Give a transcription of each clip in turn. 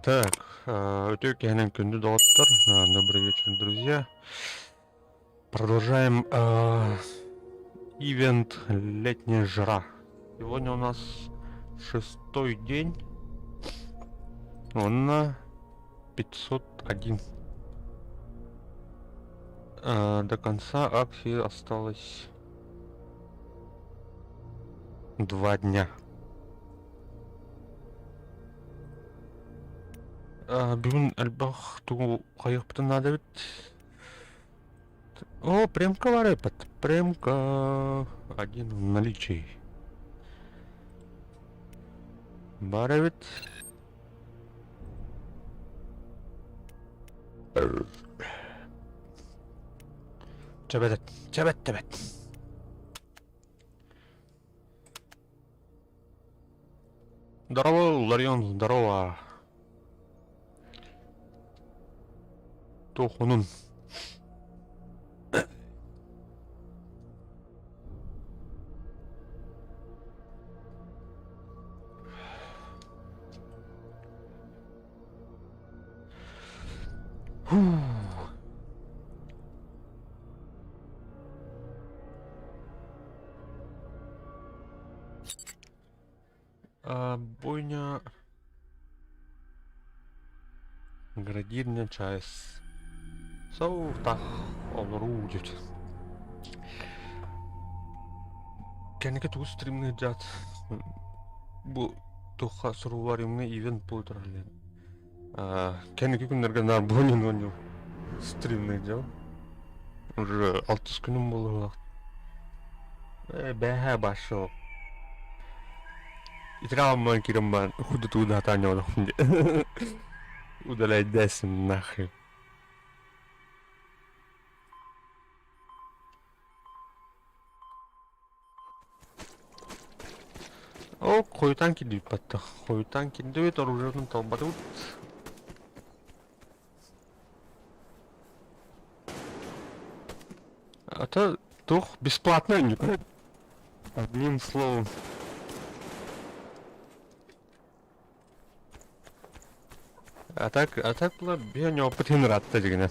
Так, үтүө киэһэнэн күндү доҕоттор, добрый вечер, друзья. Продолжаем ивент «Летняя жара». Сегодня у нас шестой день. Он на 501. До конца акции осталось 2 дня. Бүгүн элбэх тугу хайыахпытын наада эбит. О, премка баар эбит. Премка один в наличии. Баар эбит. Чэбэт, чэбэт, тэбэт. Здорово, Ларион, здорово. Туохунун. Бойня Градирня ЧАЭС. Соутах олоруу диэт. Кэнники тугу стримныыр дьаат бу туохха суруллар имҥэ ивент буолар диэн. Кэнники күннэргэ наар бойнун оонньуу стримный дьон. Уже алтыс күнүм буолуох. Бэһэ башыл. Итiraамман кирим баан худутуу да таанньабатахпын дии. Удаляйдайсың нахрен. Ол хойутаан кирдибит баттах. Хойутаан кирдибит, оружиетын талбатыбыт. Это туох бесплатно Одним словом. А так была биһиэнэ опыт ыраатта дьигинэ.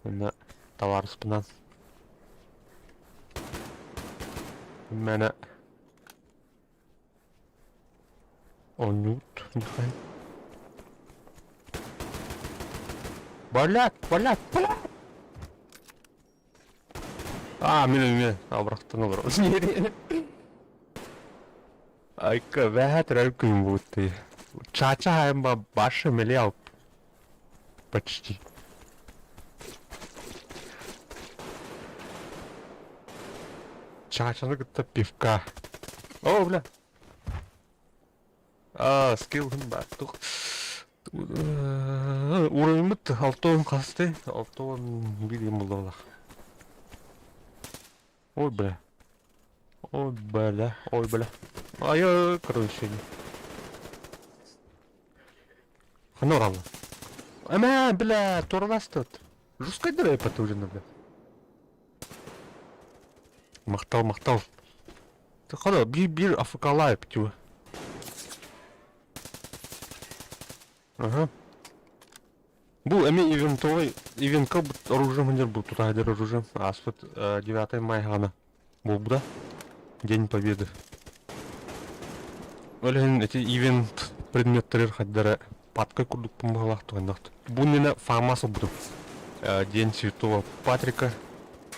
Уонна табаарыспынан Мээнэ оонньуут Михаил. Блядь, блядь, блядь! А, мин эмиэ абырахтан олоробун. Айка, бэһэ төрөөбүт күнүм буолуттуй. Чача хаайымба башы мэлиал почти. Чачаны кытта пивка. О, бля. А, скиллым бар. Тух. Уровеньмыт 6 хасты, 6 билим булдалах. Ой, бля. Ой, бля, ой, бля. Ай, короче. Ханна оралла? Эмэ, бля, туораластыт. Жесткайдыр эпэт уже, бля. Махтал, махтал. Хана, биир биир АФК-лаайп, типа. Ага. Бу эми ивентовый ивентка оружием ханер бу тутаһадыр оружием. Ааспыт 9 май хаана буолбута. День Победы. Ол иһин ити ивент предметтэрин хайдара патка курдук быһалаах туһаннахт. Бу иннинэ ФАМАС ылбытым. День Святого Патрика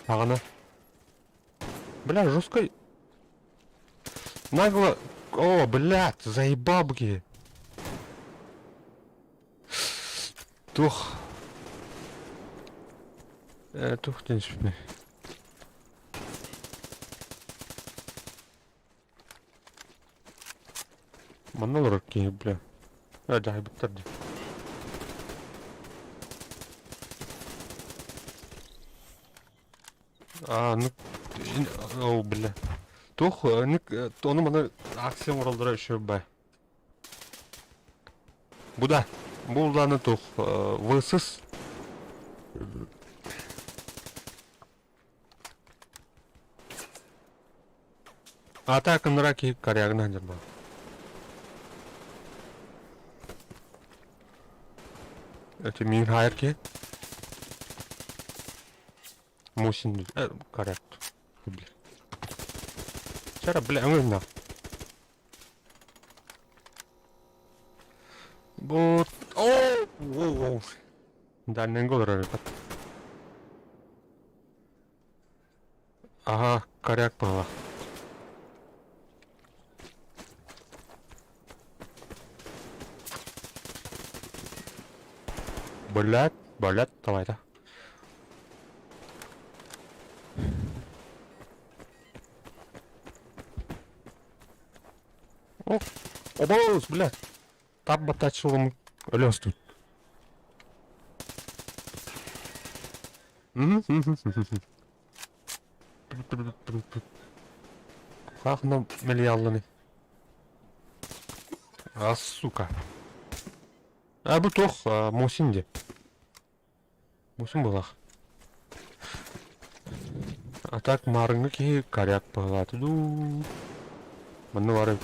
хаҕана. Бля, жесткой. Нагло. О, блядь, заебал б Туох. Туох диэн сүпнэ. Манна олорор киһи, бля. Дьаһайбыттар дии. А, ну, о, бля. Туох, ону маны акция оҥороллоро еще бай. Бу да, бу улааны туох, высыс. Ата кынныра киһи корягына сылдьар буолар. Это мин хайыр киһи. Мусин коррект. Бля. Чара, бля, өҥө Бу... О! Дальненго олорор эбит. Ага, коряк была. Блядь, блядь, давай, да. О, обоз, блядь. Тап батачылым өлөстүн. Хахна мэлиалланы. А, сука. А бу туох Мосин де. Мосин булах. А так маарыҥҥы киһи коряк быһалааты дуу. Манна бары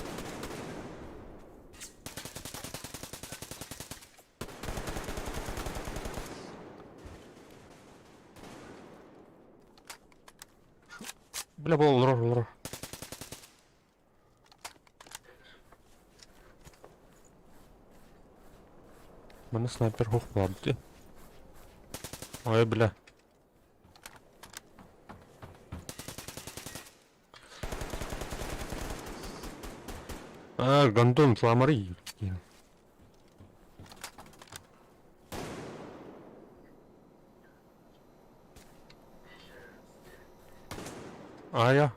Бля, бу олорор, олорор. Манна снайпер хух буолбут. Ой, бля. А, гондон, фламари. Аайа.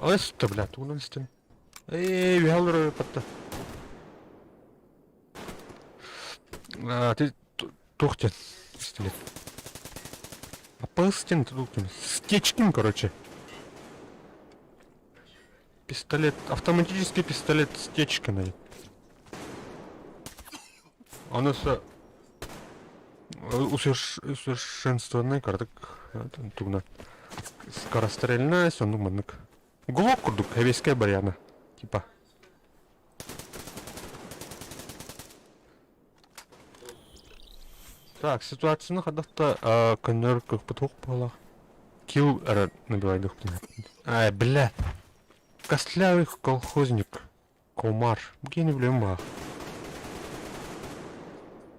Өстө, бля, тугунан истин. Эй, үһэ патта. Ты туох диэн пистолет. Аппас диэн туох диэн. Стечкин, короче. Пистолет, автоматический пистолет Стечкиной. Он с усовершенствованный кардык тугна скорострельность, оннук маннык. Глок курдук, эбиэскэй барьяна, типа. Так, ситуацияны хадахта көннөр кыкпыт хук буолах. Килл эрэ набивайдыхпын. Ай, бля. Костлявый колхозник. Комар. Бу не билем баах.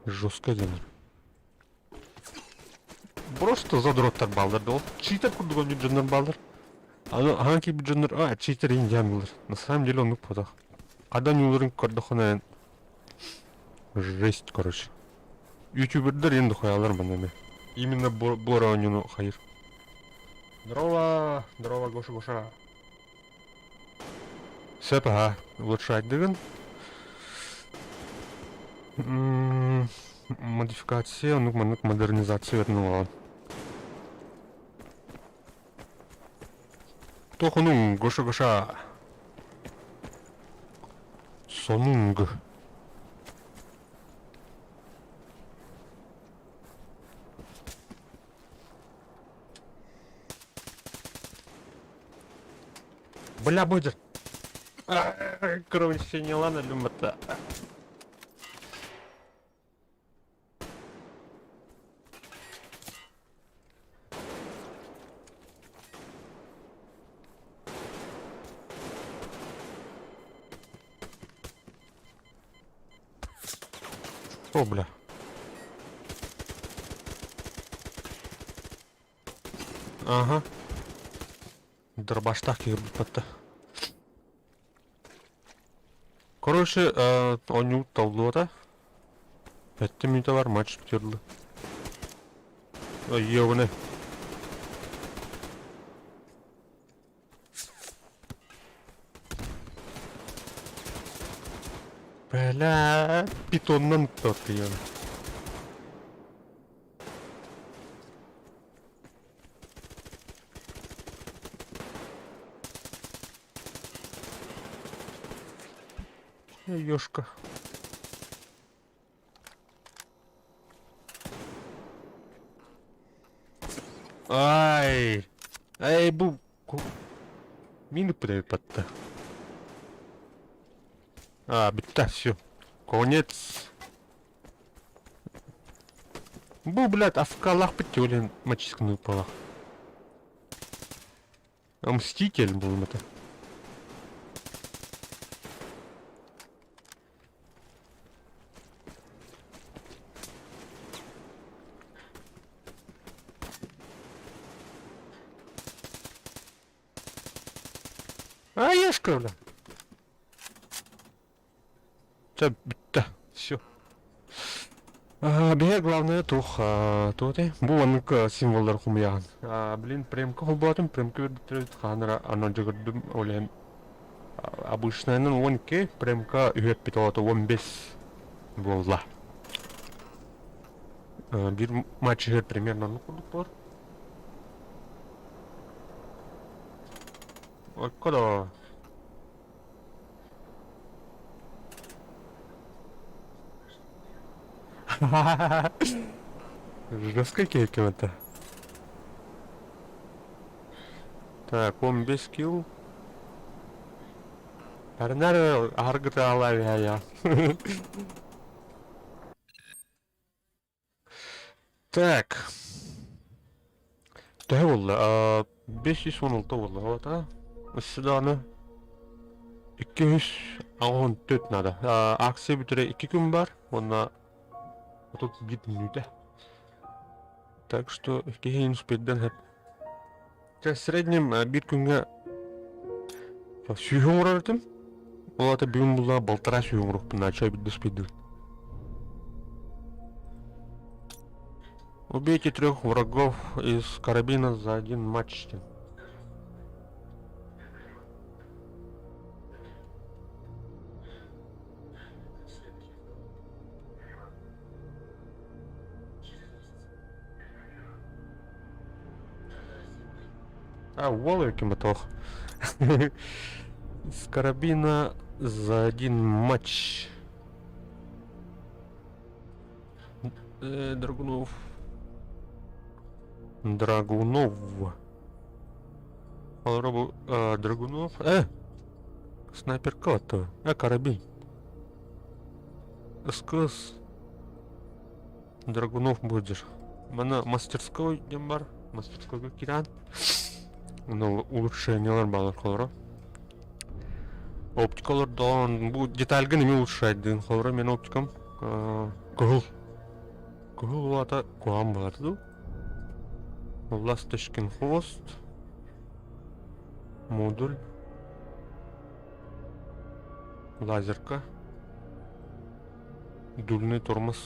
Жестко дэнэр. Просто задроттар бааллар да ол читер курдук оонньуур дьоннор бааллар. Аны аһаан киирбит дьоннор а читер индиан булар. На самом деле оннук буотах. Хада ньууларын көрдөххүнэ жесть короче. Ютубердар енді хуялар манна эмэ. Именно буор оонньууну хайыр. Здорово, здорово, Гоша, Гоша. Сөп аһа, улучшайдыгын. Модификация, оннук маннык модернизация вернула. Тохунуҥ, Гоша Гоша. Сонунг. Бля, будет. Кровь ладно, люмата. О, бля. Ага. Дробаштаах киһи батта. Короче, оонньуу толлуота. Сэттэ мүнүүтэ бар матч бүтүрдэ. Ёбаны. Бля, питоннан тотуйан. Ёшка. Ай! Ай, бу мин ыппыт эбит батта. А, бүттэ, все. Конец. Бу, блядь, АФК-лаахпыт тиолен мачисканы ыппалаах. Мститель был это. А, ешка, бля. Чэ, бүттэ. Все. Биһиги главное туох туох этэй? Бу маннык символлар хомуйаҕын. Блин, премка холбоотум, премка үрдүттэр хаһан эрэ аны дьөгүрдүм ол иһин обычнайынан 12, премка үһүөппүт оҕото 15 буолла. Биир матч иһэр примерно оннук курдук буолар. Окко да. Жесткий кем это. Так, он без килл. Арнар аргытаала я. Так. Төһө буолла? 516 буолла оҕото. Өссө даҕаны 284 надо. Акция бүтэрэ 2 күн бар уонна 31 мүнүүтэ. Так что киһи успейдан сөп. В среднем биир күҥҥэ сүүһү оҥорор этим. Ол аата бүгүн булла балтараа сүүһү оҥоруохпун наача биирдэ успейдыбын. Убейте трех врагов из карабина за один матч. А, уол мотох. С карабина за один матч. Драгунов. Драгунов. Робу, Драгунов. Снайперка то. Карабин. СКС. Драгунов будешь. Мана мастерской диэн бар. Мастерскойга киирэн. Ону улучшениялар баалар холоро. Оптикалар даҕан бу детальгын эмиэ улучшайдыын холоро мен оптикам кыһыл. Кыһыл улаата куһаҕан буолар дуу. Ласточкин хвост. Модуль. Лазерка. Дульный тормоз.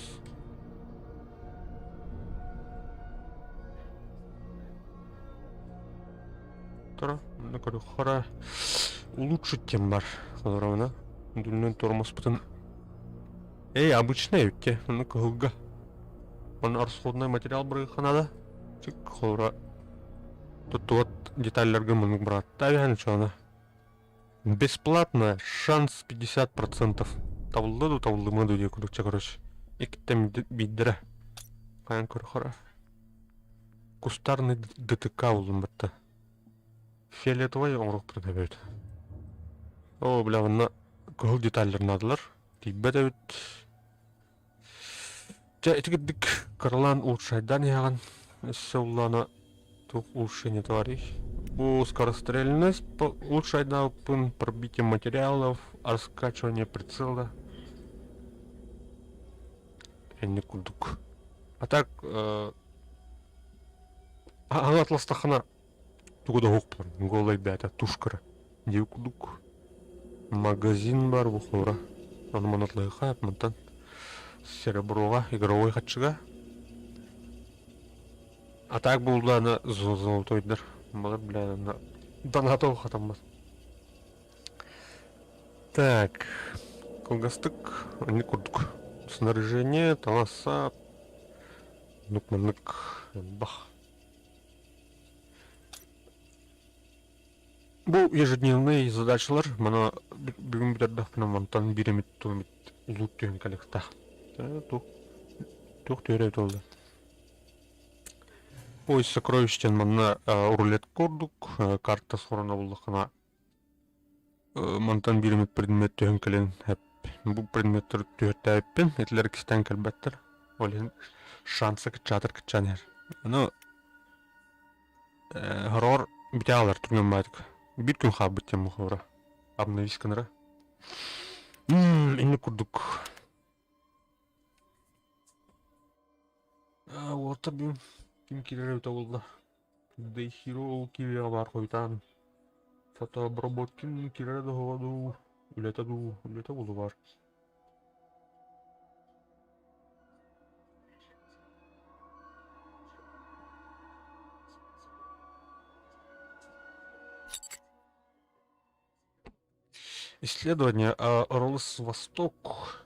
Тора, хара улучшить тем бар. Ровно. Дульный тормозпытын. Эй, обычный өтте. Ну кыһылга. Он расходный материал бырыханада. Чик хора. Тут вот детальлерге мынык брат. Тавян чона. Бесплатно, шанс 50%. Табылды ду табылдымы ду диye курдукча короче. Иккиттэн биирдэрэ. Хайан көрөхөрө. Кустарный ДТК булдум батта. Фиолетовай оҥоруохпутун эбит. О, бля, онно кыһыл деталлар наадалар. Тиийбэт эбит. Дьэ, ити курдук кыралаан улучшайдаан иһэҕин. Өссө улаана туох улучшение товарищ. Бу скорострельность улучшайдаабыппын, пробитие материалов, раскачивание прицела. Энник курдук. А так, аны атластахына тугу да уһукпун, голай бээтэ тушкара дии курдук. Магазин бар бухура. Ону манатлыха мантан сереброға игровой хаччыга. А так булда золотойдар. Балар бля донатов хатаммас. Так, кылгастык они курдук. Снаряжение, таласа, нук-манык, бах. Бу ежедневный задачалар мана бүгүн бүтэрдэхпинэ мантан биир эмит туу эмит лут түһэн кэлиэхтээх. Туох туох түһэрэ эбитэ буолла. Ой, сокровищ диэн манна рулетка курдук карта сорона буллаххына мантан биир эмит предмет түһэн кэлэн хэп. Бу предметтэр түһэртээбиппин, итилэр кистээн кэлбэттэр. Ол иһин шанса кыччаатар кыччаан иһэр. Ону Хороҕор бүтэ аалар түргэн баайдык. Биир күн хаалбыт диэн мухуора. Обновись гынара. Инник курдук. Уолаттар бүгүн ким киирэр эбитэ буолла. The Hero ол киириэҕэ баар хойутаан. Фотообработкин киирэрэ да оһоҕо дуу, үлэтэ дуу, үлэтэ буолуо баар. Исследование Роллс Восток.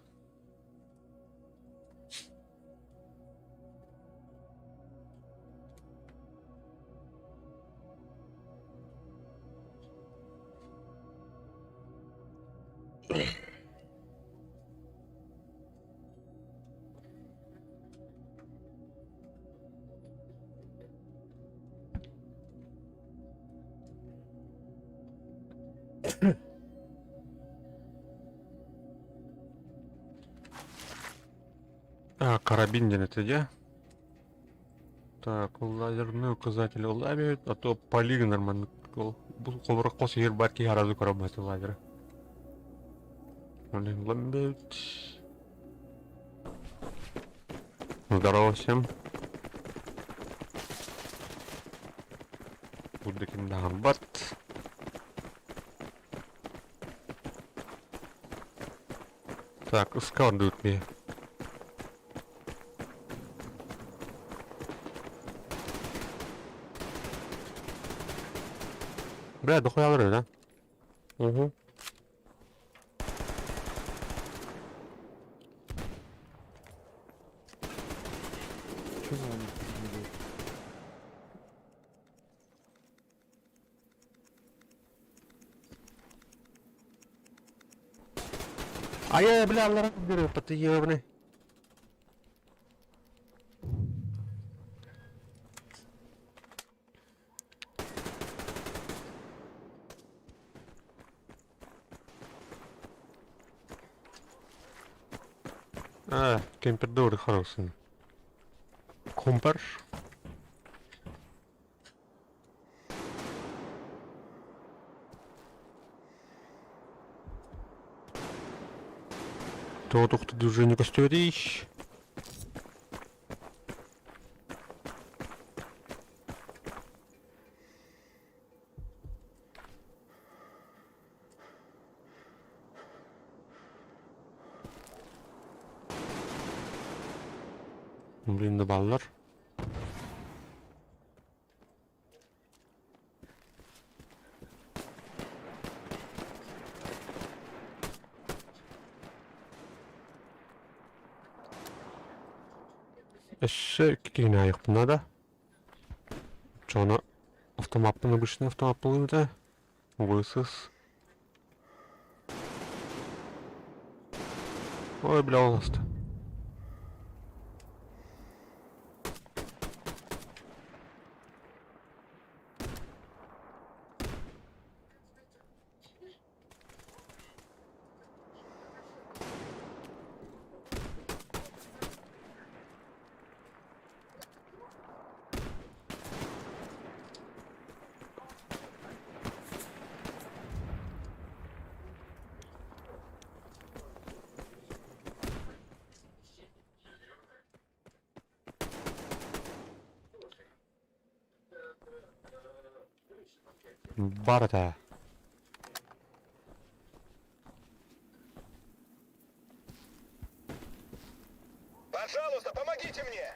А, карабин диэн этэ дьэ. Так, лазерный указатель улаабит, а то полигон нормально. Бу холоро хос иһэр бар киһи аразы көрө лазера. Блин, Здорово всем. Бурдыкин бат. Так, скардуют мне. Бля, дохуя да? Угу. Чё за они не А я, бля, аллара беру, ты ебаный. А, кемпердор хороший. Компер. Тоҕо тохтуу движение көстүбэтий? Блин, да баллар. Өссө киһини аайыахпын да. Чоно автомаппын обычный автомаппылыым этэ. Высыс. Ой, бля, олоста. Бар этэ. Пожалуйста, помогите мне!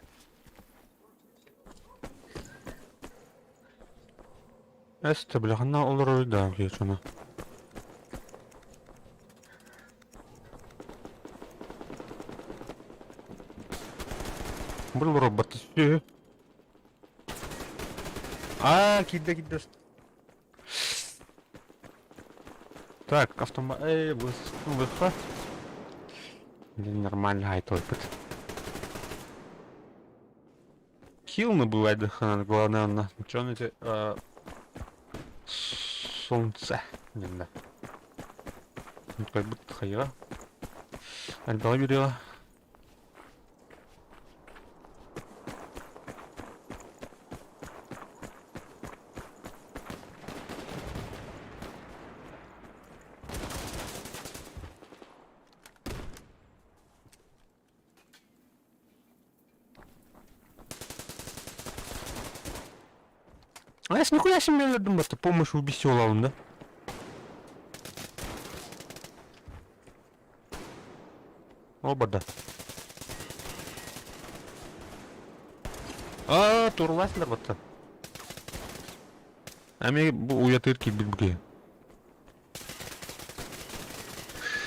Эстэ бляхана олорор да киһи Бұл робот үстү. А, киирдэ киирдэ. Так, автомат... Эй, выход. Блин, нормально, ай, только. Килл бывает, да, главное, на чё эти... Солнце. Не, да. Ну, как будто хайра. Элбэҕи биэриэҕэ. А я нихуя себе өлөрдүм батта помощь убийству ылабын да. Ол барда. Аа, турласлар батта. Эми бу уятыр киирбит бу киһи.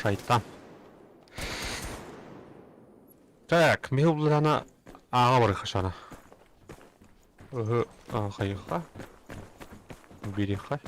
Шайтан. Так, михил булана ааҕа барыха шана. Ыһы хайыха. Бириха.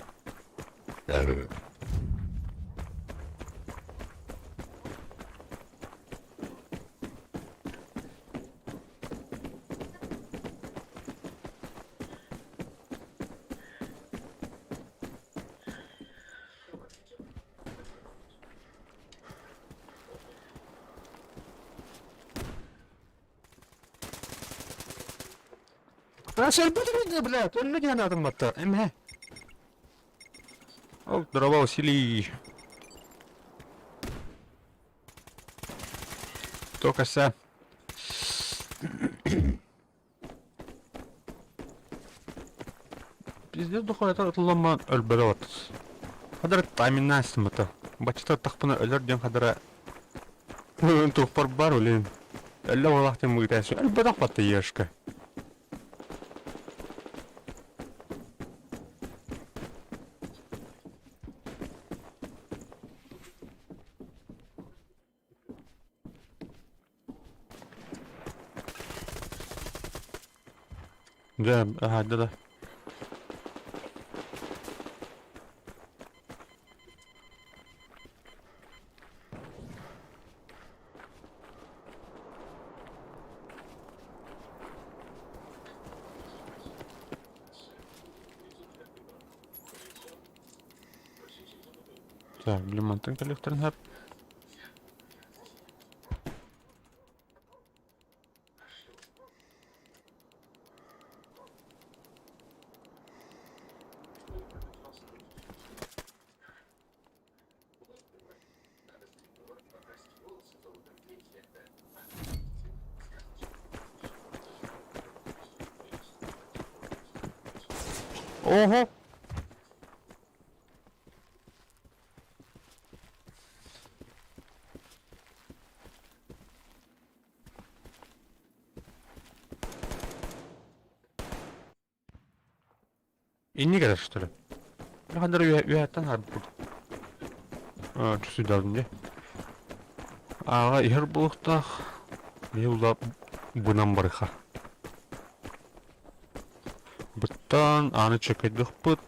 Сөрбүтүн блядь, өллө диэн атымматта. Эмэ. Ол здорово, Василий. Только ся. Пиздец духуйата ытылламман өлбөрө от. Хадара тайминнаан сыммыта. Баччата тахпына өлөр диэн хадара туохпар бар үлин. Өллө буолах диэн мыытайсы өлбөтөх батта ешка. Дьэ, аһаайда да. Так, блин, мантан кэлиэхтэрин сөп. Ого! Иннигэр что ли? Хандар үөһэттэн харбыт. Түсүдэрин дии. Ааҕа иһэр буолуохтаах. Биһи бынан барыха. Быттан ааны чөкөйдөхпүт.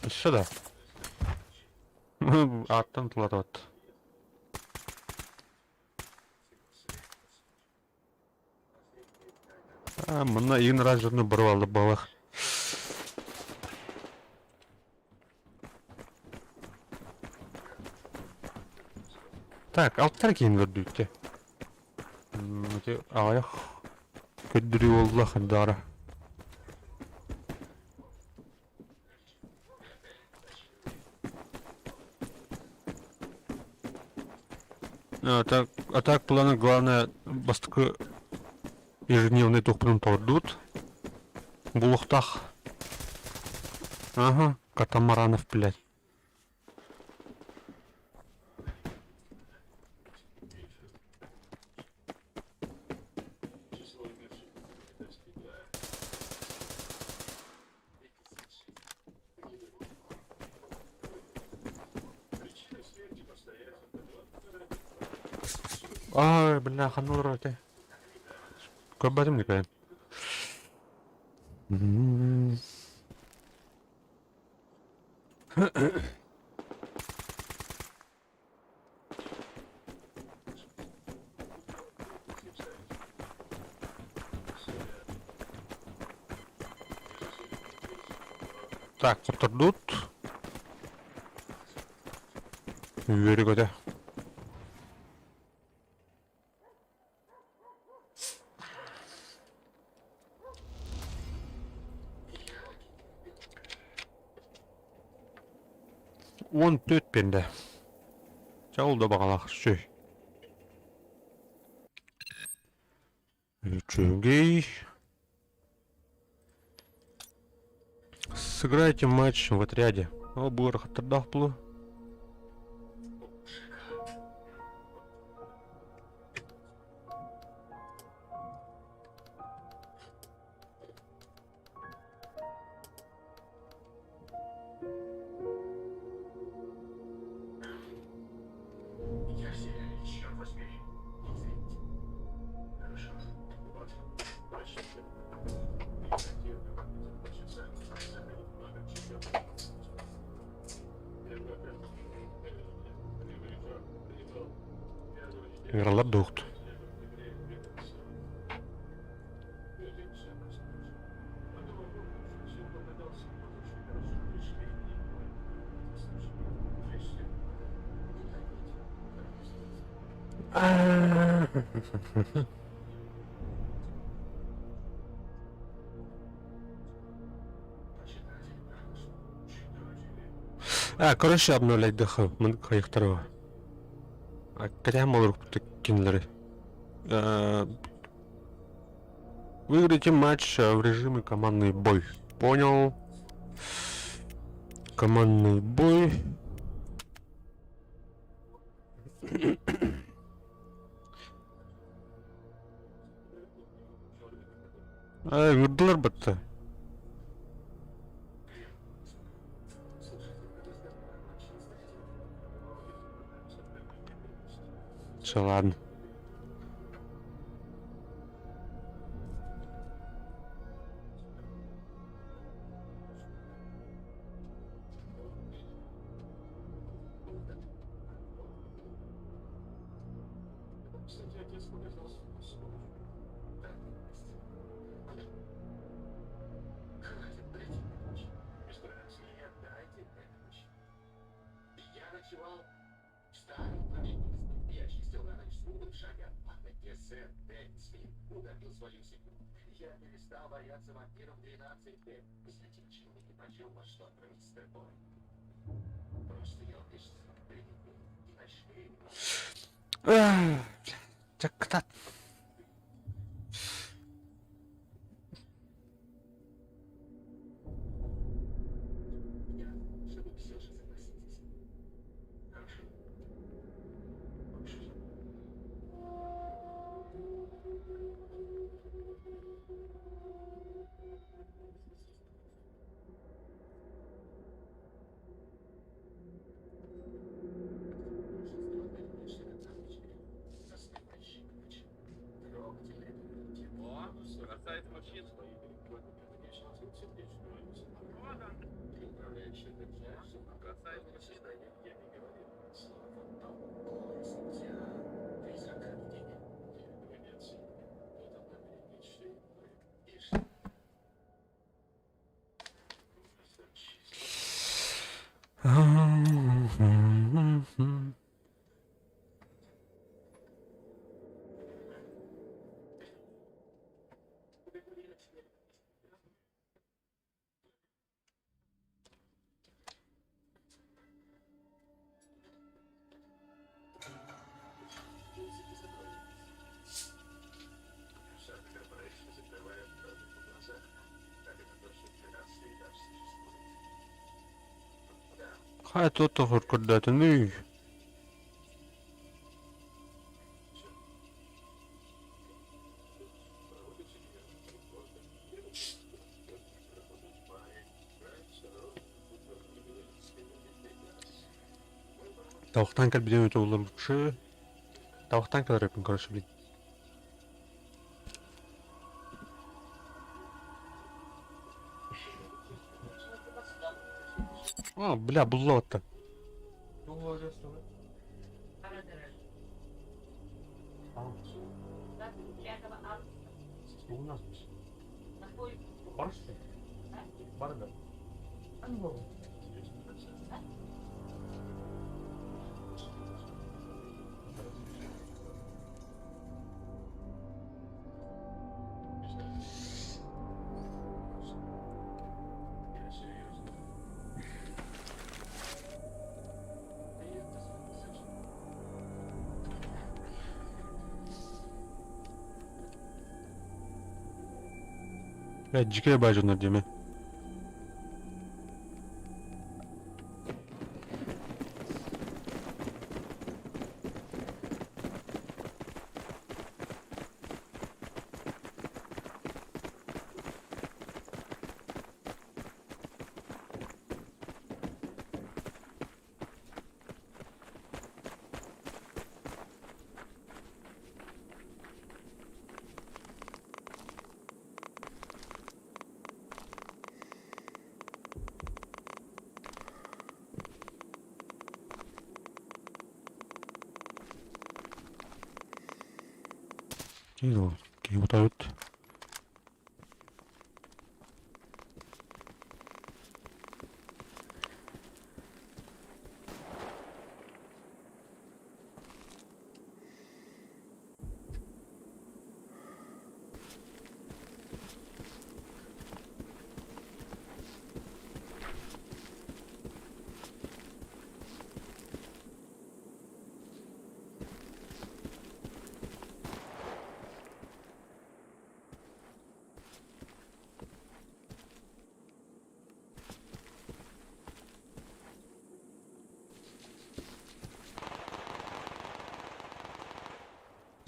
Өссө да. Ааттан тулатабыт. Манна игин раз дьону барып алды балах. Так, алтар киин көрдүүттэ. Ити аҕыйах көрдөрүү буолла хандаара. А так, а так планы главное бастакы ежедневный туохпутун тордут. Булуохтаах. Ага, Катамаранов, блядь. Ай, бля, ханна олорор этэ? Көрбөтүм никоен. Так, хоттордут. Үөрү-көтө. 14 биэрдэ. Чэ ол да баҕалаах үчүгэй. Үчүгэй. Сыграйте матч в отряде. Ол бу ыарахаттардаах буолуо. Ыҥыраллар дуоһут. А, короче, обновлять мын кайыктарыга. Кэтэһэн болорукпут кинилэри. Выиграйте матч в режиме командный бой. Понял. Командный бой. Ыҥырдылар батта. Все, ладно. Чэ, кытаат. Хайа туох көрдөөтүнүй? Тавахтан кэлбитин өтө лучше. Тавахтан кэлэр эппин короче блин. А, бля, булла Бля, дьикэй баа дьоннор диэмэ. Киһи утаабыт.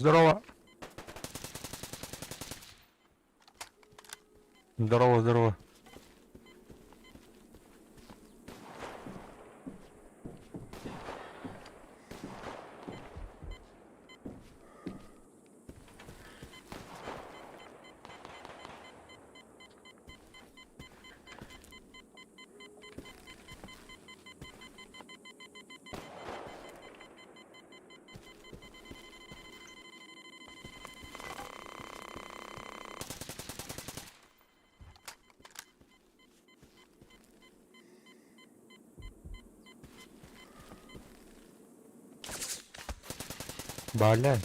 Здорово. Здорово, здорово. Бля.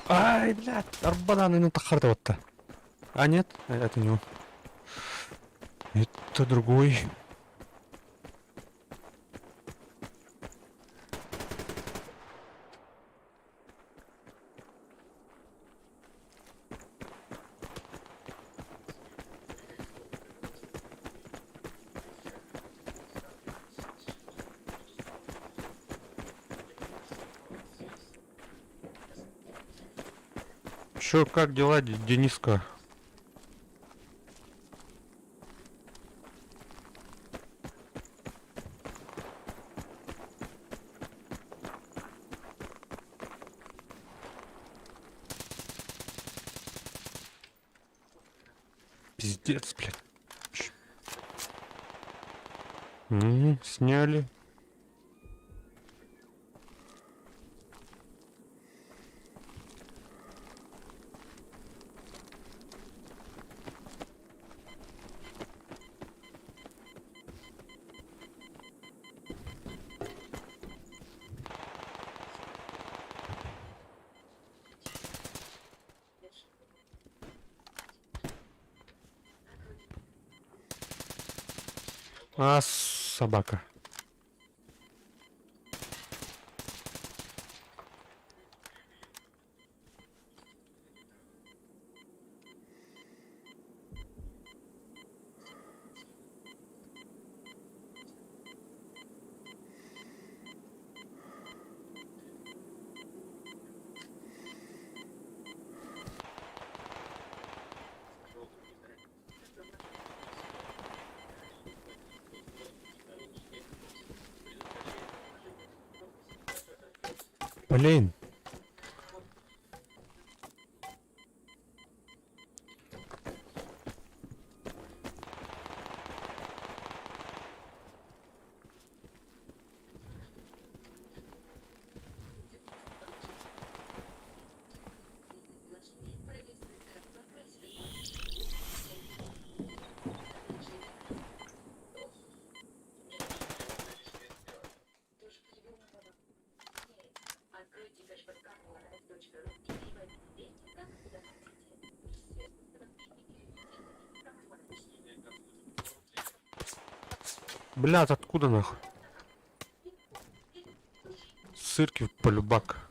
Ай, блядь, арбадан тахарда вот А нет, это не он. Это другой. Чё, как дела, Дениска? Пиздец, блядь. Сняли. А, собака. Блин. Блядь, откуда нахуй? Сырки полюбак.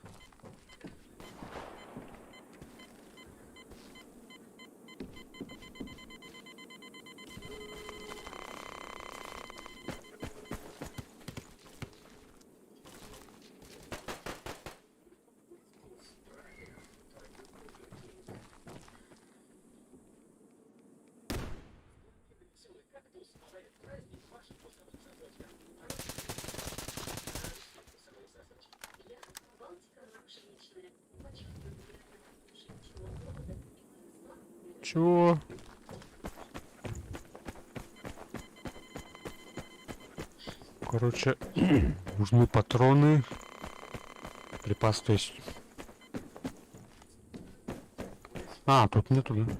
Чего? Короче, нужны патроны. Припас, то есть. А, тут нету, да?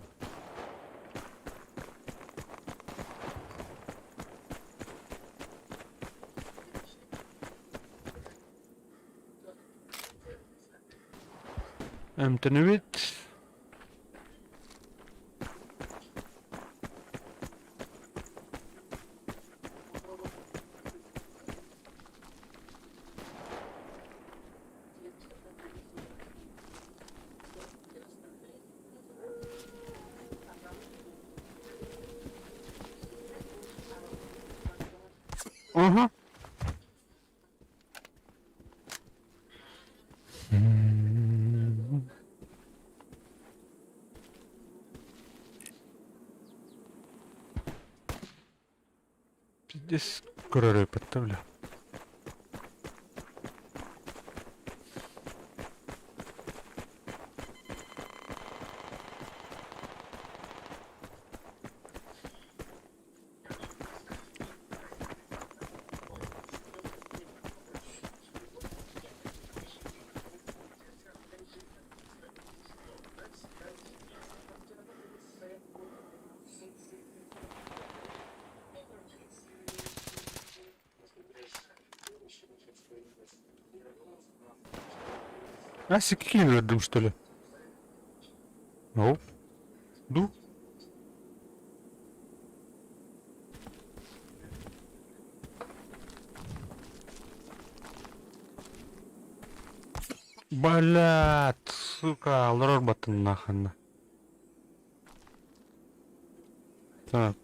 Эмтэнэбит. Ага. Пиздец, көрөрөй бля. А, сикки что ли? Ну? Ду? Блядь, сука, олорор баттын нахуй. Так.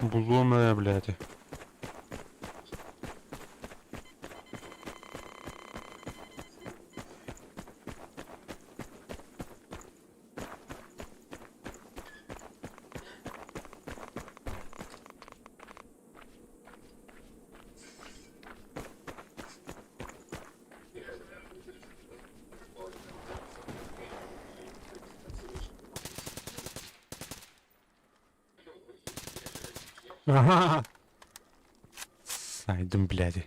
Булуом ээ, блядь. Ага. Сайдым, блядь.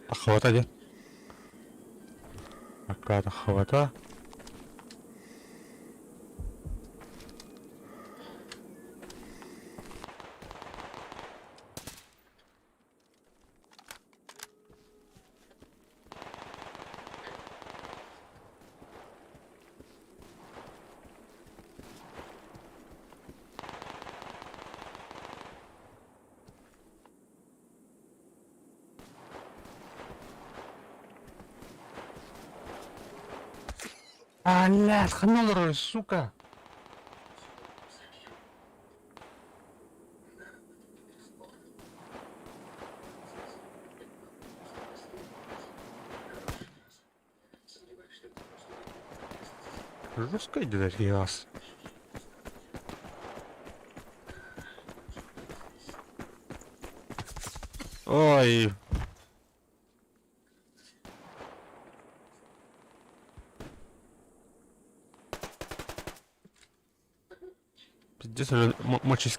Таххыбата диэн. Акка таххыбата. Блядь, ханна олорор, сука. Жестко идет газ. Ой. Пиздец, мочись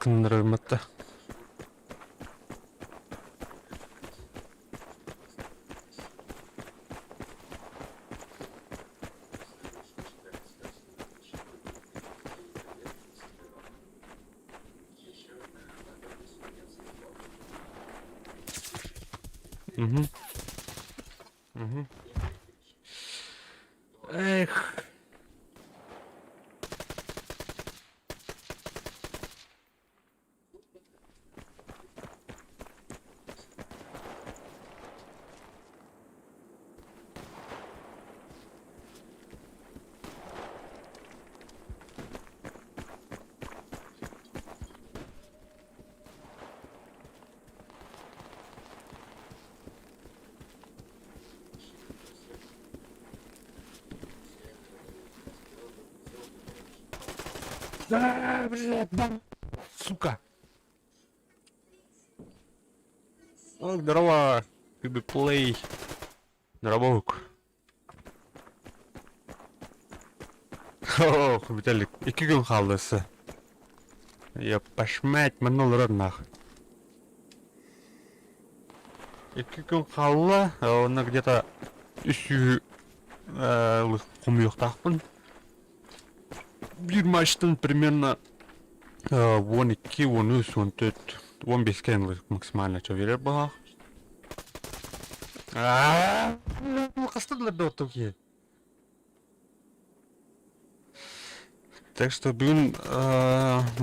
Мгм. Мгм. Эх. Да, блядь, да, сука. О, здорово, Кюби Плей. Здорово. Ох, Виталик, икки күн хаалла өссө. Я пошмать, манна олорор нах. Икки күн хаалла, онно где-то үс сүүһү хомуйуохтаахпын. Биир матчтан примерно 12, 13, 14, 15 кэлин максимально чо берер баһаах. Хастылар да оттон киһи. Так что бүгүн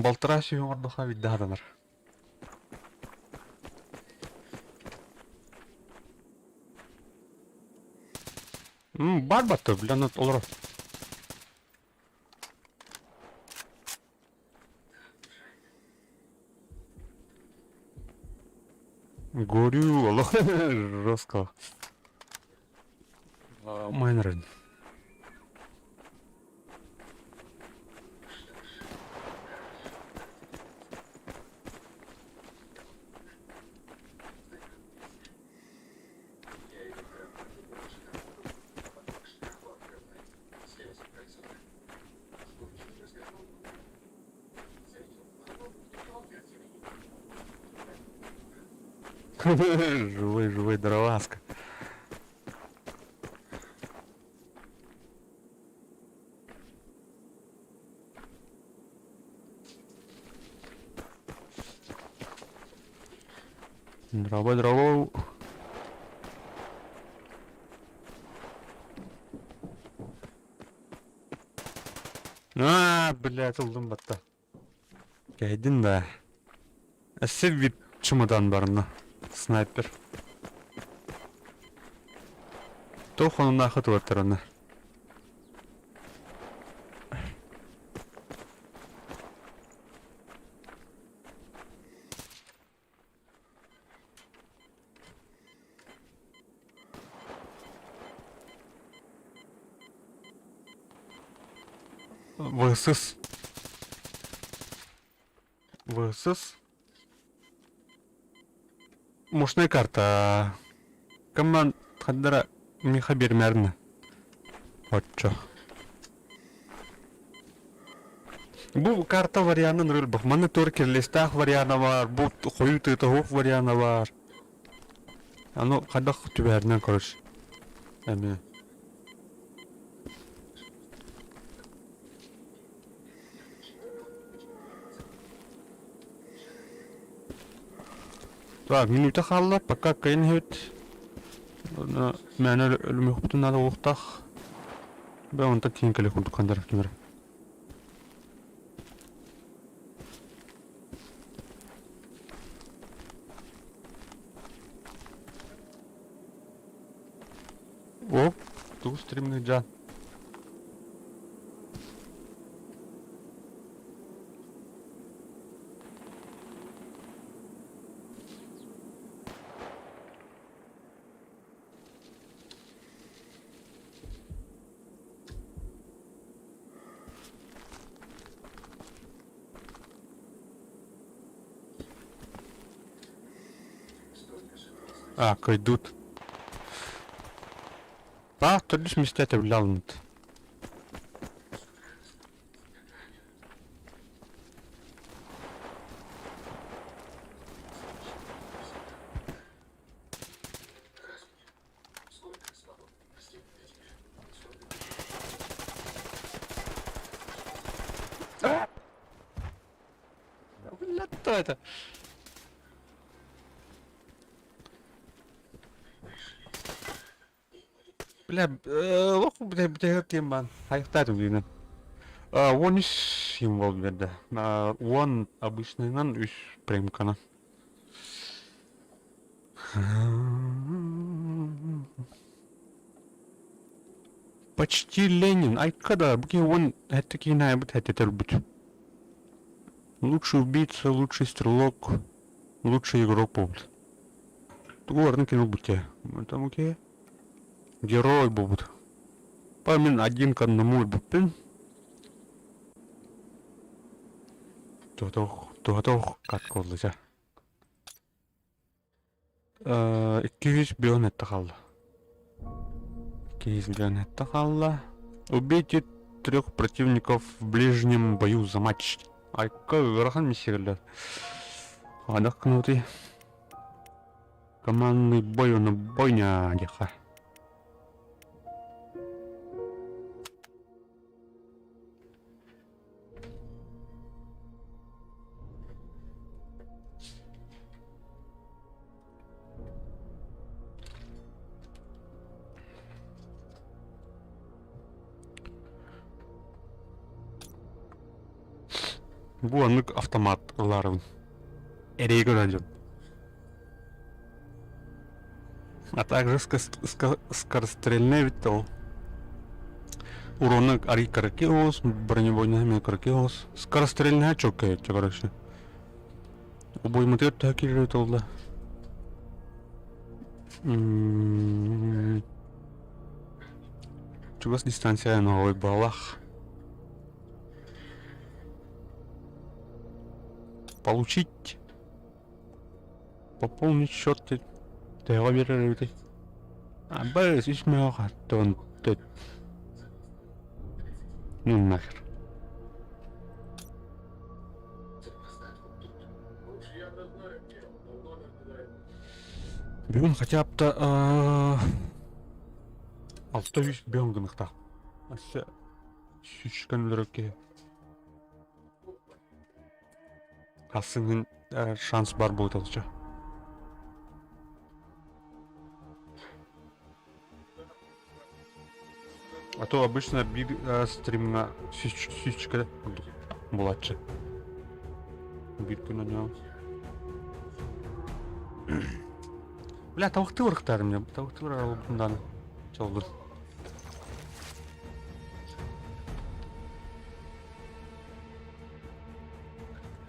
балтараа сүүһүн оҥордоххо биирдэ хатанар. Бар батты, бля, олорор. Горю, олох жестко. Майнерын. Живой, живой, дроваска. Здорово, здорово. Аа, блядь, ыллым батта. Кэйдин да. Өссө вип чымыдан барна. Снайпер. Туох онуннаахы туруттарына. ВСС. ВСС. Мощная карта. Команд хаддара миха бермәрні. Оччо. Бу карта варианын рөл бах. Маны төр кирлестах вариана бар, бу хою тытахух вариана бар. Аны хайдах түбэһэринэн короче. Эмиэ. Так, минута хаалла, пока кыайан иһэбит. Мээнэ өлүмүөхпүтүн наада уохтаах. Бэ онтон тиийэн кэлиэх курдук хандар кимэр. Оп, тугу стримный жан. А, кыйдут. Таах төрдүс миэстэ тэбиллэ алыммыт. Бля, кто это? Бля, олох бүтэһик тиэм баан. Хайыктаатым диинэн. 13 символ биэрдэ. 10 обычныйынан, үс примканан. Почти Ленин. Айка да, бу киһи уон хэттэ киһини айбыт хэттэтэ өлбүт. Лучший убийца, лучший стрелок, лучший игрок буолбут. Тугу барытын кини ылбыт киһи. Там киһи герой буолбут. Па мин один к одному өлбүппүн. Туһатох, туһатох катка буолла чэ. 200 миллион этте хаалла. 200 миллион этте хаалла. Убейте трех противников в ближнем бою за матч. Айка ыарахан миссиялар. Хадах кынутый. Командный бой, он бойня диэхэ. Бу оннук автомат ылаарыбын. Эрэйи көрөн дьон. А также скорострельная эбит ол. Урона арый кыракый оҕус, бронебойнаһа эмиэ кыракый оҕус. Скорострельная чоккай короче. Обойматыгар төһө киирэр эбит ол да. Чугас дистанция ноҕой балах. Получить Пополнить счет төһөҕө биэрэр эбитий? Абыс үс мөөх аттон төт. Ну нахер. Бүгүн хотя бы 600 бөөн гыныктаах. Өссө сүүс өлөрөр киһи. Хасыҥын шанс бар буолута А то обычно биир стримҥа сүүсчүкэ курдук буолааччы. Биир күн онньоон. Бля, тавыктыы барыктаарым я. Тавыктыы барар чолдун.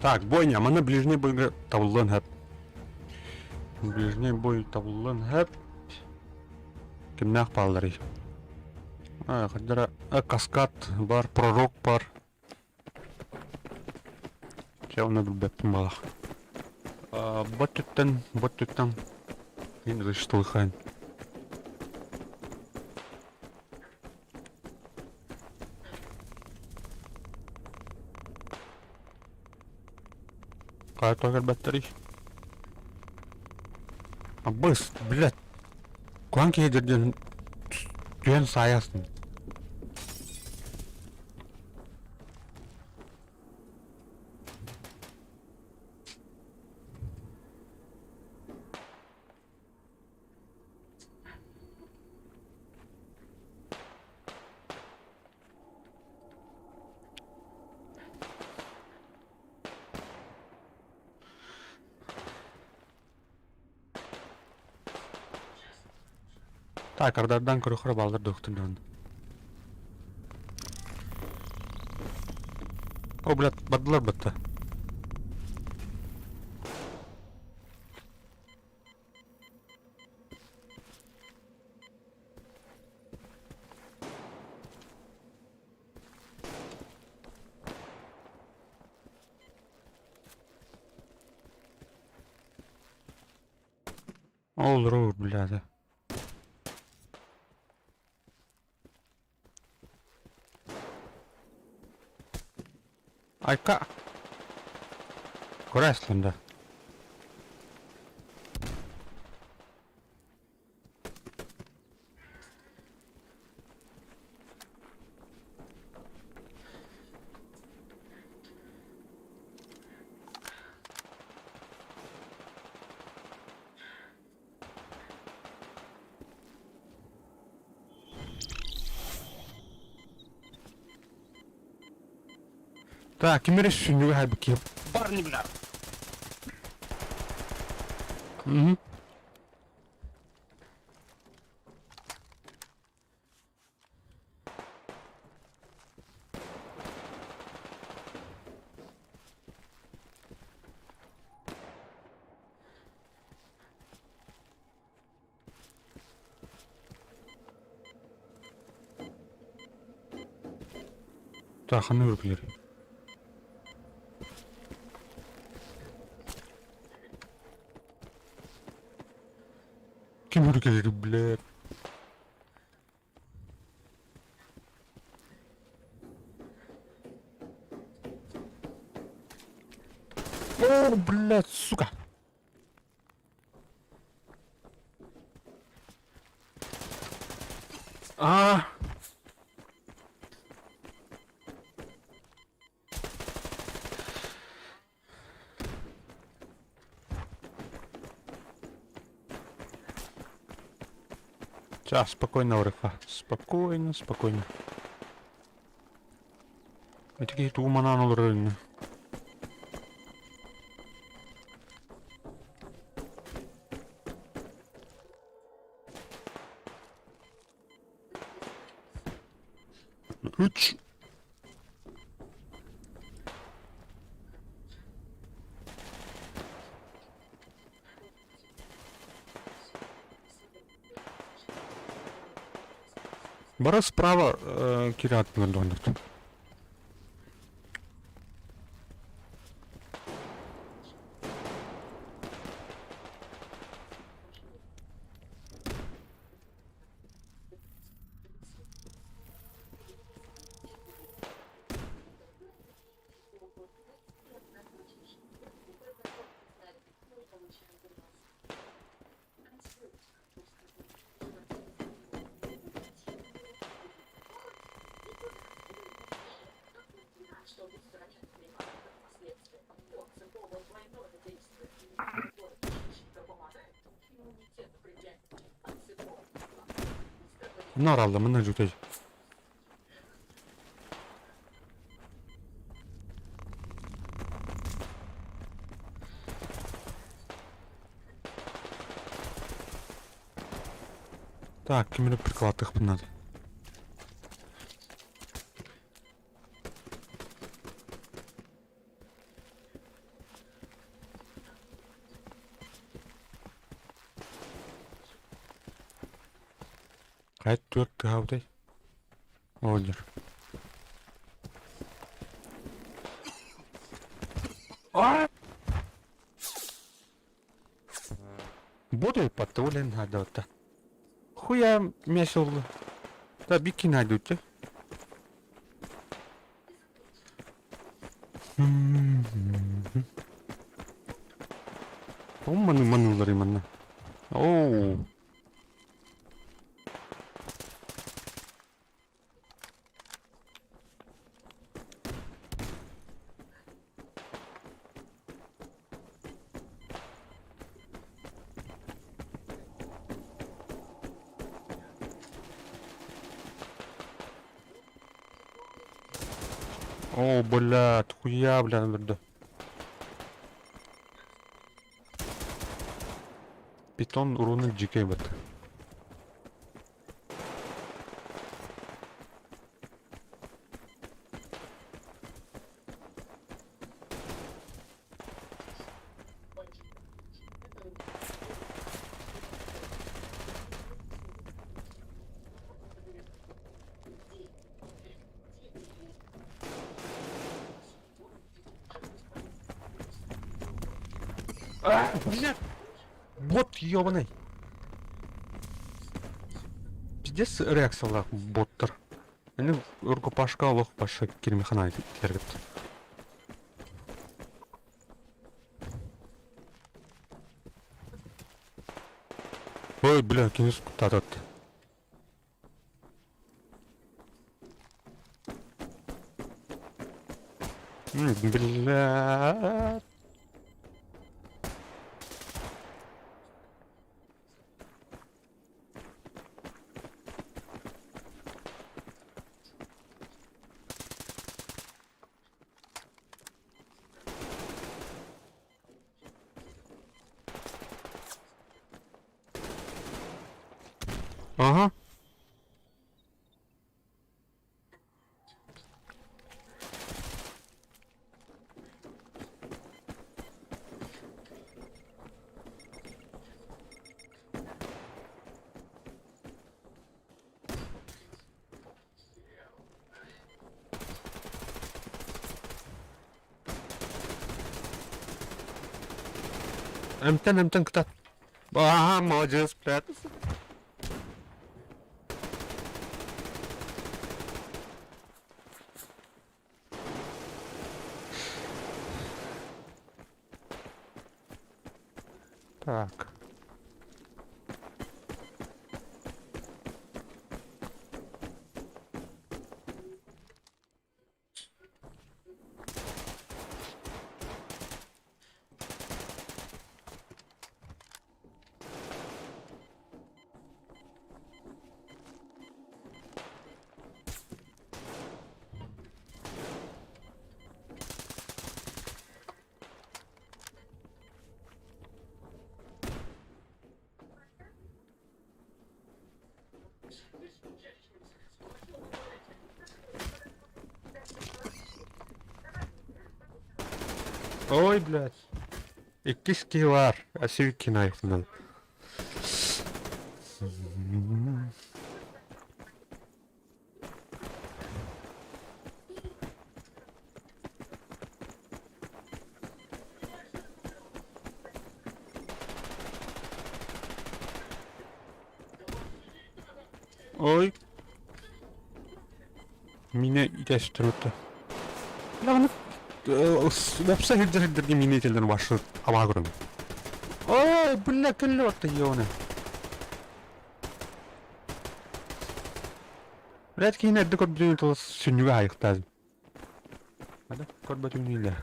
Так, бойня, манна ближний бойга табыллыан сөп. Ближний бой табыллыан сөп. Кимнээх баалларый? А, хардара каскад бар, пророк бар. Чэ, оны билбэппин балах. Бот түттэн, бот түттэн. Мин рыштылыхайн. Хайа тоҕо кэлбэттэрий? Абыс, блядь, куһаҕан киһи диэн түһэн саайасын. Так, ардардан көрөхөр балдар дөхтүнөн. О, блядь, бардылар бытта. Ол бляда. Айка. Көрөслүм да. Так, ким эрэ сүнньүгэ хайбыт киһи Парни, бля! Мгм. Так, ханна үргүлэр? Ким үргүлэр, блядь? О, блядь, сука! А! Сейчас, спокойно, Орыха. Спокойно, спокойно. Ити киһи тугу манаан олорор иннэ? Үч. Бары справа киирээт буолан Наар алла манна дьүтэй. Так, ким эрэ прикладтыахпын наада. Хайа түөрт тыаһаабытай? Оҕонньор. Буду потулен надо. Хуя мясо. Да бики найдут. Маны манулары манна. Оу. О, блядь, хуя, бля, бля. Питон уруны дьикэй бат. А, блядь! Бот ебаный! Пиздец реакциялаах боттар. Ини рукопашка олох баша кирмихана килэргит. Ой, бля, кини куттаатат. Бля. Ага. Эмтэн эмтэн кытат. Аа, молодец, блядь. Так. Ой, блядь. Иккис киһи баар. Өссө икки найфынан. Ой. Миинэ итэстэрбитэ. Даҕаны уопсай сылдьар сирдэргэ миинэ итэллэрин башы абаа көрөбүн. Ой, бля, кэллэ барта ёны. Блядь, киһини эрдэ көрбүтүн тыл сүнньүгэ аайыктаадым. Ада көрбөтүм дииллэр.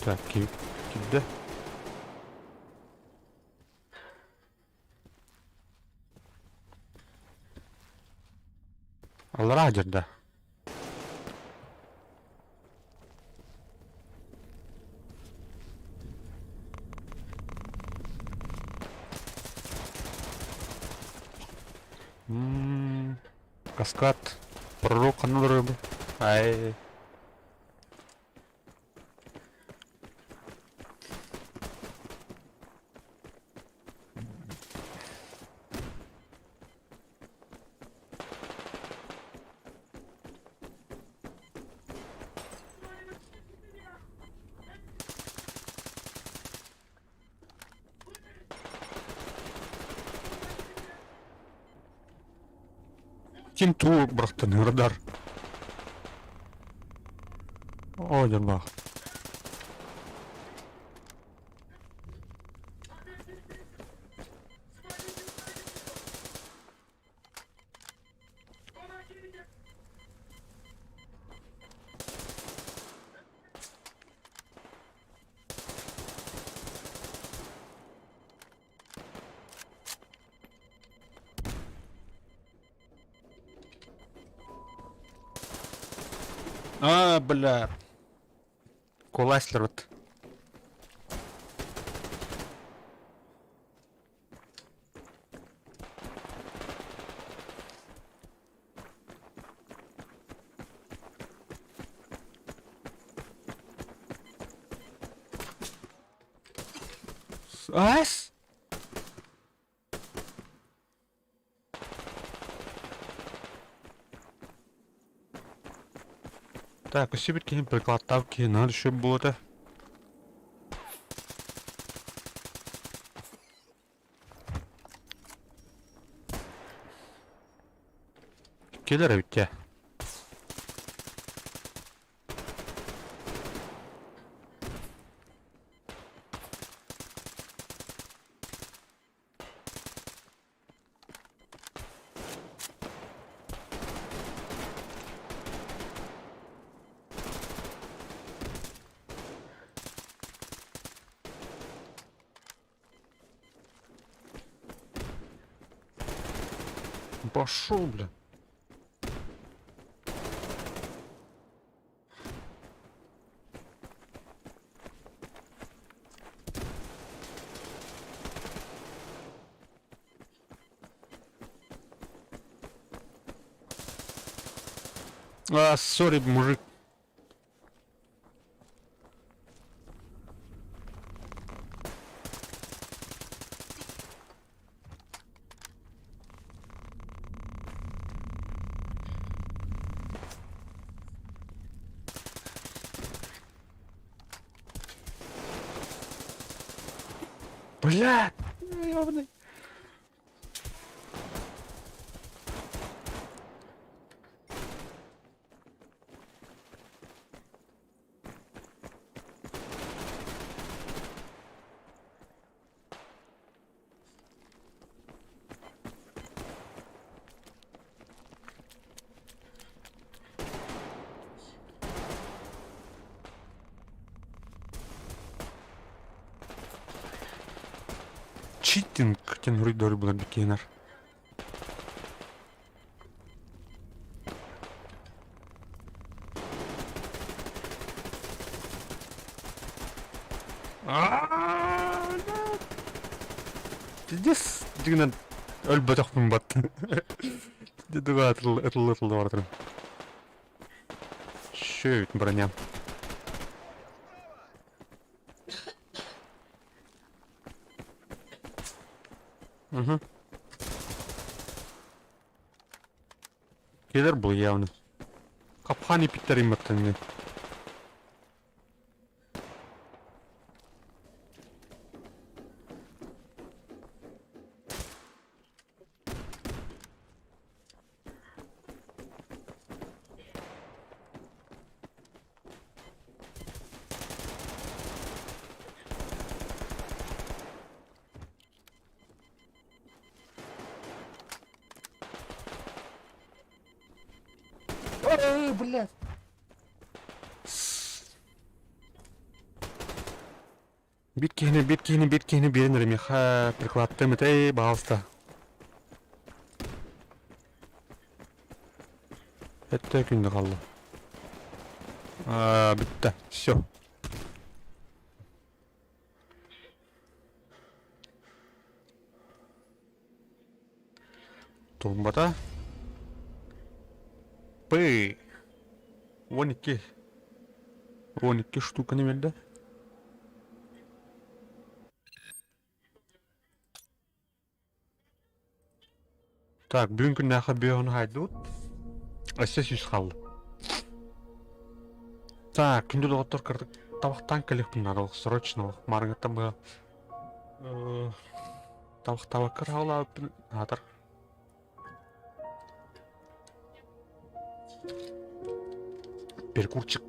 Так, киирдэ. Аллараа дьарда. М, Каскад. Пророк ханна олорор бу? Ай. Ким туу бырахтан ыҥырдар? Оо, дьонноох. А, бля. Куласлерут. Ас? Так, өссө бир киһи прикладтаах киһи наһаа үчүгэй буолуо этэ. Кэлэр эбит дьэ. Пошел, бля. А, сори, мужик. Блядь! Ёбаный. Читинг диэн уруйдары булар бикиэнэр. Пиздец, дигинен өлбөтөхпүн бат. Дедуга ытылы ытылы баратырым. Шөт броня. Угу. Кэлэр был явно. Капхани питтерим баттан Ой, блядь. Биир киһини, биир киһини, биир киһини биэрэн эрэ миэхэ прикладтыам этэй, баҕалыста. Өттө күндү хаалла. Аа, бүттэ. Все. Туумбата. Пы. 12. 12 штуканы берді. Так, бүгүн күннээххэ бүөһүн хайдыбыт. Өссө сүүс хаалла. Так, күндү доҕоттор кырдык табахтаан кэлиэхпин наада срочно маарыҥҥыттан быһа табахтаабакка хаалаабыппын аатар. Перекурчик.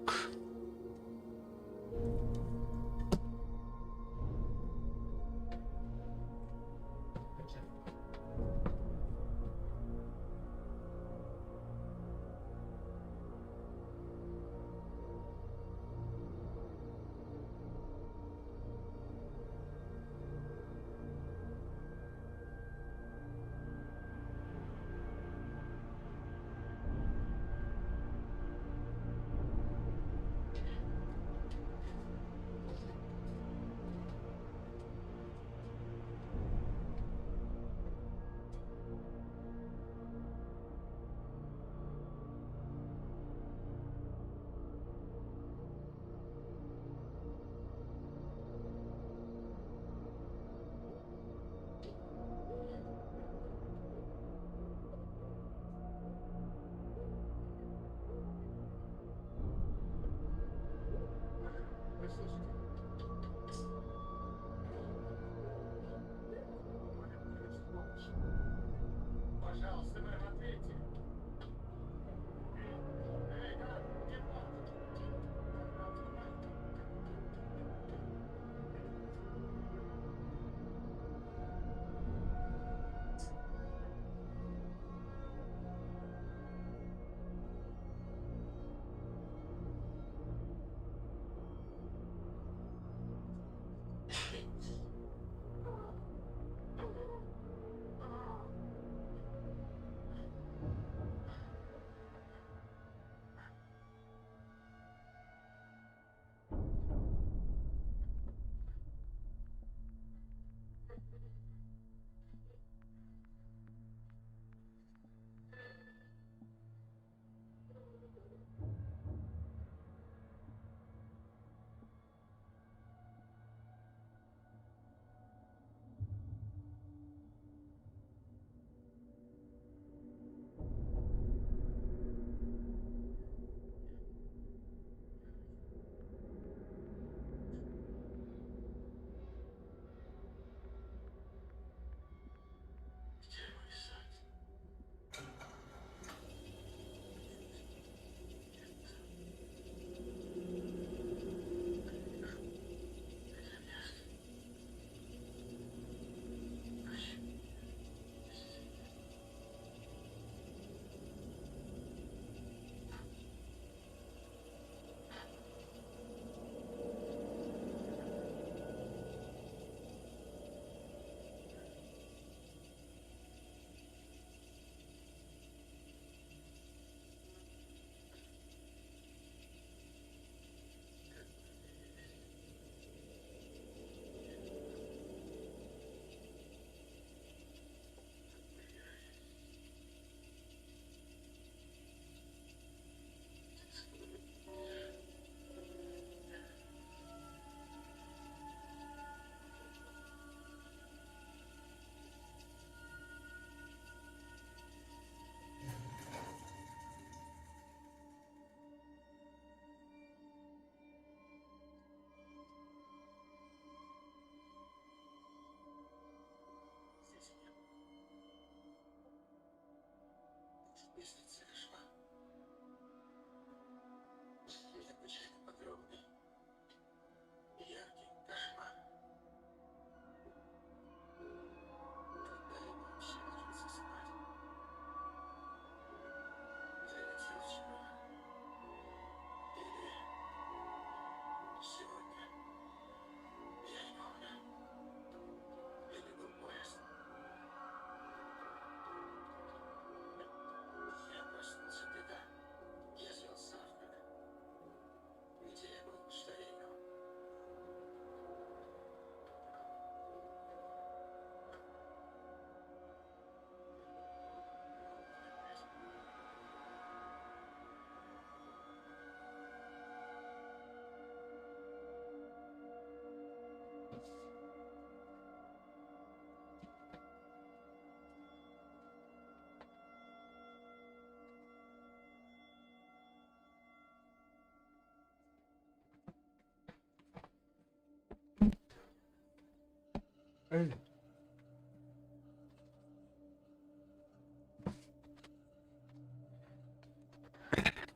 Эй.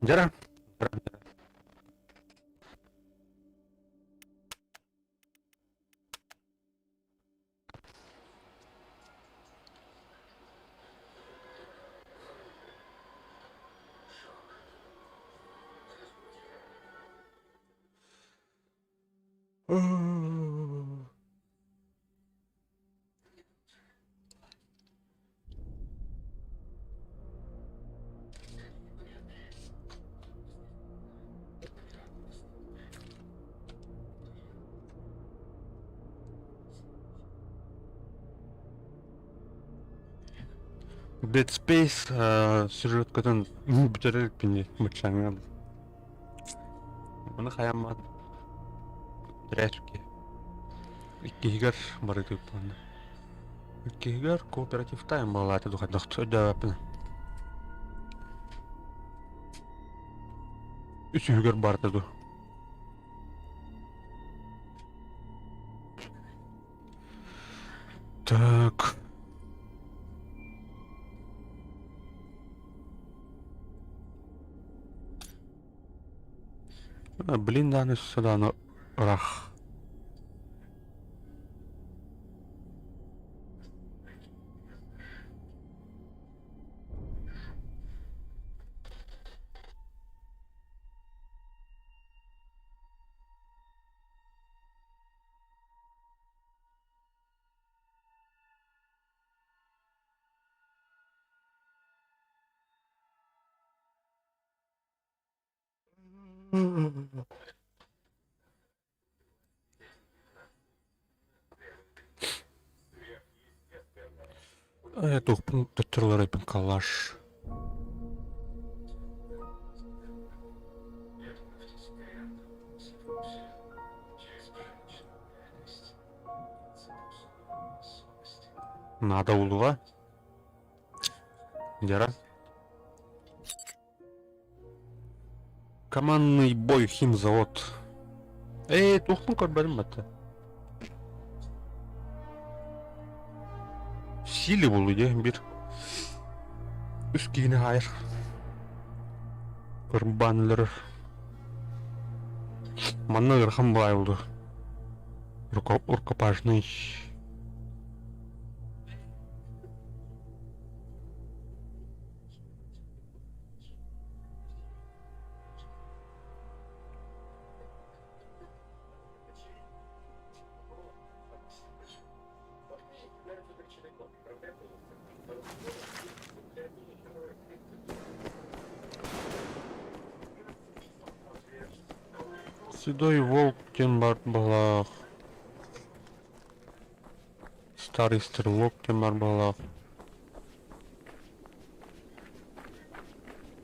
Дьара. Dead Space сюжеткатын бүтэрэр кини мыччаҥҥа Маны хайаммат Тряпки. Иккиһигэр бары тыыппанна. Иккиһигэр кооперативтаан буолаата духайдах өйдөөбөппүн. Үсүһүгэр барда ду. Так. Блин, даҕаны өссө даҕаны ыраах. Ээ, туохпун төттөрү калаш. Наада улуга. Дьара. Командный бой химзавод. Ээ, туохпун көрбөтүм батта. Сили булду дии бир. Үс киһини хаайар. Кырбаан өлөрөр. Манна ыарахан баай булду. Рукопашный. Седой волк диэн баар баҕалаах. Старый стрелок диэн баар баҕалаах.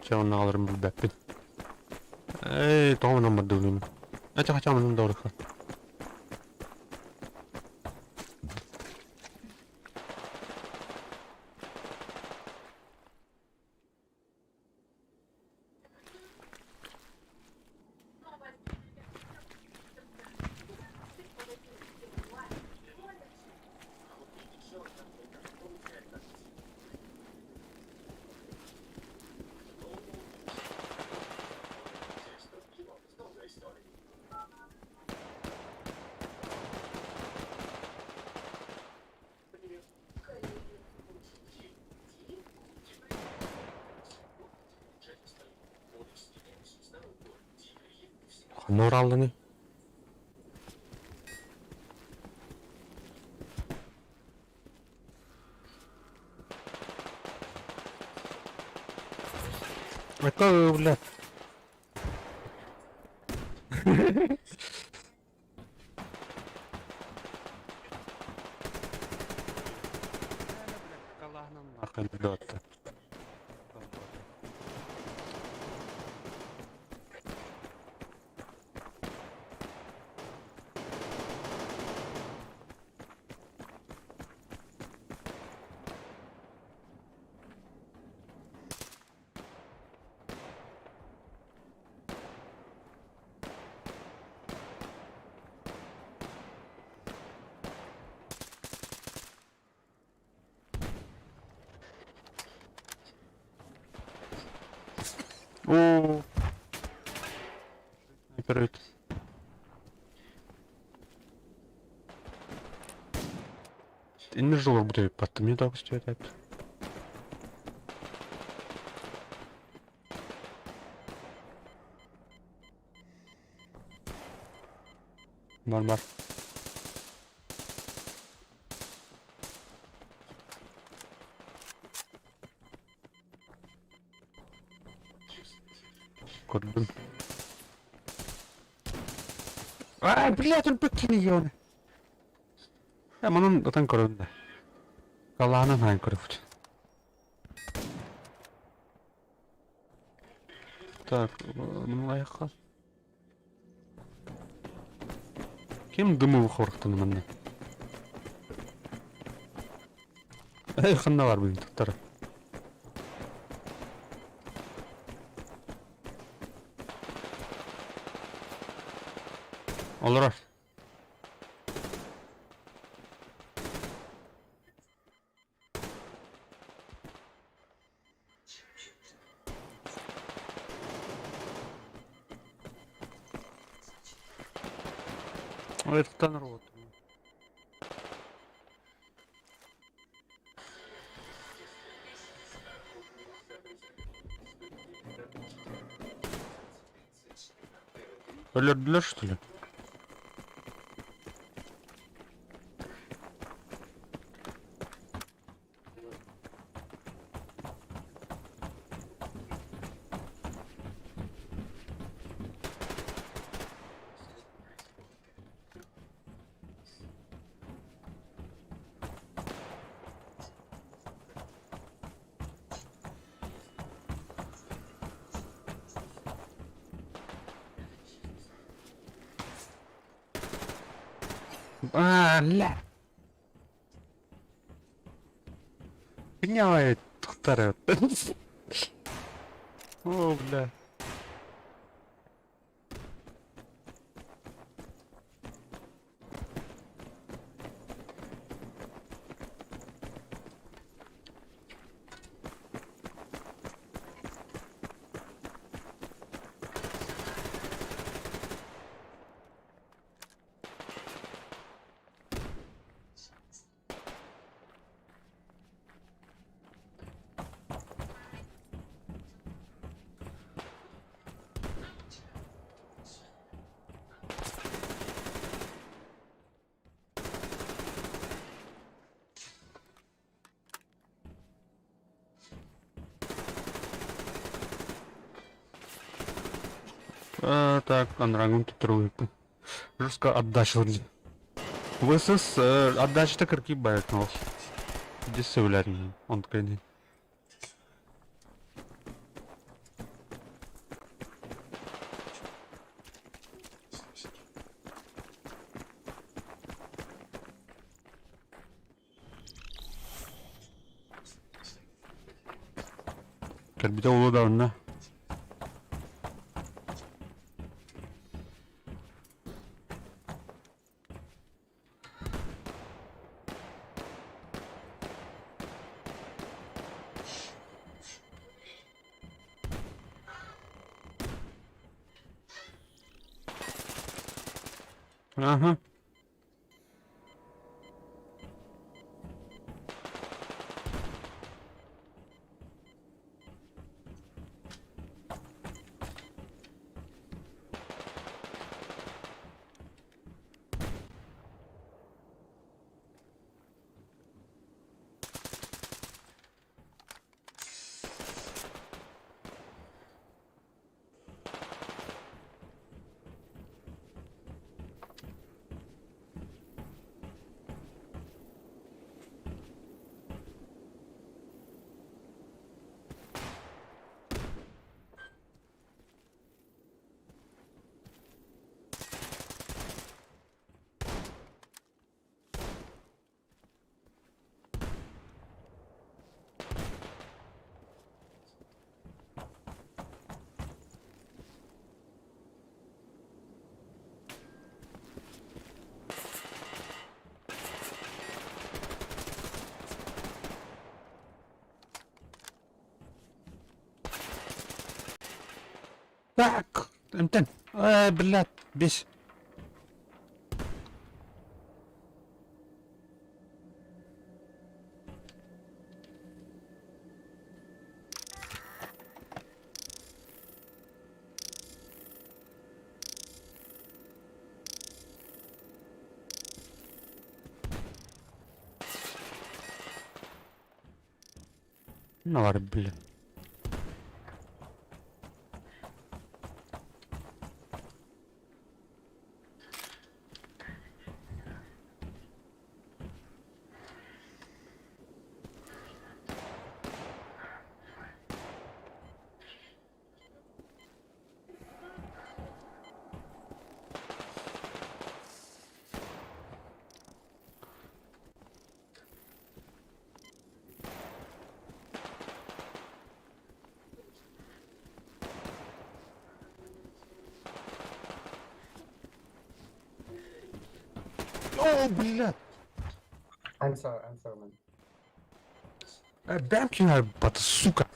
Чэ онно аҕаларын билбэппин. Ээ, тоҕо манан бардыбын? Эчэ хотя манан да Ханна ураллыный? Это, блядь. Оо. Снайпер эбит. Иннир жолорбут эбит баттым не так көстүбэт. Бар бар. Көрдүм. Ай, блядь, өлбөт кини оны. Э, манан ытан көрөн да. Калаанан хаан көрөбүт. Так, мунун айахха. Ким дымы хорохтону манна? Эй, ханна бар бүгүн туттара? Олорор. Ой, рот. Өлөрдүлэр, что ли? А, ля. Гнявает второй. О, бля. А, так, анрагун тут Жестко отдача. ВСС отдача кырки байт Дисывлять он такой. Кэлбитэ улуу да онно. Ага. Так, эмтэн. Э, блядь, бес. Нар, блин. О, блядь! I'm sorry, man. Бэмкин бат, сука!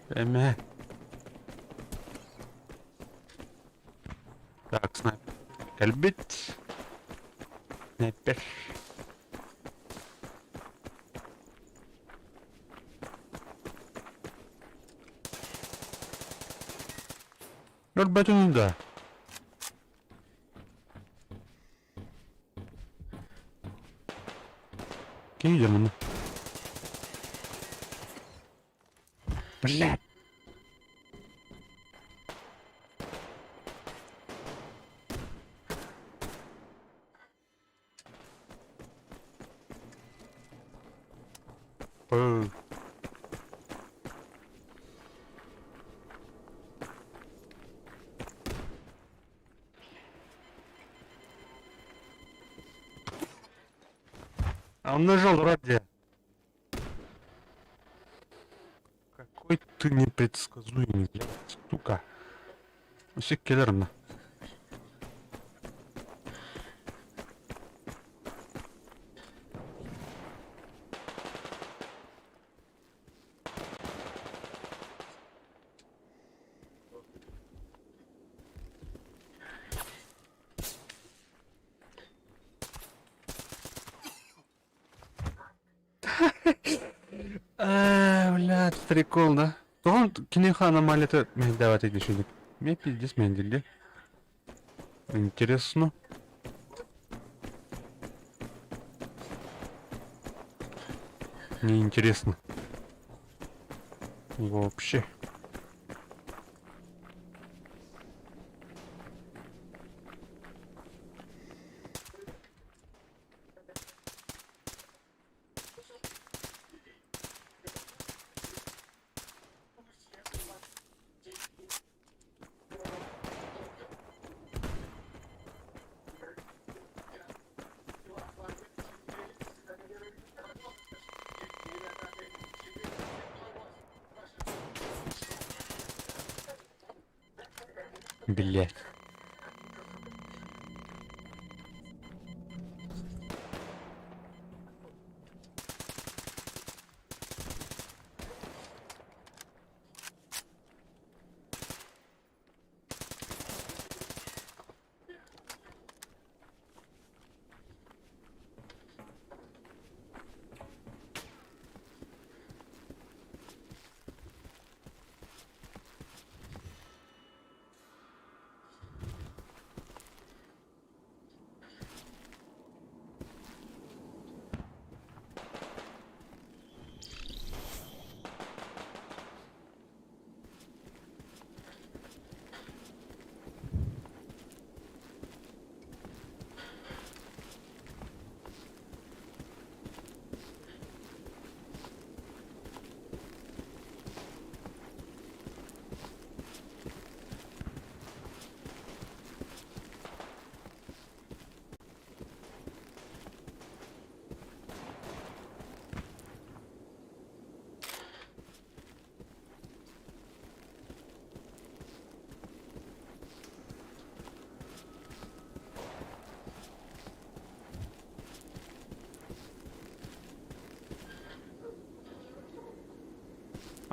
Эме. Так, снайпер. Кэлбит. Снайпер. Өлбөтүн да. Киһи маны. Блядь. Э. А он нажал ради. Какой ты непредсказуемый, блядь, сука. Все келерно. Э, блядь, прикол, да? Тоҕо киниэхэ аномалията мэһэйдээбэт ити Мне пиздец мэһэйдиир Интересно. Неинтересно. Вообще. Блять.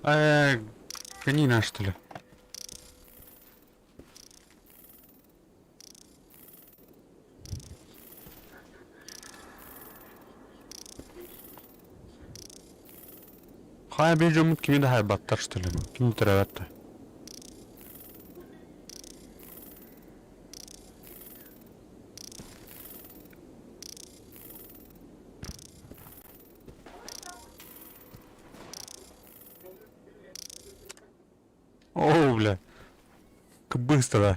Э, конина что ли? Хайа биир дьоммут кими да хайбаттар что ли? Ким төрөөбөт да? О, бля. Как быстро.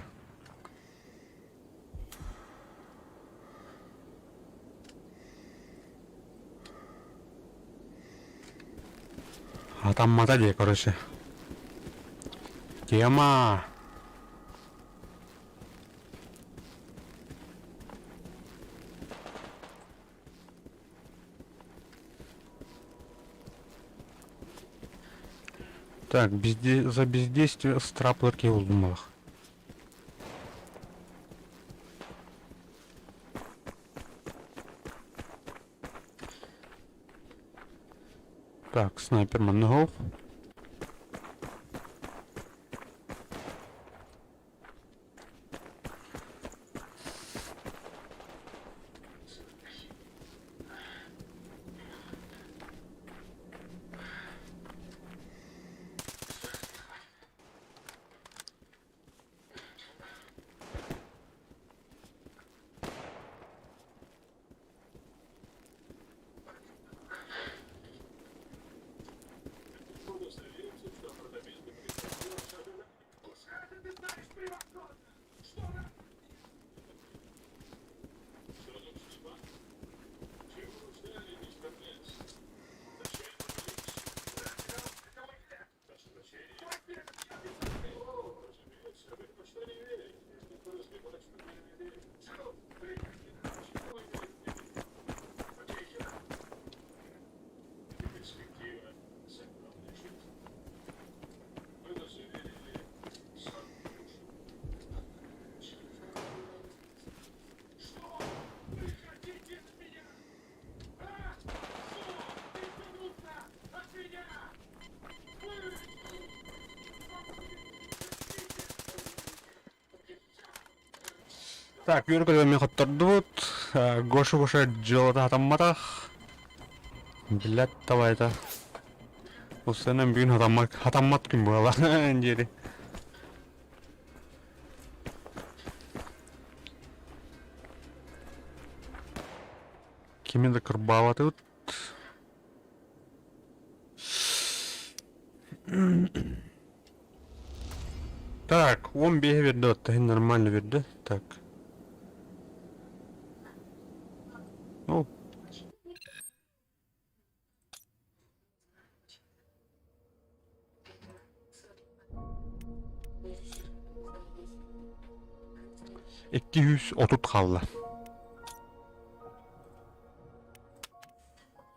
Хатаммата дии, короче. Тема. Так, безде... за бездействие страплар киһи Так, снайпер манныгов. Так, үөр мен хоттордубут. Гоша Гоша дьыалата хатамматах. Билет давайта. Усенен бүгүн хатаммат, хатаммат күн буола диэри. Кими да кырбаабатыбыт. Так, он биэһэ биэрдэ, оттон нормально биэрдэ. Так. Ну. 230 хаалла.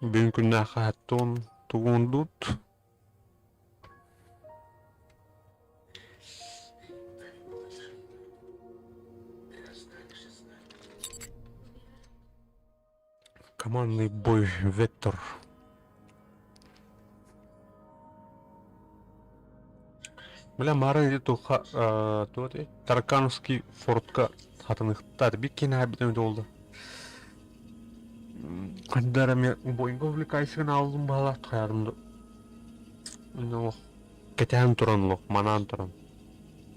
Бүгүн күннээххэ хаттуун тугундут. Командный бой Вектор. Бля, марын ити туха туох Таракановский фортка хатаныхтар бик киэҥ бүтэн буолла. Хайдара мен бойга увлекайсыгын алдым баалаах хайарым да олох кэтээн туран олох манаан туран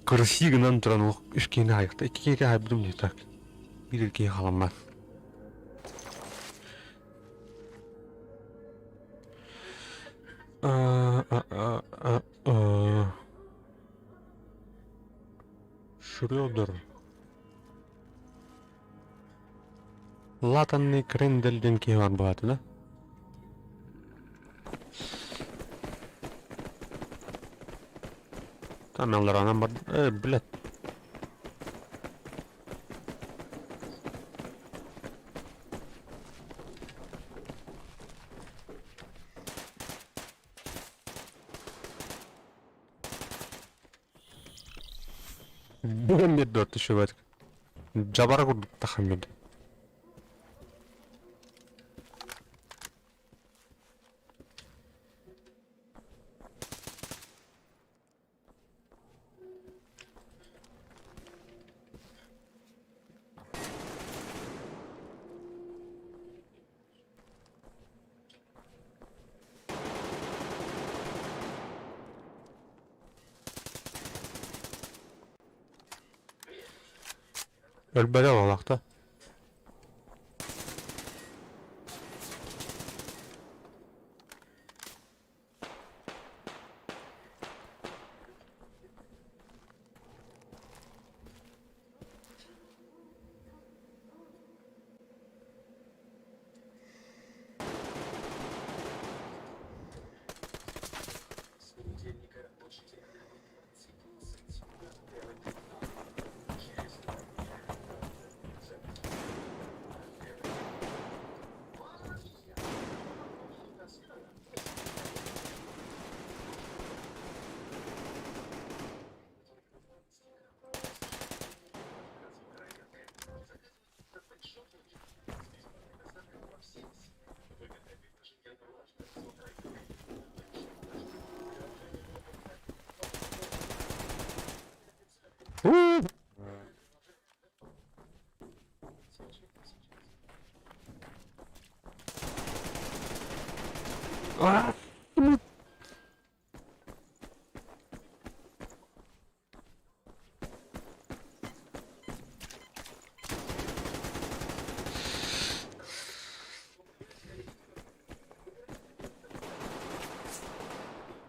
кырсыы гынан туран олох үс киһини аайыкта икки киһи аайбытым дии так биир киһи халаммат. Шрёдер. Латанный Крендель диэн киһи баар буолаата да? Там аллараанан бар... Э, блядь. Бүгүн биэрдэ түшүбэт. Дьабара курдук тахан биэрдэ. Өлбөтө буоллахта.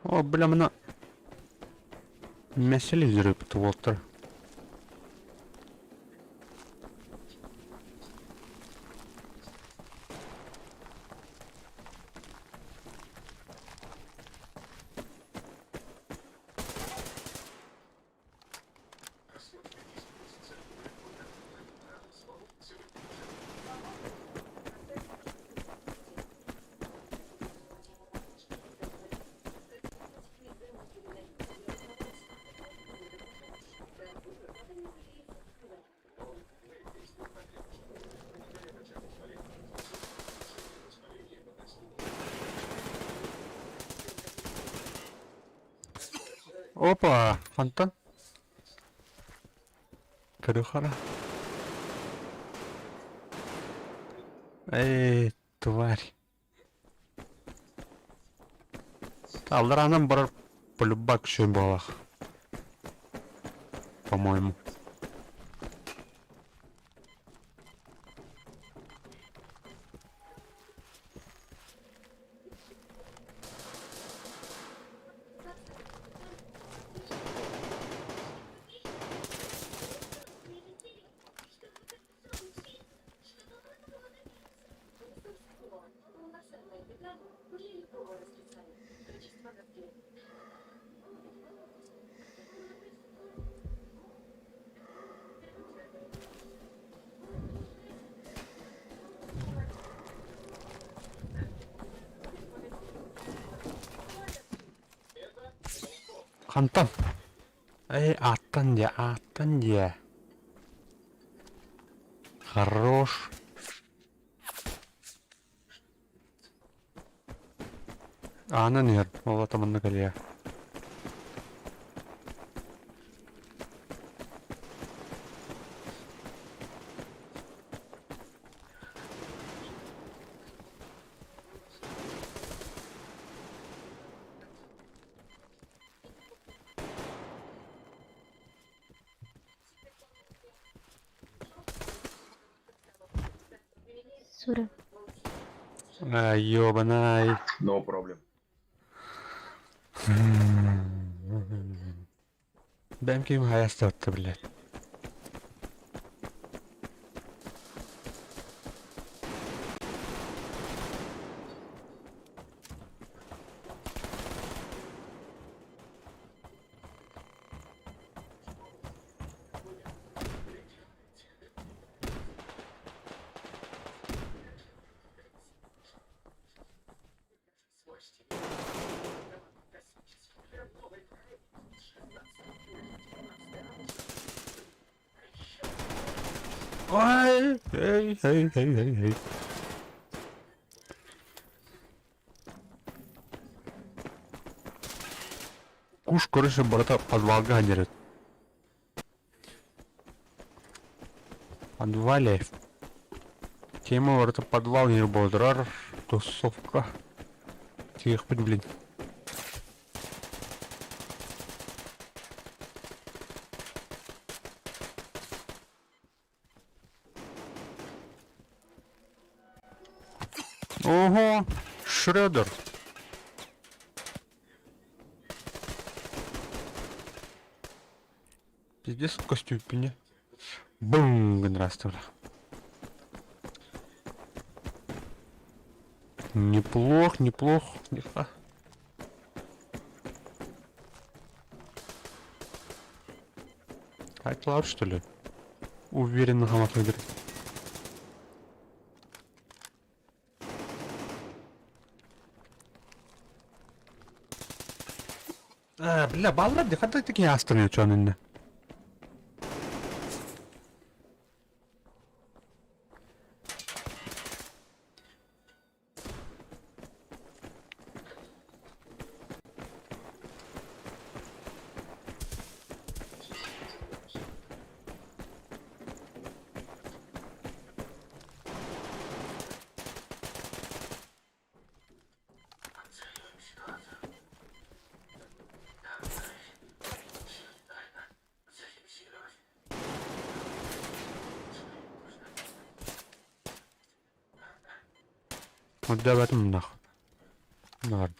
О, бля, мына Месели жүрүп уолтар. Опа, хантан? Көрү-хара. Эй, тварь. Аллараанан барар полюбак үчүгэй буоллах. По-моему. Хантан? Эй, ааттан дьэ, ааттан дьэ. Хорош. Аанан иһэр, ол ата манна кэлиэ. Сура. Ай, ёбанай. No problem. Бэм ким хайастатты, блядь. Ой, эй, эй, эй, эй, эй. Куш короче барыта подвалга дерет. Подвале. Тема барыта подвал не болдырар. Тусовка. Тиэхпит, блин. Ого, Шредер. Пиздец костюмпине. Бум, гынрастыра. Неплох, неплох, неплохо. iCloud, что ли? Уверенно хамат выберет. А, бля, баллар ди, хата таки астаны чонынна. Отдаватым нах. Нар.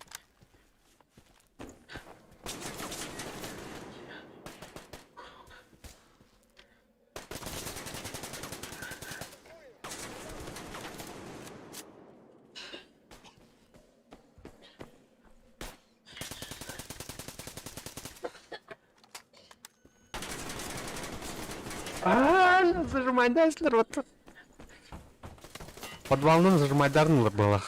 А, зажимайдайсыздар вот. Подвалынан зажимайдарнылар была.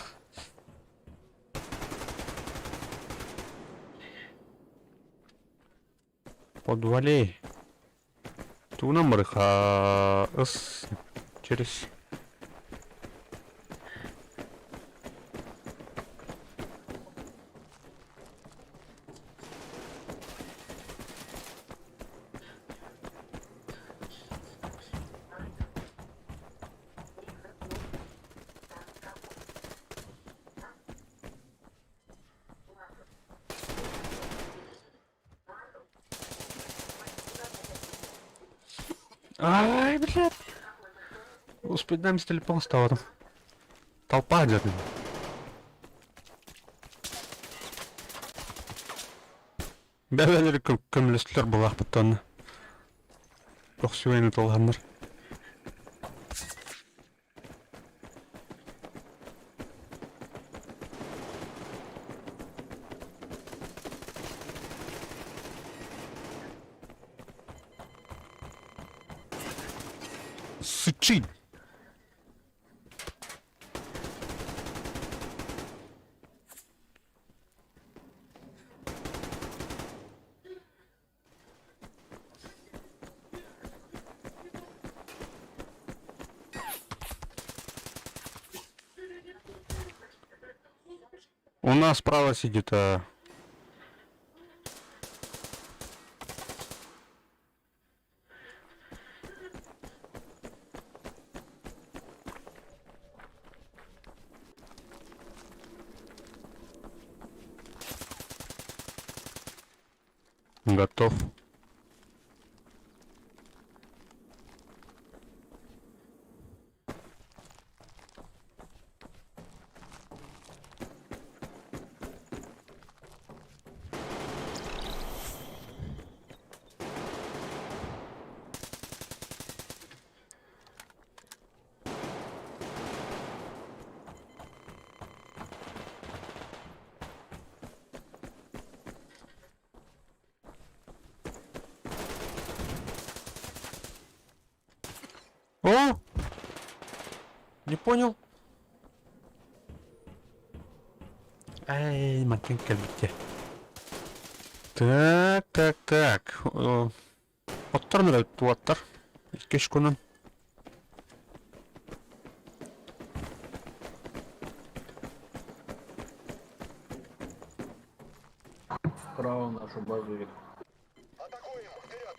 Подвалей. Туна мырха ыс через Ай, блядь. Успедаем с телефон стал там. Толпа идет. Бәбәлер көмлөстүлөр булаахпыт онно. Тохсуэйны толханнар. Сычи! У нас справа сидит а... Готов. О! Не понял. Эй, мантын кэлбитте. Так, так, так. Оттор нөрө туаттар. Икки кунун. Справа нашу базу вид. Атакуем! Вперед!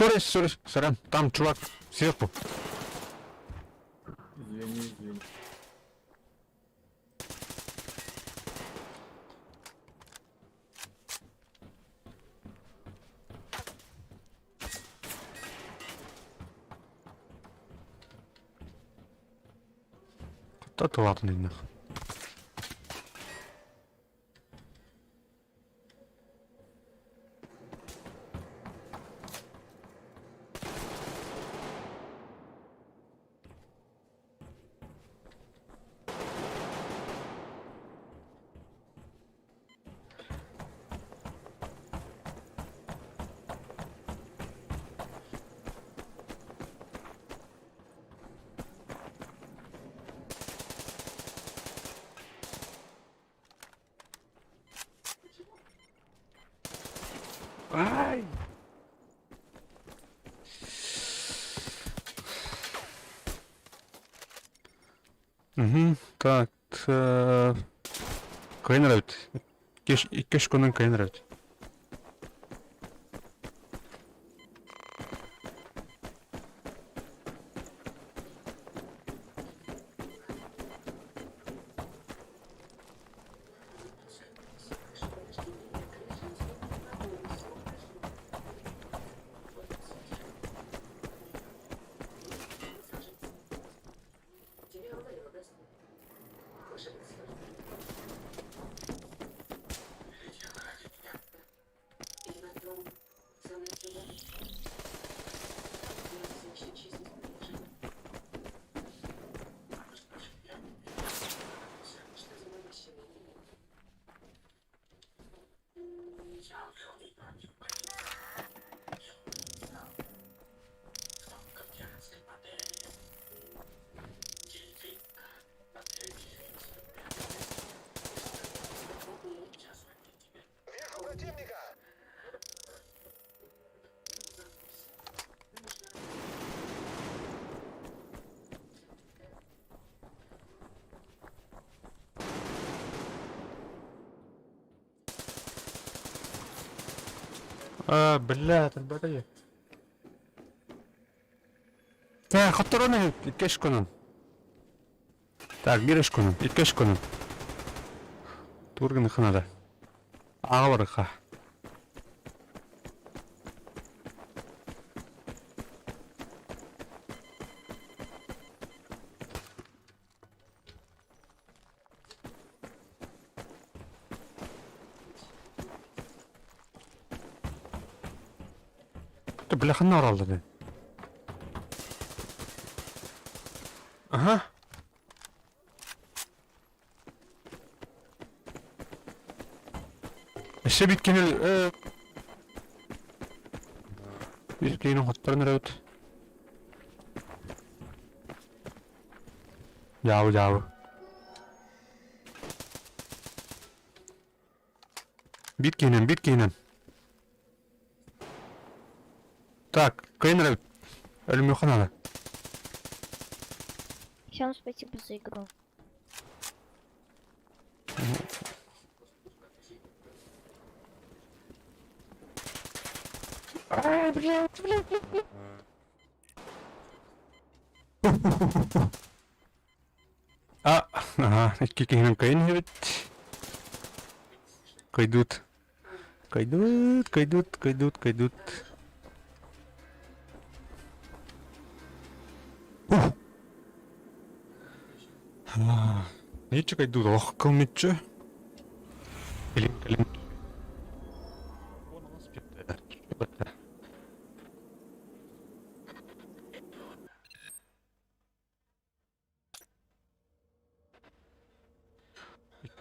Сори, сори, сорян, там чувак сверху. Извини, извини. Да ты ладно, нах. Ай! Угу, так, кыайан эрэбит. Икки очконан кыайан эрэбит. Вижу противника! А, бля, это Так, хотторон икки очконан. Так, биир очконан, икки очконан. Турганы ханада. Аҕа барыха. Бля, ханна оралды дии. Аха. Өссө биир киһи биир киһини хотторон эрэбит. Дьаабы, дьаабы. Биир киһинэн, биир киһинэн. Так, кыайан эрэбит. Өлүмүөххэ наада. Всем спасибо за игру. Ай, блядь, блядь, блядь, блядь. А, ага, икки киһинэн кыайан иһэбит. Кыйдут. Кыйдут, кыйдут, кыйдут, кыйдут. Ух! Ничего кыйдут, ох, кылмыччы. Кэлин, кэлин.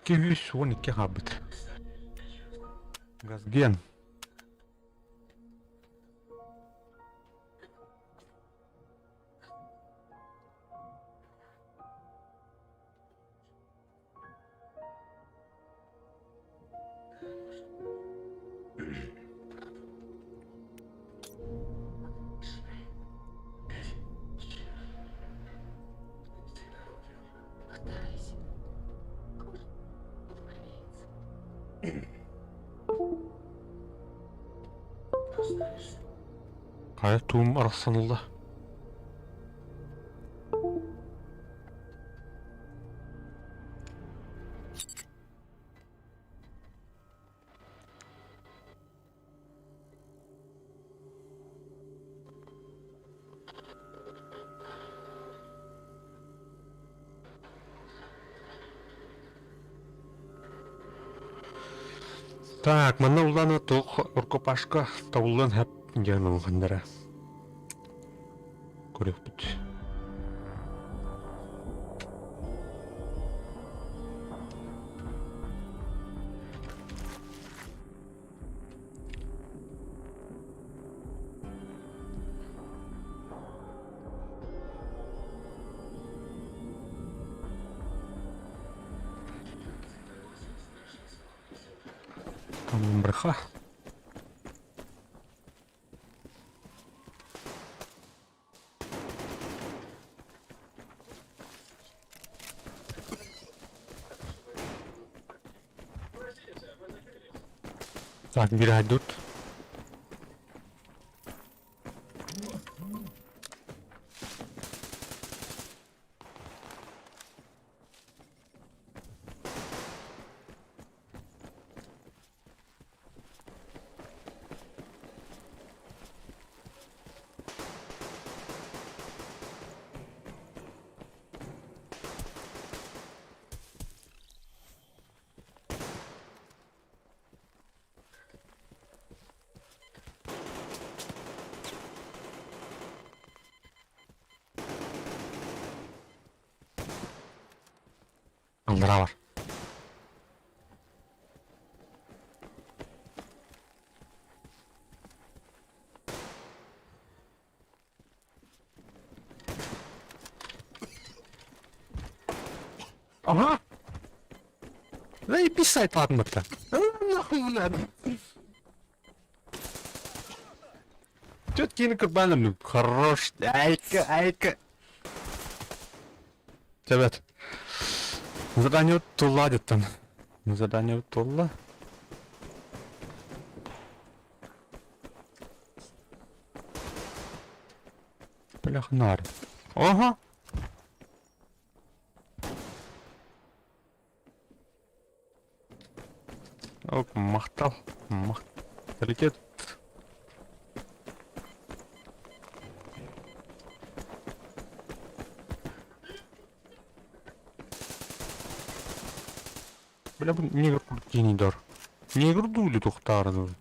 212 хаалбыт. Газген. Хайа туум арахсан ылла. Так, манна улаана туох рукопашка табыллан хэп диэн улаханнара. Көрүөхпүт. Там бреха. Так, бирайдут. Аллараа бар. Ага! Заебись сайт ладно-то. Нахуй надо. Тетки на курбаном. Хорош. Айка, айка. Ребят. Задание тула там. Задание тула. Бляхнар. Ага. Оп, махтал. Махталитет. Бля, бу негр курдини дор. Негр дули тухтарын уже.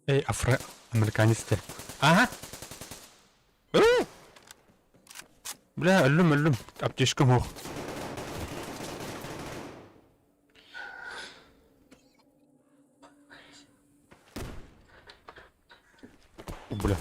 Эй, афроамериканецтэр. Ага. Э! Бля, өллүм, өллүм. Аптечкам суох. Бля.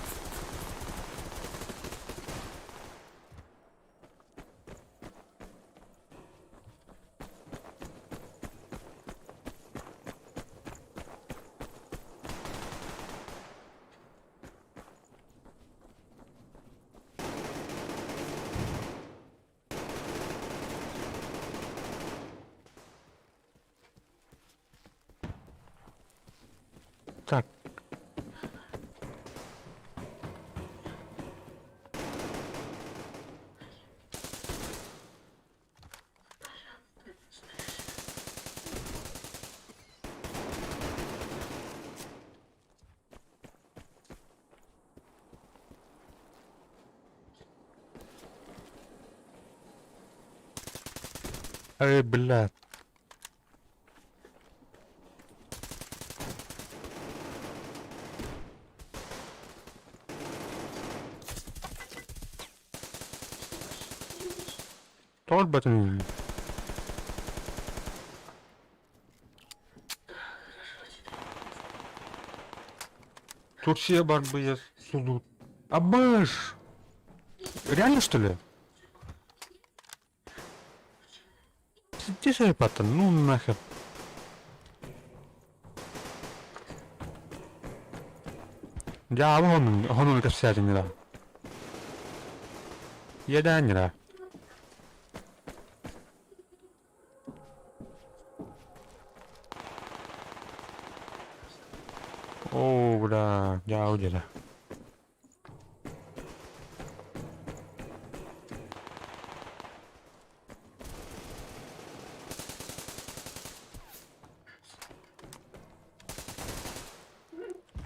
Так. Эй, бля. Көрбөтүн Турция барбыйа сулут. Абыш! Реально что ли? Где же паттан? Ну нахер. Дьаабы хонун, хонун кэпсээтиннилэр. Иэдээннилэр. Оо, бля, дьаабы дьэлэ.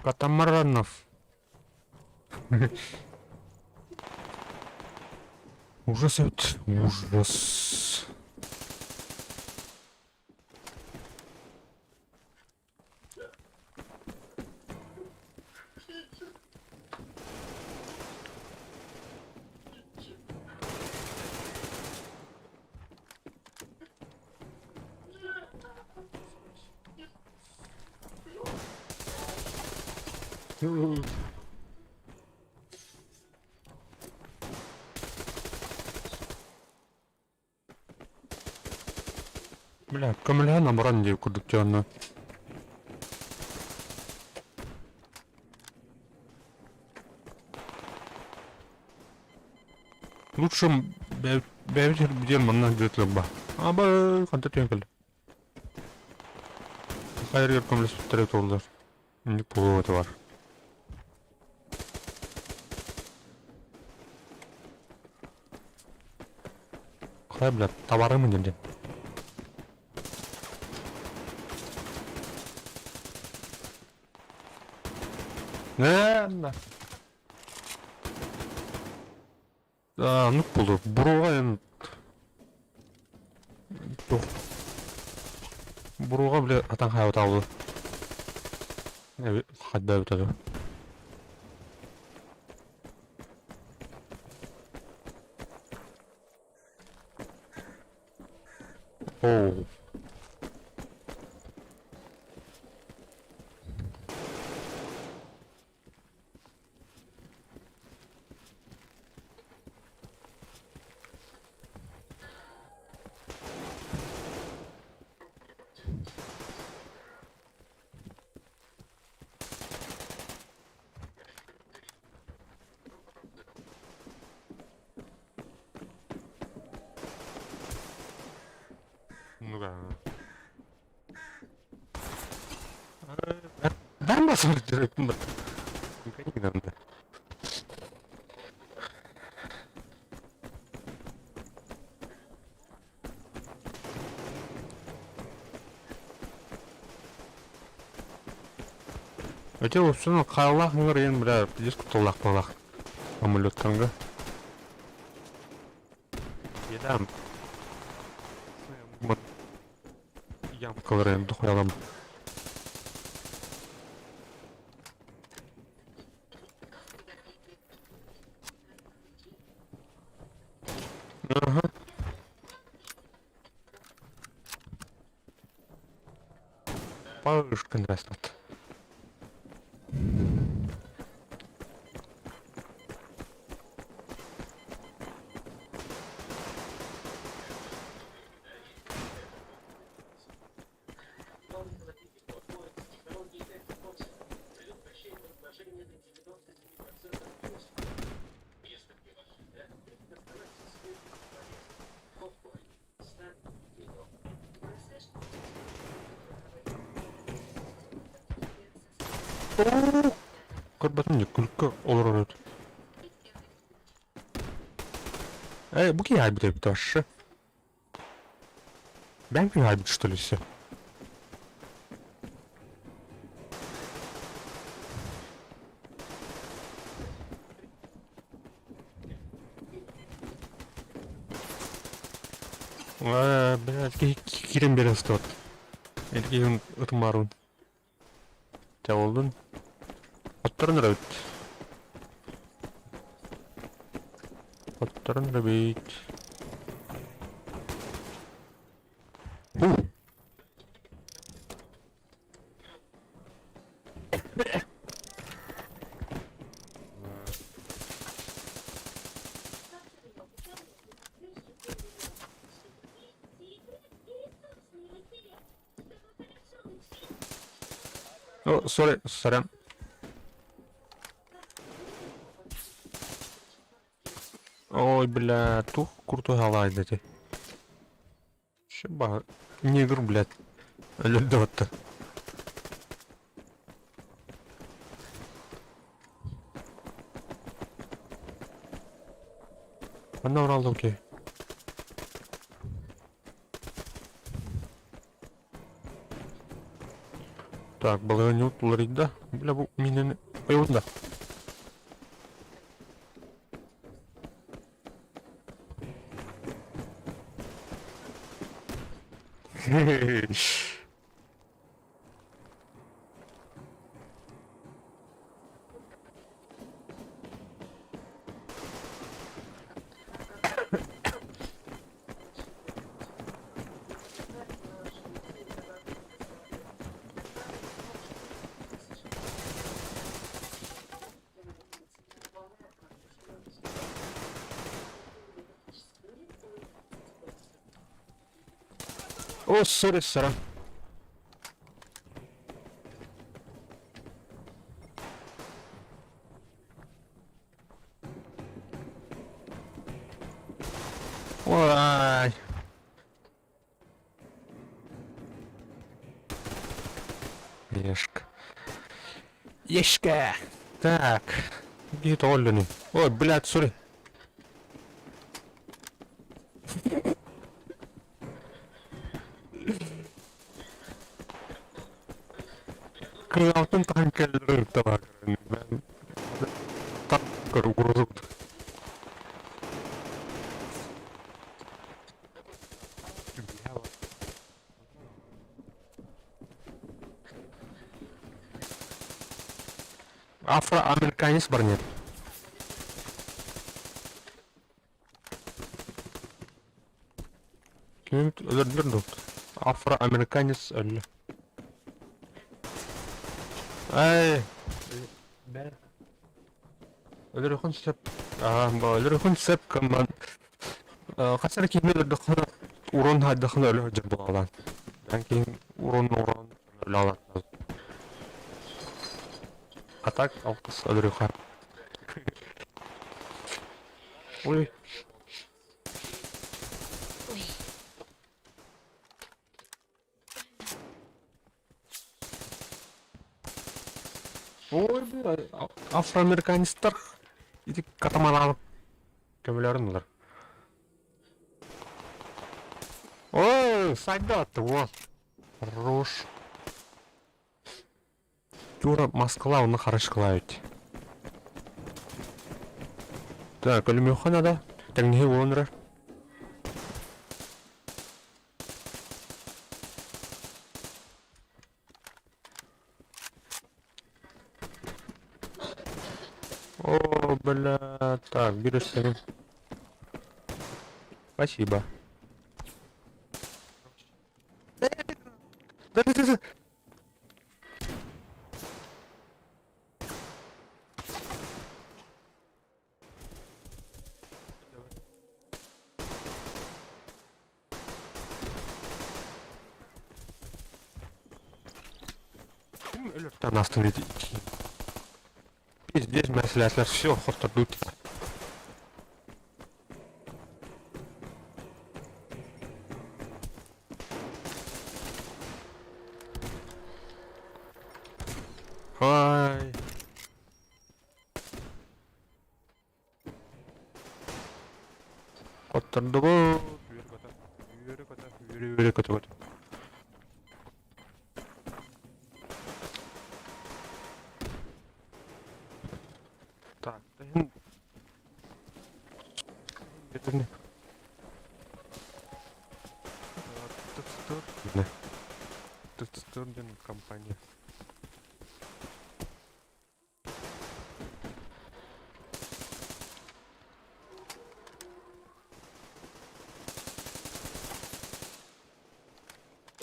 Катамаранов. Ужас эбит. Ужас. Бля, көмөлөһөн абаран диир курдук дьонно. Лучше бэйэбит диэн манна дьиэтилэр Аба ханта түһэн кэллэ. Хайыр көмөлөспүттэрэ туоллар. Инник буолуо бар. Хайа бля, табарымын диэн диэн. Ээ, Оннук буолуо. Буруоҕа эн туох буруоҕа били атан хаабытаабы хайда эбитэ дуу. Оо. Ну-ка. Ben basar direkt bunda. Өте olsun қайлақ нөр ең бля диск кутуллах балах самолеттанга. Едам. Ямкаларын духуялам. Ага. Пашкин растут. Көрбөтүм дии, күлүккэ олорор эбит. Э, бу киһи айбыт эбит вообще. Бэм киһи айбыт что ли все? Э, блядь, киһи киирэн биэрэн сытыбат. Эргийэн ытымаарбын. Чэ буоллун. Отторун эрэбит. Отторун эрэбит. Ух. О, сори, сорян. Ой, бля, тух куртуһалаайда ити. Шеба, негр, блядь. Өлөрдө Манна оралды окей. Так, балыгын уларыйда. Бля, бу минени... Ой, да. О, сори, сора. Ой. Ешка. Ешка! Так. Где это Оллини? Ой, блядь, сори. Кыралтын танкерлер табар. Танкер угрозу. Афроамериканец бар нет. Ким өлөрдүлэр дуо? Афроамериканец өллө. Ай! Өлөрөхүн сөп. Аа, өлөрөхүн сөп кымман. Хас эрэ киһини өлөрдөххүнэ урон хаайдаххына өлө сылдьар буолаҕын. Эн киһиҥ урон урон өлө А так алгыс өлөрүөххэ. Ой. Ой. Ой, бля, афроамериканецтар ити катамаран көмөлөрүн ылар. Ой, сайда во. Хорош. Тура Москва, оны харышкалають. Так, өлүмүөххэ надо. Тэҥниһи буолан эрэр. О, бля, так, берешь. Спасибо. Да, да, да, да. Ким өлөртөн астын Пиздец, мәселәләр, все, хоттордут. Ай. Хоттордубут. Үөрэ көтө, үөрэ үөрэ көтө көтө. Так, Тестер компания.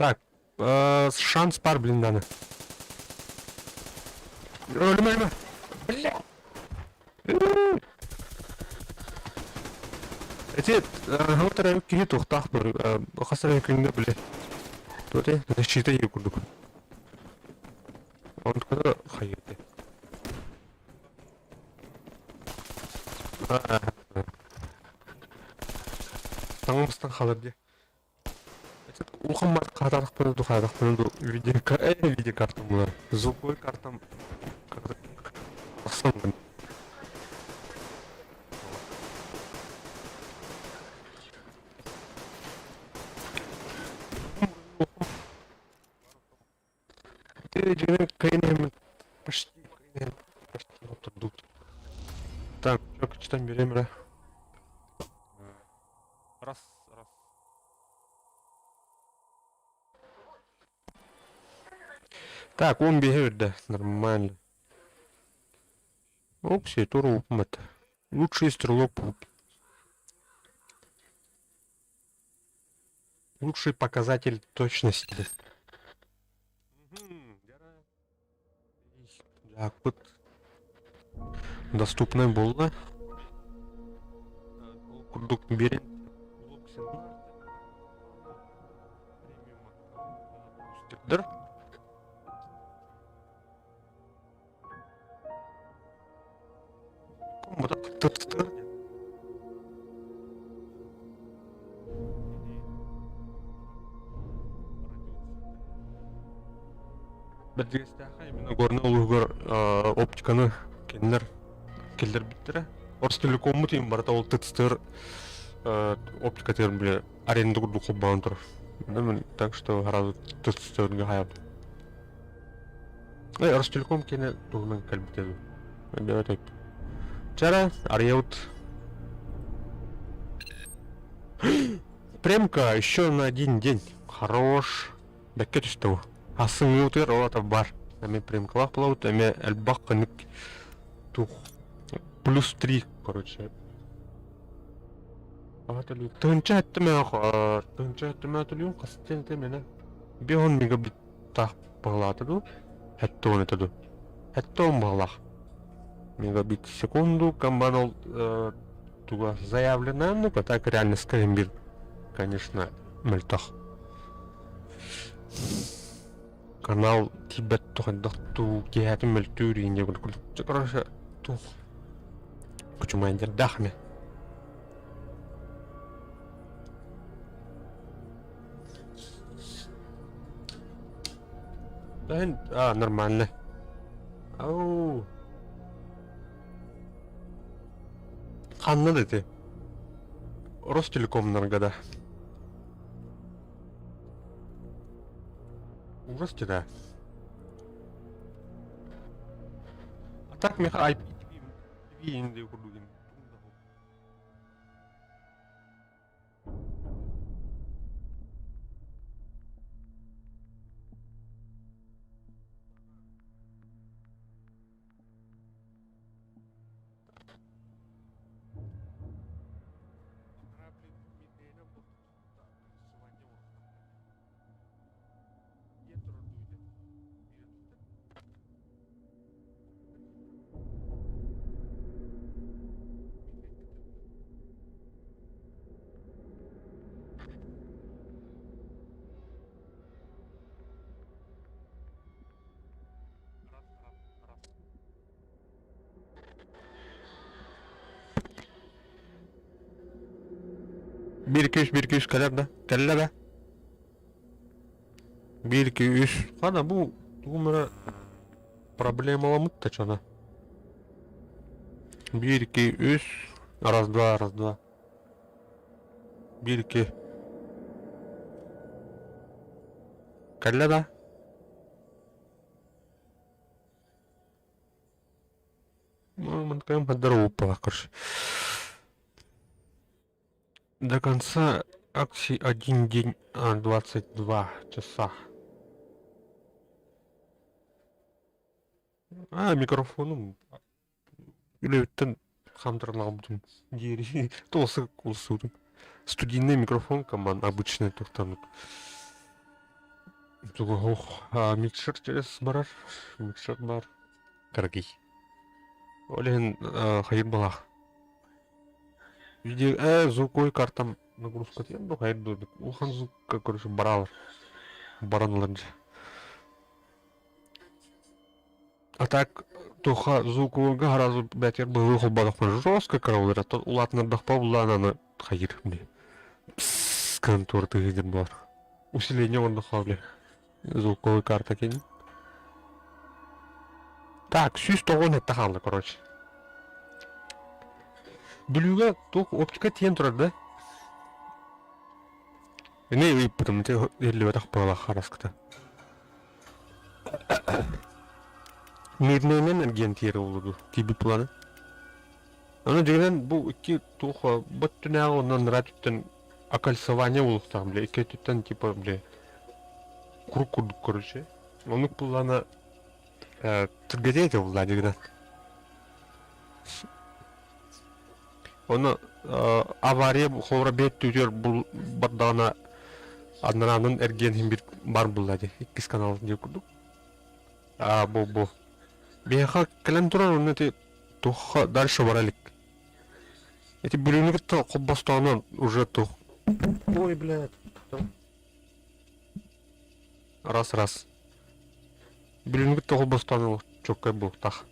Так, шанс бар, блин, даны. Өлүмэ, өлүмэ. Бля. Эти хантара киһи туохтаах бар, хас эрэ күҥҥэ били. Туоте, защита ии курдук. Онтуката хайыты. Таҥастан халар дии. Улахан хаатаатахпына ду хаатахпына ду видеокартам буолар. Звуковой картам тахсан Почти почти Так, чё, берем, да? Раз, раз. Так, он бегает, да, нормально. Опси, туру упмат. Лучший стрелок. Лучший показатель точности. Дьаакпыт доступнай буолла. Ол курдук биэрэн Бэрдигэстээххэ именно Горнай улууһугар оптиканы кинилэр киллэрбиттэрэ. Ростелекоммут иһин барыта ол ТЦТР оптикатыгар бile аренда курдук холбоон турар. Так что сразу ТЦТРга хайабыт. Ростелеком кини туһунан кэлбитэ дуу. Өйдөөбөт Чара, арыйабыт. Премка еще на один день. Хорош. Бэккэ түстэ бу. Ассыҥыытыгар ол ата бар. Эми премкалаах буолабыт, эми элбэх ханнык тух плюс три, короче. Тыһынча эттимээх, тыһынча эттимээх төлүүм хастен мене. Бион мегабиттаах баҕалаата дуу? Этте он это дуу? Этте он баҕалаах. Мегабит в секунду, комбан ол туга заявлено, ну-ка так реально скажем бир, конечно, мөлтөх. Канал тиийбэт хайдах туу киэһэтин мөлтүүр иинньэ короче туох кучумайдердаах эмэ. А, нормально. Ау. Ханна да ити? Ростелекомнарга да. Ужас да. А так меха IPTV инде курдугин. Биир 2 3 биир 2 3 кэлэр да? Кэллэ да? Биир 2 3 Хана бу тугум эрэ проблемаламмыт да чона. Биир 2 3 раз два раз два. Биир 2 Кэллэ да? Короче. До конца акции один день, а, 22 часа. А, микрофоном үлэбиттэн хаамтаран аҕалбытым диэри туосы улсуутум. Студийный микрофон команд обычный тухтаннык. Тугу микшер через барар, микшер бар. Кыргый. Ол иһин хайыр балах. Видео звуковой картам нагрузка тиэн бу хайыр дуо улахан звукка короче баралар. Баран ылар дьэ. А так туха звуковойга сразу бэтигэр быһыы холбоодохпуна жестко караллар оттон улаатыннардахпа буллаан аны хайыр били псс гынан туора тыаһыыр буолар. Усиление оҥордоххо били звуковой карта киин. Так, 197 хаалла короче. Бүлүүгэ туох оптика тиийэн турар да? Эмиэ ыйыппытым ити иһиллибэтэх быһыылаах хараскыта. Мирнэйинэн эргийэн тиийэр буолуо дуу, тиийбит планы. Аны дьиҥинэн бу икки туох бот түнээҕи уонна анараа өттүттэн окольцевание буолуохтаах бile икки өттүттэн типа бile круг курдук короче. Оннук буллаана түргэтиэ этэ буллаа дьиҥинэн. Ону авария холобура биэт түүтүгэр бардаҕына анараанын эргийэн иһин бир бар булла дии иккис канал диир курдук. А бу бу биһиэхэ кэлэн турар онно ити туохха дальше бара илик. Эти Бүлүүнү кытта холбостоҕуна уже туох Ой, блядь. Раз раз. Бүлүүнү кытта холбостоҕуна чоккай буолуохтаах.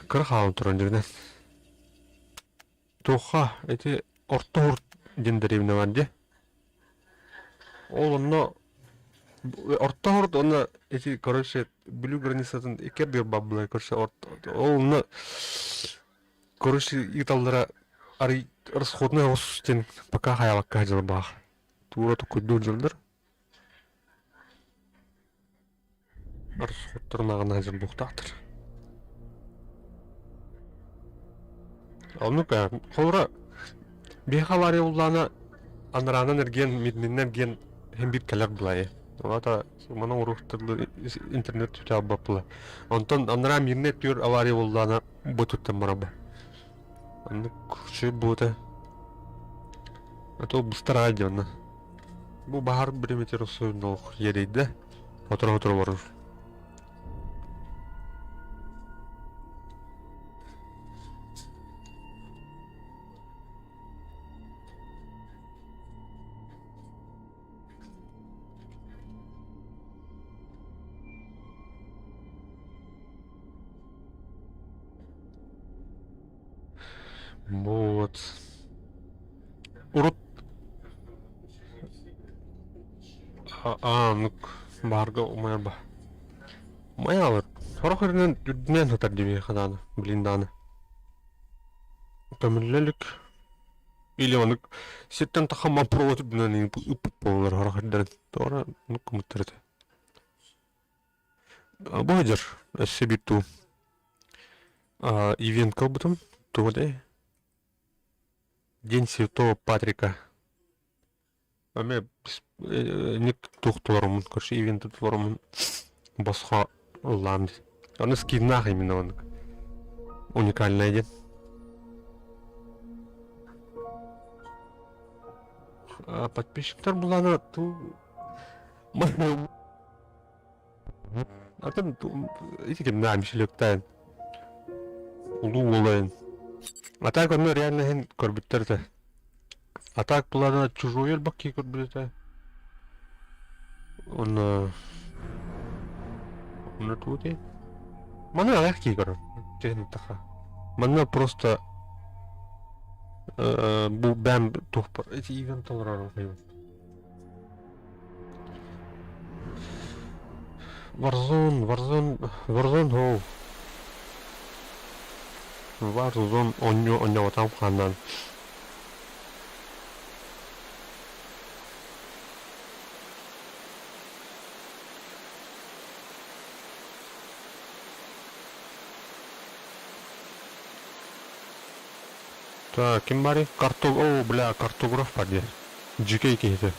Кыра хаалан туран дьиҥинэн. Туохха ити Орто Ур диэн дэриэбинэ бар дии. Ол онно Орто Ур уонна ити короче Бүлүү границатын икки ардыгар баар короче ол онно короче ыыталлара арый расходный оҕус диэн пока хайаабакка сылдьар Туура токуйдуур дьоннор Расходтарын ааҕына сылдьар буолуохтаахтар. Оннук ээ, холобура, биһиэхэ авария буллаҕына анараанан эргийэн, мииринэн эргийэн иһин биир кэлэр былайы. Ол аата маны оҥоруохтар интернет сүтэ албат була. Онтон анараа мииринэй өттүгэр авария буллаҕына бу туттан барабын. Оннук үчүгэй буолуо А то быстар аҕай дии онно. Бу баһаар бириэмэтигэр олох иэдэйдэ. Сотору-сотору олорор. Вот. Урут ааннык баарга умайар ба. Умайалар. Сорох үрүнэн үрдүнэн сытар дии хадааны, блин дааны. Көмүллэ илик. Или оннук сиртэн таххан маппуруот үрдүнэн ыппыт буолалар сорох ирдэрин. Тоҕо оннук гыммыттар этэ. Бу сылдьар өссө биир туу ивент ылбытым. Тугу этэй? День Святого Патрика. Эмиэ ник туох толороммун, короче, ивенты толороммун босхо ыллаам дии. Аны скиннаах именно оннук. Уникальная диэн. Подписчиктар булана ту Атын ити кимнээх мишелектаан улуу уолайын. А так онно реально иһин көрбүттэр этэ. А так булана чужой элбэх киһи көрбүт этэ. Онно онно тугу диэй? Маны аҕыйах киһи көрөр. Чэһин таха. Манна просто бу бэм туох эти ивент толорор Warzone, Warzone, Warzone һоо. Warzone оонньуу оонньооботоҕум хааннаан. Так, ким баарый? Картог... О, бля, картограф бар дии. Дьикэй киһитэ.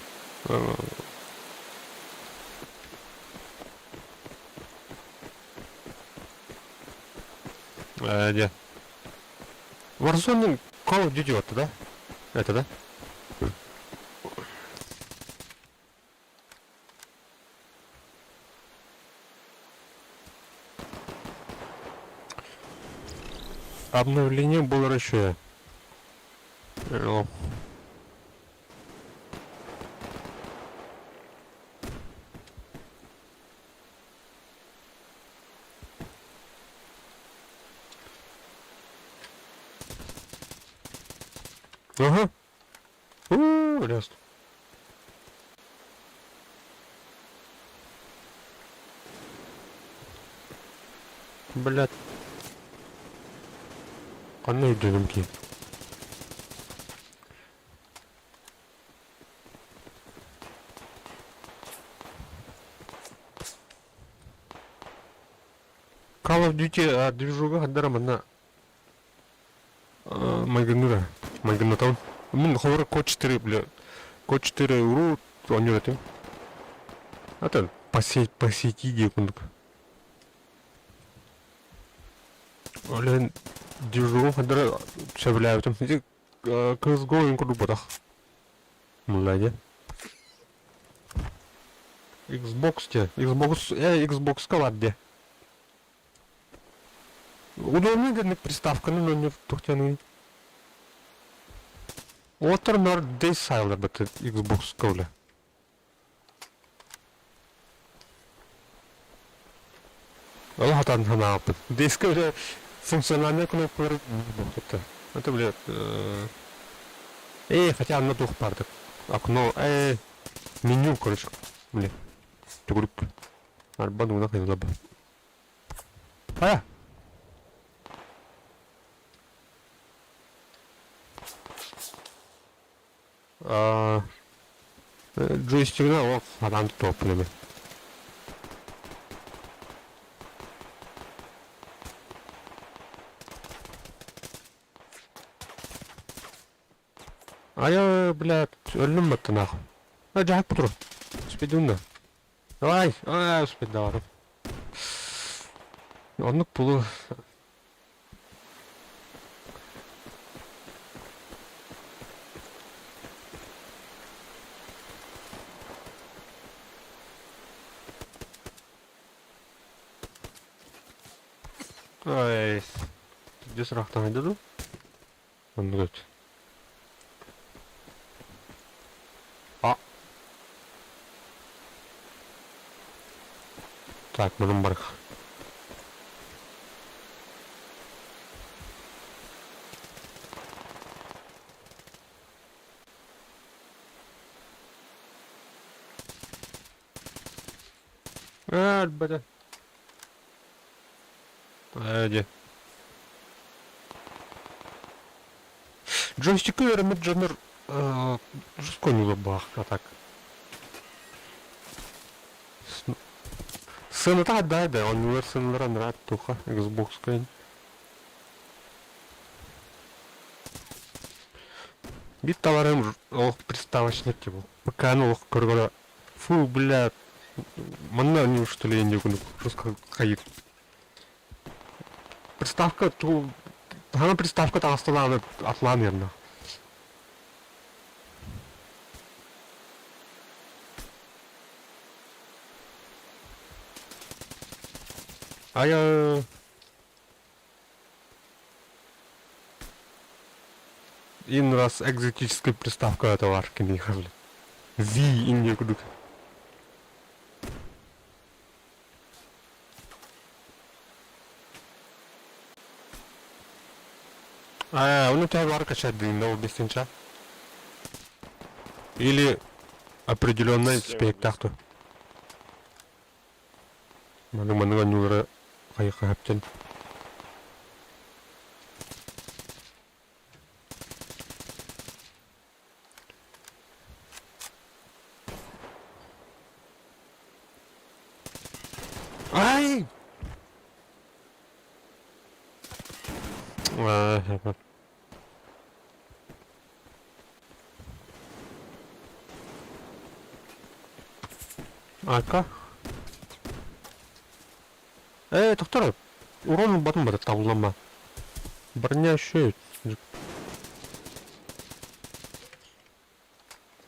Ээ, дьэ. Warzone Call of Duty да? Это да? Обновление было еще. Ага. У, лес. Блядь. Ханна өйдөнүм ки. Call of Duty движуга хаддара манна майгыныра майгыннатабын. Мин холоро код 4 бля код 4 урут оонньуур этим. Это по сеть по сети диye курдук. Ол иһин движугум хаддара сөбүлээбитим. Ити CSGO ойун курдук ботах. Мулла Xbox те. Xbox, Xbox-ка бар де. Удобный гэнник приставканы нөннөр тухтяны. Отыр нар дес сайлар бит Xbox-ка үле. Ол хатан ханааппыт. Диске уже функциональная кнопкалар это. Это, блядь, хотя одна тух бардык. Окно, меню, короче, блин. Тугурук. Арбан уна хайылаба. А! Джойстигына ол хараан туппун эми. Айа, блядь, өллүм баттанаах. А, дьаһак бутур. Спидунна. Давай, а, успейдаварым. Оннук булу. Ай, пиздец ырахтан айда дуу? Оннук эбит. А. Так, мунун барых. Өлбөтө. Ээ дьэ. Джойстикка үөрэммит дьоннор жестко а так. Сыаната да да, оонньуулар сыаналара анараа туха Xbox-ка Биир товарым олох приставочный типа. ПК-ны олох көргөрө фу, бля, манна не что ли не жестко хайыр. Приставка ту Хаҥа приставка таҕысталааны атлаан иһэрнэ. Айа Ин раз экзотическая приставка это бар киниэхэ били. V инньэ курдук. А, он у тебя бар качать длинного без тенча. Или определенный спектакль. Маны маны оонньуулара хайыха хаптен. Ай! Ака. Ээ, тохтор. Урон ылбатым бата табыллама. Броня еще.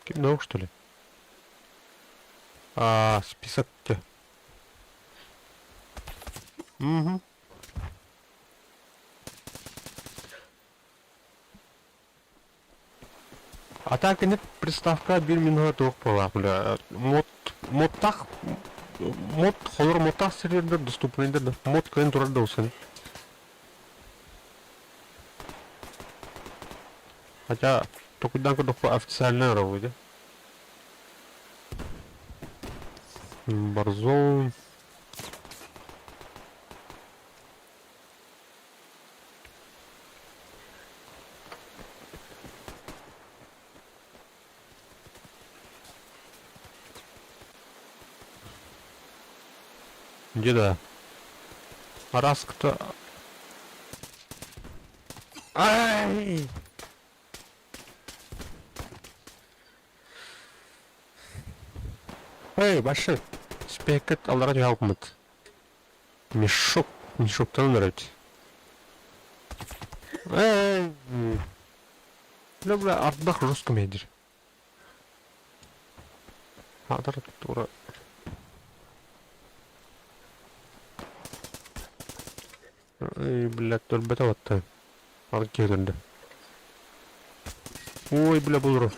Ким что ли? А, список где? Угу. А так кини приставка биир минута туох буолаах бля мод модтаах мод холор модтаах сервердэр доступныйдар да мод кыайан турар да усан. Хотя токуйдаан көрдөххө официальная работа. Warzone. Где да? А раз кто... Ай! Эй, большой! Спекет аллара түһэ Мешок, мешоктан өлөрөбүт. Эй! Бля, бля, ардах жестко медир. Адар тура. Эй, блядь, өлбөтө батта. Арык киһи Ой, бля, булру.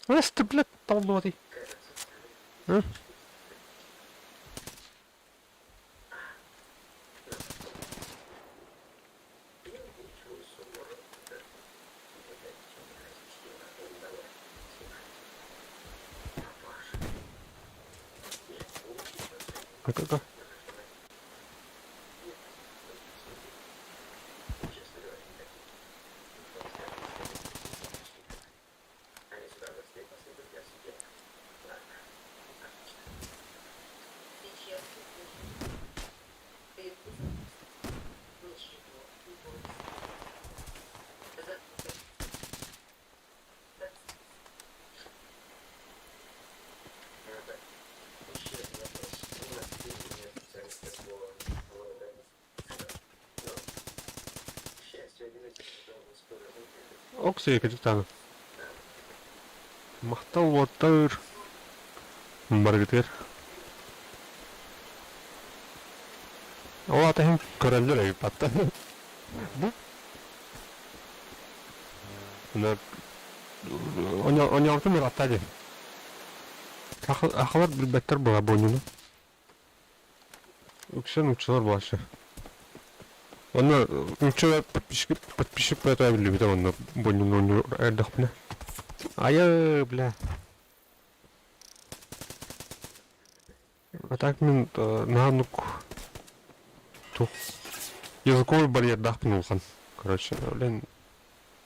Эс, блядь, толнутый. А? А-ка-ка. Оксия кытыктааны. Махтал уоттар баргытыгар. Ол аата иһин көрөллөр эбит батта. Бу Оньоортун ыраатта дии. Ахалар билбэттэр буолар бу оонньууну. Үксэ нууччалар буолааччы. Онно нууччалар подписчик подписчик бөтө биллибитэ онно бу оонньууну оонньуур эрдэхпинэ. Айыы, бля. А так мин наһаа оннук туох языковой барьердаахпын улахан. Короче, блин,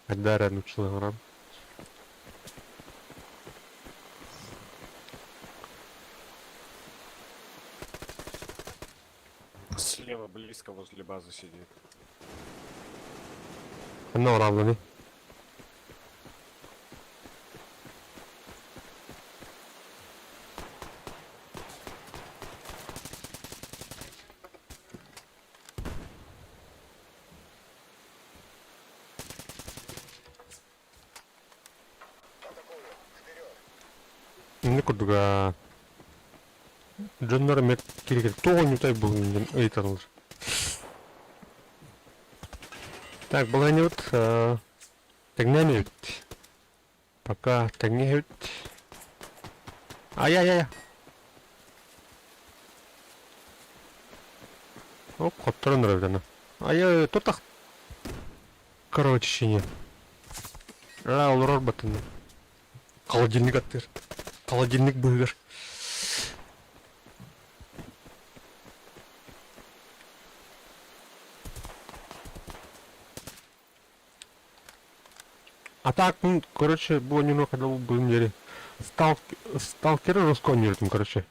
эрдэ эрэ нууччалыы оҥором. Слева близко возле базы сидит. Ханна ораалланый? Инник курдуга дьоннор эмиэ кииригэр туох оонньуутай буолуҥ диэн ыйыталлар. Так, балаһыанньабыт тэҥнээн эбит. Пока тэҥҥэ эбит. Ай-ай-ай. Оп, хотторон эбит аны. Ай-ай, тутах. Короче, А, олорор батын. Холодильник аттыыр. Холодильник быыһыгар. А так, ну, короче, было немного был диэри. Стал, сталкеры русского короче.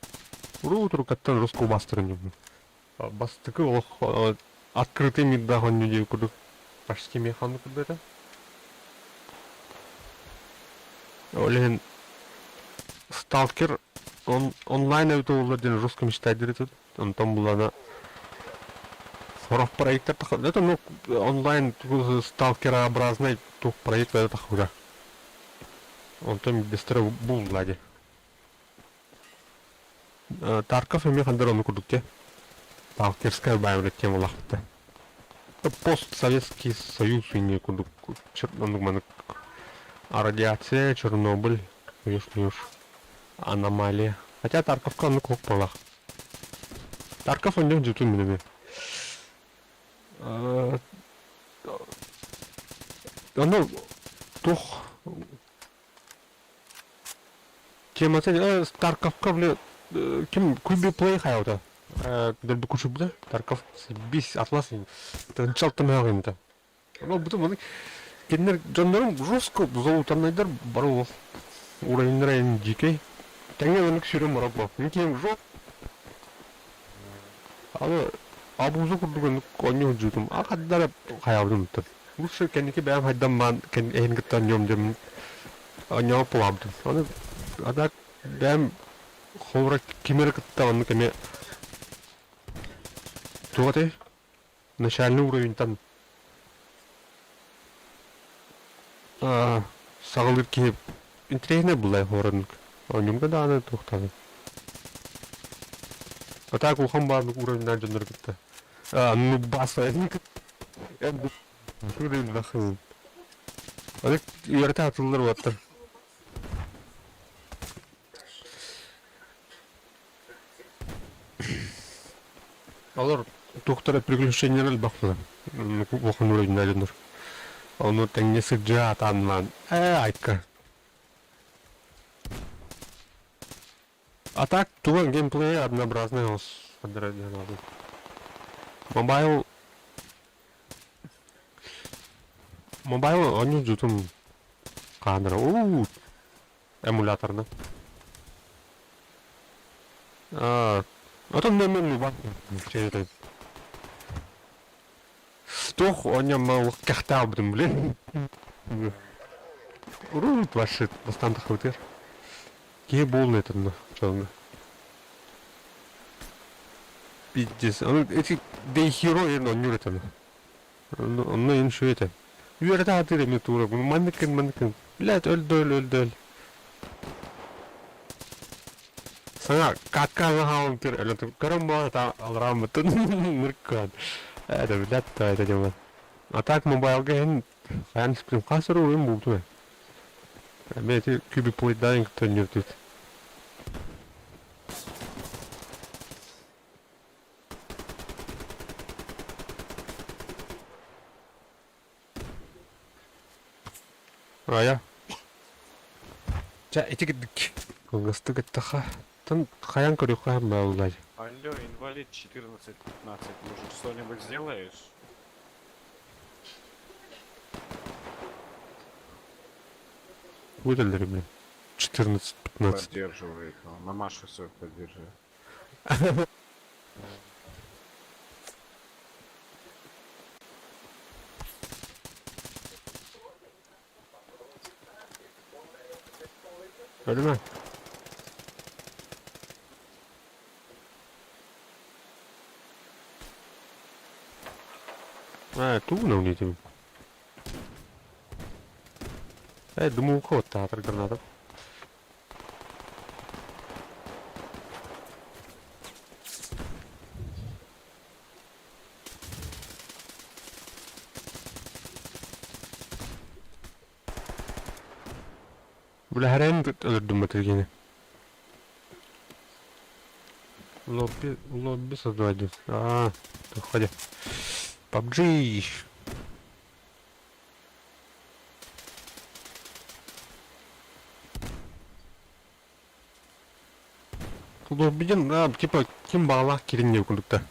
Урут-уруккаттан русского бастырын Бастакы олох открытый мирдаах оонньуу диэбит курдук почти механы курдук этэ. Ол иһин Сталкер он онлайн эбитэ буоллар диэн русском мечтать диир этим. Онтон булана Сорох проекттар это ну онлайн сталкерообразный тух проект это тахыра. Онтон бистер булла ди. Тарков эмиэ хандар ону курдук те. Сталкерская баайбыт тема улахта. Постсоветский Союз не курдук оннук маннык радиация, Чернобыль, уж аномалия. Хотя Тарковка оннук хук буолах. Тарков оннук дьутун минеме. Ону тух темата Тарковка бля ким Куби Плей хайаута дөлбү кучубда Тарков бис атлас тынчалтым хагынта. Ол буту маны кинилэр дьоннорум жестко золотаннайдар бары ол уровеннара эн дикэй. Тэҥҥэ оннук сүрүн морок бо. Мин жо аны абуза курдук оннук оонньуу сылдьыбытым. А хаддара хайаабытым ыттан. Лучше кэнники бэйэм хайдан баан эһин кытта оонньуом диэн оонньообот буолаабытым. Аны а так бэйэм холобура кими эрэ кытта оннук эмиэ туох этэй начальный уровеньтан саҕалыыр киһи интэриэһинэй буллай хороннук оонньуурга даҕаны туохтаҕын а так улахан баардык уровеннаах дьоннору кытта ну баса үөрэтэ атыллар уоттар Олор туохтара приключениялар элбэх буолар. Улахан уровеннаах дьоннор. Ону тэҥҥэ сылдьа атааннаан ээ айка. А так туга геймплей однообразный ос Мобайл Мобайл оонньуу дьутум хаанара уу эмуляторна. А, отон нөмөр бар. Туох оонньомо кэхтаабытым блин. Урут вообще бастаан тахыбытыгар. Киһи буолна этэнно чоҥҥо. Пиздец. Аны эти Day Hero эн оонньуур этэн. Онно эн шо этэ. Үөрэтэ сатыыр эми туура. Манныкын манныкын. Блядь, өлдөөл өлдөөл. Саҥа каткаҕа хаалан көр өлө көрөн буолан ата алрааммытын ныркаан. Это блядь, то это дело. А так мобайлга эн хайан сприм хасыр уйун булту. Эми эти кубик плейдайинг төннүрдүт. Рая. Чэ, ити кырдык. Кылгастык эттэххэ, тан хайаан көрүөххэ бааллай. Алло, инвалид 14-15, может что-нибудь сделаешь? Выдали, блин. 14-15. Поддерживает, он мамашу свою поддерживает. Өлүмэ. Ээ, тугун оҥниитим? Ээ, дымуука оттаатар граната. Үлэһэрин өлөрдүм бытыргини. Лобби, лобби создавать. А, ходи. PUBG. Лоббиден, да, типа, ким баҕалаах кирин диэн курдук да.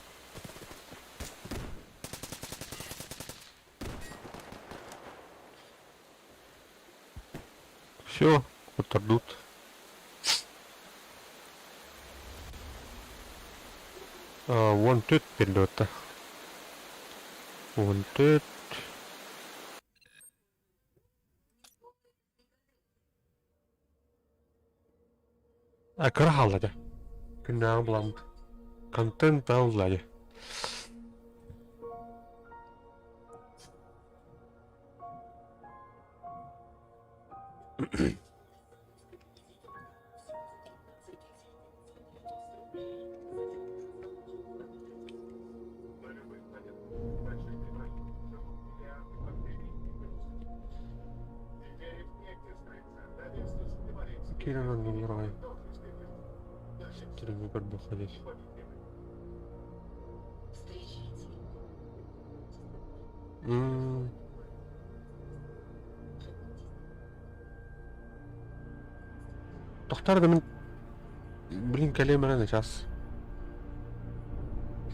Все, отордут. Уон төрт перелетта. 14. А кыра хаалла дьэ. Күннээҕи буламмыт. Контент аалла дьэ. Киирэн онньууллар аҕай Ситирэҥҥэ көрдөххө дии. М Тохтор да мин блин кэлиэм эрэ начаас.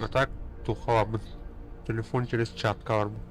А так туохха барбын. Телефон через чатка барбын.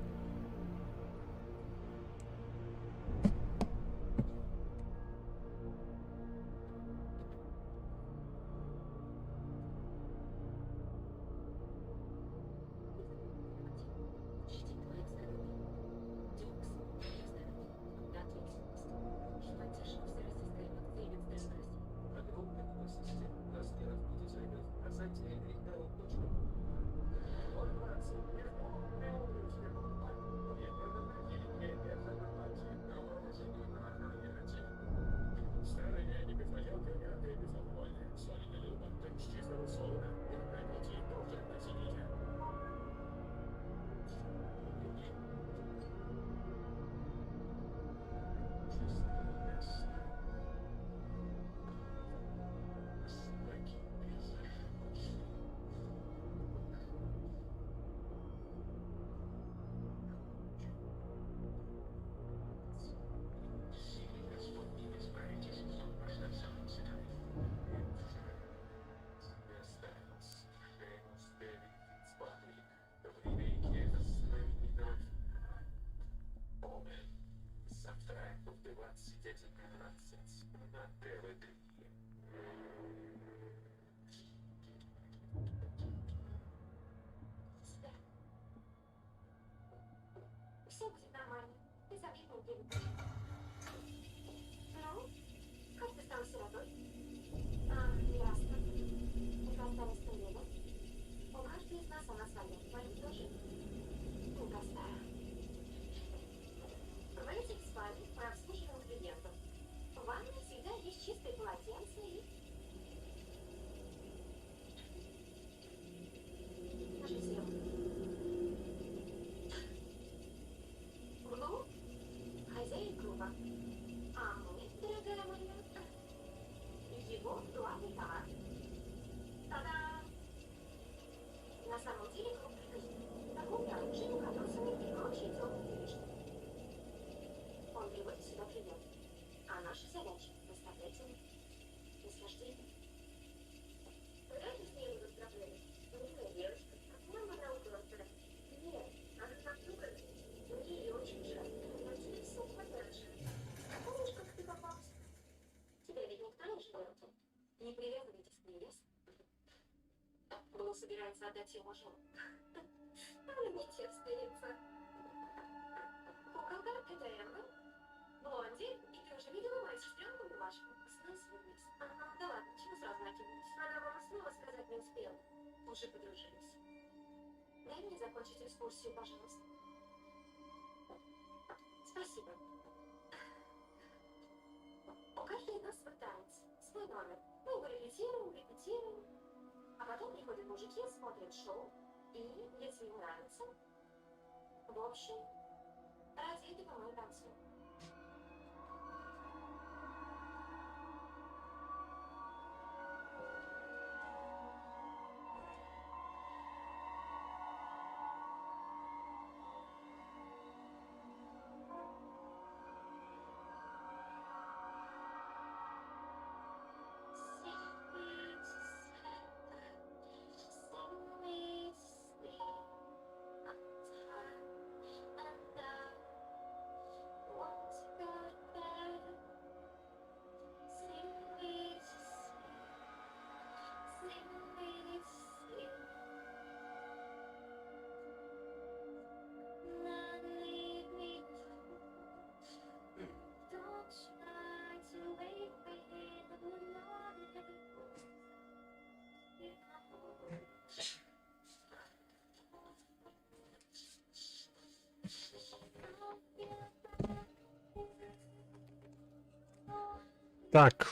Так.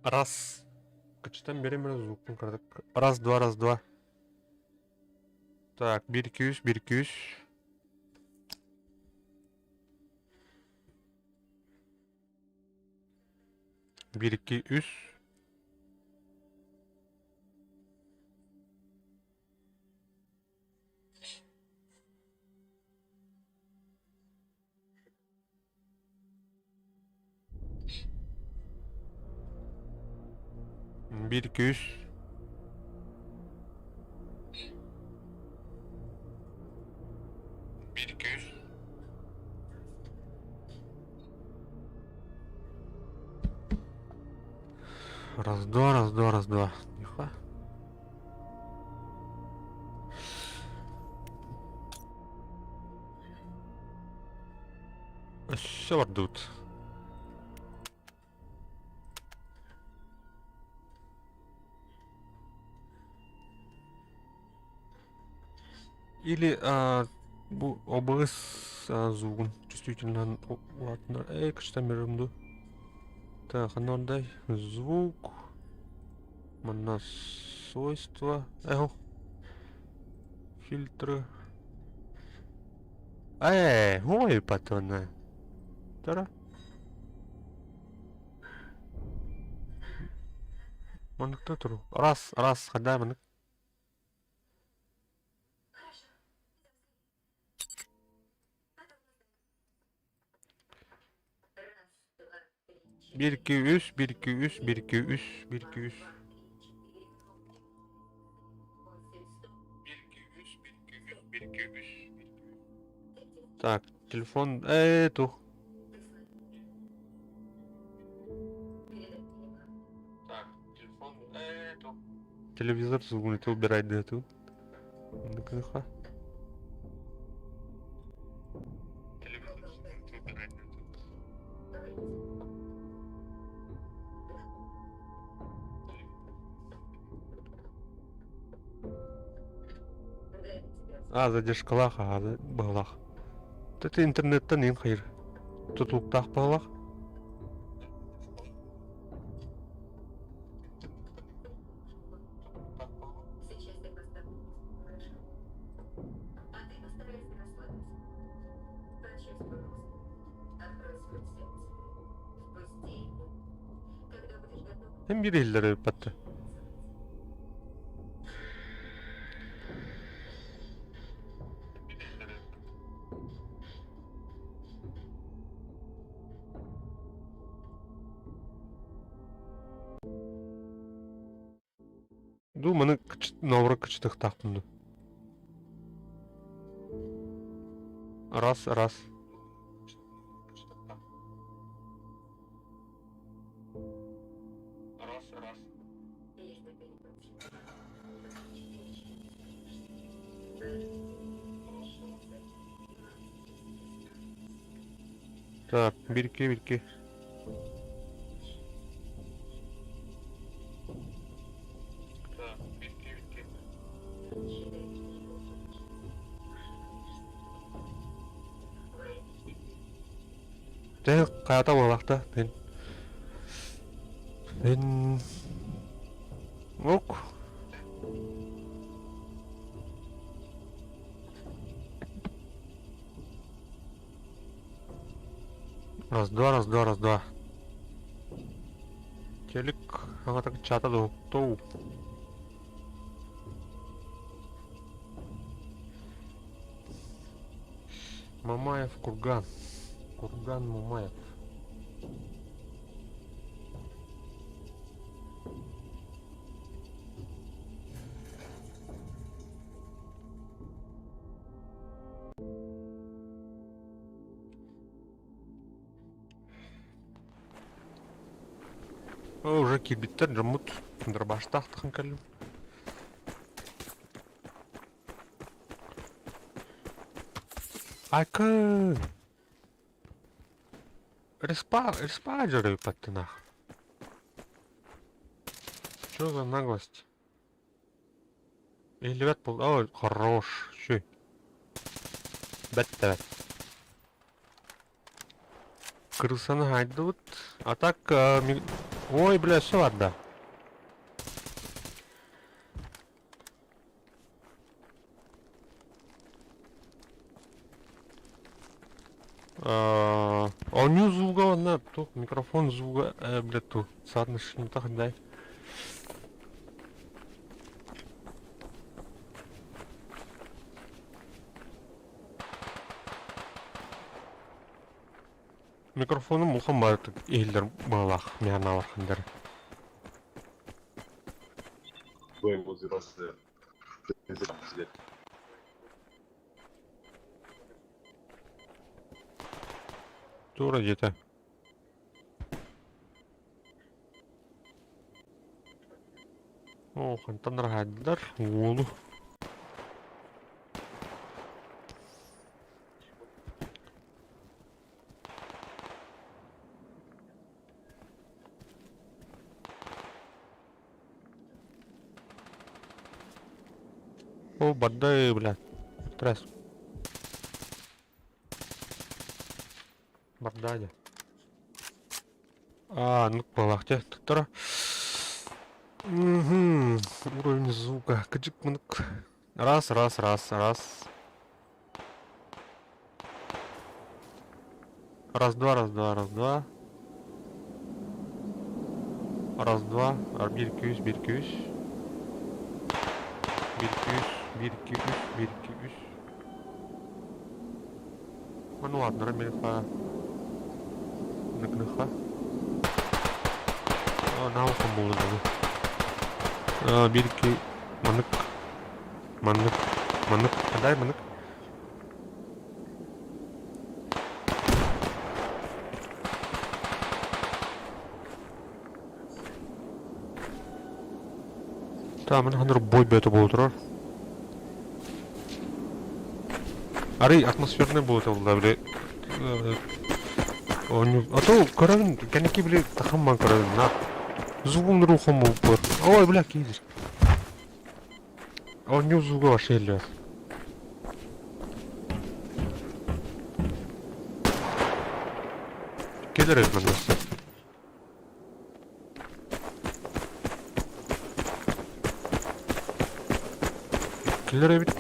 Раз. Кычытан берем звукун кыратык. Раз, два, раз, два. Так, 1, 2, 3, 1, 2, 3. 1, 2, 3. 1, 2, 3. 1, 2, 3. Раз, два, раз, два, раз, два. Нихуя. Өссө бардыбыт. Или а, бу обыгыс звугун чувствительно улаатыннар. Эй, кычтан берем ду. Так, ханнардай звук. Манна свойства. Эх, фильтры. Э, ой, патона. Тара. Маныкта туру. Раз, раз, хада манык. 1, 2, 3, 1, 2, 3, 1, 2, 3, 1, 2, 3. 1, 2, 3, 1, 2, 3, 1, 2, 3. Так, телефон эту. Так, телефон эту. Телевизор звук это убирать до этого. Ну-ка, Телевизор звук убирать до этого. А, задержкалаах, аҕа быһалаах. Ити интернеттэн иһин хайыр. Тутулуктаах быһалаах. Һин биир иһиллэр эбиппэт Дуу маны наоборот кычытыахтаахпын дуу. Раз, раз. Так, бирки, бирки. Дьэ, хаата буоллахта, мин. Мин... Ок. Раз, два, раз, два, раз, два. Телек аҥата чата тоу. Мамаев курган. Курган Мамаев. Уже киирбиттэр дьоммут дробаштаахтахан кэллим. Айкын! Респа, респа дьарыйпаттынах. Чё за наглость? Или пол... Ой, хорош. Щи. Бэт бэт. Крысаны хаайдыбыт. А так, ой, бля, все барда. Оонньуу звуга уонна туох микрофон звуга бля ту соотношение дай. Микрофонум улахан баҕайытык иһиллэр быһыылаах миһанааларханнар. Тура диэтэ. Оо, хантан раһаадылар уолу. О, барда, бля. Стресс. Барда дьэ. Аа, ну балах дьэ, туттара. Угу. Уровень звука. Кыдьык мынык. Раз, раз, раз, раз. Раз, два, раз, два, раз, два. Раз, два. Биир, икки, үс, биир, икки, үс. Биир, икки, үс, биир, икки, үс, биир, икки, үс. Ну ладно, Рамильха. Ныкныха. Наухом булду. Биир, икки, маннык. Маннык. Маннык. Дай маннык. Та, мин ханыр бой бөтө буола турар. Арый атмосферный буолута буолла били оонньуу. А то көрөбүн кэнники били тахамман көрөбүн на звугун рухом буолбут. Ой, бля, киирдир. Оонньуу звуга вообще элбэх. Кэлэр эбит манна өссө. Кэлэр эбит.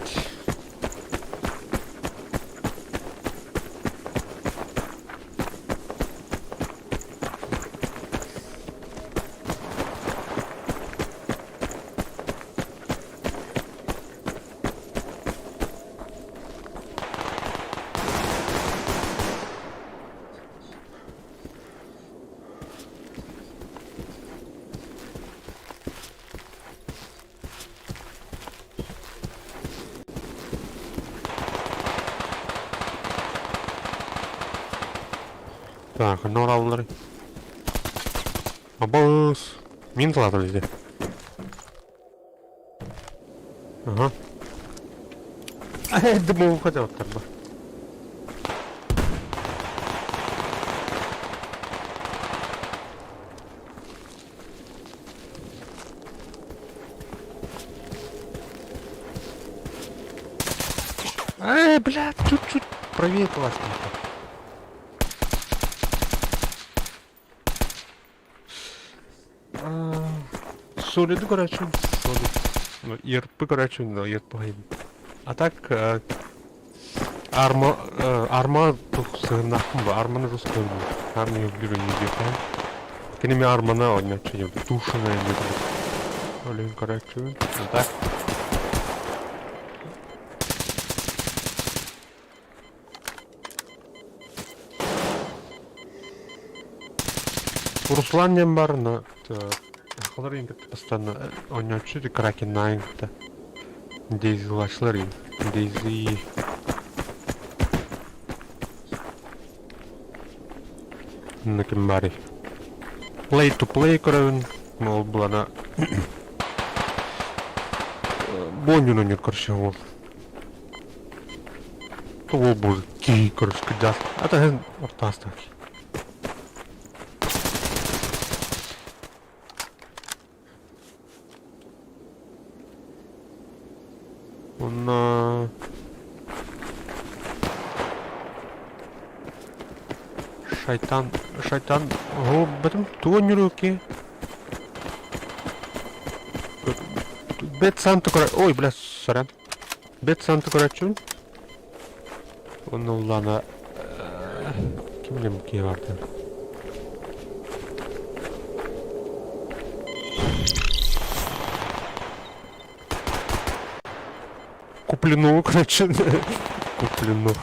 Так, нораллар. Абыс. Мин тылатыр дии. Ага. Дымовка деп Эй, блядь, чуть-чуть правее классненько. Солиды, короче, солид. Ну, ЕРП, короче, ну, ЕРП. А так, арма, арма сыгыннахпын бу, арманы русского армия люблю не диэхэ. Киними армана оонньооччу тушеная диэбит. Олин, короче, так. Руслан диэн баар, но сахалар иин кытта постоянно оонньооччу Кракен Найн кытта. Дейзилаачылар иин. Дейзи... Онно ким баарый? Play to play көрөбүн. Ол булана Бонньун оонньуур короче уол. Тугу бу киһи көрүскүдэ атаһын ортаастаах. Уонна Шайтан, шайтан, о, бэтим тугу ньуруки? Бэт Санта кора... Ой, бля, сорян. Бэт Санта көрөөччүбүн. Онно улаана ким ким киһи барды. Куплено, короче. Куплено.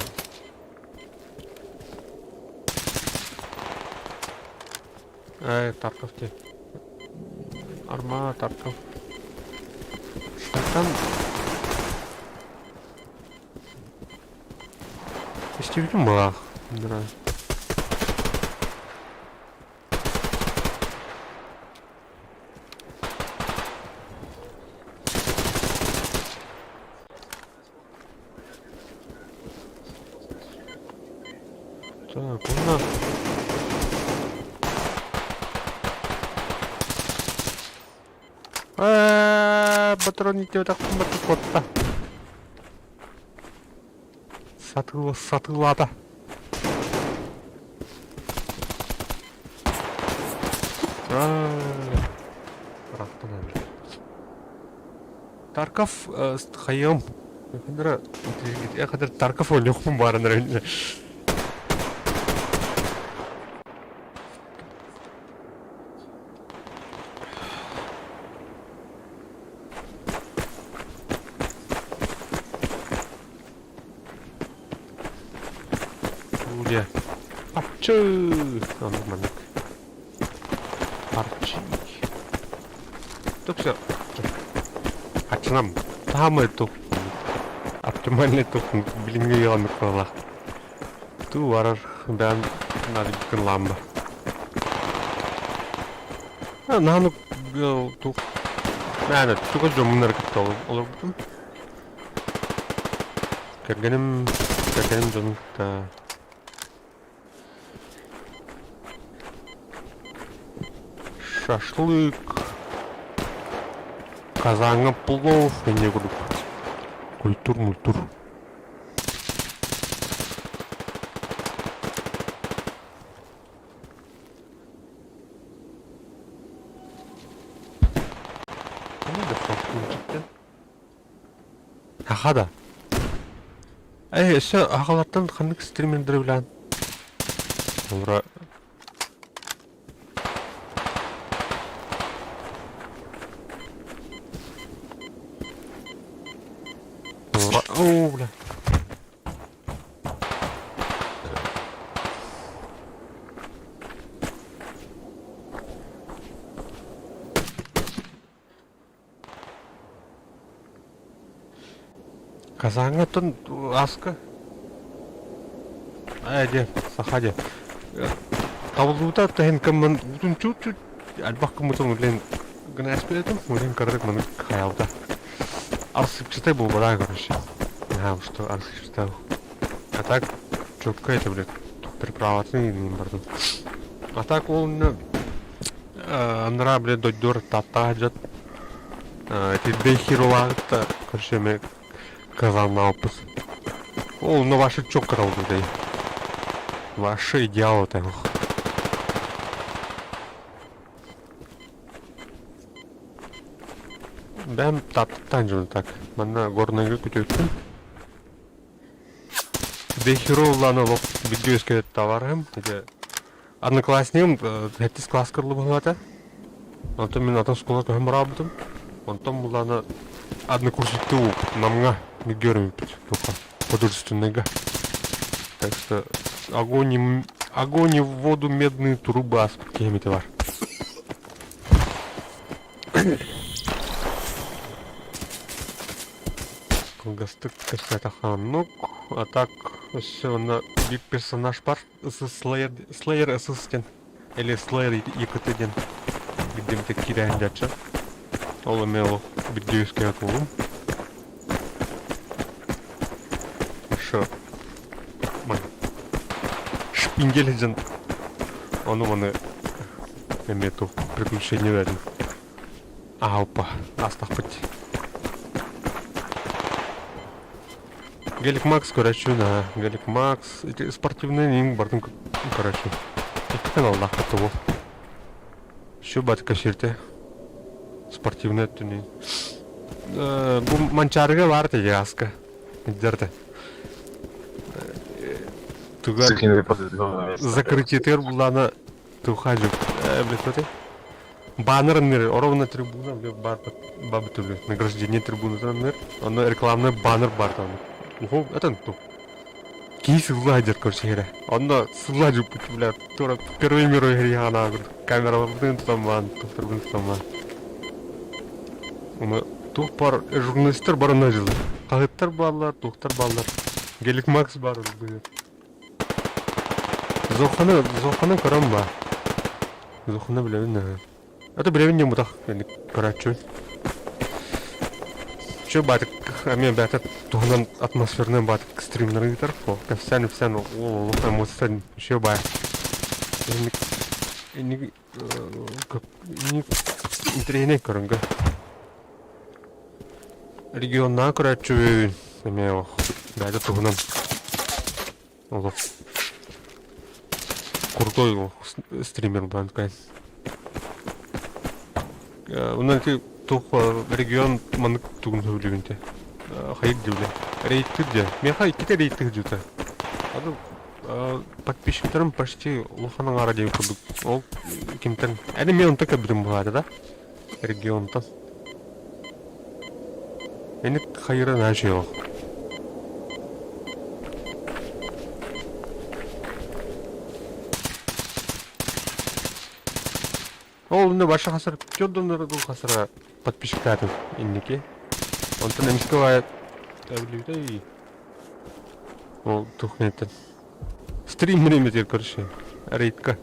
Эй, Тарков те. Арма, Тарков. Шайтан. Истибитим былаах. Да. Так, уонна Ээ, патрон иттибэтэхпин бачча куотта. Сатыыла сатыылаата. Аа, ыраахтан эбит. Тарков хайыам. Хадыр Тарков ойнуохпун бааран эрэ. Где? Арчы! Оннук маннык. Арчи. Тукса. Ачынам. Таамай тух. Оптимальный тух. Билиҥҥи ыаланнык буоллах. Туу барар бэйэм наадыйбыккын ламба. Наһаа тух. Мээнэ чугас дьоммун эрэ кытта олорбутум. Кэргэним, кэргэним дьонун кытта шашлык, казаҥҥа плов инньэ курдук культур-мультур. Аха да. Эй, өссө аҕалартан ханнык стримердары билэҕин? Ура. Ура. Оо, бля. Казаҥҥа оттон аска ээ дьэ саха дьэ табыллыбыта тэһин кыммын уутун чуть-чуть элбэх гыммытын үлэн гына эспиэтим үлэн кыратык маннык хайаабыта арсыпчатай буолбатаа короче наһаа что арсыпчатай а так четко это блядь приправатын иин бардым а так ол иннэ Анараа били дойдур Тааттаҕа сылдьан итирдэй хирулаабыт короче эмиэ казаннаабыппыт. Ол ну ваши чётко работает. Ваши идеал это. Бэм Тааттаттан дьону так. Манна Горнайга күтүөттүм. Бехирулланы олох бииргэ үөскээбит товарым. Ити Одноклассникым сэттис кылааска ыллыбыһылаата. Онтон мин атын оскуола көһөн бараабытым. Онтон буллаана однокурсниктыы Намҥа бииргэ үөрэммиппит туохха художественныйга. Так что огонь и, огонь и в воду медные трубы ааспыт киһим ити бар. Кылгастык кэпсээтэххэ оннук. А так өссө онно биир персонаж бар. Slayer, Slayer SS диэн или Slayer ЕКТ диэн биирдэмитэ киирээн дьачча. Ол эмиэ ол бииргэ үөскээбит уолум. Ошо ман шпиндель диэн ону маны эмиэ туох приключение бердим. Аалпа астахпыт. Гелик Макс көрөөччүбүн аа. Гелик Макс ити спортивный иҥ бардым короче. Икки каналлаахпыт тобул. Şu батка сирте спортивный өттүнэн. Бу Манчаарыга баар тыйааска. Дерте. Тугар закрытиетер буллана тухажып. Блин, Баннер ныр, ровно трибуна, бля, бар бабы бля, награждение трибуны ныр. Оно рекламный баннер бар там. Уху, это ту. Кии сылла дер короче говоря. Онно сылла жуппут, бля, тура Первый мировой григана камераларын тутаман, тухтарбын тутаман. Оны тух бар журналисттер бар онна жылы. Хаһыттар бааллар, тухтар бааллар. Гелик Макс бар быһыт. Зоханы, Зоханы көрөн ба. Зоханы билэбин наһаа. Это билэбин диэн бутах көрөөччүбүн. Чө баатык эмиэ бэйэтэ туһунан атмосферный баатык стримнары ыытар. О, кэпсээн үпсээн ол олох эмоцияттан еще баар. Инник инник инник интэриэһинэй көрөнгө. Регионнаа көрөөччүбүн эмиэ ох бэйэтэ туһунан олох крутой стример буолан Онон ити туох регион маннык тугун сөбүлүүбүн те хайыр диэбилэ рейдтир диэн миэхэ иккитэ рейдтир дьута аны подписчиктарым почти улахан аҥаара диэн курдук ол кимтэн эни мен онтон көрбүтүм быһаата да регионтан Эник хайыра наһаа үчүгэй олох. Ол онно баша хасар дьон дуу хасара подписчиктаатым инники. Онтон эмискэ баайа билбитэ ол тухнеттен стрим время короче рейдка.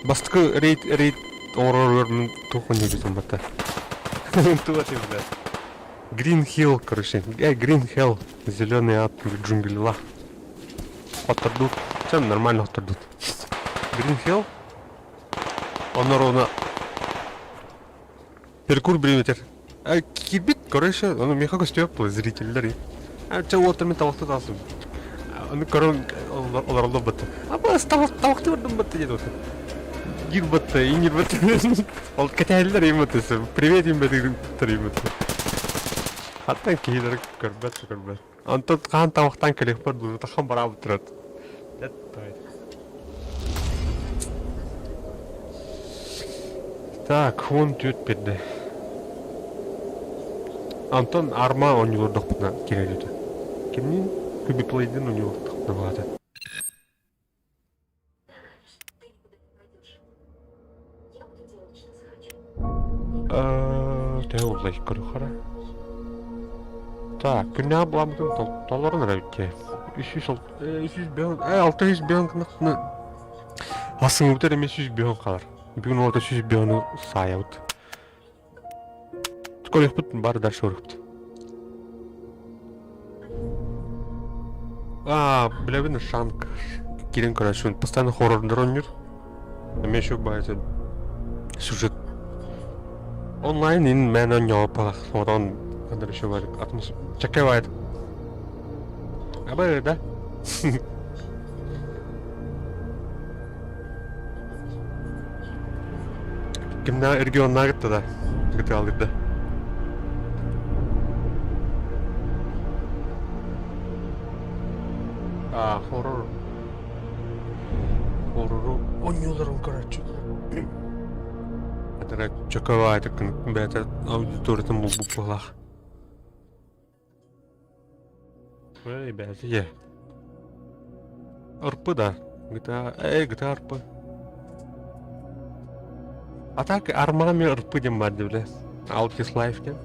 Бастакы рейд рейд оҥорор туох онньуйбутум батта. Туох бля. Green Hill, короче. Green Hell. Зеленый ад джунглила. Хоттордут. Все нормально хоттордут. Green Hill. Онно ровно Перекур бириметер. Киирбит, короче, ону миэхэ көстүөп зрителлэр. Чэ уолтар мин табахты таасым. Ону көрөн олороллор батта. Аба табахты бардым батта диэн оту. Гир батта, ингир батта. Ол кэтэһэллэр им батта. Привет им батыр им батта. Хаттан киһилэр көрбөт көрбөт. Онтон хаан табахтан кэлиэхпэр дуу, тахан бараабыт турат. Так, 14 берди. Антон арма оонньуулардахпына киирэллэр. Кимниин Кубиплейдин оонньуулардахпына баҕата. Төһө буолла көрүөххэ Так, күннээҕи былааммытын толорон эрэбит дии. 300 600 гынахтына Асыҥыбытар эмиэ 105 хаалар. Бүгүн уолата 105 саайабыт. Көрүөхпүт бары дальше көрүөхпүт. Аа, билэбин шанк киирэн көрөөччүбүн. Постоянно хоррордар оонньуур. Эмиэ еще баайы сюжет онлайн ин мээнэ оонньообоппатах. Оттон ханна еще баар атмос чэкэ баайы. Абы да. Кимнээх регионнаах кытта да кытыалыырда. А, хоррор. Хоррору оонньууларын көрөөччү. Это чөкө бэйэтэ аудиториятын булбут быһыылаах. Эй, бэйэтэ РП да. GTA, GTA РП. А так армами РП диэн баар дии бile. Altis Life диэн.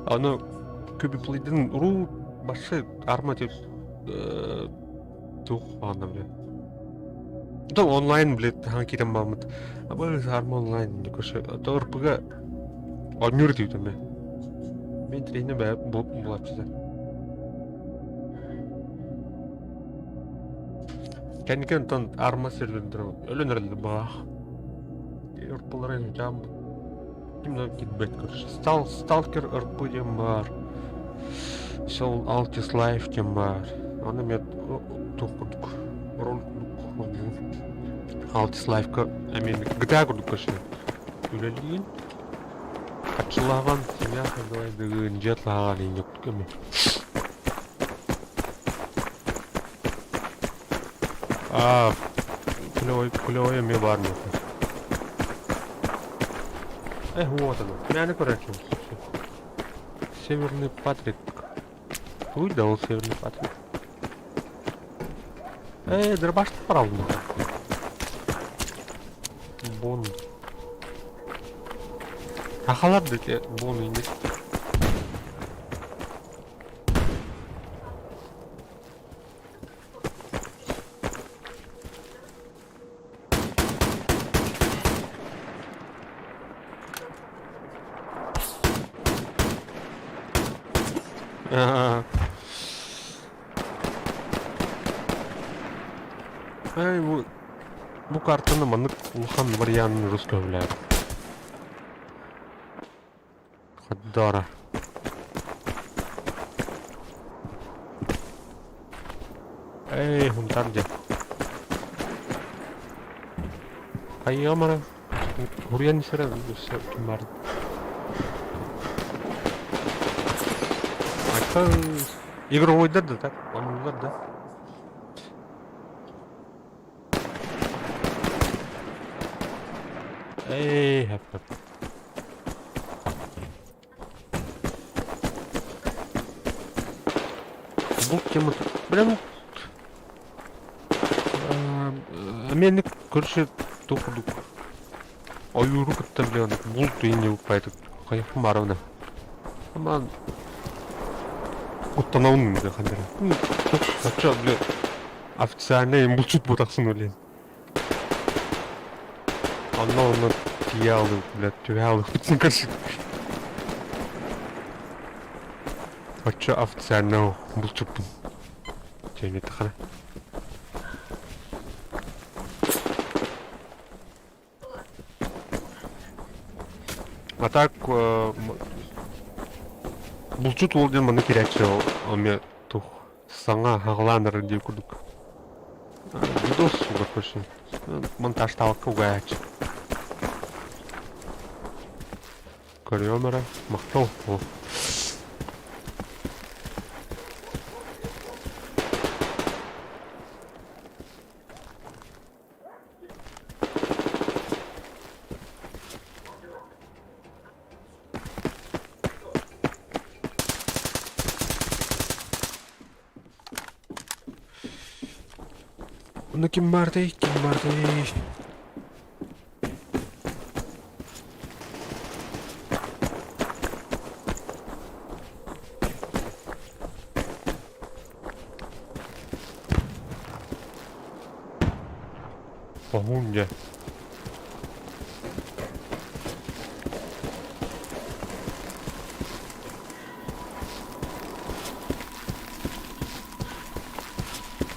Ону Кубиплейдин уруу башы арма деп туох аана бile. Да онлайн блядь хаан киирэн бааммыт. Абы арма онлайн короче то РПга оонньуур диибит эмэ. Мен тренер бээ булааччыта. Кэнники онтон арма сервердэр өлөн эрэллэр баах. Ырпалара дьаам. Ким да киирбэт короче. Стал, Сталкер РП диэн баар. Сол Altis Life диэн баар. Аны мен туох курдук роль курдук Altis Life-ка эмиэ GTA курдук короче үлэлиин. Хаччылааҕан семья дыгын дьиэ атлааҕан иин курдук эмиэ. А, клевой, клевой эмиэ баар миэхэ. Эх, вот оно. Мээнэ көрөөччүм. Северный Патрик. Туй да ол Северный Патрик? Э, дробаш правда. Бон. Сахалар да те бон инник. Эй, бу, бу картаны маннык улахан варианын рус көбүлээр. Ходдора. Эй, хунтар дьэ. Хайыамара. Хуруйан исэрэ өссө ким баар. Айта игровойдар да так, онулар да. Эй, хэп хэп. Бу тема прям Аменник короче туох курдук ойууру кытта блин булт иинньэ укпайтык хайыхпын баарабына ама куттанабын да ханна оччо бля официальный булчут буотахсың блин Онно онно тиийэ алдым, блядь, түбэ алыппытын короче. Оччо официально булчуппун. Чэйнэттэххинэ. А так булчут уол диэн манна киирээччи эмиэ тух саҥа аҕалаан эрэр диир курдук. Видос угар көрсүн. Монтажтаабакка угаайааччы. Көрүөм эрэ. Махтал. Онно ким баардай, ким баардай? Хоһуун дьэ.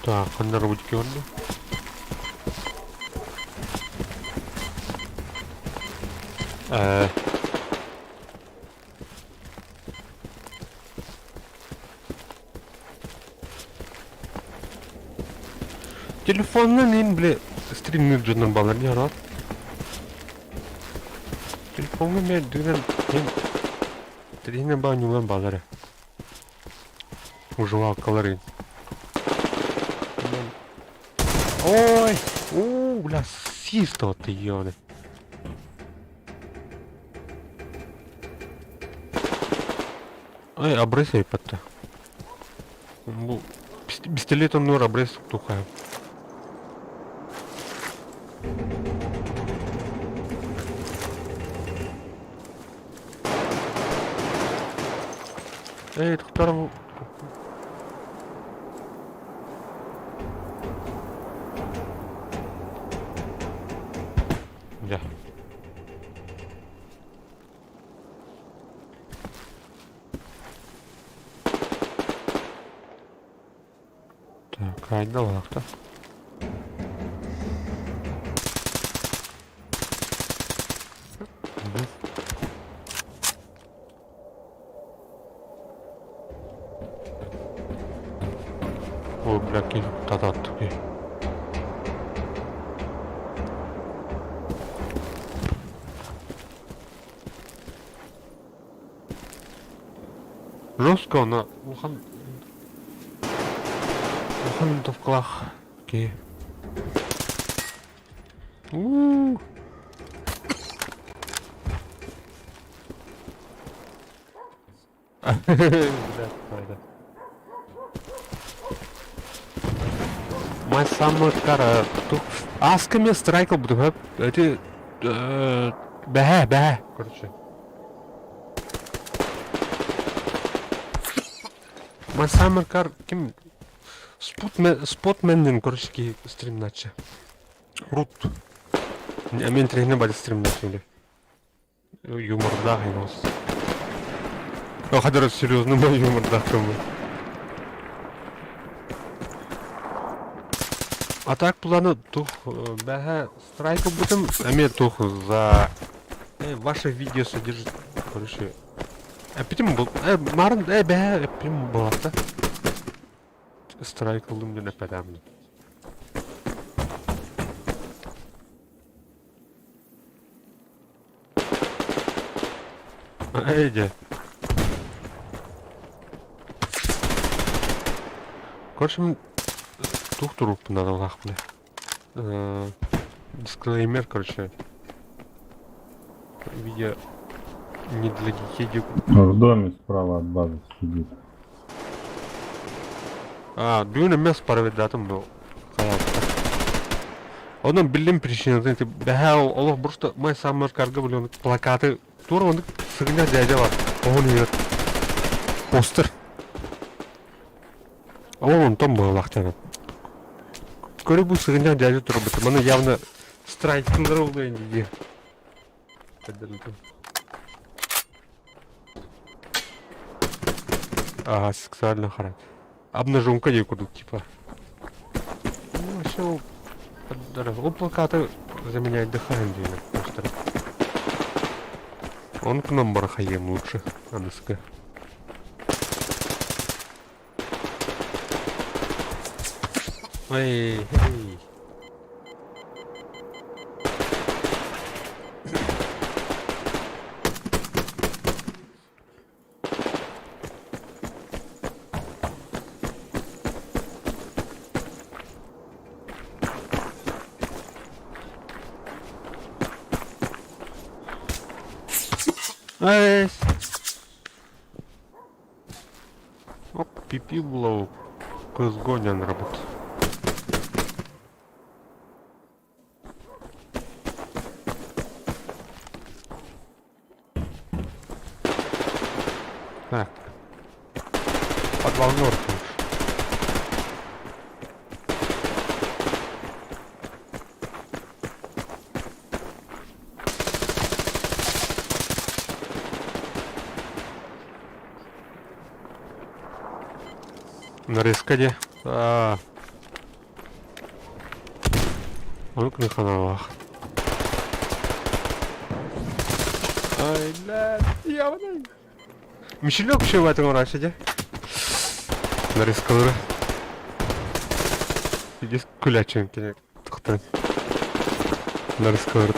Так, ханна рубочки онно? Э, Телефонунан иин били стримнир дьоннор бааллар дии хараҕар. Телефоҥҥа эмиэ үрдүгүнэн иһин тириһинэн баа ньуулан бааллар ээ. Уживалкалар иһин. Ой! Уу, бля, систо ты ёбаный. Ай, обрез айпатта. Бу пистолет оннугар обрез тухаһым. Эй, тохтор Дьэ. Так, айдалаахта. Бля, киһи тататтык. Жестко она улахан улахан винтовкалаах киһи. Уу. My summer car Аска мен страйкал буду хөп. Эти бэһэ бэһэ короче. My summer car ким спотменнин короче ки стримначы. Рут. Мен тренер бали стримначы. Юмордаах инос. Хадыр серьезно мой юмордаах кому. А так планы тух бэһэ страйк бутым эмиэ тух за ваше видео содержит короче эпитим был марын бэһэ эппим буолта страйк ыллым диэн эппэтээм. Эйде. Короче, мин тух туруппун наадалаахпын. Дисклеймер, короче. Видео не для детей. В доме справа от базы сидит. А, бүгүн эмиэ спароведатым был. Онон биллим причинатын ити бэһээ олох просто май саммар карга билен плакаты туора оннук сыгынньах дядя бар оһон иһэр постер ол онтон быһылаах дьоно көрө бу сыгынньах дядя турбут маны явно страйкылары улуйан дии Ага, сексуально характер. Обнаженка дии курдук типа. Ну, вообще ол ол плакаты заменяет дыханием диэн постер. Он к нам барахаем лучше, аныска. Эй, эй. Эй! Оп, пипи булау көзгөнөн работ. Так. Подвал мертвый. Нарезка де. А. Ону кыныханалаах. Ай, блядь, явно. Мишелек еще в этом расе, Нарезкалары. Иди күләчен кene тохтан. Нарезкалары.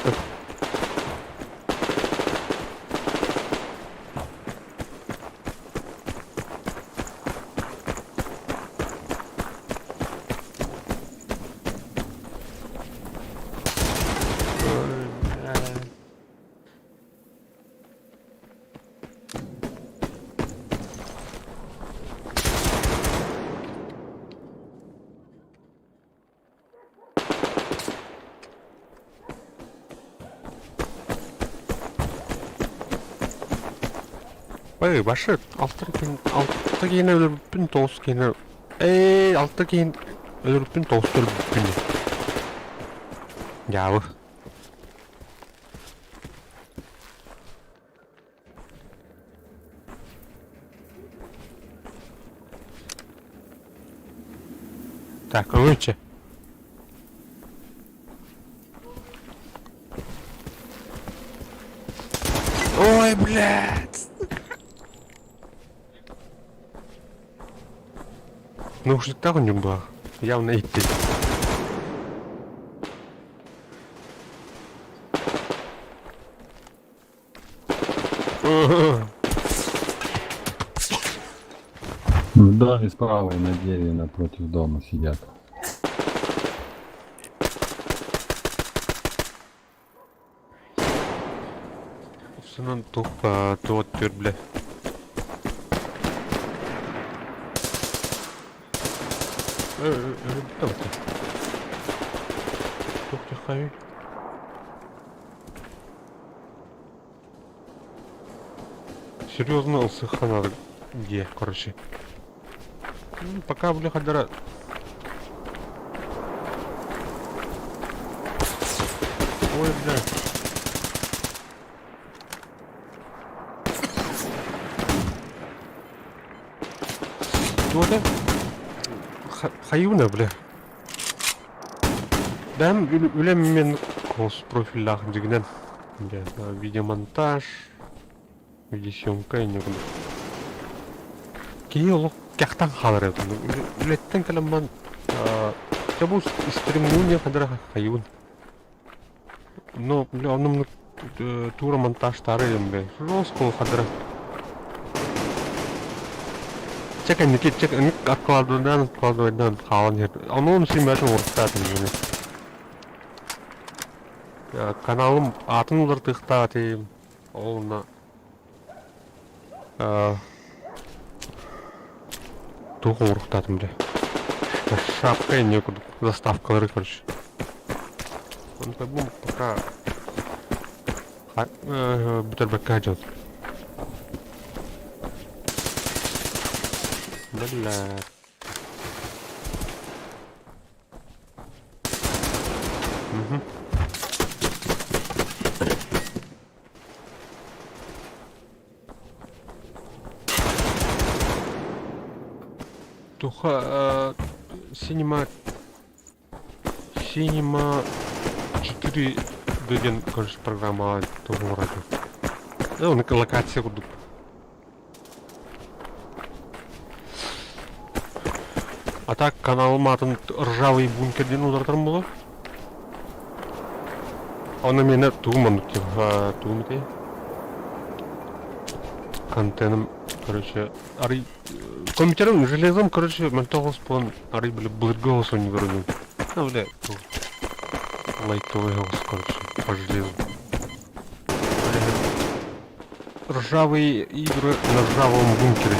Ой, башы алты киһи алта киһини өлөрбүппүн тоҕус киһини ээ алта киһини өлөрбүппүн тоҕуста өлөрбүппүн дьаабы Так, өҥөччө. Ой, блядь! Наушниктаах унньук баар. Явно идти. В доме справа на дереве напротив дома сидят. Сынан тух туот түр бля. Тух тихай. Серьезно, ылсыха надо. Где, короче. Ну, пока, бля, хадара. Ой, бля. Что это? Хаюна, бля. Бэм үлэм мен кос профиллаах дьигинэн. Бля, видеомонтаж, видеосъемка инньэ курдук. Киһи олох кэхтэн хаалар эбит. Үлэттэн кэлэн баран дьэ бу стримнуун хадара хайыбын. Но, бля, оннук туура монтажтаары бля. Жестко хадара. Чэ кэнники чэ кэнник откладывайдаан откладывайдаан хаалан иһэр. Ону симмэтин уруттаатым дьиҥэ. Каналым аатын уларытыахтаах этим. Ол онно туох оҥоруохтаатым дьэ. Шапка инньэ курдук заставкалары короче. Онто бу пока бүтэрбэккэ сылдьабын. Бля. Мгм. Туха Cinema Cinema 4 диэн короче программаҕа туһуҥуратым. Оны локация курдук. А так каналым атын ржавый бункер диэн уларытарым буолуо. Ону миэнэ тугум оннук тугум этэй? Контеным, короче, арый компьютерым железом, короче, мөлтөх оҕус буолан арый били былыргы оҕус оонньууларым. Ну, бля, лайтовый оҕус, короче, по железу. Ржавые игры на ржавом бункере.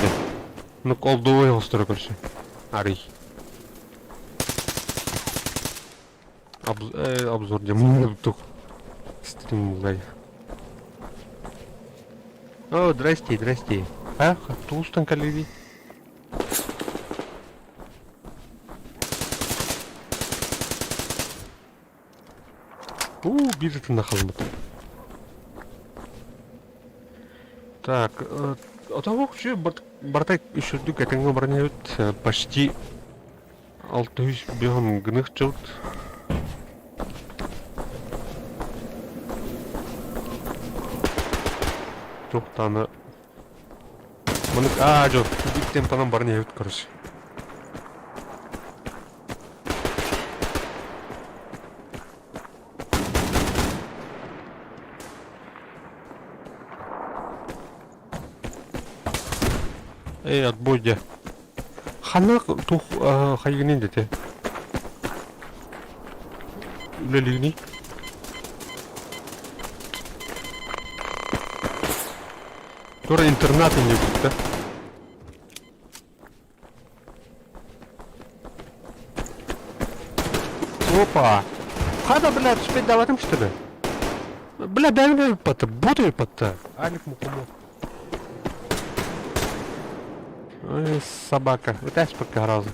Ну, колдовой оҕустара, короче. Арый. Обзор диэн стрим О, здрасте, здрасте. А, туустан кэллиги? У, биржатын халбыт. Так, отово үчүгэй барыта үчүгдүк этэҥҥэ баран иһэбит почти 605 гыныах дьылт. Туох даҕаны маннык аа дьон биир темпанан баран иһэбит короче. Эй, отбой дьэ. Ханна туох хайыгыный дэтэ? Үлэлиигиний? Тура интернат инньэ да? Опа! Хада, блядь, успеть давать что ли? Бля, дай мне патта, буду патта. Алик мукуму. Ой, собака. Вытащи пока разу.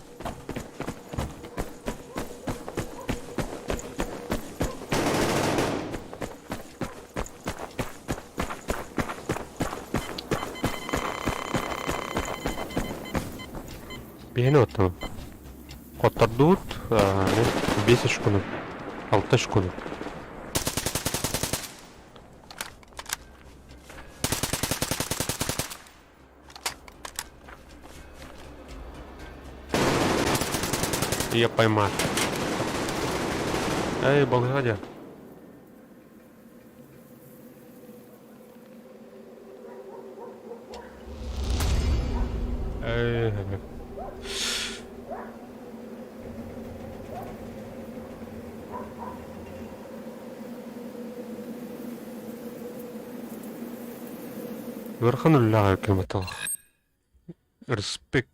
Биһини оттон хоттордубут 5 очкону, 6 очкону. Я поймал. Эй, балыга Эй, Ыарахан үлэлээх километрах. Респект.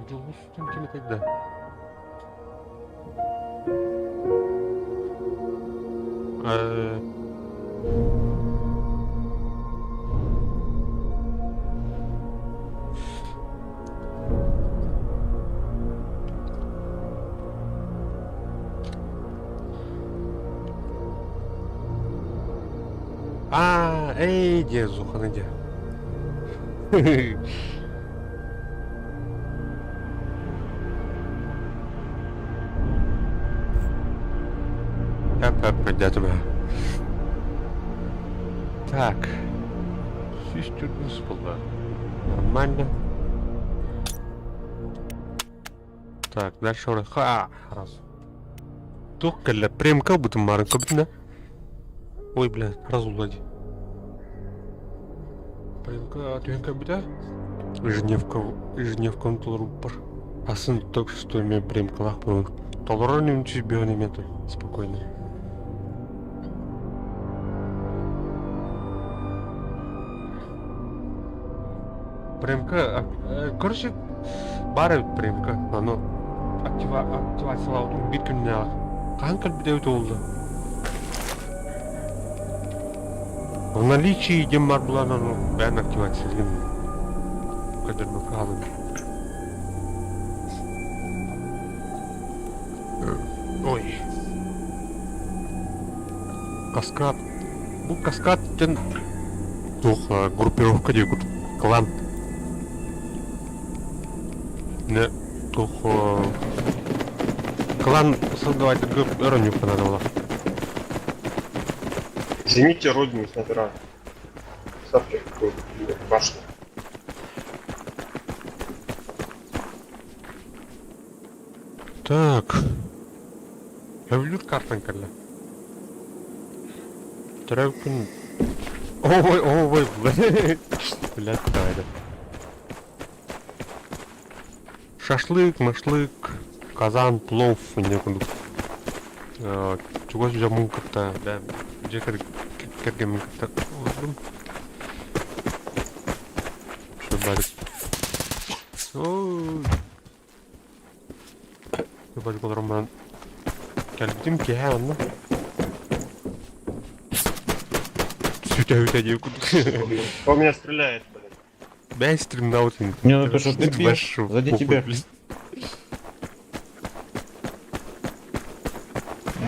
Дьулус ким этэ Э, А, эй, диэ, Зуханы диэ. Өп-өп, Так. Сүүс буолла. Нормально. Так, дальше Ха, раз. Туох кэллэ? Премка бутун баарын көбүтүнэ. Ой, бля, раз улади. Премка түһэн көрбүтэ. Ежедневка, ежедневканы толоруппар. Асын только что мен премкалаах буолан. Толорор үнчү бөөн эме спокойно. Премка, короче, баар эбит премка. Аны активациялаабытым биир күннээх. Хаһан кэлбитэ эбитэ буолла? В наличии диэн баар буолан ону бэйэм активациялыым. Көрдөрбөккө хаалым. Ой. Каскад. Бу каскад диэн туох группировка диye клан. Не туох клан создавать өрөнүк надо было. Зените родину снайпера. Ставьте какую башню. Так. Өвлүр картан кэллэ. Төрөөбүт күн Ой, ой, блядь, давай, да. Шашлык, машлык, казан, плов, не курдук. Чугас дьоммун кытта, да, дьиэ кэргэммин кытта олордум. Все, Ой. Бадик олорон баран кэлбитим киэһэ онно. Сүтэ-сүтэ диye курдук. Кто меня стреляет, блин? Бэй стримнаут. Не, ну ты что, ты пьешь? Сзади тебя.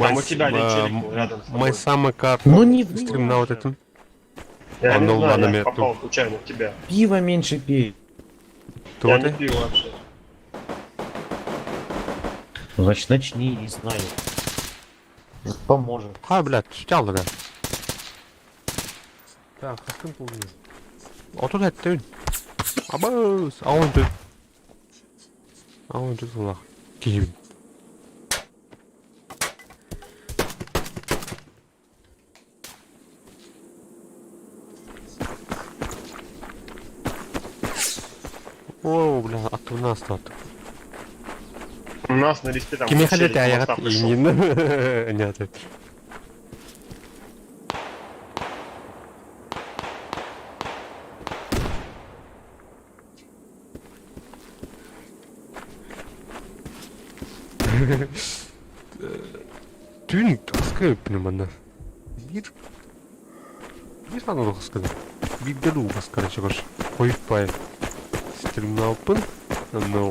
Там у тебя один челик был рядом с тобой. Май самый карт. Ну не стримнаут этим. Я не Ну знаю, ладно, я мен попал случайно в тебя. Пиво меньше пей. Кто Я не ты? пью вообще. Ну, значит, начни, не знаю. Поможет. А, блядь, сүтэ да. Так, хастын полдun. 37 үн. Абыс, 14. 14 сыллаах киһибин. О, бля, аттыбына астаат. У нас на листе там Кимиэхэ челик да моста тээйэҕит пришел. иҥин. Нет. Түүн аска өппүнүм манна. Биир биир саҥа хаскада. Бииргэ дуу бас короче короче. Хойут бай стримнауппун. Но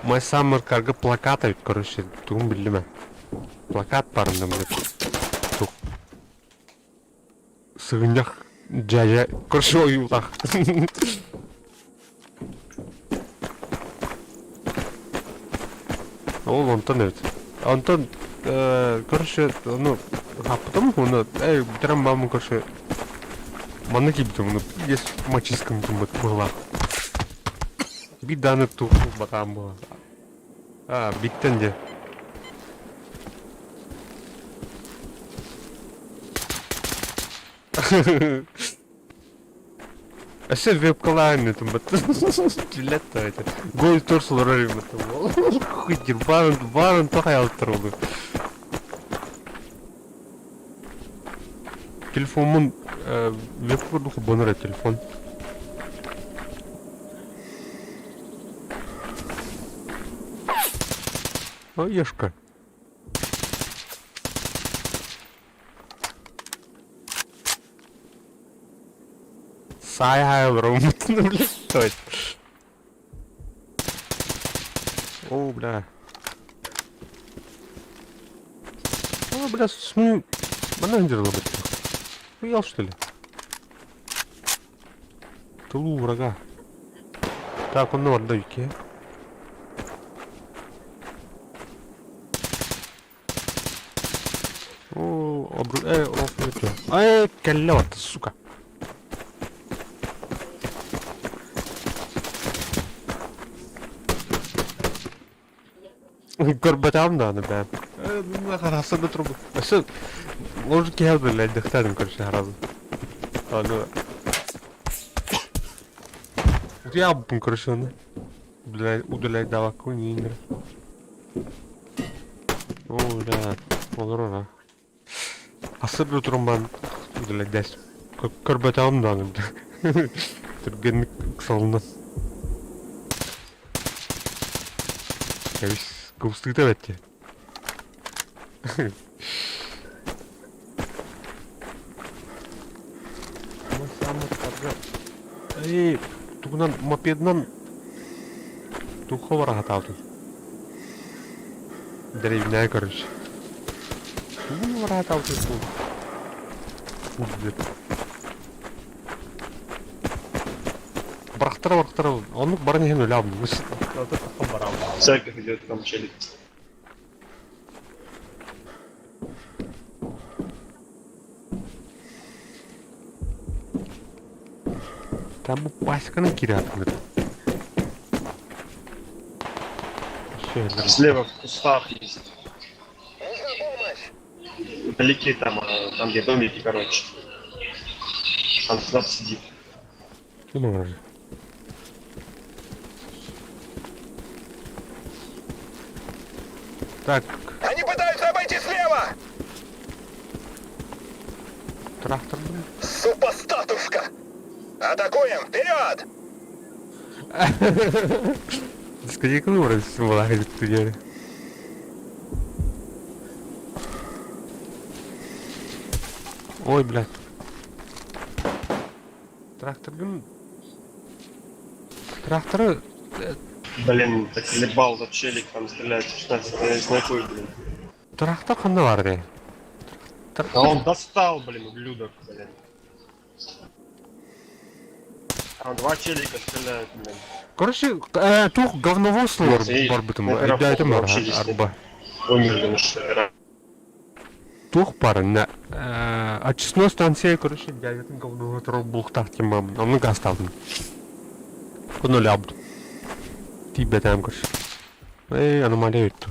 My Summer Cargo плакат эбит, короче, тугун биллим Плакат барында блядь. Тух. Сыгынньах дьээдьэ короче ойуулаах. Ол онтон эбит. Онтон, короче, ну, хаппытым, уонна бүтэрэн бааммын, короче, манна киирбитим, уонна есть мачисткам гыммыт быһыылаах. Биир даҕаны туох батаам буолар. А, биттэн дьэ. Өссө вебкалаан этим Билет да это. Гол торс олорор этим. Хуй барын барын тохайалттар олу. Телефоммун веб курдук бонор телефон. О, ешка. Саай олороммутун блядь. О, бля. О, бля, смыю. Манан дьарылабыт. Хуял, что ли? Тылу врага. Так, он на юке. О, обру... Эй, кэллэ сука. Көрбөтөҕүм даҕаны бэйэм. Харахса да турбут. Өссө может киһи блядь, дыхтаатым короче сразу. Аны Утуйабыппын короче аны. Удаляй давакку не О, бля, олорор а. Асыр туран удаляй Көрбөтөҕүм даҕаны Түргэнник ыксалынан. Кэбис, кыбыстыыта бэтти. Эй, тугунан мопедынан туха барахатаабытын. Дэриэбинэҕэ короче. Тугун барахатаабытын Блядь. Бырахтара бырахтара оннук баран иһэн өлөбүн. Церковь идет, там челик. Там бу пасеканы киирээт Слева в кустах есть. Нужна помощь! Вдалеке там, там где домики, короче. Там снап сидит. Ну, Так. Они пытаются обойти слева! Трактор, блин. Супостатушка! Атакуем! Вперед! Дискотека вроде была где Ой, блядь. Трактор, блин. Тракторы... Блин, так заебал этот челик там стреляет 16 снайпой, блин. Трактор ханна бар де. Да он достал, блин, ублюдок, блин. Там два челика стреляют, блин. Короче, тух говновоз бар бытым. Өйдөөтүм арба. Умерли на Тух бар на очистной станция, короче, дядятын говновоз булуктаах тем Онну гасталдым. Ону лябд. Тиийбэтээм, короче. Эй, аномалия өттү.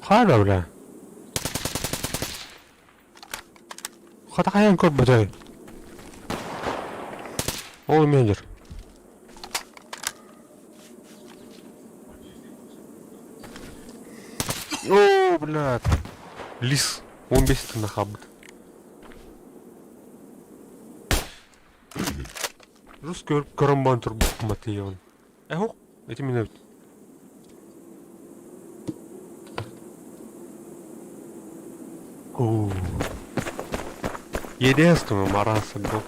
Хара, бля. Хата хайан көрбөтөй. Ол менеджер. О, блядь. Лис. Он бесит на хаббыт. Рус көрөн бан турбут Матеон. Эхо, эти меня. О. Единственное, Мараса был.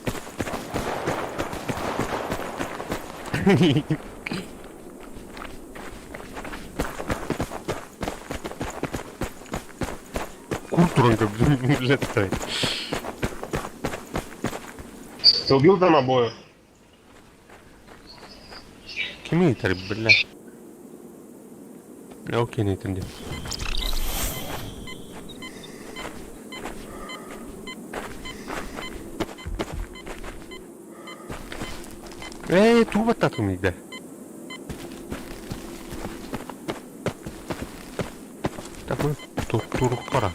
Культуранка, блядь, Ты убил там обоих? Кими бля? Окей, Нейтан диэн. Ээ, тугу баттаатым ыйда? Так, мы турук пора.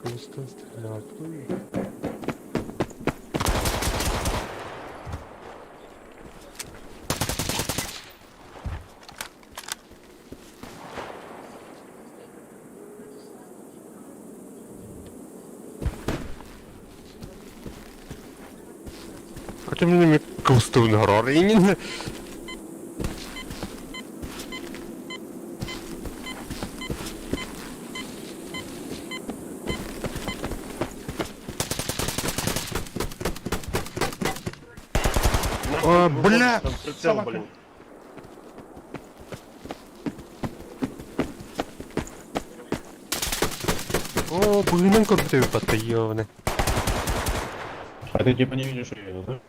Кыбыстан стрелять. А ты мне кыбыстыбын horror именно. Нахуй А, ты бля, выходишь, Там прицел, блин. О, быһыынан көрбүтэ батта ёбаны. А ты типа не видишь, что я иду, да?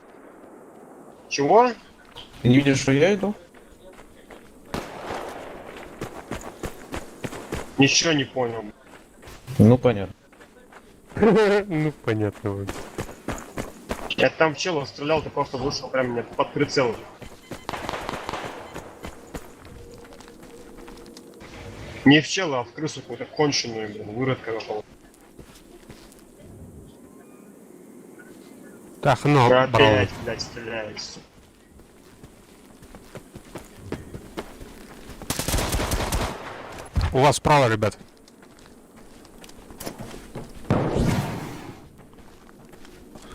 Чего? Ты не видишь, что я иду? Ничего не понял. Ну понятно. Ну понятно. вот. Я там в чела стрелял, ты просто вышел прям мне под прицел. Не в чела, а в крысу какую-то конченую, блин, выродка какого-то. Так, ну, брал. Опять, блядь, стреляет, сука. У вас справа, ребят.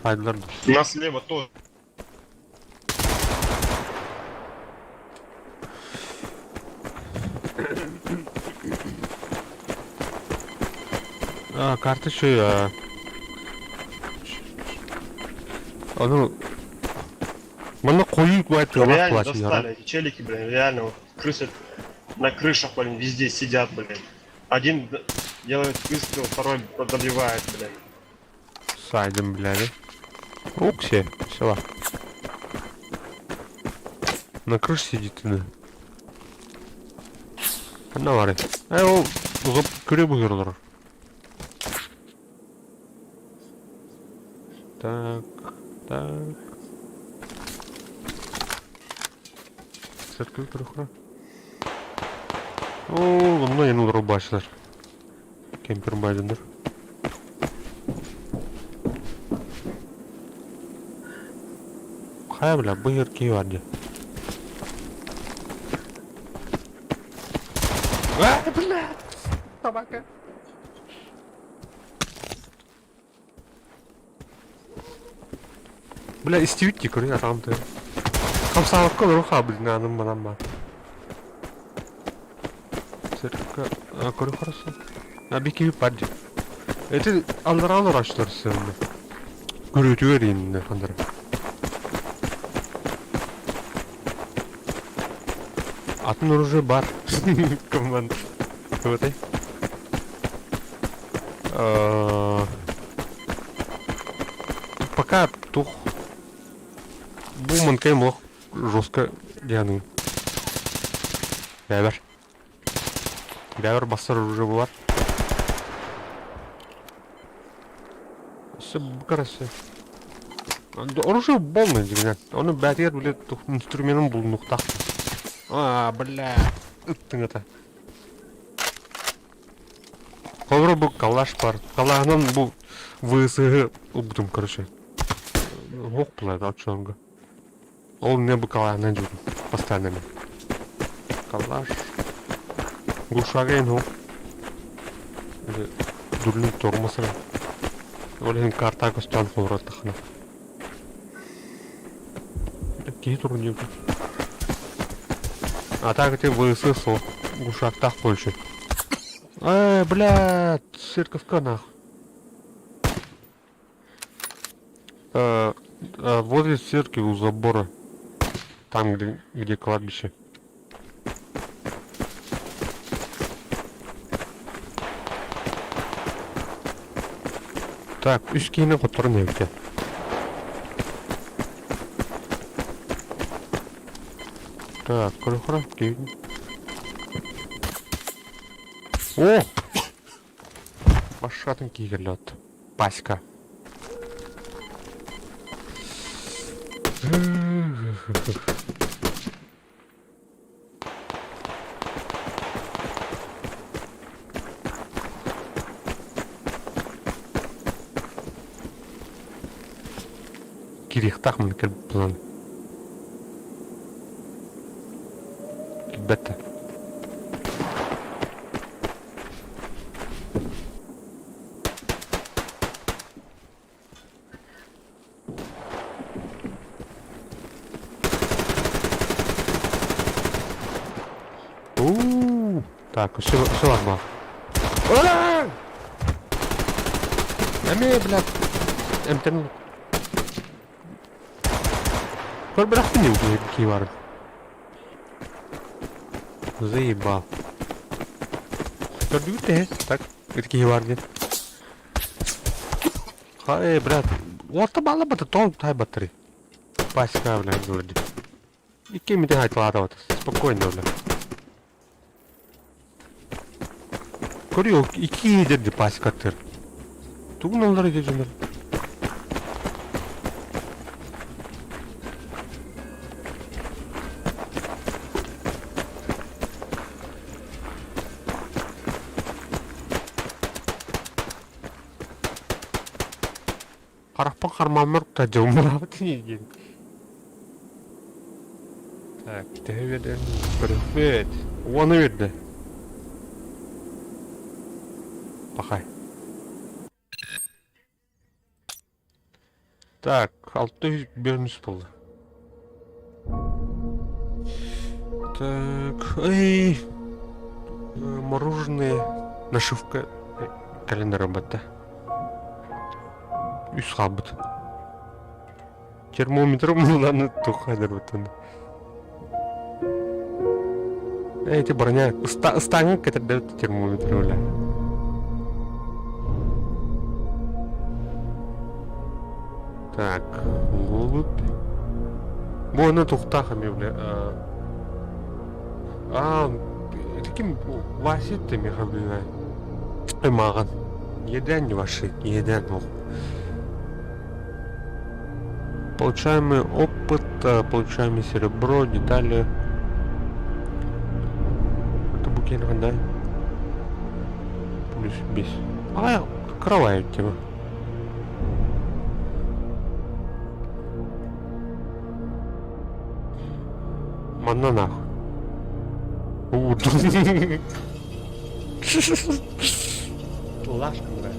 Хайдлер. У нас слева тоже. А, карта еще я. А ну. Манна қою бай туалат Реально плачы достали эти челики, блин, реально вот крысы на крышах, блин, везде сидят, блин. Один делает выстрел, второй добивает, блин. Сайдем, блядь. Укси, села. На крыше сидит, да. Ханна бары. Эй, ол ұзап күре бұйырылыр. Так, так. Церковь көрөхрө. О, онно енді олар башылар. Кемпер байдындар. Хайа, бля, быйыр кей бар де. А, бля! Собака. Бля, истибит дии көрү атаҕым тыа. Хамсаабакка олору хаалбыт наным манан баар. Церковка көрү хорошо. А бики бар дии. Эти аллараа олороочулар сыанна. Көрүүтүгэр ииннэ ханнара. Атын оружие бар. Команд. Вот и. Пока тух. Бу манкайм лох жестко дианы. Бәбер. Бәбер басар оружие бар. Все короче. Оружие полное дигнен. Оны бәтер билет инструментын булнуктак. А, бля. Ыттың это. Холбура бу калаш бар. Калаһынан бу ВСГ убутум, короче. Суох буолар оччолорго. Ол не быкалаанан дьуурум постоянно мен. Калаш. Глушага эн Дурнун тормоза. Ол иһин карта көстөн холоротахына. Киһи турун диэбитим. А так эти ВС суох. Глушактаах больше. Эй, блядь, церковка нахуй. Возле церкви у забора. Там, где кладбище. Так, үс киһини хотторон эбитэ. Так, көрөхөрө киһи. О! Башатын киһи Паська. Кириэхтээх маны кэлбит буолан. Килбэт да. У-у-у. Так, все, все ладно. Эми, блядь. Эмтэн. Көрбөрөхпүн кии барын. Заебал. Көрдүгүт ээ? Так, ити киһи бар диэн. Эй, брат, уолта балла бата тоң тай батыры. Паська, блядь, говорит. Икки мите хайталаата спокойно, бля. Көрүө, икки дерди паська тыр. Тугун олар деженер. Харахпын хармаммар та дьылмараабытын диэн. Так, төһө берден көрүөхпүт. Уону берді. Пахай. Так, 600 болды. Так, эй, мороженое, нашивка, календарь батта. Үс хаалбыт. Термометр мууланы тухайдар бутун. Эй, ити броня, ыстааҥҥа кэтэрдэбит термометр бля. Так, голубь. Бу аны тухтаах эмиэ бля. А, это ким Вася ты меха бля. Ымаҕан. Едээн ваши, едээн ох. Получаемый опыт, получаемый серебро, детали. Это букет, да? Плюс без. А, кровавая тема. Манна нахуй. У, Лашка, бля.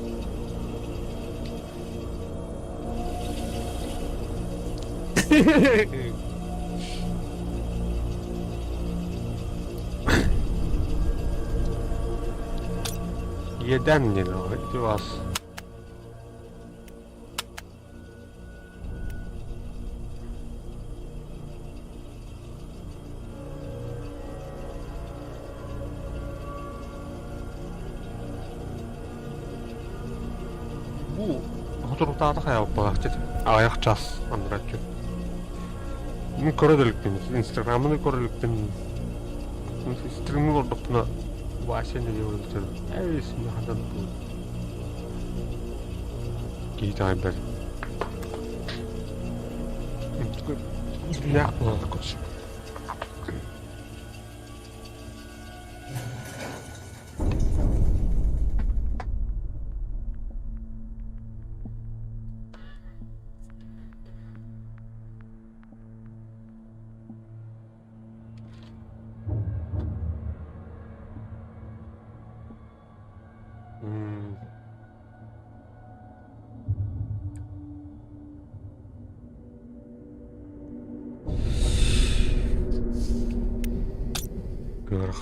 Едан не давайте вас. Бу соторутааҕыта хайалпалаахчыт аҕыйах час андарааччы. Мин көрө да иликпин, инстаграммын көрө иликпин. Стримҥэ олордохпуна Вася не делает Эй, смехадан Киһи таайбар. Билэх буолар короче.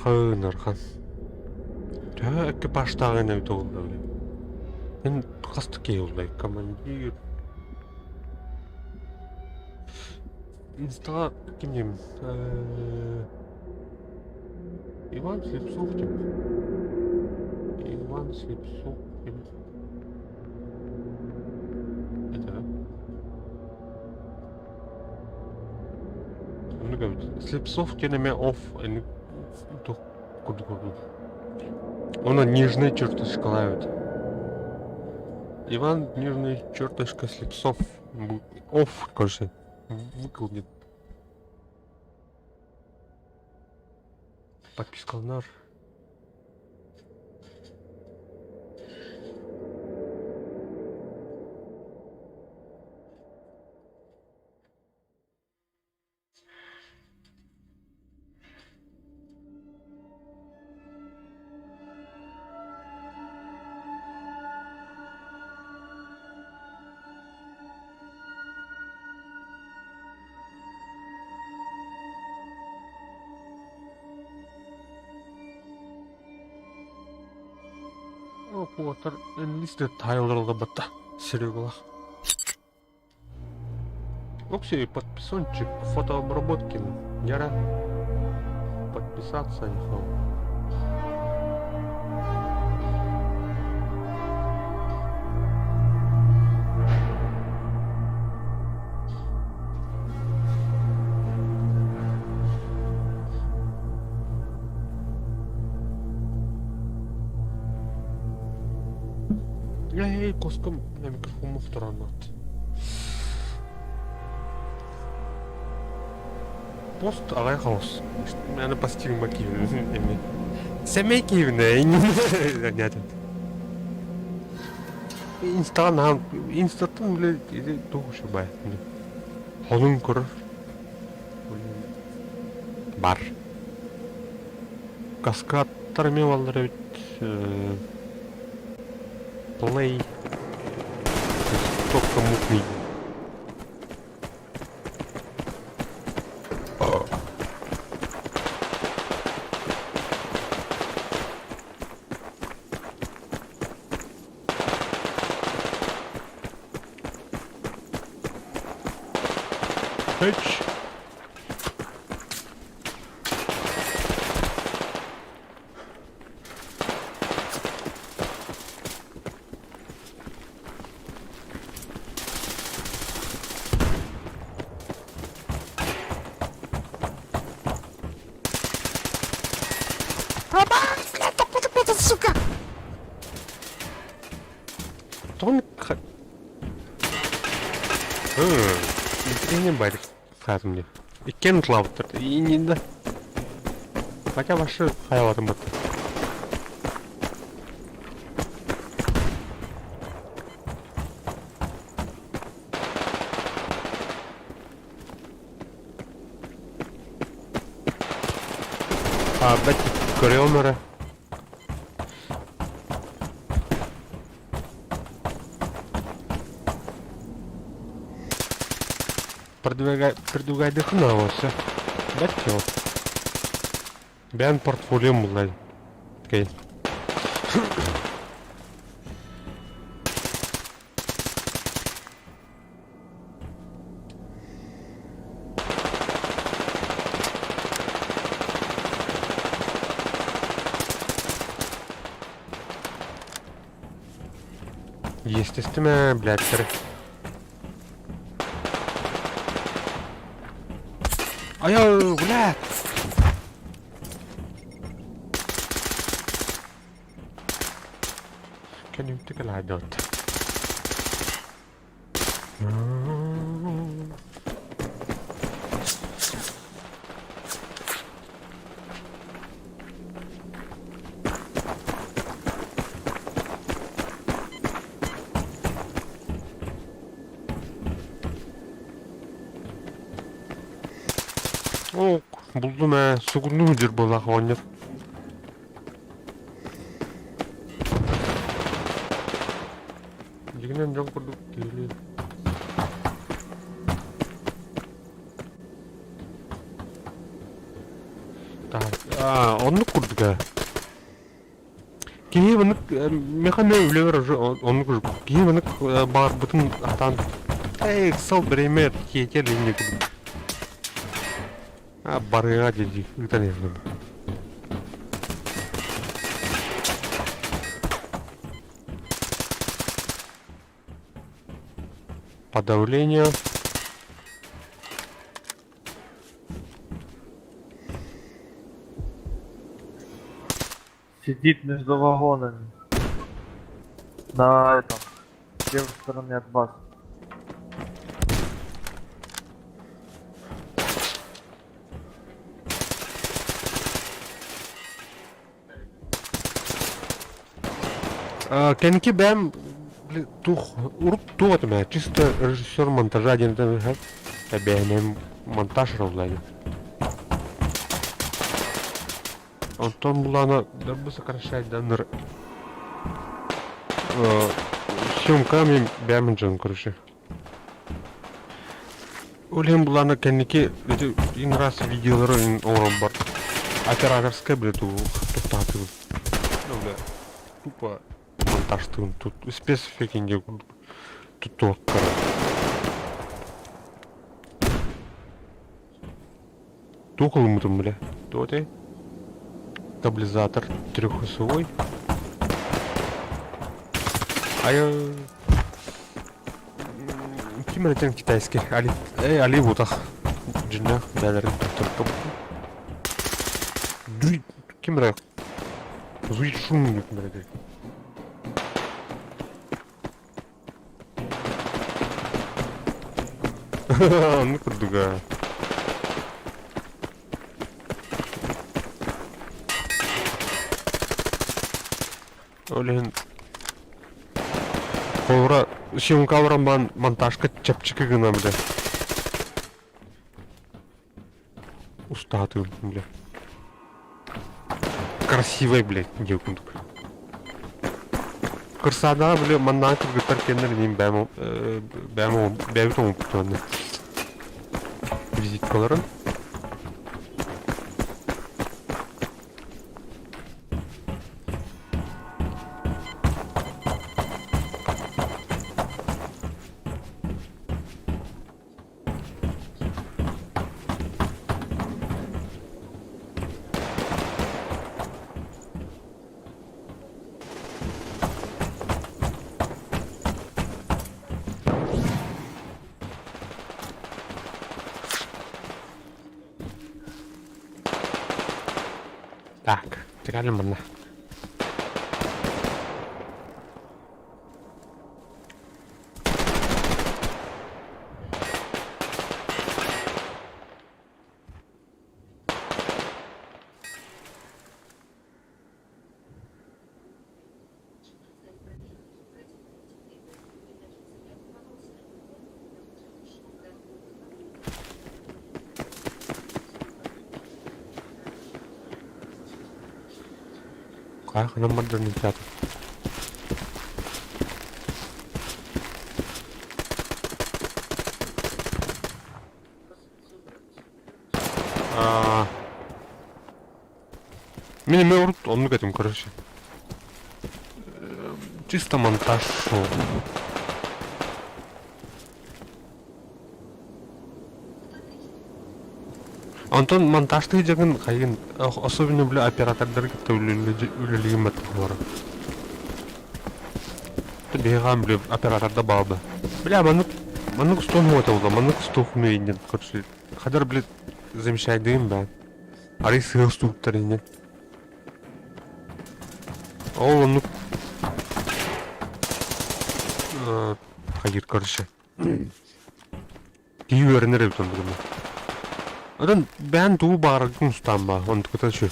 Ыарахан, ыарахан. Төһө экипажтааҕын эбитэ буолла били. Мин хас да киһи буолла командир. Инстаҕа ким диим Иван Слепцов диэн. Иван Слепцов диэн. Это Оннук эбит. Слепцов диэн эмиэ оф туох курдук курдук. Онно нижний черточкалаа эбит. Иван нижний черточка Слепцов оф короче выкладит. Подпискаланар. О, Пуотар enlisted тайларга батта. Серегалах. Оксей, подписончик фотообработки. Яра. Подписаться не хал. Эй, коском на микрофон мухтаранат. Пост аҕай хаос. Аны постигма киһи. Сэмэй киһибинэ иннин Инстаҕа наһаа инстаттан бile туох үчүгэй Холун көрөр бар. Каскадтар эмиэ баллар эбит Play Только мутный. Hiç. Сука! Тоҕо Интрине бар хаатым дии. Иккиэн утулаабыттар. Иннинэ. Хотя башы хайалатым бат. А, бэт көрүөм эрэ. Продвигай, продвигайдыхына все. Бэт ол. Бэйэн портфолиом буллай. Окей. Естественно, блядь, Айо, блядь! Can you take a light dot? Оо, буллум ээ, сугуннуу дьир буоллах оҕонньор. Дьиҥинэн дьон курдук киһилии. Так, Оннук курдук ээ. Киһи маннык миэхэ эмиэ үлэбэр уже оннук уже киһи маннык баҕарбытын сатаан эй ыксал бириэмэ тиэтэр инньэ курдук. Барыаҕа дии ыытан иһэллэр. Подавление. Сидит между вагонами. На этом. С левой стороны от вас. Кэнники бэйэм туох урут туох этим ээ чисто режиссер монтажа диэн этэн эбээнэм монтаж оруоллайым. Онтон булаана дабы сокращать данныр съемка мин бэйэм дьон короче. Ол иһин булаана кэнники ити раз видеолары оҥорон операторскай бile туттаатыбын. Ну бля тупо монтажтыын тут спецэффект туттуохтара. Туох ылыммытым бile? Туох этэй? Стабилизатор трехосовой. Айа ким эрэ китайский Али эй Али бутах дьиннээх бээлэрин туттар ким эрэ Зуй шум ким эрэ Оннук курдуга. Ол иһин холобура съемка баран баран монтажка чэпчэки гына бile. Устаатыым бile. Красивый, блядь, диэ курдук. Кырсаадаҕа били маннааҕы кыргыттар кэннэр иниим бэйэм бэйэм бэйэбит оҥорбут визиткаларын. Так, тикалым манна. Хайа ханан бардарын илдьээтим. Мин эмиэ урут оннук этим, короче. Чисто монтаж шоу. Онтон монтажтыы дьагын хайын особенно бля оператордары кытта үлэлиим баттахлара. Биһигаан бля операторда баалда. Бля маннык маннык устуон уоталла, маннык устуохуну иннин короче. Хадар бля замечайдыым баа. Арый сыа устууттар иннин. Ол оннук хайыр короче. Киһи үөрэнэр эбит оннугуна. Оттон бэйэн тугу баҕараргын устаан баа, онтуката үчүгэй.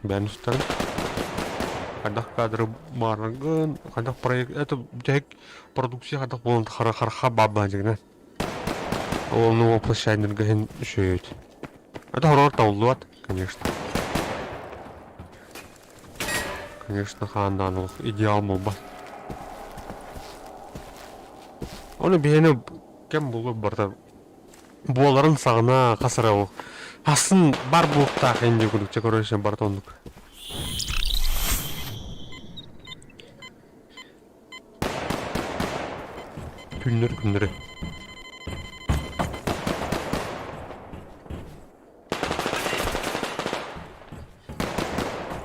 Бэйэн устарын. Хайдах кадры баҕараргын, хайдах проект, это бүтэһик продукция хайдах буолан харха баабаа дьигинэ. Ол ону воплощайнырга иһин үчүгэй эбит. Это хороор табыллыбат, конечно. Конечно, хаандаан олох идеал буолбат. Ону биһиэни кэм булуо барыта буоларын саҕана хас эрэ ол. Асын бар буолуохтаах инде курдук чэ короче барыта оннук. Күннэр күннэри.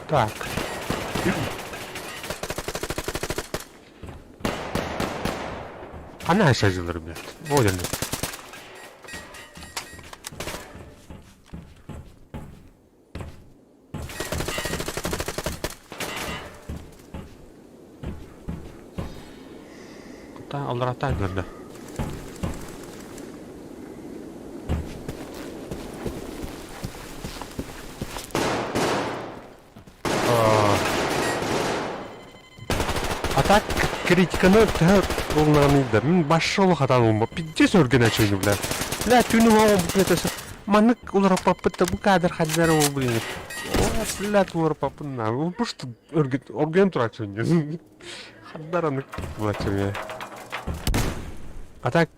Так. Ханна сылдьаллар блядь? О, дьоннор. Кута алларааттаан көрдө. А так критиканы төһө ылынаҕыный да мин башша улахатаан ылма пиздец өргөн ачыыны бля бля түүнү оҕом бу маннык уларыппаппыт да бу кадр хаддара ол блин о блядь уларыппаппын на бу что өргөн өргөн турааччы хаддараны булаччы а так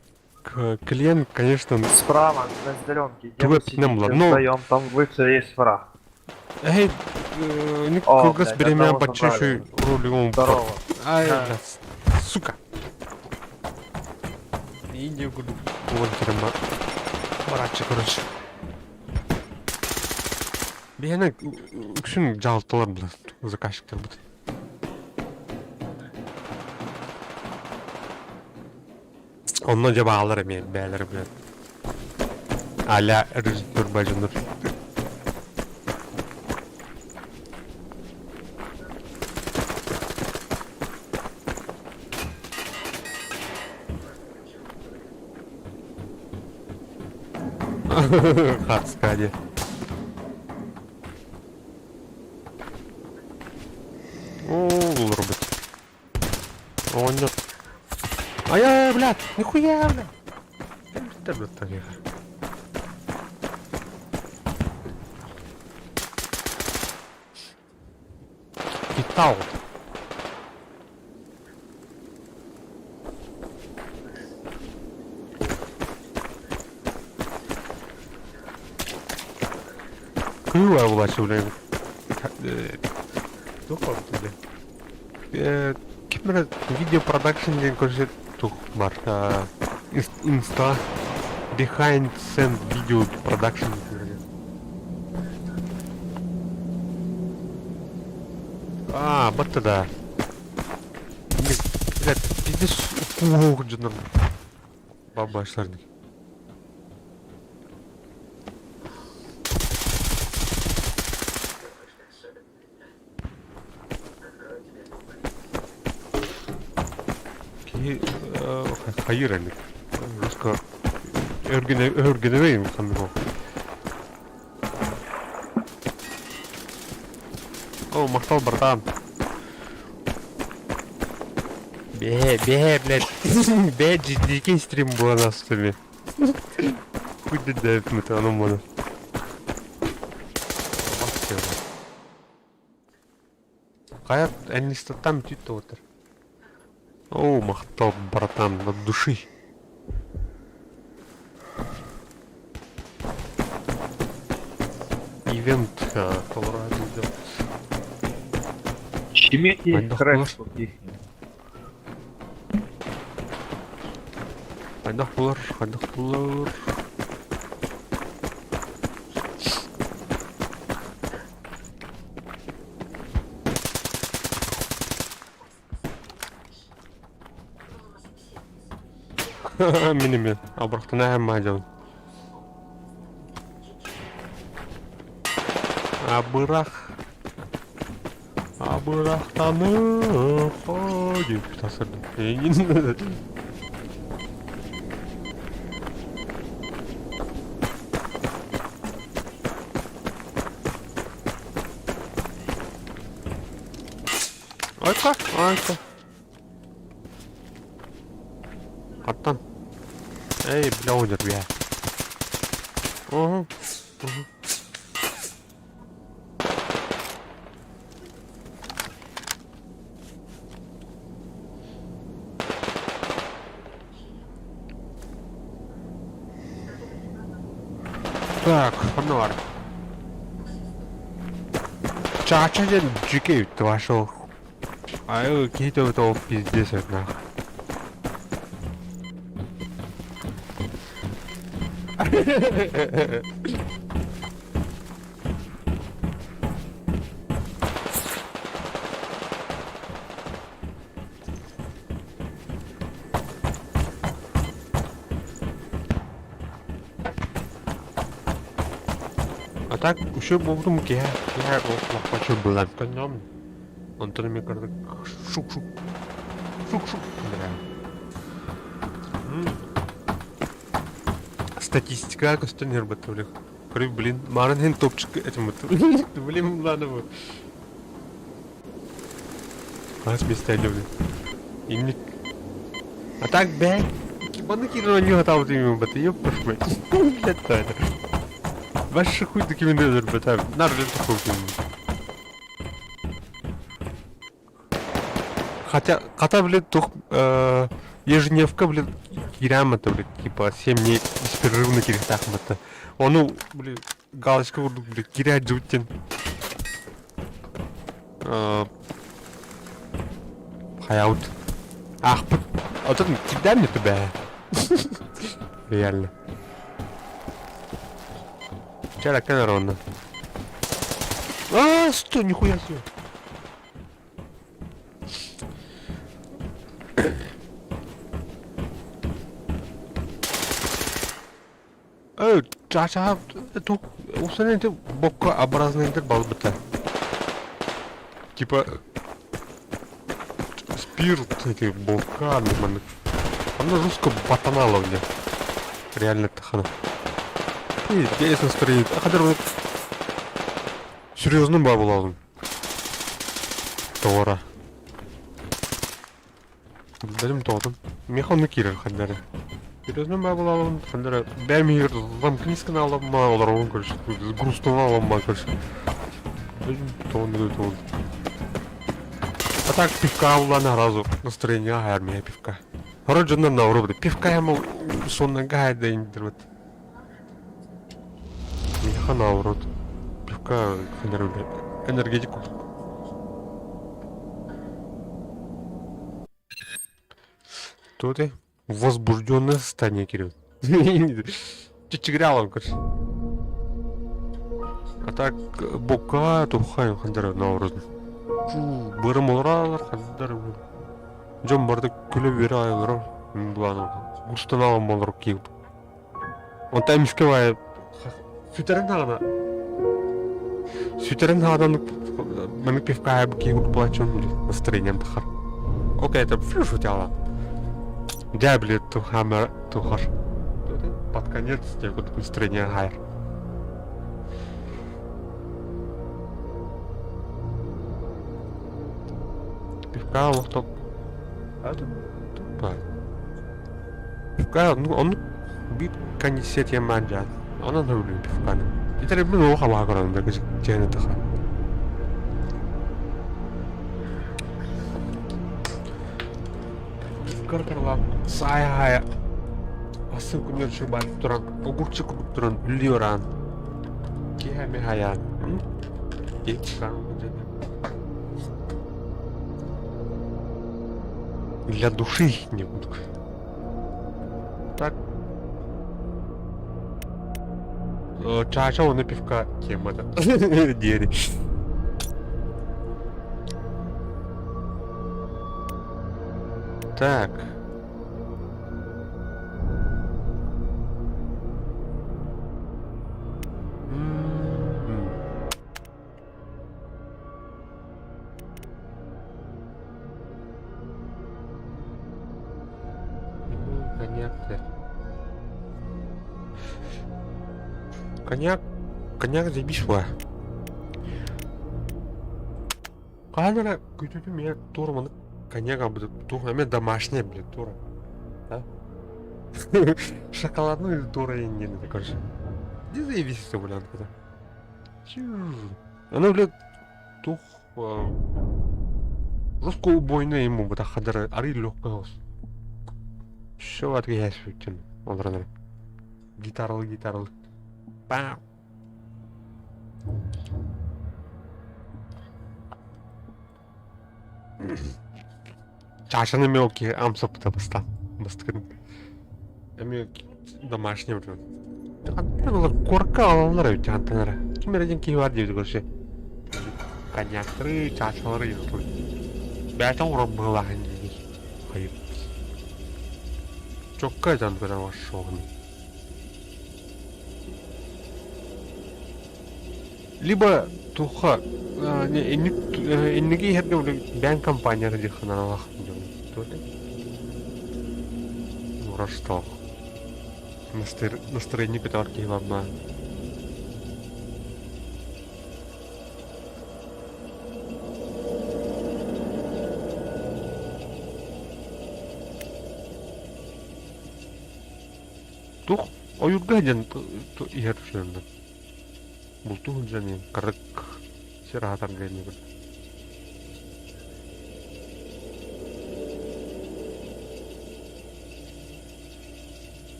клиент конечно Справа, на зеленке. Где Туга вы питнем сидите була но вдвоем, там выше есть враг. Эй, О, кылгас блядь, бириэмэ одного бачча забрали. рулевом Здорово. Ай, Да. бля, сука. Индия курдук уон керема бараччы короче. Биһиэнэ үксүн дьаһалталар була заказчиктар бут. Онно дьэ баалар эмиэ бээлэр блядь. Аля режиссер бажыныр. Хатска дии. Оо, олорбут. Оҕонньор. Айа, блядь, нихуя, блядь. Китал. Кыыла булааччы бля. Туох бля. Ким эрэ видеопродакшн диэн көрсө туох баар инста behind send video production. А, батта да. Блядь, пиздец куух дьоннор бабашлар. Киһи хайыр эбит. Руска өргөнөбөйүм ханнык ол. О, махтал, братан. Бе, бе, блядь. Бе, дикий стрим буолан ааста Хуй да это оно можно. Хайа энлистаттан бүтүт отыр. О, махтал, братан, от души. Ивент толору делать. Щемите Хайдах крышку ихнюю. Хайдах булар, хайдах булар. Мин эмиэ абырахтана маадьабын. Абырах. Абырахтанып дип тасырдым. Айка, айка. Аттан. Эй, бля, ойныр, бля. Угу. Угу. Так, ханна бар? Чаача диэн дьикэй вашел. Айыл киһи төбөтө ол пиздец эбит нах. А так, еще буолтум киһи киһи лаппачы былан көннөм. Онтон эмиэ кырдык шук-шук шук-шук Статистика көстөн иһэр баттыбылы. Көрү, блин, марын хин топчик этим Блин, ладно бу. Хас месте блин. Инник. А так, бэ, Баны киирэн хатаабыт юм баты, ёппаш мать. Блядь, это. Ваша хуй такими бата. Нар же такой Хотя, хотя, блядь, тух, ежедневка, блядь, киирээм это, блядь, типа 7 дней беспрерывно киириэхтээх это. Ону, блядь, галочка курдук, блядь, киирэ дьүттен. Хайаут. Аахпыт. Отон кирдэм не бээ. Реально. Вчера камера онно. А, что, нихуя себе. Э, чача, тук, усанен те бокка образный балбыта. Типа, спирт эти бокка, нормально. Она жестко батанала мне. Реально тахана. Пиздец настроение. А хотя серьезно ба буолабын. Тоҕо Билим тоҕотун. Миэхэ онно киирэр ханна эрэ. Серьезно ба буолабын ханна эрэ бэйэм иһигэр замкнись гына олоробун короче грустно аламма короче. Тоҕун тоҕун. А так пивка булан сразу настроение аһар миэхэ пивка. Хорор дьоннор наоборот пивка ему сонно гайда вот. Миэхэ наоборот пивка энергетик курдук. Кто ты? Возбужденное состояние, Кирилл. Чичигрялом, короче. А так, бока тухай хандар наоборот. Бырым олоралар хандар. Дьон барда күлө бере айылар. Буланы. Густан алам болор кийип. Онтон эмискэ баайы сүтэрэн хаҕана сүтэрэн хаҕанан маннык пивка аайы киһи курдук настроением тахар. Окей, это шутяла. Дьэ, блин, тухамер тухар. Под конец тебе настроение хайр. Пивка олохтон Пивка, ну, он биир коньяк маанжаан. Онон сөбүлүүр пивканы. Итэр мин олох абаһа көрөм да дьиэни таха. Кыркырлап саайа асы күннэр шыбан туран огурчик курдук туран үллүораан киһи эмиэ хайаан Для души не буду. Так. Чаша он пивка тема Дери. Так. Коньяк Коньяк, коньяк заебись Хаһан эрэ күтүтүм ийэ туора маннык коньяк ылбыт туох эмэ домашняя блин туора а шоколадный или туора диэн это короче где заебись это блин это Она блядь туох жестко убойная ему быта хадара арый легкая Все отвечаешь олорон эрэ гитаралы гитаралы. Пау. Чашаны мелкие амсапыта бастаан бастакын эмиэ домашний блин. Хантан олор корка алаллар эбит хантан эрэ. Ким эрэ диэн киһи бар диэбит короче. Коньяктары, чашалары йотуй. Бэйэтин оҥорор быһыылаах диир. Хайыр. Чокка дьон көрөр вашоҕун. Либо туха инники иһэргэ бэйэҥ компанияны диэххэ наадалаах Ростов. Настроение көтөҕөр киһи барбаа. Туох ойуурга сылдьан иһэр үчүгэйин Бултуу сылдьан иһэн кырык сир аһатарга иннибин.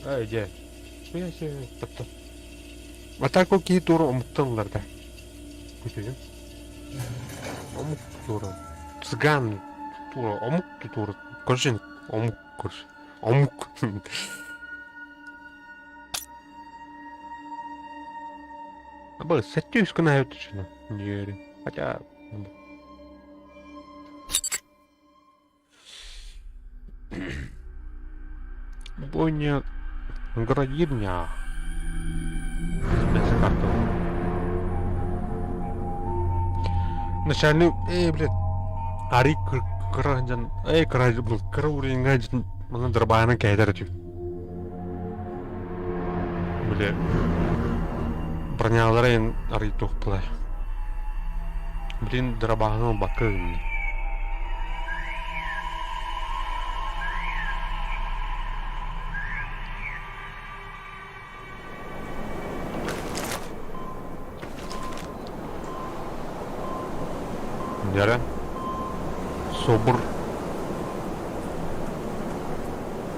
Эй, дьэ, таптал. А так ол киһи туора омуктан ылар да. Күтүнүм. Омук туора. Цыган туора, омук туора. Короче, омук, короче. Омук. Абы, сэттэ үс гына түчүнэ. Диэри. Хотя... Бойня градирня. Начальник, эй, блядь, ари кыра дьон, эй, кыра, кыра уровеньга дьон, маны дырбаанан кэһэтэр этим. Били бронялара эн арый туохпулай. Блин, дырабааһын ылбакка гынна. Дьэрэ, собур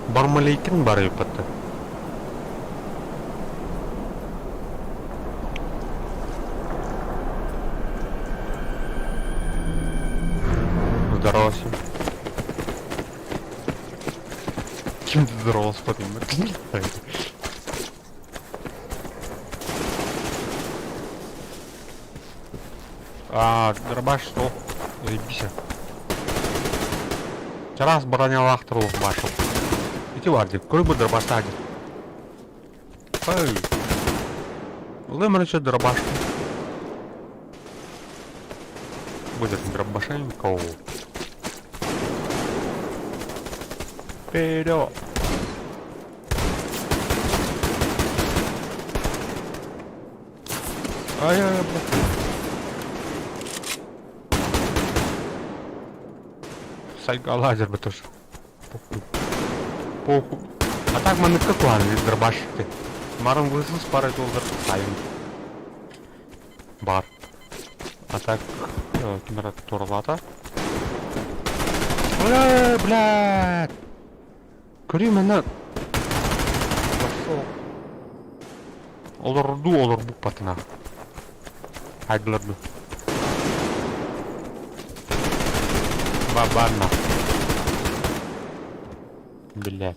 Бармалейкин барыйппыт. Здорово всем. Ким ты здоровался потом? А, дробаш что? Заебись. Чараас бронялаах туруох баашыл. Ити бар дии, көрбүт дробаштаах дии. Эй. Ылым еще дробаш. Будет дробашенько. Вперед! Ай-ай-ай, блядь. Сайга лазер бы тоже. Похуй. Похуй. А так маныкка куһаҕан дробаш Марын высыл пара доллар сайын. Бар. А так ким эрэ туоралаата. Ой, блядь! Көрүү манна Олордуу олорбуппатына. Хайдылар ду. Бабанна. Блядь.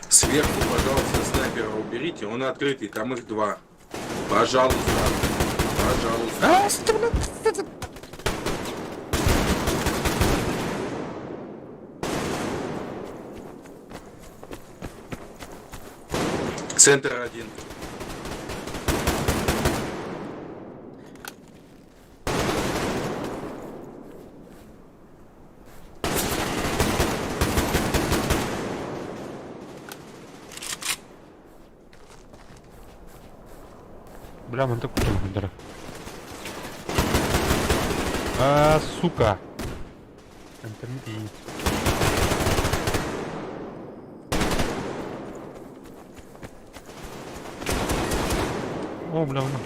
Сверху, пожалуйста, снайпера уберите, он открытый, там их два. Пожалуйста. Пожалуйста. Центр один. Бля, мантан кутуйдара. А, сука. Интермедиат. О, бля, бля.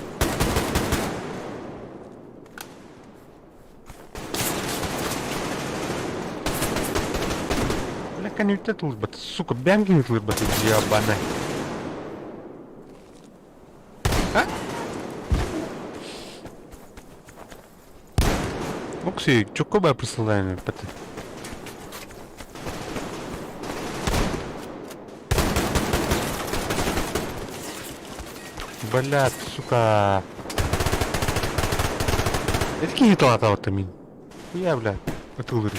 кэнниттэн тылырбат, сука, бэм кини тылырбат ебаная. А? Окси, чокко присылаем паты. Блядь, сука. Это киһи талатабыт мин. Я, бля, ытылыр.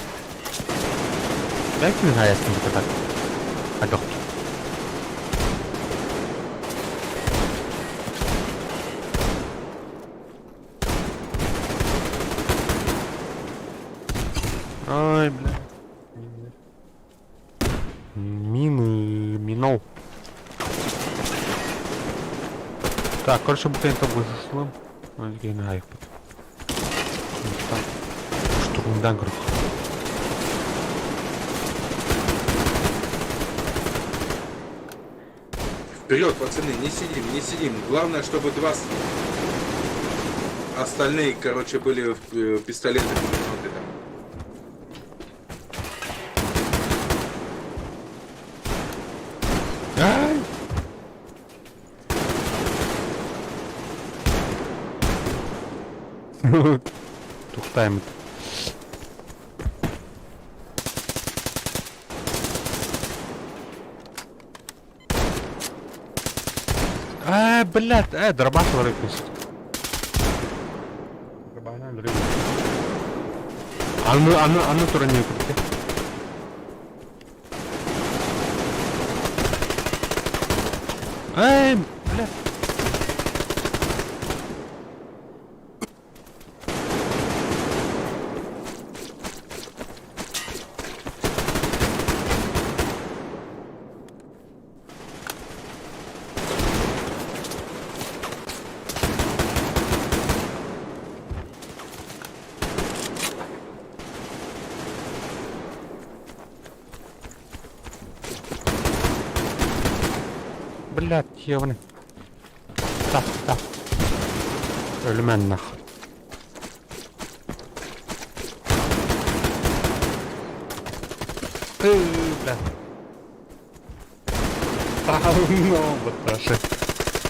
Бәк мин хаястым так. Адох. Ай, бля. Мины, минол. Так, короче, буквально там вышло. Штурмдан круг. Вперед, пацаны, не сидим, не сидим. Главное, чтобы два остальные, короче, были в пистолетах и пулеметы там. Ай! Тухтаймыт. А, блядь, дробаш вырыпись. Аны, аны, аны тура не күтте. Эй, блядь. Блядь, ебаный. Так, так. Өлүмэн нах. Эй, бля. Ну, батташы.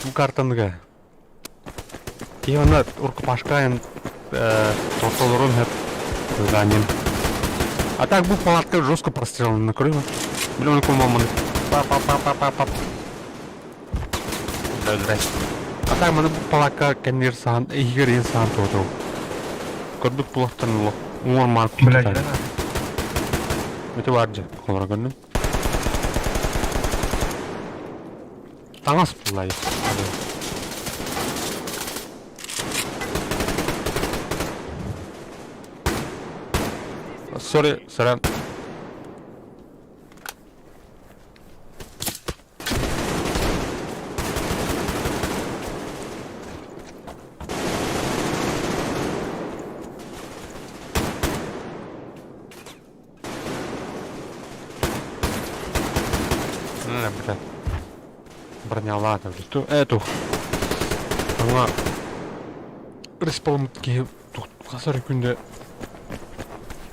Бу картаныга. Ивана уркупашкайын тортолорун хеп заним. А так бу палатка жестко прострелена накрыла. Блин, он маманы. Па па па па па па. Да, здрасте. А так маны бу палатка кеннер сан, игерин сан тоту. Көрбүт булахтан ло. Уңор марк. Блядь, Өтө бар же, холора көрнүм. Таңас булай. Сори, сорян. Бля. Бронялата, бля. Эту. Аңа респаун ки хасар күндө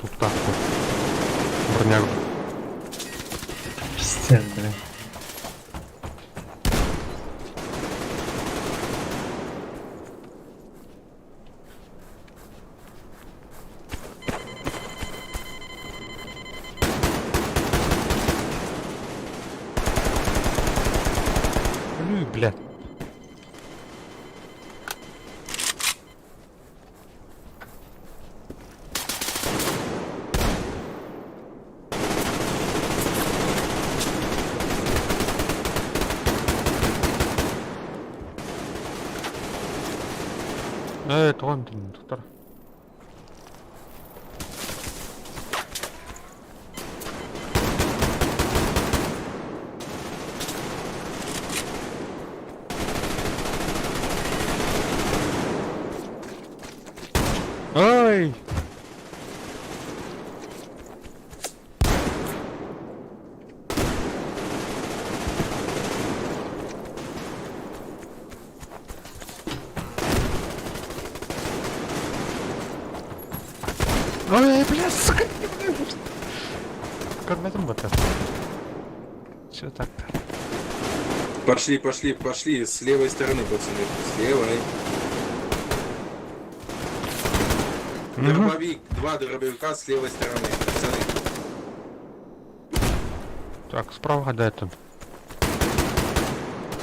туктатты. Броня. Пиздец, блин. Ну, бля. Туған доктор. Ой! Ой, бля, сука! Көрбөтүм бата. Все так. Пошли, пошли, пошли. С левой стороны, пацаны. С левой. Дробовик. Два дробовика с левой стороны, пацаны. Так, справа да это.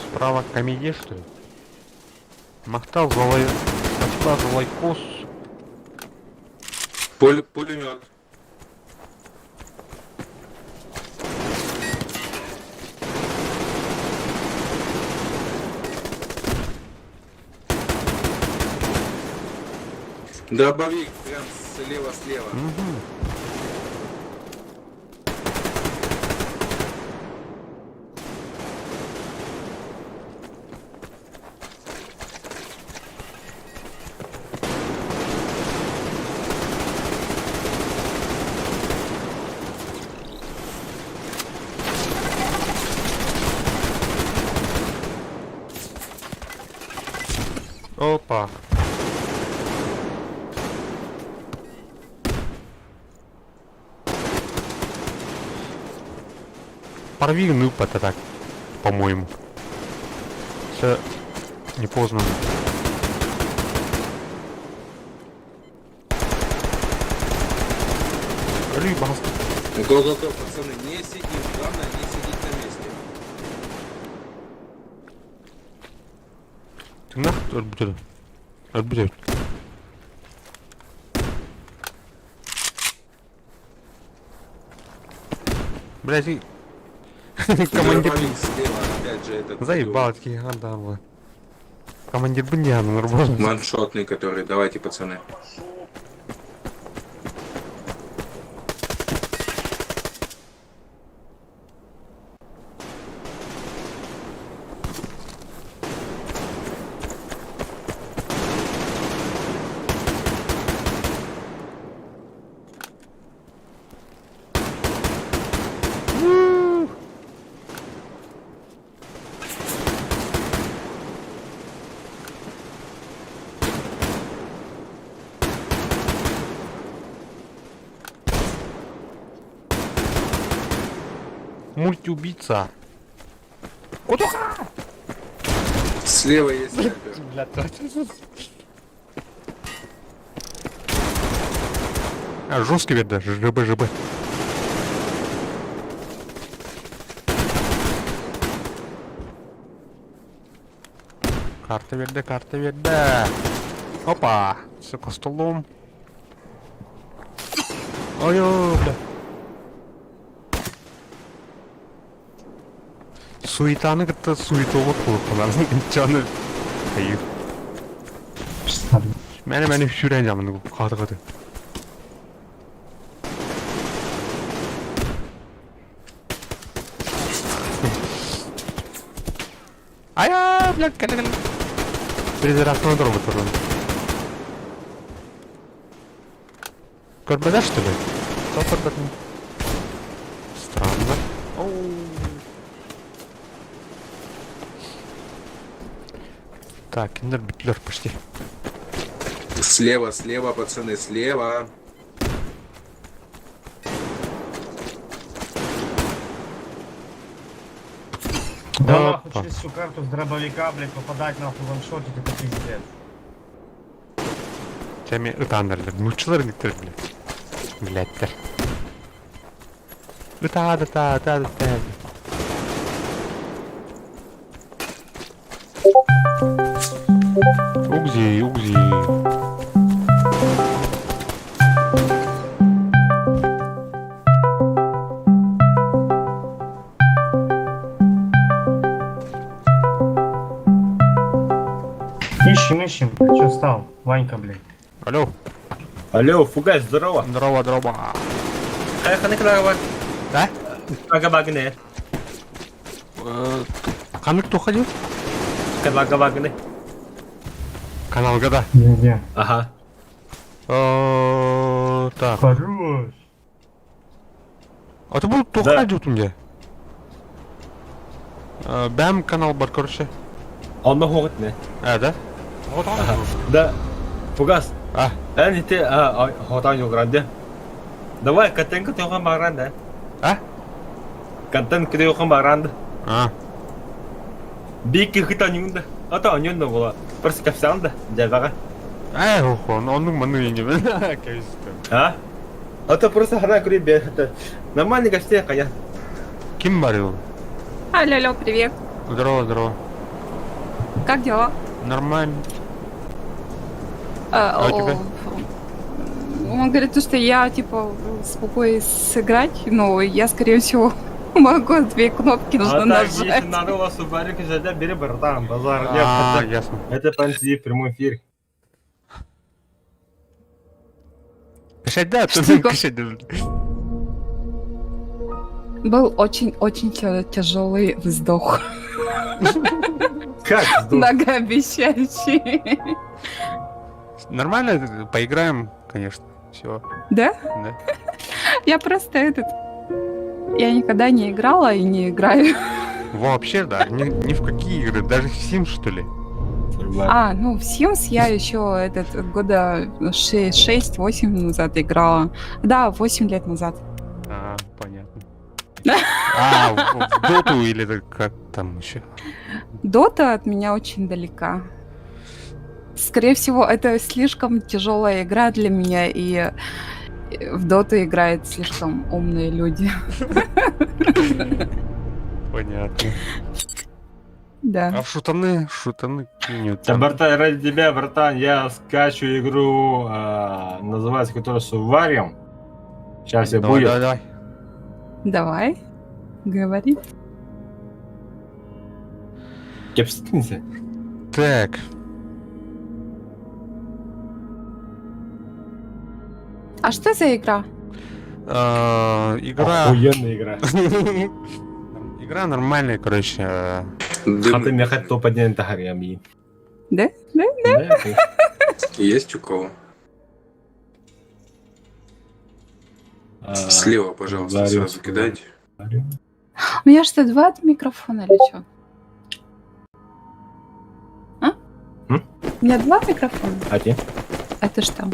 Справа комедия, что ли? Махтал за лай... Спасибо за лайкос. Пулемет. Дробовик прям слева-слева. Угу. Опа. Порви ну это так, по-моему. Все не поздно. Рыба. Го-го-го, пацаны, не сидим. Главное, не сидеть на месте. Ты нахуй отбудет? Отбудет. Блять, и... Командир... Дробовик слева, опять же, этот. Заебал, такие, а, да, бля. Командир Бандиана, нормально. Ваншотный, который. Давайте, пацаны. Мультиубийца. Кутуха! Слева есть снайпер. Бля, А, жесткий вид, да, ЖБ, ЖБ. Карта верде, карта верде. Опа, все по столом. Ой, бля. Суетаны кытта суетолог буолуоххунар. Дьону хайыр. Мэне мэне сүүрэн дьамын каты каты. Айа, блядь, кэлэ кэлэ. Перезарядка дорога туран. Көрбөтө что ли? Кто көрбөтүн? Странно. Оу. Так, кинилэр бүттүлэр почти. Слева, слева, пацаны, слева. Да нахуй Опа. через всю карту с дробовика, блядь, попадать нахуй ваншотить, это пиздец. Теми ытааннарлар. Нууччалар иниктер, блядь. Блядьтэр. Ытаа, ытаа, ытаа, ытаа. Угзи, угзи. Ищем, ищем. Че встал? Ванька, блядь. Алло. Алло, Фугас, здорово. Здорово, здорово. Да? Агабагне. Ханнык туох ходил? Канагабагне. Канал года. Где, где? Ага. Так. Хорош. А ты был туох Да. ходил мне? Бэм канал бар, короче. Онно хоҕутне. А, да? Да. Фугас. А. Эн ити хотан югранде. Давай, катенка тоға магранда. А? Контент кириэххин баҕараан да. А. Биир киһи оонньуугун да. Ото оонньуон да буолуо. Просто кэпсэҕин да, дьээбэҕэ. Ээ, оннук маннык иннибин. Кэбистим. А? А то просто хана кури это нормальный гостей хайа. Ким барыл? Алло, алло, привет. Здорово, здорово. Как дела? Нормально. А, А у тебя? Он говорит, то, что я, типа, смогу и сыграть, но я, скорее всего, могу две кнопки нужно А так, если нажать. надо у вас Субарик зайдя, бери, братан, базар нет. А, Это, ясно. это панси в прямой эфир. Кашать, да, Что ты такое? кашать. Был очень-очень тяжелый вздох. Как вздох? Многообещающий. Нормально, поиграем, конечно. Все. Да? Да. Я просто этот... Я никогда не играла и не играю. Вообще, да, ни, ни в какие игры, даже в Sims, что ли? А, ну, в Sims я еще этот года 6-8 назад играла. Да, 8 лет назад. А, понятно. А, в Доту или это как там еще? Дота от меня очень далека. Скорее всего, это слишком тяжелая игра для меня, и в Доту играют слишком умные люди. Понятно. Да. А в шутаны? Шутаны нет. Да, братан, ради тебя, братан, я скачу игру, называется которая Сувариум. Сейчас все Давай, будет. давай, давай. Давай, говори. Кепситница. Так, А что за игра? игра... Охуенная игра. Игра нормальная, короче. А ты меня хотел поднять на Да? Да? Да? Есть у кого? А, Слева, пожалуйста, Варю. сразу кидайте. У меня что, два от микрофона или что? А? М? У меня два микрофона? Один. Это что?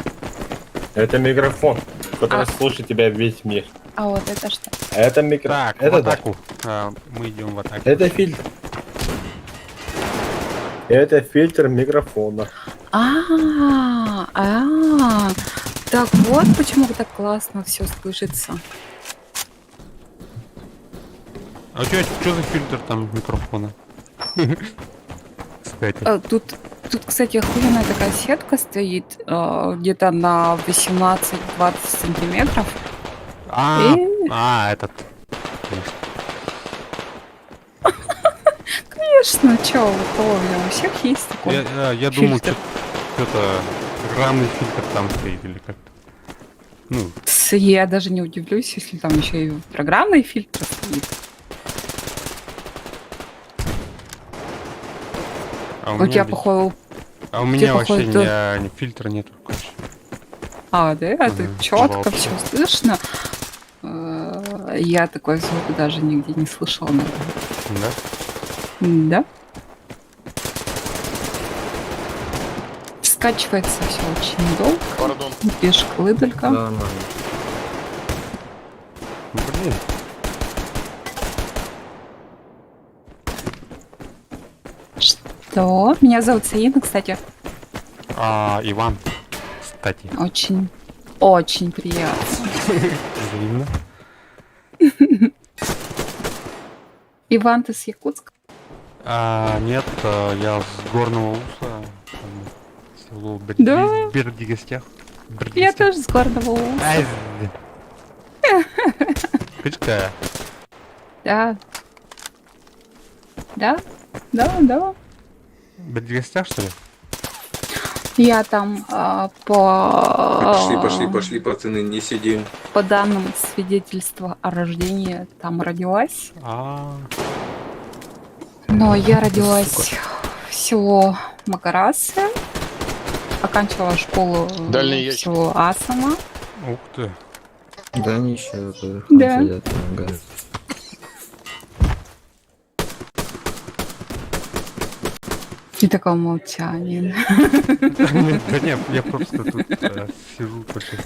Это микрофон, который А. слушает тебя весь мир. А вот это что? Это микрофон. Так, это в да. атаку. А, мы идем в атаку. Это фильтр. Это фильтр микрофона. А, а, так вот почему так классно все слышится. А у тебя что за фильтр там микрофона? Кстати. Тут, кстати, охуенная такая сетка стоит, где-то на 18-20 сантиметров. А, И, а, этот. конечно, чё, у кого у меня у всех есть такой. Я думал, фильтр. что-то программный фильтр там стоит или как-то. Ну, Я даже не удивлюсь, если там еще и программный фильтр стоит. а у У меня тебя, ведь- походу, а у меня походу, вообще тоже- ни фильтра нету, короче. А, да? Это Мгм, четко вообще. все слышно. Я такой звук даже нигде не слышала. наверное. Да? Да. Скачивается все очень долго. Пардон. Пешка-лыдалька. нормально. Блин. Что? Меня зовут Саина, кстати. А, Иван, кстати. Очень, очень приятно. Взаимно. Иван, ты с Якутска? А, нет, я с Горного Уса, там, село Да? Бердигестях. Я тоже с Горного Уса. Ай, Кычка. Да. Да? Да, да. Бердигестях, что ли? Я там по... Пошли, пошли, пошли, пацаны, не сидим. По данным свидетельства о рождении там родилась. А, Но я родилась в село Макарасы. Оканчивала школу Дальний в ящик. село Асама. ух ты. Да они еще по Да. сидят, помогают. И такое молчание. Да нет, я просто тут сижу, короче.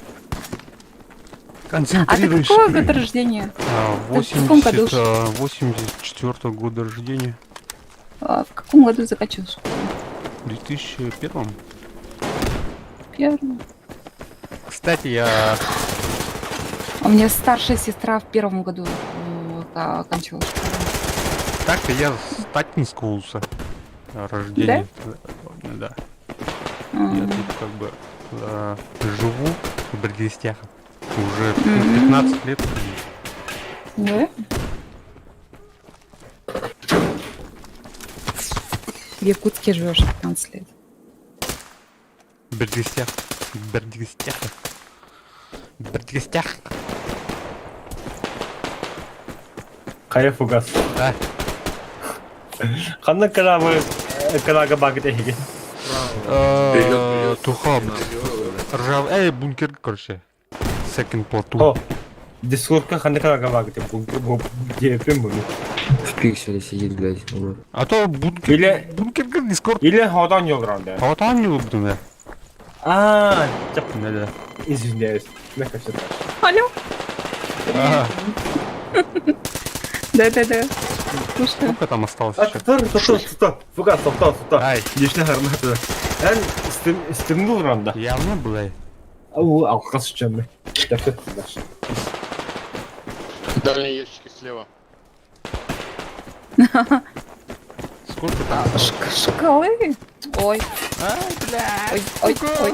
А ты Концентрируешь. какого года рождения? А, Ты в каком году 84 года рождения. А, в каком году заканчивал школу? В 2001. Первый. Кстати, я У меня старшая сестра в первом году окончила школу. Так-то я с Татинского улуса рождения. Да? А, Я тут как бы живу в Бердистях уже Мгм. 15 лет. Да? В Якутске живешь 15 лет. В Бердистях. В Бердистях. В Бердистях. Хайа фугас. Да. Ханна каналы канага багыт эһиги. Вперед, вперед. Туха, ржав. Эй, бункер, короче. Second platoon. О, Дискордка ханна канага багыт бу диэпин бу. В пикселе сидит, блядь. Вот. А то бункер. Или Бункер Дискорд. или ходан йогранда. А вот он не да. А, Да, да. извиняюсь. Мягко все так. Алло? Ага. Да-да-да. Слушаю. Сколько там осталось А, еще? стоп, стоп, стоп. Фугас, стоп, стоп, стоп. Ай, Лишний гармата. Эн стемнул ранда. явно, блядь. Ау, алкас чем. Так, так, Дальние ящики слева. Сколько там осталось? Шкалы? Ой, Ай, блядь. ой, ой, ой.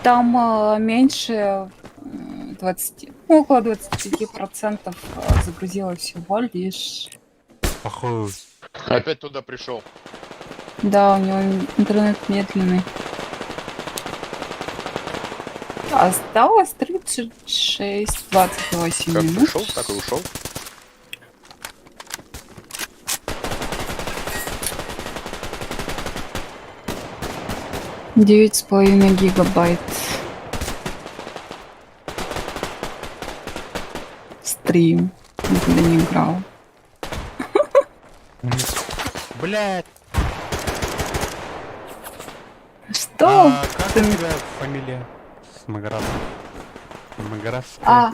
Там меньше 20, ну, около 25% загрузила всего лишь. Походу. Опять туда пришел. Да, у него интернет медленный. Осталось 36-28 Как минут. пришел, так и ушел. 9,5 гигабайт. Стрим. Никогда не играл. Блядь. Что? А как у тебя фамилия? Смогарас. Магарасская. А,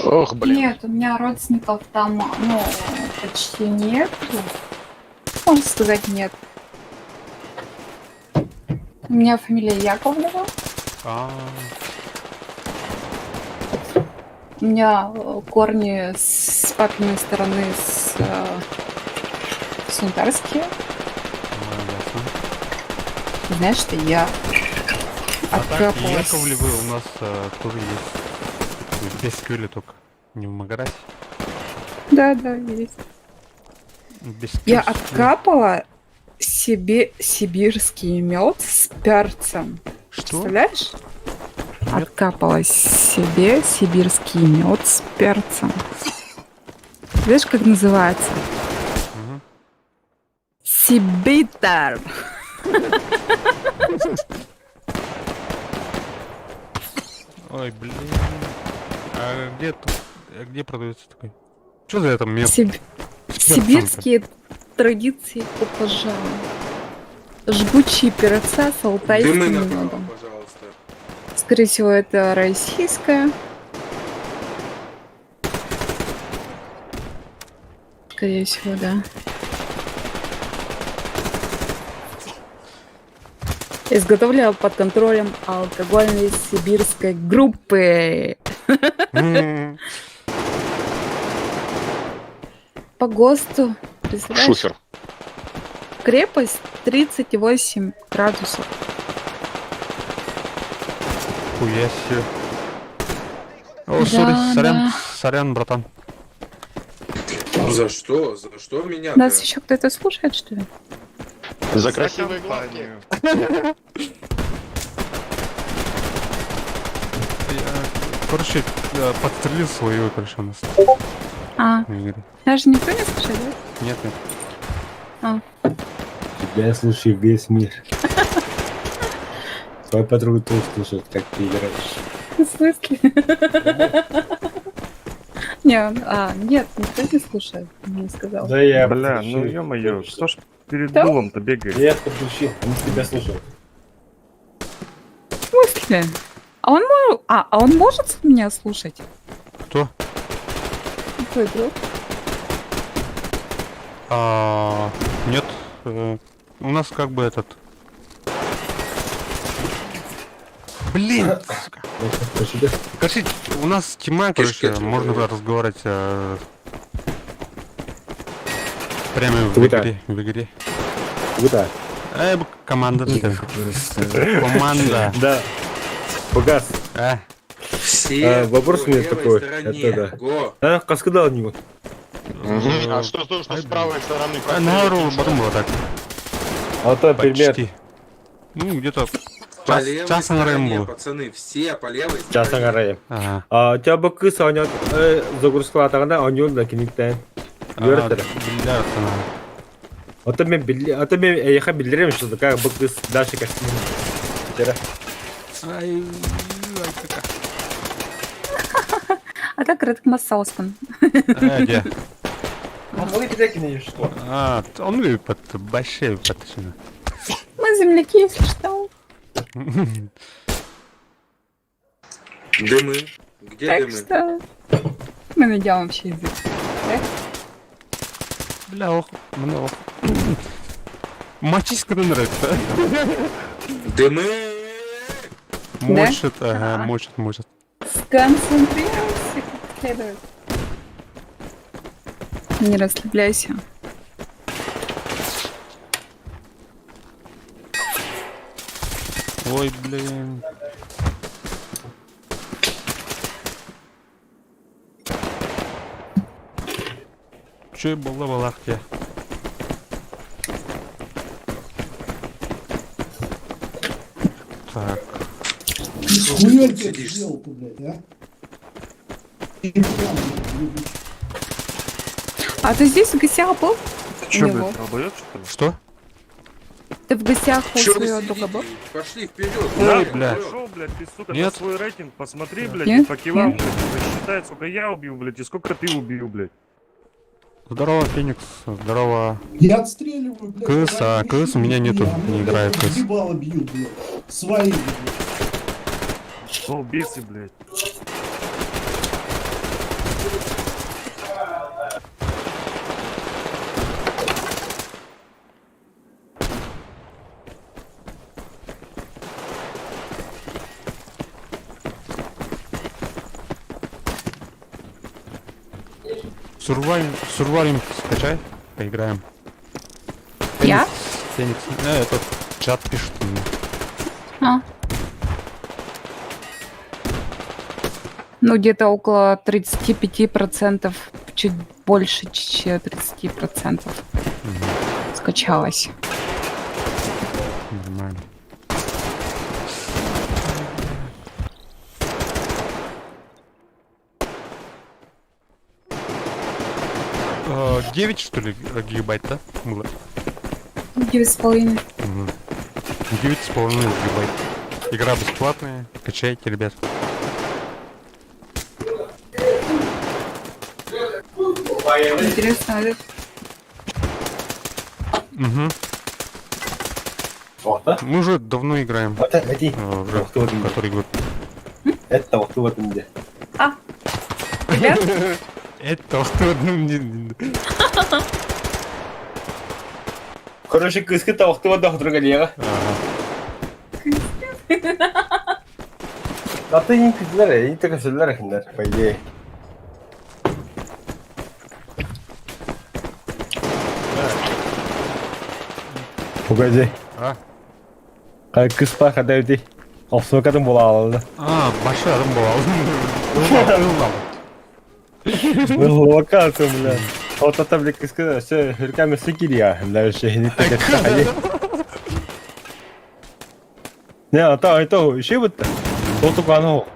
Ох, блин. нет, у меня родственников там, ну, почти нет. Можно сказать, нет. У меня фамилия Яковлева. А, У меня корни с папиной стороны с сунтарские. ну, ясно. Знаешь, что я А так, откапалась. Яковлевы у нас тоже есть. В Бескюле только. Не в Магарасе. Да, есть. В Я Бескюле. откапала себе сибирский мед с перцем. Что? Представляешь? Нет. Откапала себе сибирский мед с перцем. Знаешь, как называется? Мгм. Сибитер. Ой, блин. А где тут? А где продается такой? Что за это мед? Сиб- с перцем-то? Сибирские традиции купажа. Жгучие перца с Дымы алтайским направо, медом. пожалуйста. Скорее всего, это российская. Скорее всего, да. Изготовлена под контролем алкогольной сибирской группы. М. По ГОСТу, представляешь? Шуфер. Крепость 38 градусов. Хуя себе. О, sorry, Да, сорян, да. сорян, братан. За что? За что меня? Нас еще кто-то слушает, что ли? За красивые глазки. Я, короче, подстрелил свою, короче, у нас. А, в игре. даже никто не слушает, да? Нет, нет. Тебя слушает весь мир. Твоя подруга тоже слушает, как ты играешь. В смысле? Не, а, нет, никто не слушает, не сказал. Да я Бля, ну подключил. ё-моё, кто ж перед Да? дулом-то бегает? Я подключил, они тебя слушают. смысле? А он, а он может меня слушать? Кто? Твой друг? А, нет, у нас как бы этот. Блин, сука. Короче, у нас тьма, Кишки короче, можно открывают. разговаривать прямо в Круто. игре, в игре. Куда? Команда. Их просто. Команда. Да. Погас. А, Все А, вопрос по у меня левой такой, стороне. это да. Го. А, каскадал него. А что то, что с правой стороны на ролл потом было так. А то пример. Почти. Ну, где-то По час, левой час на стороне, было. пацаны, все по левой Час стороне. аңарайым. Ага. А, тебя бы кыс оñот загрузкалатагына оñуун да киниктен. А, Үөрэтэр. бля, она. Ото мен билли, ото мен эйха билдерем, что такая бы кыс дальше как Ай, ай, какая. А так Редк Массауспан. Где? что? А, он любит под большие подшины. Мы земляки, если что. Дымы. Где Так дымы? что мы найдем общий язык. Бля, ох, мне ох. Мочись, когда нравится. Дымы! Мочит, ага, мочит, мочит. Сконцентрируйся как следует. Не расслабляйся. Ой, блин. Че была балахте? Так, Хуя сидишь? А ты здесь в гостях был? Ты У него? долбоёб, что ли? что? Ты в гостях у Чё вы своего друга был? сидите? Пошли вперед. Ой, вперед, бля. вперед. Пошел, блядь, ты, сука, Нет. на свой рейтинг посмотри, блядь, Нет? и по киллам, Нет. блядь, посчитай, сколько я убил, блядь, и сколько ты убил, блядь. Здорово, Феникс. Здорово. Я отстреливаю, блядь. Кыс, а кыс у меня нету, не играю в кыс. Ебало бью, блядь. Свои, блядь. Долбицы, блядь. Сурвалим, Сурвалим скачай, поиграем. Я? Феникс. Этот чат пишет мне. А. Ну, где-то около 35%, чуть больше, чем 30% скачалось. Нормально. 9, что ли, гигабайт, да? Было? 9,5. Мгм. 9,5 гигабайт. Игра бесплатная, качайте, ребят. Интересно, а это Угу. Охта? Мы уже давно играем. Вот это, иди. Уже Ох ты, вот иди. который год. Это вот в этом где. Ребят? Это что? Ну, Короче, кыска тавықты вот друга лега. А ты не кызлар, не только сылар хиндар, по идее. Погоди. А? Кыспа хадайды. Овсокадым бола алды. А, большой адам был. Локацию, бля. Вот это, бля, кыска, все, руками сыкирия. Бля, вообще, не так Не, а то, это, еще вот то оно.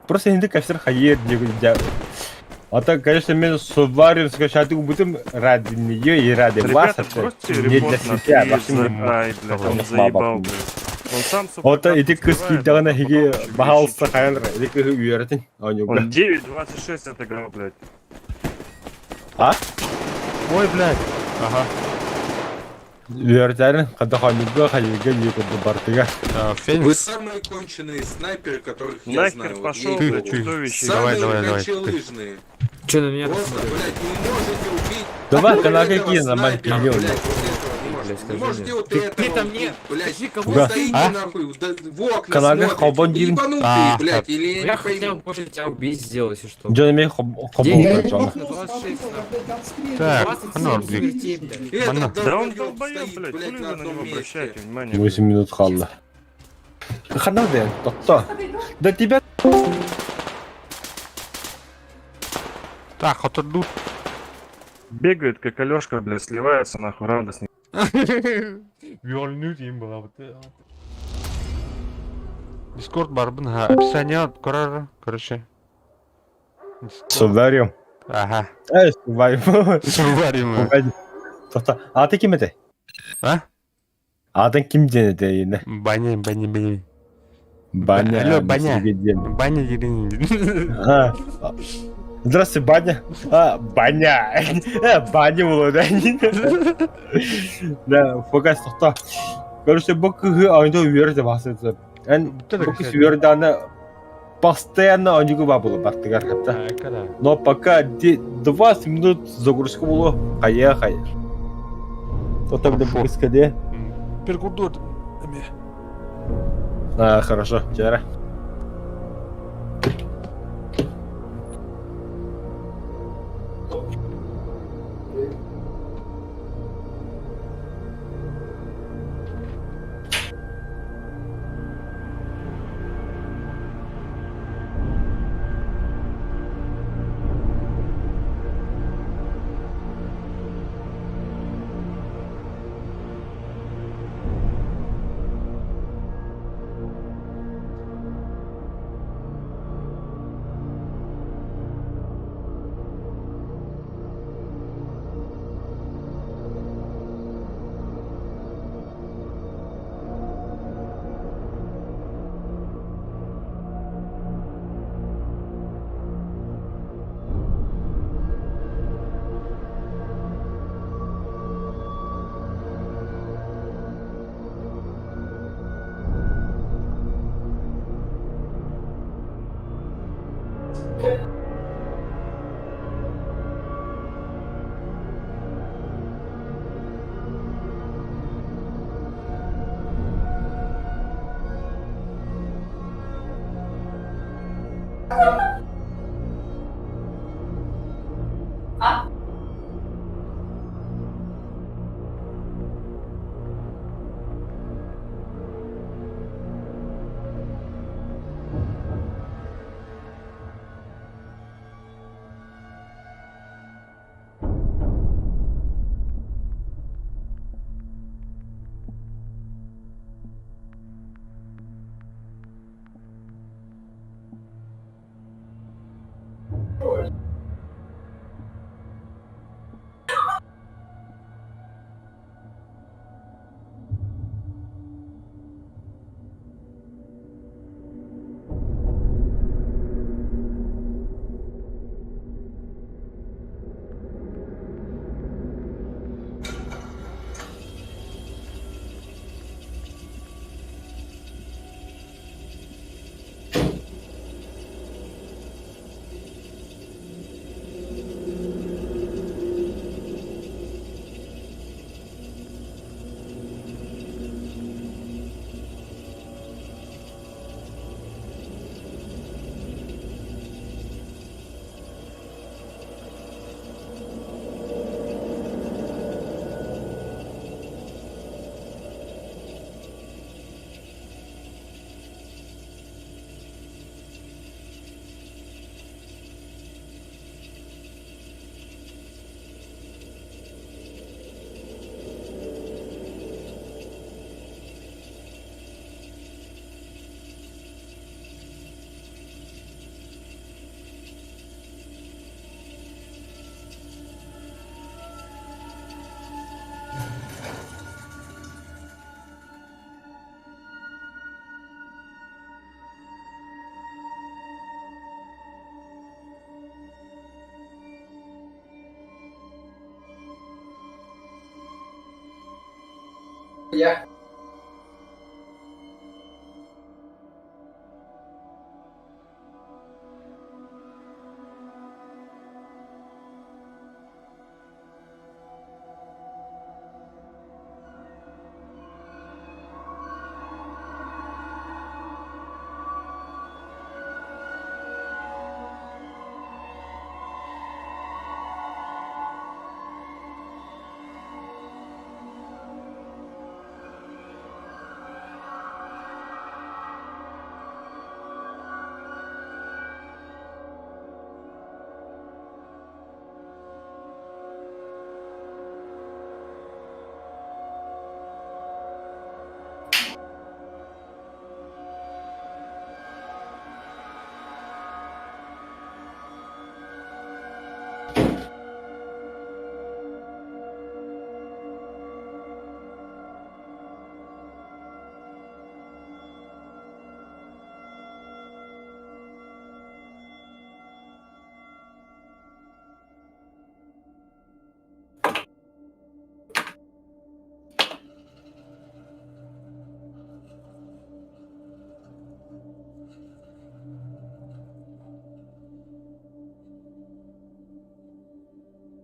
Просто не так все хайер, не А так, конечно, мы суварим, скачать будем ради нее и ради вас, Ребята, это бросьте не для репорт на себя, Фриза. вообще не Ай, блядь, он Мама. заебал, блядь. Он сам, сука, Вот карту эти кыски сливает, дагана а хиги потом ещё бахалса кричит. хайнра, эти кыхы үйәртин, Он 9.26 отыграл, блядь. А? Ой, блядь. Ага. Үөрдэрин хада хонуга хайыга лига бартыга. Вы самые конченые снайперы, которых я Нахер знаю. Вот пошел, ей-богу. блядь, чудовище. Давай, Самые давай, давай. кончелыжные. Че на меня Просто, блядь, не можете убить Давай вот канага этого кин на снайпера, мальки. блядь, вот этого не Блядь, можете. Не скажи можете мне. вот Ты- этого ты там убить, не- блядь. Скажи, кого Вы Да. стоите А? нахуй, да, в окна Канага смотрите. хобон Вы дивин. ебанутые, А, блядь, или я Я не хотел пойму. больше тебя убить сделать, если что. Дьон эми хобо Деньги. Я не жона. в окно 26, смотрю, я, блядь, отстреливаю. Так, 27 Нордик. смертей, блядь. Этот Манна. Да он долбоёб долбоёб, стоит, блядь, блядь, хули на вы на одном него месте. обращаете внимание, 8 минут халла. Хана ден, тотто. Да тебя Так, хотурду. Бегает, как Алёшка, блядь, сливается, нахуй, радостный. Виолнют им была. Дискорд барбын, ха. Описание корар, короче. Дискорд. Суварим. Ага. Эй, суварим. Суварим. Тотто. А ты ким это? А? А ты ким ден это? Баня, баня, баня. Баня. Алло, баня. Ден. Баня дерин. А. Здравствуй, баня. А, баня. Баня было, да? Да, фокус тохто. Короче, бу кыһы ойнду үөрдэ басыты. Эн бу кыз үөрданы постоянно ойнугу ба было бартыгар хатта. Но пока 20 минут загрузка было, хая хая. То там бу кыз каде? Перкурдур. А, хорошо, вчера.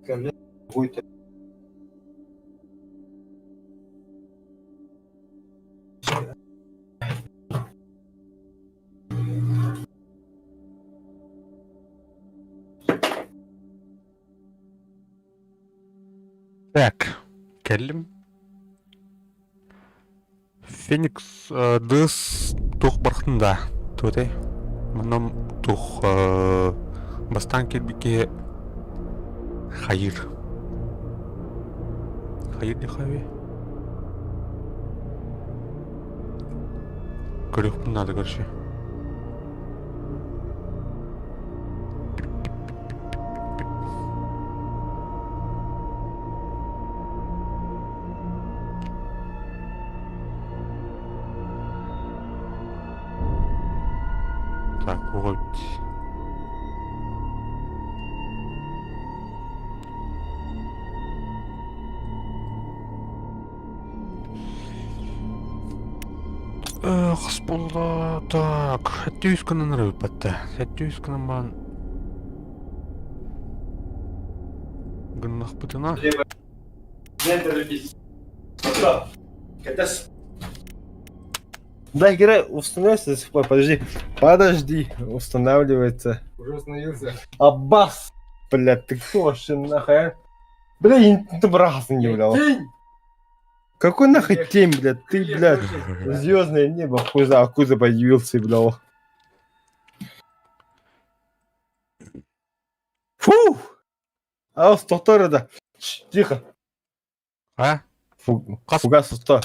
Какой-то. Так, кэллим. Феникс дыс туох бархын да туотай. Манна туох бастаан кэлбит киһи хайыр. Хайыр диэххэ Көрүөхпүн наада короче. Так, вот. Хас буолла? Так, 700 гынан ырыппатта. 700 гынан баан гыннахпытына. Да, игра устанавливается до сих пор. Подожди, подожди, устанавливается. Уже установился. Аббас, блядь, ты кто вообще нахуй? а? Бля, я ты брался не являл. Какой нахуй тень, блядь, ты, блядь, звездное небо, хуй за, откуда появился, блядь. Фу! А, стоп, да. Тихо. А? Фу, Хас- фугас сто.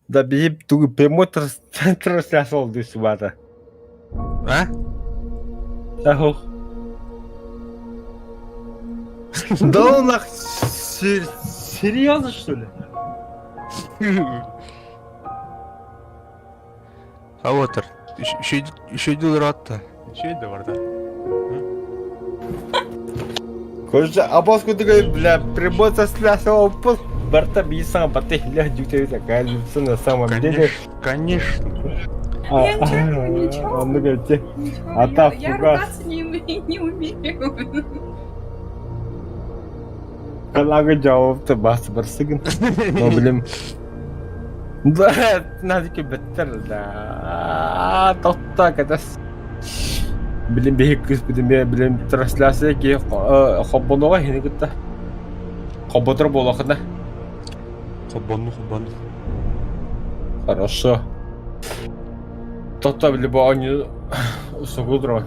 Да, беги, тугу прямой трансляция дый субата. А? Ахух. Да он нах серьезно что ли? А вот, еще еще атта. Еще да бар да. Короче, абас кудыгай, бля, прямой трансляция опус. Барта бисang батых бля дюкте такая лицо на самом деле. Конечно, конечно. А, Я ничего, ничего. а, ну, говорит, Ничего, А та я фугас. ругаться не умею. Не умею. Калага жауапты басы бір сігін. Но, блин. Да, надо беттер, да. Тотта, когда Блин, бихик кыз, блин, блин, трансляция ки хоббонога хини кытта. Хобботор болохына. Хоббонну, хоббонну. Хорошо. Тотта, блин, бу они сугудро.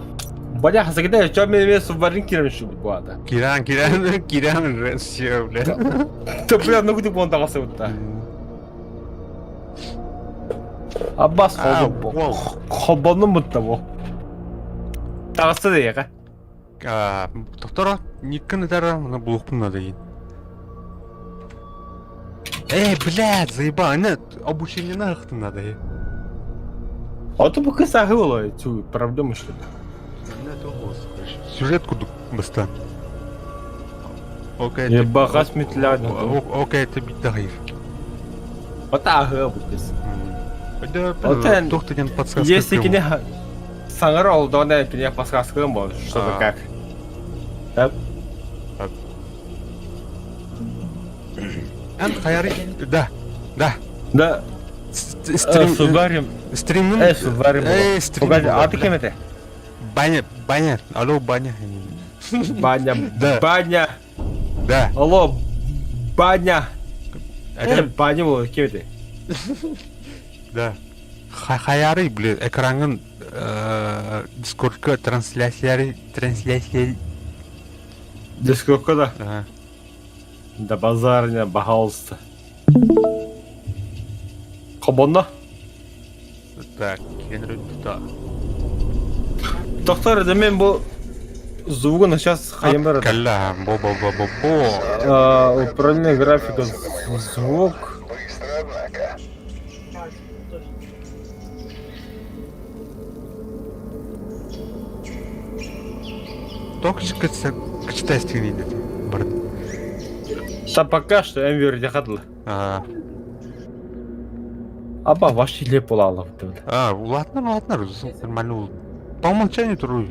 Бля, хасагда, чё мне субарин кирем шу буада. Киран, Киран, Киран, все, бля. Да, бля, ну где бон дагасы бутта. Аббас А, хоббо. вау. Хоббонну мутта бу. Тагасы да яга. А, Доктора, никкын этара, мына булукпун надо ейін. Эй, блядь, заебал, не, обучение нахуй надо. ей. А то пока сагыло эту проблему что ли. Сюжет кудук баста. Окей, Я багас метлян. Окей, это бит дагыр. Батааһыа бутис. Оттон туох деген подсказка. Если кини саҥара олдоҕуна кини подсказкалыам буолар, что-то как. Так. Эн хайары да. Да. Да. Стрим Субарим. Стримин. Э, Субарим. Э, стрим. Погоди, а ты кем это? Баня, баня. Алло, баня. Баня. Да. Баня. Да. Алло, баня. Это баня буолар, ким это? Да. Хайары, блин, экраҥҥын Дискордка трансляциялары трансляция Дискордка да? Ага. Да базарня, пожалуйста. Хобонно? Так, Генри, да. Доктор, да мен бу звугун сейчас хайым бар. Калла, бо-бо-бо-бо-бо. Управление графика, звук. Токсика качестве Бар. Да пока что Энвер дехадлы. А. Аба вообще леп буолаллар. А, ладно, ладно, нормально. По умолчанию тру.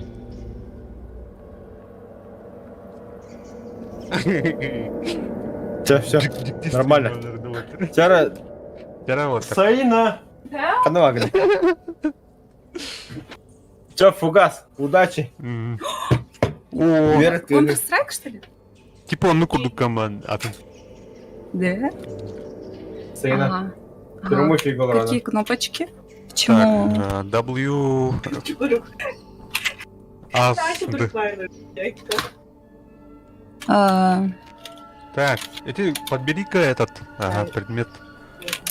Все, все, нормально. Тяра... Саина! Ханна Че, фугас, удачи. О, Counter-Strike, что ли? Типа он ну курдук команд. А ты? Да. Саина. Ага. Прямой фигура. Какие кнопочки? Почему? Так, W... А, Д. А, Так, эти подбери-ка этот ага, предмет.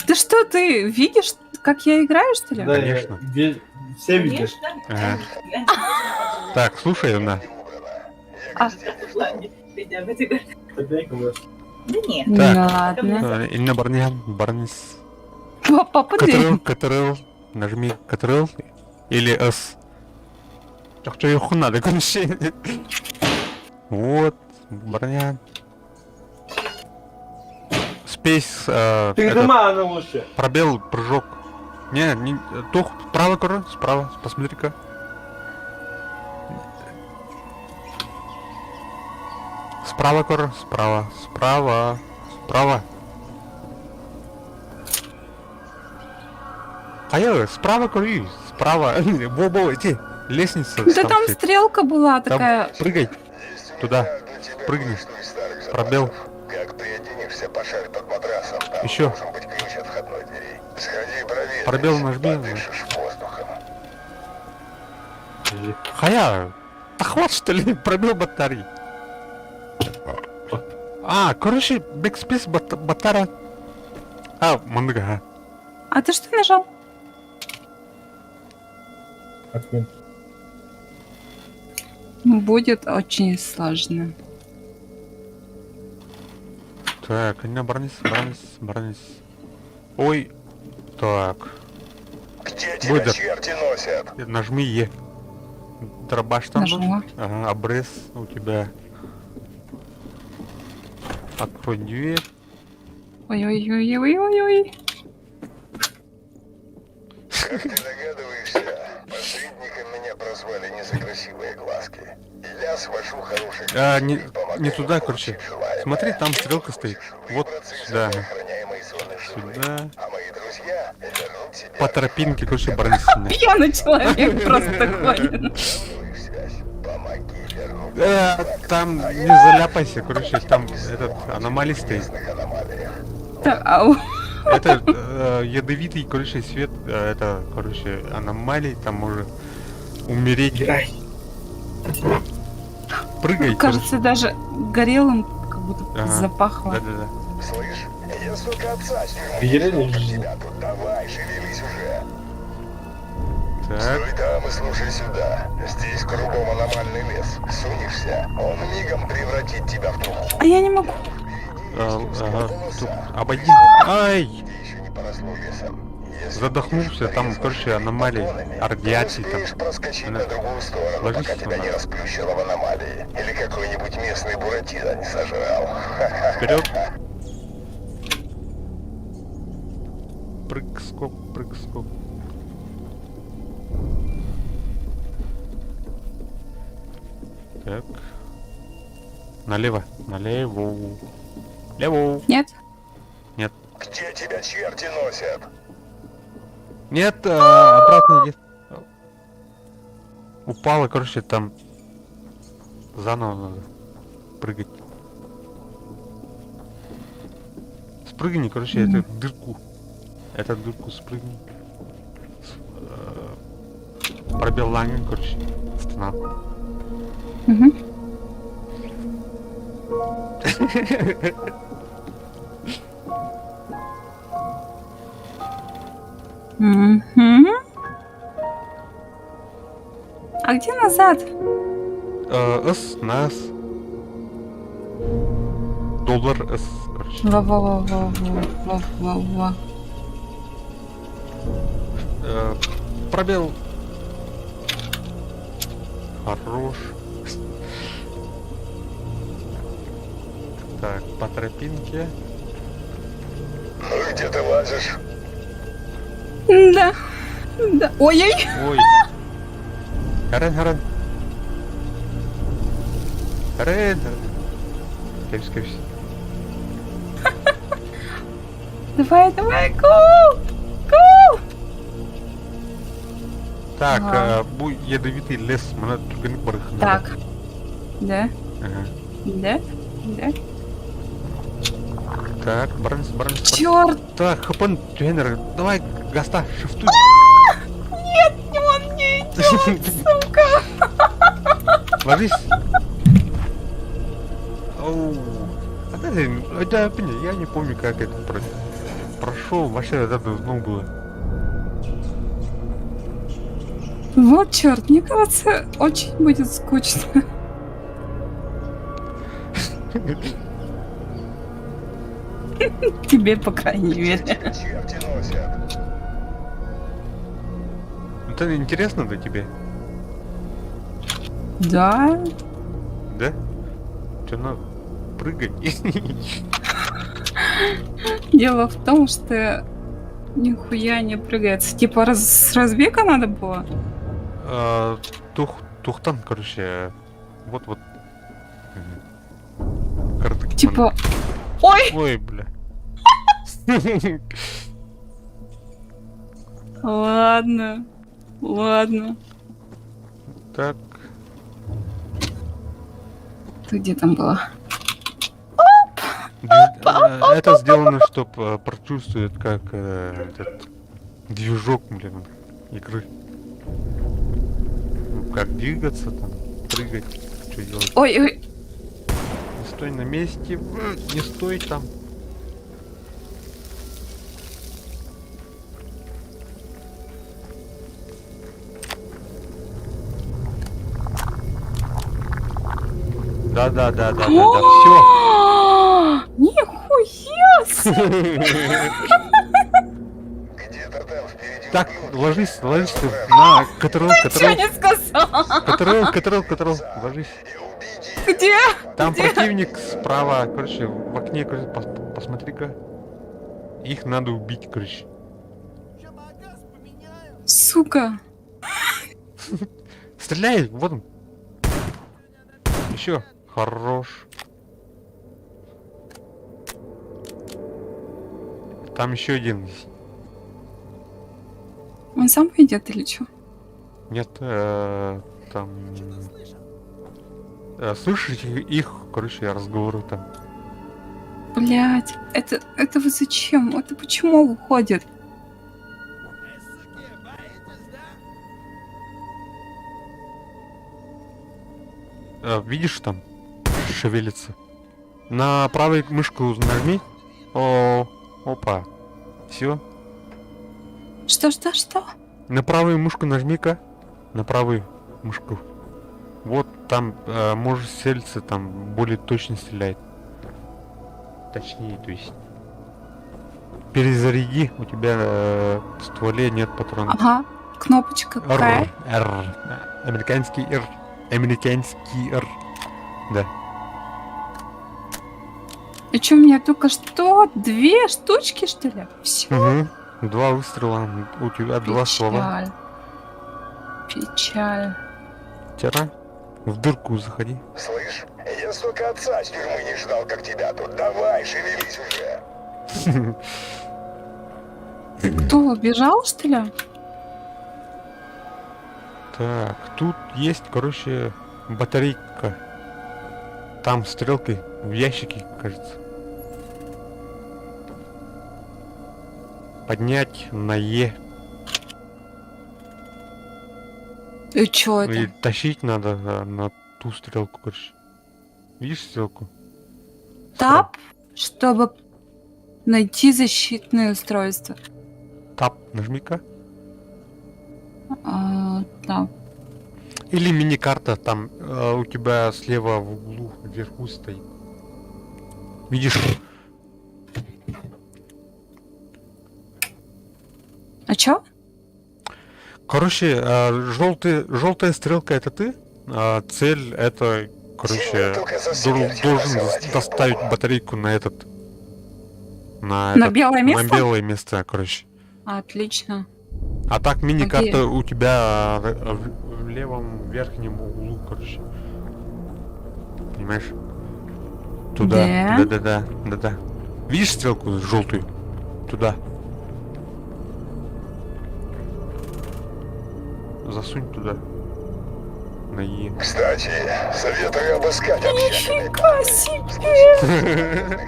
Ты что, ты видишь, как я играю, что ли? Да, Конечно. Все видишь. Ага. Так, слушай, на. А. Так. Ну ладно. Инна Барниан, Барнис. Папа, Ctrl, Ctrl, нажми Ctrl или S. Чохчо надо, короче. Вот, броня. Space, Ты этот, дома она лучше. пробел, прыжок. Не, не, тух, справа, короче, справа, посмотри-ка. Справа, короче, справа, справа, справа. Хайа, справа, короче, справа. Во-во, иди, лестница. Да там стоит. стрелка была Там такая. прыгай туда, прыгни, пробел. Как приединишься, пошарь под матрасом. Там Еще. должен быть ключ от входной двери. Сходи проверь. Пробел нажми. Подышишь воздухом. Хая, да хватит что ли, пробел батареи. А, короче, backspace батара. А, мандыга, а. А ты что нажал? Отмин. Будет очень сложно. Так, не барнис, барнис, барнис. Ой, так. Где тебя Выдох. черти носят? Нажми Е. Дробаш там. был? Нажала. Ага, обрез у тебя. Открой дверь. Ой-ой-ой-ой-ой-ой. Как ты догадываешься, посредником меня прозвали не за красивые глазки. Я свожу хороших А, друзей, не, помогаю не туда, получить короче. желаемое. Смотри, там стрелка стоит. Вот Выбраться из сюда. этой охраняемой зоны живым. Сюда. А мои друзья вернут тебе По тропинке, короче, барнис. Пьяный человек просто ходит. связь. Помоги вернуть Там не заляпайся, короче, там этот аномалий стоит. Так, ау. Это ядовитый, короче, свет, это, короче, аномалий, там может умереть. Прыгай, Кажется, даже горелым как будто Ага. запахло. Да-да-да. Слышь, я, сука, отца с тюрьмы Бери, ждал, как не тебя тут. Давай, шевелись уже. Так, Стой там и слушай сюда. Здесь кругом аномальный лес. Сунешься, он мигом превратит тебя в труху. А я не могу. ага, тут обойди. Ай! Еще не поросло лесом. Если Задохнулся, будешь там, порезан короче, аномалии, патронами, то радиации там. успеешь проскочить Она- на другую сторону, Ложись пока тебя сюда. не расплющило в аномалии. Или какой-нибудь местный буратино не сожрал. Вперед. Прыг, скок, прыг, скок. Так. Налево, налево. Лево. Нет? Нет. Где тебя черти носят? Нет, обратно иди. Упала, короче, там заново надо прыгать. Спрыгни, короче, эту дырку. Эту дырку спрыгни. Пробел ланген, короче, стена. Мгм. Мгм. А где назад? С, на С. Доллар С, короче. Во-во-во-во-во-во-во. Пробел. Хорош. Так, по тропинке. Ну и где ты лазишь? Да. Да. Ой-ой. Ой. Харен, харен. Харен, харен. Кэпс, кэпс. Давай, давай, go! Go! Так, Ага. бу ядовитый лес, манна түргэнник барыахха. Так. Да, Ага. да, да. Так, баранс, баранс. Черт! Так, хапан, тренер, давай, гаста, шифтуй. Нет, он не идет, сука! Ложись. Оу. А да, я не помню, как это прошел. Вообще это давно было. Вот черт, мне кажется, очень будет скучно. Тебе, по крайней мере. Черти носят. Это интересно для тебе? Да. Да? Че надо прыгать? Дело в том, что нихуя не прыгается. Типа с разбега надо было? Тухтан, короче. Вот-вот. Типа... Ой! Ой, бля. Ладно. Ладно. Так. Ты где там была? Это сделано, чтобы прочувствовать, как этот движок, блин, игры. Ну, как двигаться там, прыгать, что делать. Ой, ой. Не стой на месте, не стой там. Да, да, да, да, да, да, все. Нихуя себе! Где-то там впереди Так, ложись, ложись ты на КТРЛ, Ты чё КТРЛ, не сказал? КТРЛ, КТРЛ, КТРЛ, ложись. Где? Там Где? противник справа, короче, в окне, короче, посмотри-ка. Их надо убить, короче. Сука. Стреляй, вот он. Еще. Хорош. Там еще один. Он сам пойдет или что? Нет, там... Слышите их, короче, разговоры там. Блять, это вот зачем? Это почему выходит? Видишь там? Шевелится. На правую мышку нажми. О, опа. Все. Что, что, что? На правую мышку нажми-ка. На правую мышку. Вот там можешь целиться, там более точно стреляет. Точнее, то есть. Перезаряди, у тебя в стволе нет патронов. Ага, кнопочка какая? R, R. Американский R. Американский R. Да. И чё, у меня только что? Две штучки, что ли? Всё? Угу. Два выстрела, у тебя два слова. Печаль. Печаль. Тира, в дырку заходи. Слышь, я столько отца с тюрьмы не ждал, как тебя тут. Давай, шевелись уже. Кто, убежал, что ли? Так, тут есть, короче, батарейка. Там стрелки в ящике, кажется. Поднять на Е. И чё И это? тащить надо на ту стрелку, короче. Видишь стрелку? Тап, чтобы найти защитное устройство. Тап, нажми-ка. А, да. Или мини-карта там у тебя слева в углу вверху стоит. Видишь? А чё? Короче, желтая стрелка это ты, а цель это, короче, Только со смертью должен посылать, доставить ей-богу. батарейку на этот, на, На этот- белое на место? белое место, короче. Отлично. А так мини-карта у тебя в левом верхнем углу, короче. Понимаешь? Туда. Да. Да, да, да, да, да. Видишь стрелку желтую? Туда. Засунь туда. На Е. Кстати, советую обыскать общак этой Нифига себе!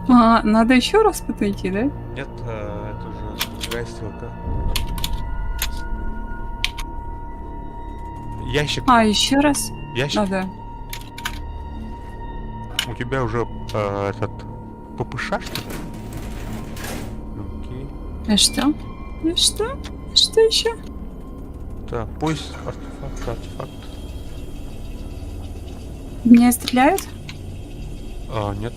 А, надо еще раз подойти, да? Нет, это уже другая стрелка. Ящик. А, еще раз? Ящик. Надо. У тебя уже этот ППШ, что ли? Окей. А что? И что? Что еще? Так, поиск артефакта, артефакт. Меня стреляют? А, нет.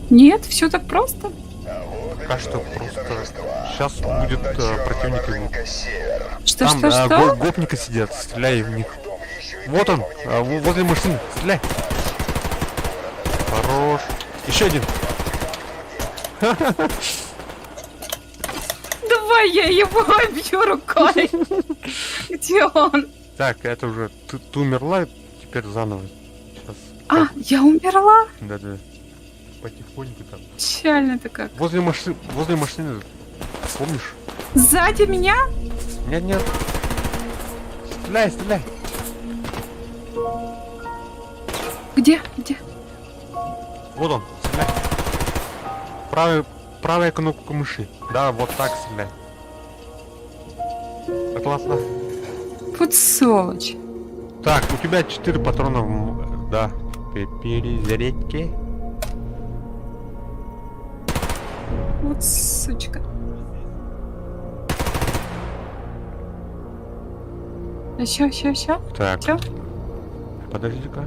Нет, все так просто. Пока что просто сейчас будет противник его. Что, Там что, что? гопники сидят, стреляй в них. Вот он, возле машины, стреляй. Хорош. Еще один. Давай я его обью рукой. Где он? Так, это уже ты умерла, теперь заново. Сейчас. А, я умерла? Да-да. Потихоньку там. Печально-то как. Возле машины, возле машины, помнишь? Сзади меня? Нет, нет. Стреляй, стреляй. Где? Где? Вот он, стреляй. Правая кнопка мыши. Да, вот так стреляй. Классно. Вот сволочь. Так, у тебя 4 патрона, да. Перезарядки. Вот сучка. Еще, еще, еще. Так. Всё? Подожди-ка.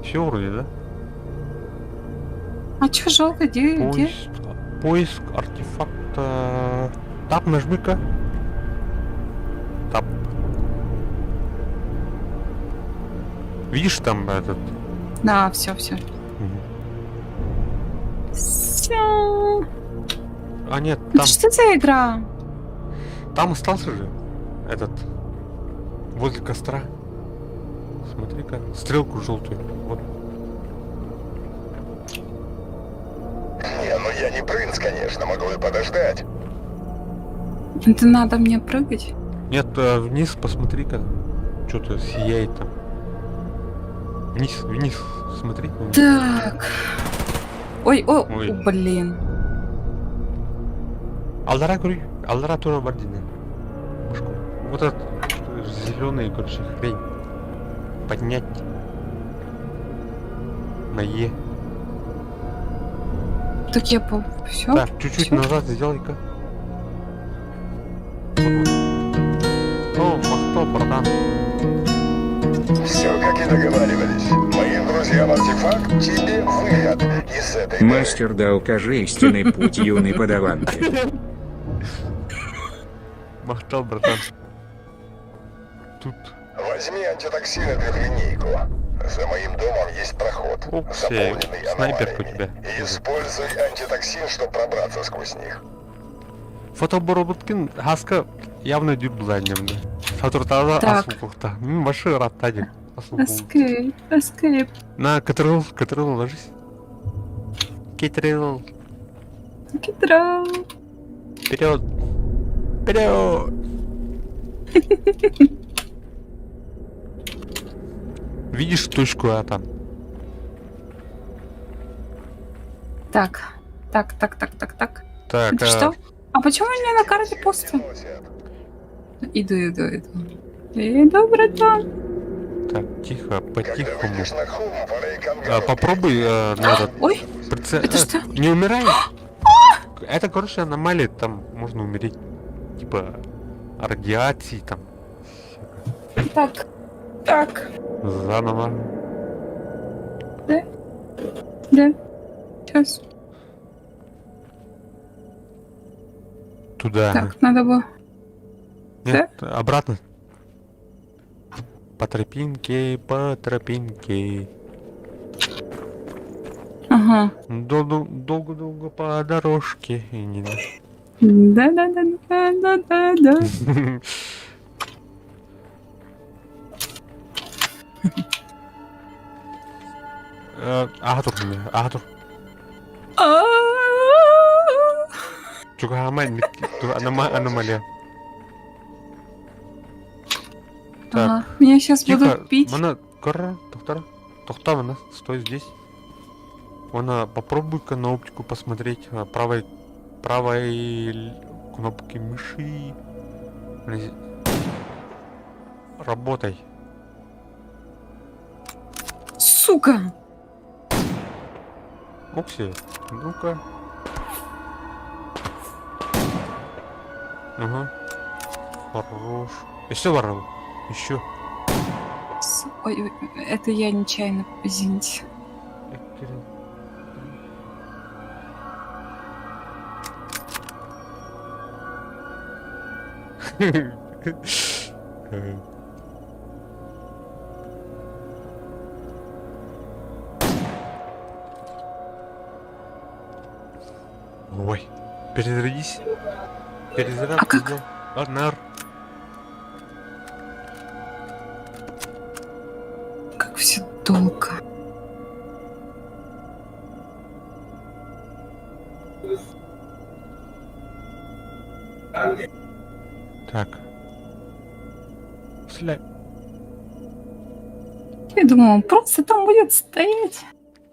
Все вроде, да? А чё жалко, где, где? Поиск, поиск артефакта. Тап нажми-ка. Тап. Видишь там этот? Да, все, все. Мгм. Все. А нет, Это там, что за игра? там остался же этот возле костра. Смотри-ка, стрелку желтую. Вот. Не, ну я не принц, конечно, могу и подождать. Это надо мне прыгать? Нет, вниз посмотри-ка. Что-то сияет там. Вниз, вниз, смотри. вниз. Так. Ой, о, Ой. о, блин. Алдара, говорю, Алдара тоже Бардина. Вот этот зеленый, короче, хрень. Поднять. На Е. Так я по... Все? Так, чуть-чуть Всё? назад сделай-ка. Вот, вот. О, махто, братан. Все, как и договаривались. Моим друзьям артефакт, тебе выход из этой дыры. Мастер, да укажи истинный путь юной подаванки. Махтал, братан. Тут Возьми антитоксины для линейку. За моим домом есть проход, Упси, заполненный снайперка у аномалиями. тебя. Используй антитоксин, чтобы пробраться сквозь них. Фотобороботкин хаска явно дюб буланнемде. Сатуртада Так. асылқылықта. Башы раттадик. Escape, escape. На, катрыл, катрыл, ложись. Кетрил. Китрал. Вперед. Вперед. Видишь точку А там? Так, так, так, так, так, так. Так, Это а, что? А почему у меня на карте пусто? Иду, иду, иду. Иду, братан. Так, тихо, Когда по-тихому. выйдешь на холм, валяй к А, ангару попробуй на этот Ой, прицел. это что? Не умирай! Это, короче, аномалия, там можно умереть. Типа радиации там. Так, так, Заново. да. Сейчас. Туда. Так, надо было. Нет, обратно. По тропинке, по тропинке. Ага. Долго-долго по дорожке. И не... Да-да-да-да-да-да. Ааһа тур, ааһа тур. Чугаһаама аномалия. Так, Ага, Меня сейчас тихо. будут пить. Мана, кора, доктора. Тохта, мана, стой здесь. Она, попробуй-ка на оптику посмотреть правой, правой кнопки мыши. Работай. Сука! Окси, ну-ка. Ага. Хорош. Еще воров. Еще. Ой, ой, это я нечаянно, извините. Ой, перезарядись. Перезарядку А как? сделал. А, на R. Как все долго. Так. Сля... Я думала, он просто там будет стоять.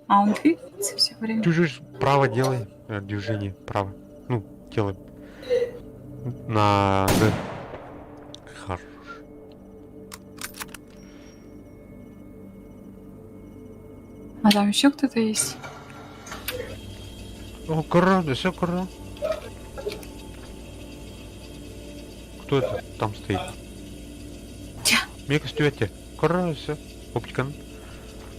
А он двигается все время. Чуть-чуть право делай. Движение право. Ну, делай. На Д. Хорош. А там еще кто-то есть? О, кора, да все кора. Кто это там стоит? Где? Мека стюэте. Кора, все. Оптика.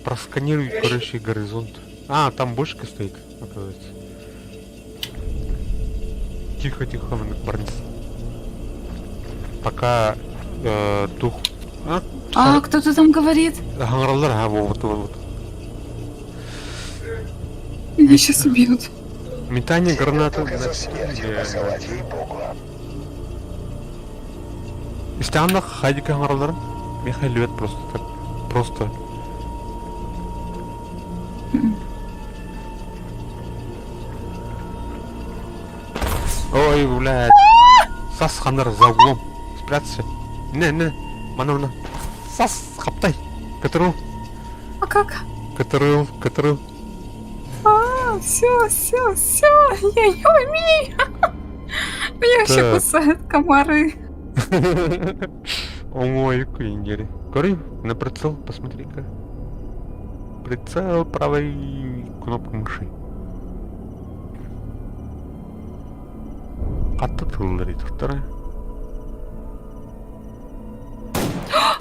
Просканируй, короче, горизонт. А, там бочка стоит, оказывается. Тихо, тихо, Барнис. Пока дух. А, А, кто-то там говорит. Ага, вот, вот, вот. Меня сейчас убьют. Метание гранаты. Только за смертью посылать, ей-богу. Истянных хадика аңаралар. Михаил просто так. Просто. Ой, блядь. Сас хандар за углом. Спрятался. Не, не. Мана, мана. Сас, хаптай. Которую, А как? которую, которую. А, все, все, все, я не умею. Меня вообще кусают комары. Ой, куиндери. Гори, на прицел, посмотри-ка. Прицел правой кнопкой мыши. Хатта тыллары вторая.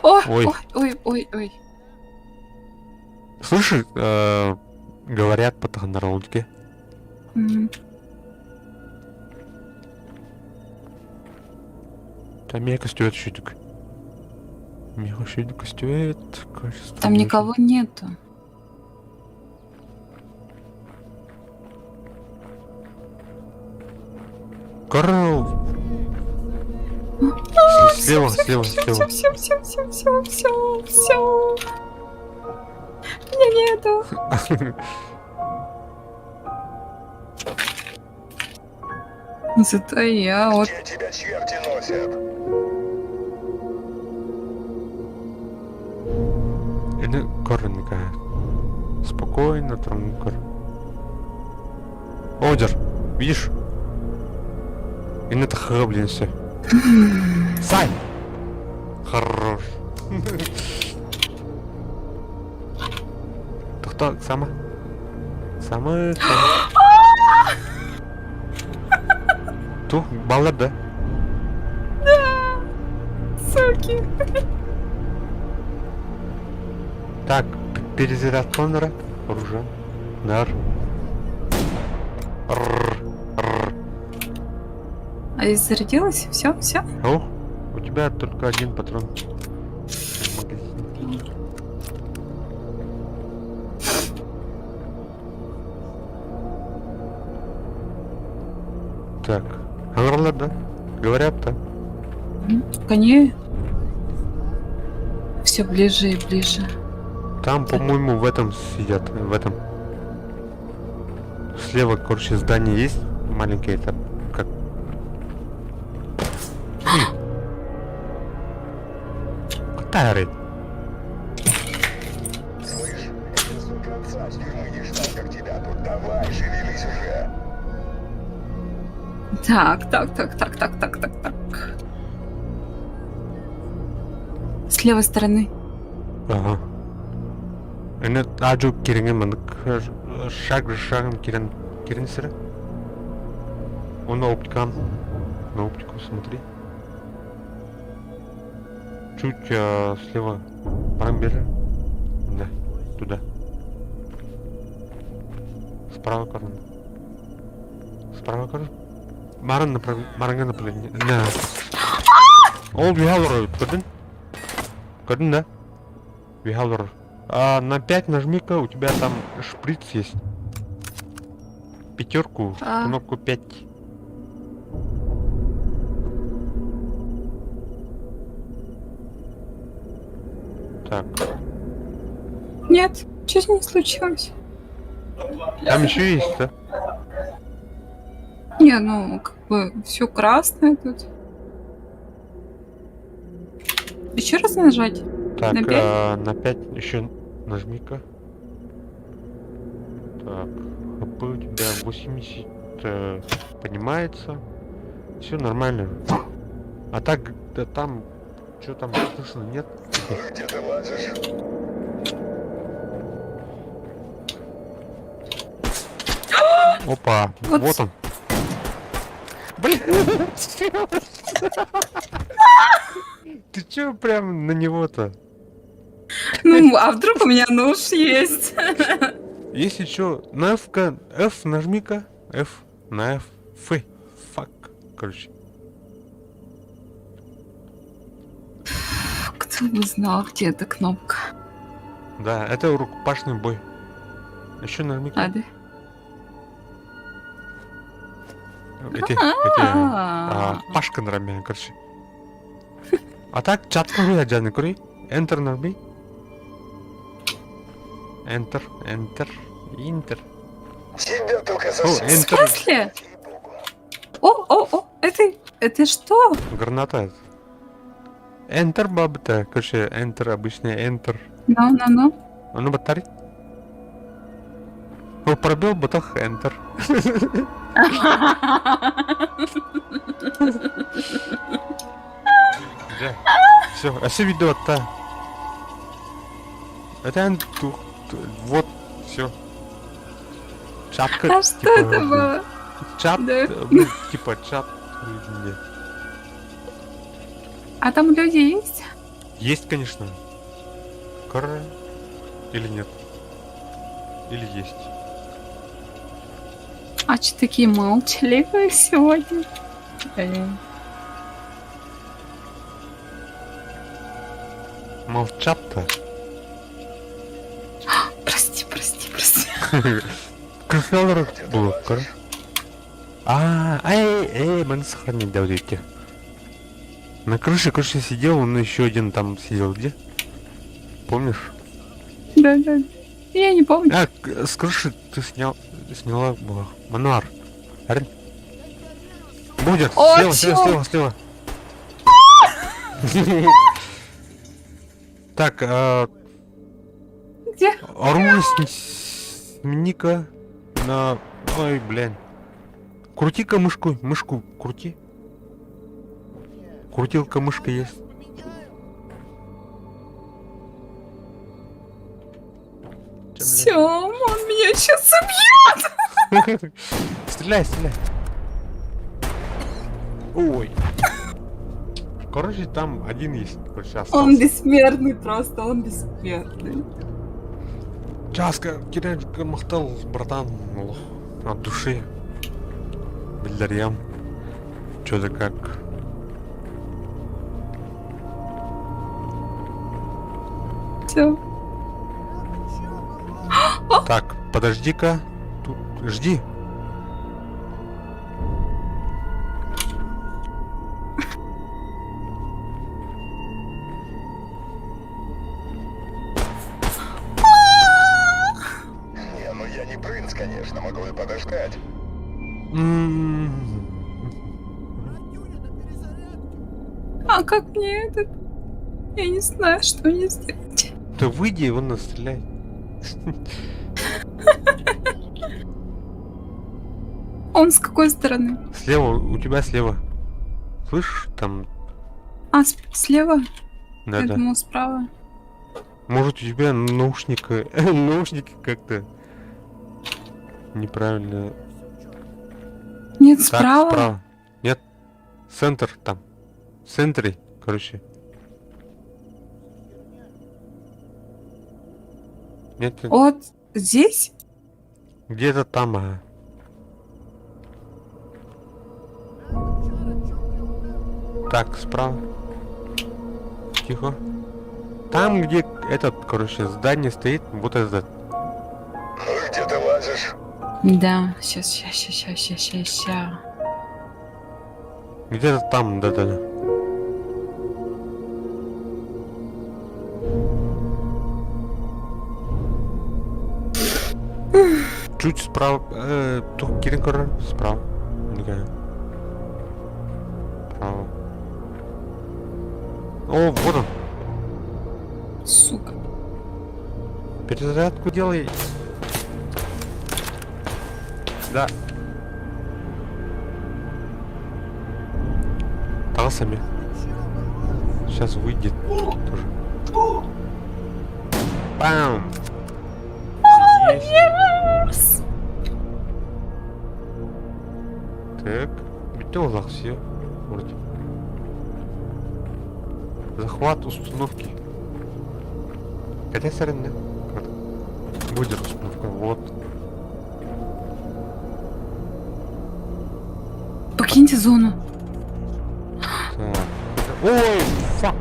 Ой, Ой. ой, ой, ой, ой. Слышишь, говорят по Таганролдике. Там я костюет щитик. Миха костюет, качество. Там не очень. никого нету. Карл! Слева, слева, слева. Все, все, все, все, все, все. Меня нету. Зато я вот Где тебя черти носят? Или Корника. Спокойно, Транкор. Одер, видишь? И на это блин, все. Сань! Хорош. Кто сама? Сама. Ту, баллар, да? суки. Так, перезарядка нара. Оружие. Нар. Рр. Рр. А я зарядилась? Все, все. О, у тебя только один патрон. В магазине. Так, Аңырлар, да? Говорят-то. Кони. Все ближе и ближе. Там, по-моему, в этом сидят, в этом. Слева, короче, здание есть маленькое, это как... Катары. Слышь, я, сука, отца с тюрьмы не ждал, как тебя тут. Давай, шевелись уже. Так, так, так, так, так, так, так, так. С левой стороны. Ага. Эне ажу киринген мандык шаг за шагом кирин кирин сире. Он на оптикан. На оптику смотри. Чуть слева. Баран бери. Да, туда. Справа корон. Справа корон. Маран направ... Маранга направление. Да. Ол виалор, көрдің? Көрдің, да? Виалор. А, на 5 нажми-ка, у тебя там шприц есть. Пятерку, А. кнопку 5. Так, Нет, чуть не случилось. там еще есть, да? Не, ну, как бы все красное тут. Еще раз нажать? Так, На 5? на 5 еще нажми-ка. Так, ХП у тебя 80 поднимается. Все нормально. А так, да там, что там слышно, нет? Где ты лазишь? Опа, Вот вот он. Блин, ты чё прям на него-то? Ну, а вдруг у меня нож есть? Если чё, на F, F нажми-ка, F, на F, F, fuck, короче. Кто бы знал, где эта кнопка. Да, это рукопашный бой. Еще нажми-ка. Ады. Эти, эти, Пашка нрами, короче. А так, чатка хуя джаны кури. Enter нажми. Enter, Enter, Enter. Тебя только за О, В Enter. смысле? О, о, о, это что? Граната. Enter бабта. Короче, Enter, обычный Enter. Ну, ну, ну. А ну батарей. О, пробел батах Enter. Да. Все, а все видео та. Это вот, все. Чатка. А что типа, это было? Чат, Да. ну, типа чат. где. А там люди есть? Есть, конечно. Кор... Или нет? Или есть? А что такие молчаливые сегодня? Блин. Молчат-то. Прости, прости, прости. Крыфеллер был, А, эй, эй, мы сохранить да, вот эти. На крыше, крыше сидел, он еще один там сидел, где? Помнишь? Да, да. Я не помню. А, с крыши ты снял, сняла была. Мануар. Арин. Будет. О, Слева, слева, чё? слева, слева. Так, а, Где? оружие смени-ка на... Ой, блин. Крути-ка мышку, мышку крути. Крутилка мышка есть. Все, он меня сейчас убьет. Стреляй, стреляй. Ой. Короче, там один есть, короче, Он остался. бессмертный просто, он бессмертный. Часка, кирен махтал, братан, лох, от души. Биллярьям. Чё да как. Все. Так, подожди-ка. Тут жди. Не, ну я не принц, конечно, могу и подождать. М-м-м. А как мне этот? Я не знаю, что мне сделать. Да выйди, он настреляй. Он с какой стороны? Слева, у тебя слева. Слышишь, там, А, слева? да, Я да. думала, справа. Может, у тебя наушники, наушники как-то неправильно. Нет, Так, справа. справа. Нет, центр там. В центре, короче. Нет, нет, Вот здесь? где-то там, ага. Так, справа. Тихо. Там, где этот, короче, здание стоит, вот этот. Ну и где ты лазишь? Да, сейчас, сейчас, сейчас, сейчас, сейчас, сейчас. Где-то там, да-да-да. Чуть справа, э, справа. Никак. Право. О, вот он. Сука. Перезарядку делай. Да. Талсами. Сейчас выйдет тоже. Бам! Есть. Так, битёлах все. Вроде. Захват установки. Хотя сорян, Будет установка, вот. Покиньте зону. Так. Ой, fuck.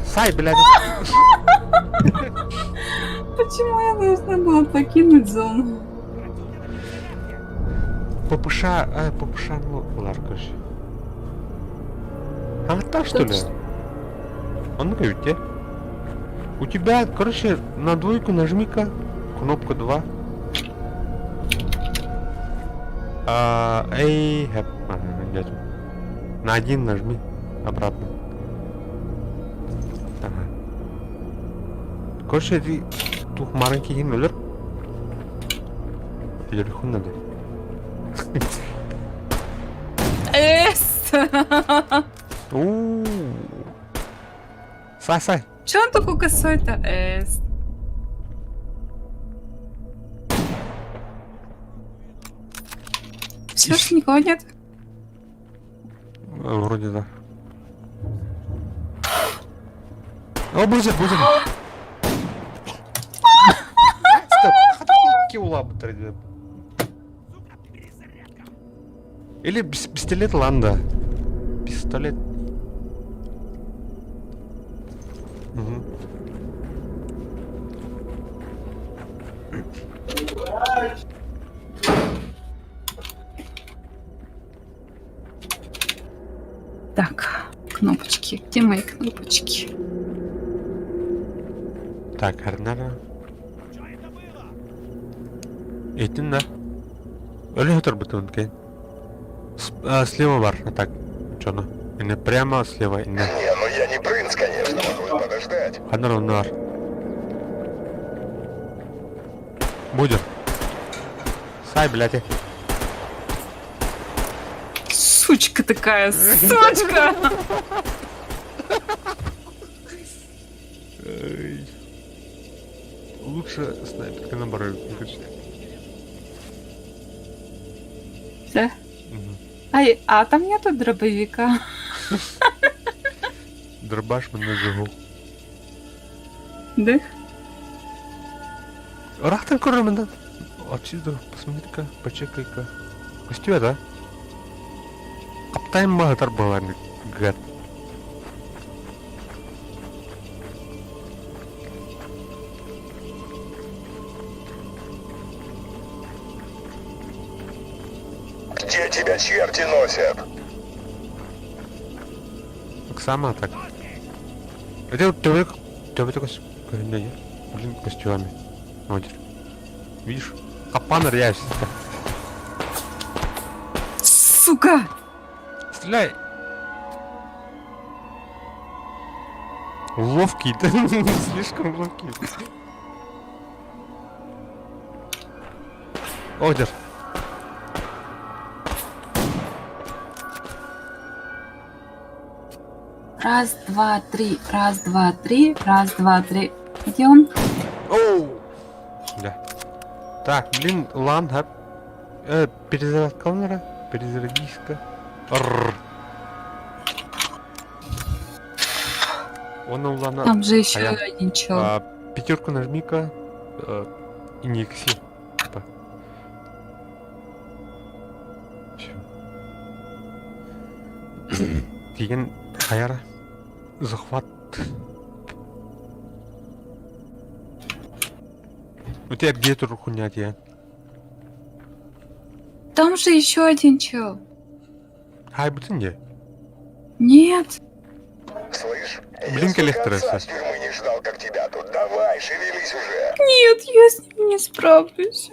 Сай, блядь. Почему я должна была покинуть зону? ППШ, а, ППШ, ну, ладно, короче. А вот так, что ли? А ну-ка, где? У тебя, короче, на двойку нажми-ка. Кнопка 2. А, эй, хэп. Ага, дядю. На один нажми. Обратно. Ага. Короче, ты тух маленький өлөр. Өлөр надо. Эс! У. Сай, сай. Че он такой косой-то? Эс. Все, что никого нет? Вроде да. О, будет, будет. Стоп. Или пистолет Ланда. Пистолет. Угу. Так, кнопочки. Где мои кнопочки? Так, Арнара. Этин да. Өлө өтөр кен. Слева бар, а так. Чоно. Ине прямо слева, ине. Не, ну я не принц, конечно, могу и подождать. Ханар оннар. Будет. Сай, блядь. Сучка такая, сучка! Эй. Лучше снайперка на баре, короче. Да? Мгм. Ай, а там нету дробовика. Дробаш мене загул. Да? Рахтан көрөрмүн Отсюда, посмотри-ка, почекай-ка. Костюм, да? Каптайм магатар была, гад. Где тебя черти носят? Так сама так. Это вот человек, человек Блин, костюмами. Вот. Видишь? Капан рясь. Сука! Стреляй! Ловкий, да? Слишком ловкий. Одер. Раз, два, три, раз, два, три, раз, два, три. Где он? Оу! Да. Так, блин, лан, а? Перезарядка камера? Перезарядись-ка. Рррр. Он улана. Там же еще А я- один чел. А, пятерку нажми-ка. И не икси. Типа. Всё. Деген хаяра. Захват. У тебя где тут хуйня я? Там же еще один чел. Хай бутын не. Нет. Слышь, Блин, я столько коллектор отца это. с тюрьмы не ждал, как тебя тут. Давай, шевелись уже. Нет, я с ним не справлюсь.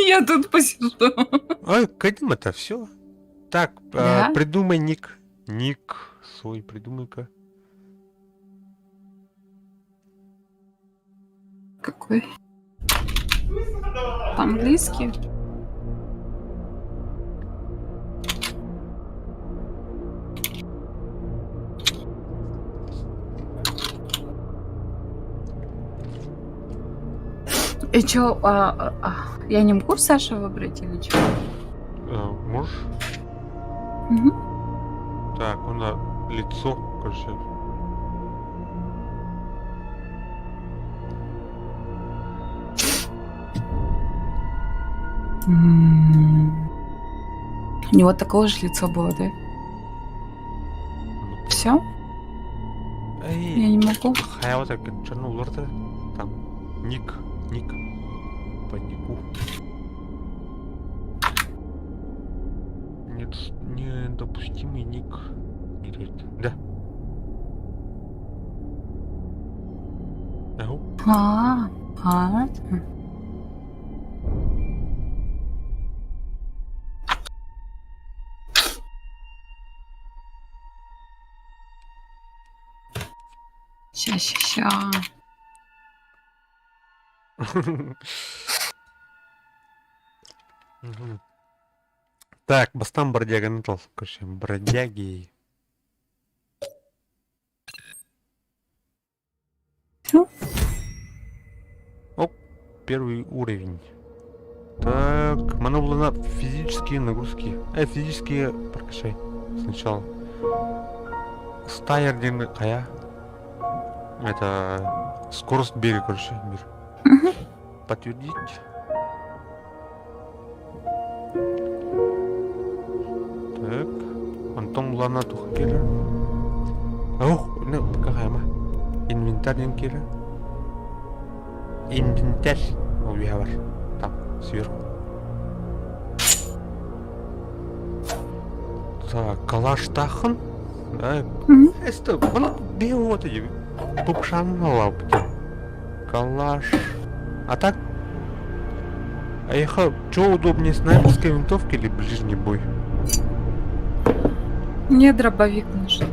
Я тут посижу. Ой, кадим это все. Так, Да? придумай ник. Ник свой придумай-ка. Какой? По-английски? И чё, я не могу Саша выбрать или чё? Можешь? Мгм. Так, он на лицо, короче. У него такое же лицо было, да? Ну, Все? Эй, Я не могу. Хаял так черно Там ник, ник. По нику. Нет, недопустимый ник. Нет, да. Ау. А, а. Ща, ща, ща. Мгм. Так, бастан бродяга метал. Короче, бродяги. Всё? Оп, первый уровень. Так, на физические нагрузки. Физические прокачай сначала. Стайер кая. Это скорость бега, короче, мир. Мгм. Подтвердить. Так. Антон. булана туха келер. Ох, ну, какая Инвентарь не келер. Инвентарь. Ол бар. Там, сверху. Так, калаш тахын. Да. Это, он вот эти. Тупшан Калаш. А так а ехал, что удобнее, снайперская винтовка или ближний бой? Мне дробовик нужен.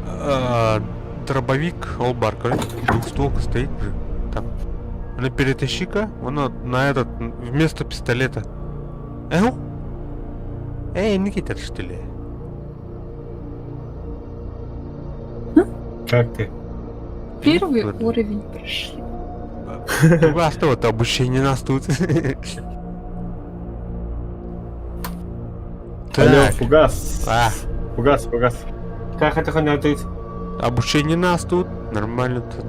А, дробовик, олбар, короче, двухстволка стоит же там. На перетащи-ка, он на этот, вместо пистолета. Эу? Эй, Никита, что ли? Как ты? Первый уровень прошли. У вас что, вот обучение нас тут. Алло, фугас. А. Фугас, фугас. Как это тут? Обучение нас тут. Нормально тут.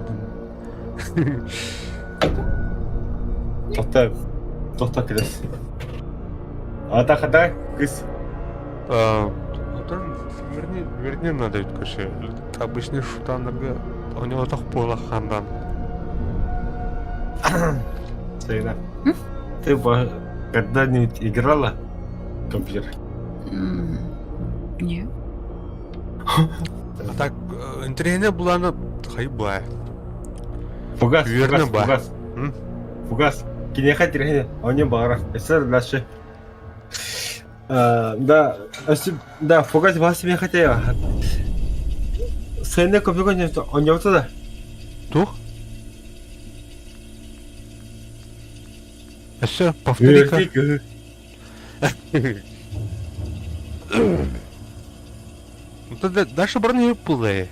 Тоқта, тоқта кіріс. Ата қада, кыз. Верни, верни надо ведь, короче. Обычный шутанерга, у него так пола хандан. Сайна. Ты когда-нибудь играла в компьютер? Нет. А так, интернет была на хайбая. Фугас, Верно, фугас, ба. фугас. Фугас. Кинеха тирхине, он бара. Это дальше. Да, да, фугас вас себе хотела. Сайна компьютер, он не туда. Тух? А все, повтори-ка. Ну тогда дальше броню пулы.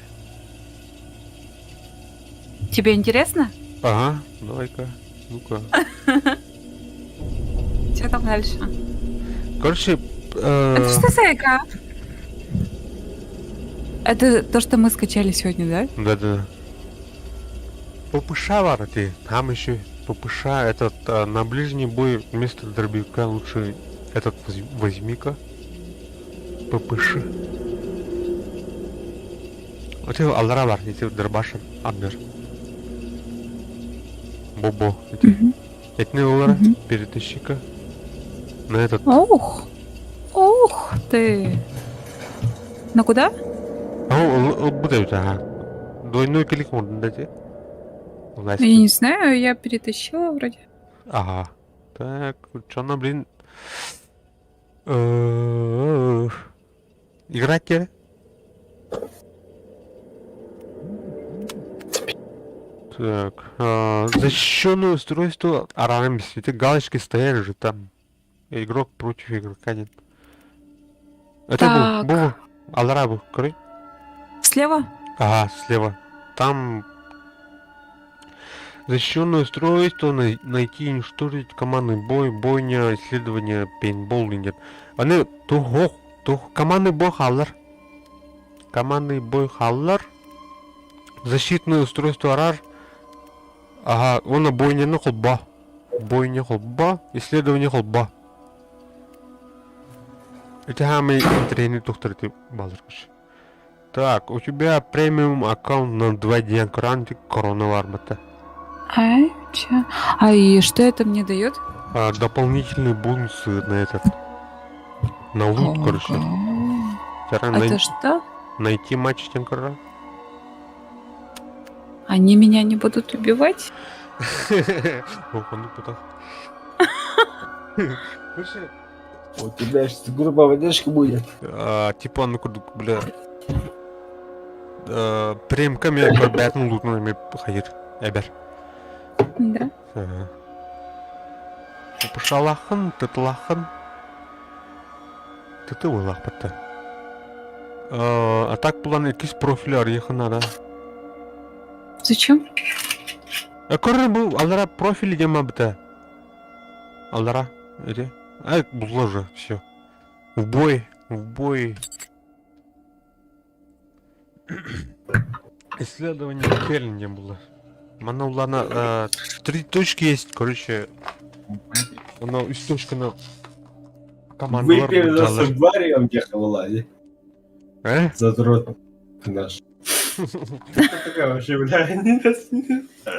Тебе интересно? Ага, давай-ка. Ну-ка. Что там дальше? Короче, Это что за игра? Это то, что мы скачали сегодня, да? Да-да. ППШ вар ты, там еще ППШ, этот на ближний бой вместо дробовика лучше этот возьми-ка. ППШ. Вот это алра бар, эти дробаши, абнер. Бобо. Это не алра, перетащи-ка. На этот. Ох! Ух ты! На куда? А, будет, ага. Двойной клик можно дать. Я не знаю, я перетащила вроде. Ага. Так, что она, блин... Играть теперь? Так, защищенное устройство Арамис. Эти галочки стояли же там. Игрок против игрока нет. Это Так. был, был Алрабу, короче. Слева? Ага, слева. Там защищенное устройство, найти и уничтожить командный бой, бойня, исследование, пейнтбол нет. Они тух, тух, командный бой халлар. Командный бой халлар. Защитное устройство арар. Ага, он бойня холба. Бойня холба, исследование холба. Это самый интернет доктор ты балыркыш. Так, у тебя премиум аккаунт на 2 дня гарантии коронавармата. Ай, чё? А и что это мне дает? А, дополнительные бонусы на этот. На лут, короче. Вчера Это что? Найти матч Тенкара. Они меня не будут убивать? Ох, ну потом. Короче, У тебя сейчас группа поддержки будет. А, типа, ну куда, бля. Премка мен бәрін лутын хайыр. Әбәр. Да. Ага. Пышалахын, тытлахын. Тыты ойлақ бітті. А так булан икис профиль арыйхын ада. Зачем? Көрі бұл алара профиль дема бітті. Алара, эти. А, было же, все. В бой, в бой. Исследование Кельн было. Мана улана три точки есть, короче. Она из точки на команду. Выпили за Субарием ехала. Э? Задрот наш. Такая вообще, бля, не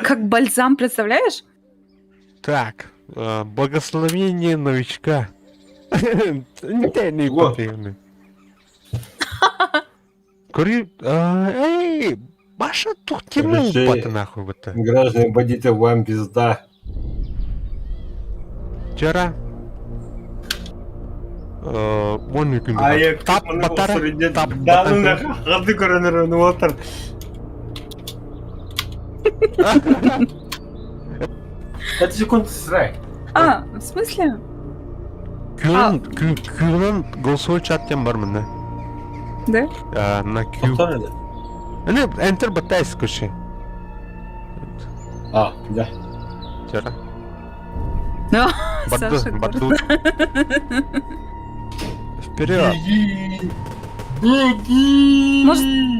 Как бальзам, представляешь? Так, благословение новичка. Не Во. потребный. Кури... Эй, Маша, тут темно Короче, упаты нахуй вот это. Граждане бандиты, вам пизда. Вчера. Вон күн. А я Тап батара. Тап Да ну батара. нахуй, хаты коронер, ну вот Это секунд срай. А, в смысле? Q'nun Q'nun голосовой чат тем бар мында. Да? На Q. Не, Enter баттайс короче. А, да. Вчера. Ну, Барду, Саша, барду. Вперед. Беги!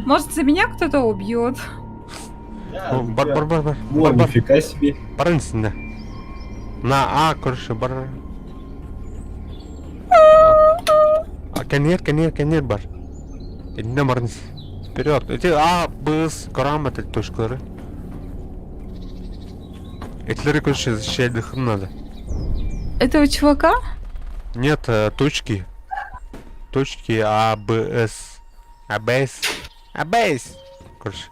Может, за меня кто-то убьет? О, Бар, бар, бар, бар. О, Бар, бар. нифига себе. Барынсында. На А, короче, бар. А, конвейер, конвейер, конвейер бар. Инде барынс. Вперед. Эти А, Б, С, Корам это точкалары. Этлери, короче, защищать их надо. Этого чувака? Нет, точки. Точки А, Б, С. А, Б, С. А, Б, С. Короче.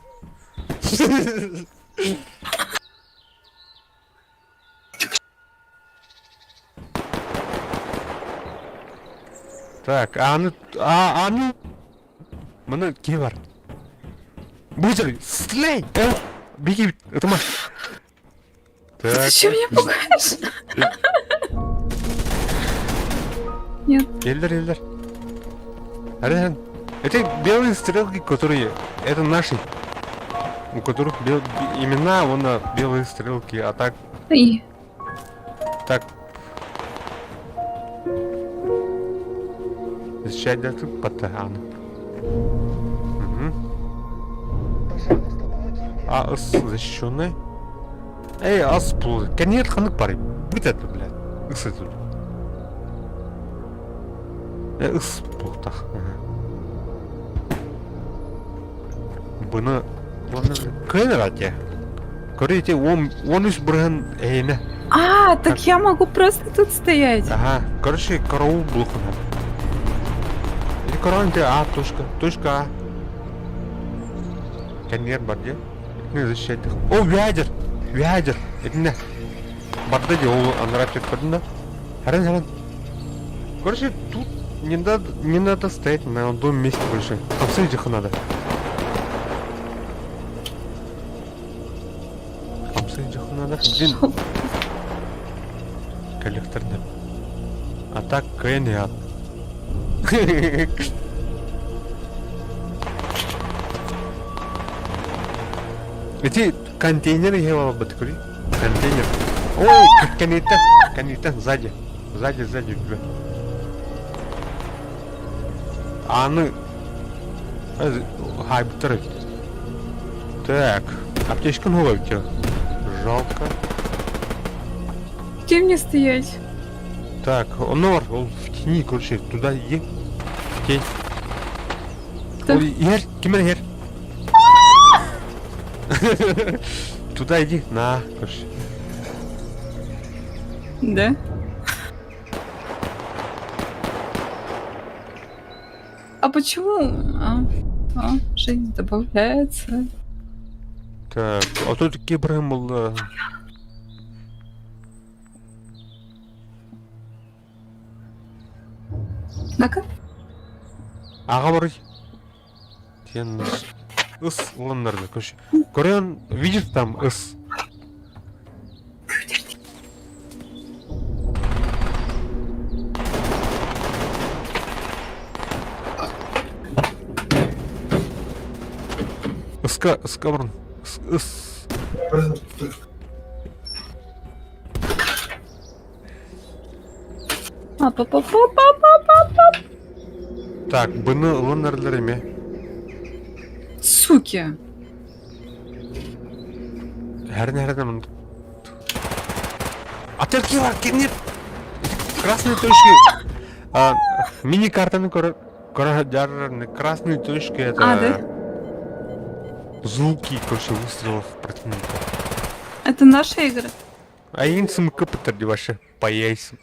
Так, а ну, а ну. Мына кие бар. Быстро, стреляй! Беги, это Маш. Ты Так, чем меня пугаешь? Эльдар, Эльдар. Арен, это белые стрелки, которые... Это наши. У которых имена, вон на белые стрелки, а так... И Так. Защищать да тут потаган. Угу. Пожалуйста, помоги мне. А с защищенный. Эй, ас пул. Конец ханык пары. Будь это, блядь. Ыс это. Ыс пултах. Бұны... Көн рате. Көрете, он, он үс бұрын әйіне. А, так я могу просто тут стоять. Ага, короче, караул блокун. Или караул А, точка, точка А. Конвейер бар де. Не защищать их. О, ядер! Ядер! Это не. Барда де, ол анрап деп көрдің да? Харан, харан. Короче, тут не надо стоять на одном месте больше. Обсудить их надо. Обсудить их надо. Блин, коллекторный. А так, КНЯ. Эти контейнеры я баткури. Контейнер. Ой, коннектор, коннектор сзади. Сзади, сзади у тебя. А ну. Хай, бутыры. Так, аптечка новая у тебя. Жалко. Где мне стоять? Так, он нор, он в тени, короче, туда иди. В тень. Да. Ой, Ер, кимер ер. Туда иди, на, короче. Да? А почему? А, жизнь добавляется. Так, а тут кибрым был. На-ка. Ага, бар. Тен ыс ланнарды, короче. Көрен, видишь там ыс. Ыска, ыска бұрын. Ыс, ыс. А, па па па па па па па. Так, бұны ланнарлар еме. Суки. Әрін әрін мұны. Ателки бар, кемнер? Красные точки. А, мини-картаны көріп. Красные точки это А, да? звуки, короче, выстрелов противника. Это наша игра? А инсим кыптыр вообще по яйцам.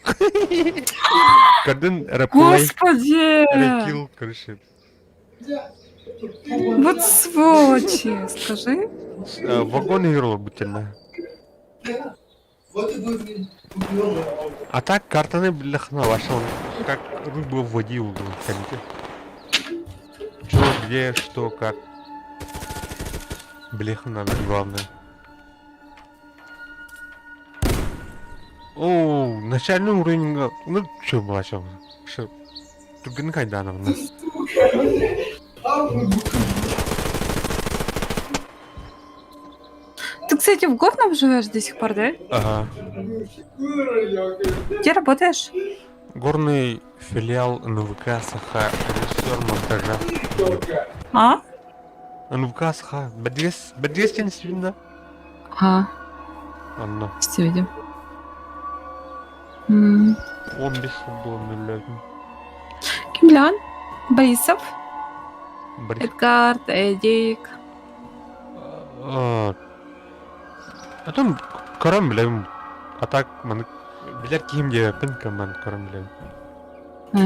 Кардын реплей, Господи! рекил, короче. Вот сволочи, скажи. Вагон играл бутильно. А так картаны бляхна вошел, как рыба в воде у Чё, где, что, как. Блехна, главное. О, начальный уровень, ну чё, начал. Что? Түргенник айдановна. Ты, кстати, в Горном живешь до сих пор, да? Ага. Где работаешь? Горный филиал НВК Саха, режиссер монтажа. А? НВК Саха, бәдгес, бәдгес сен да? Ага, Анна, все видим. М, 15 сыл было миллион. Кимлян? Борисов? Борис. Эдгард, Эдик. А там көрөн билем. А так маны билер киһим диэбэппин кыман көрөн билем. Э,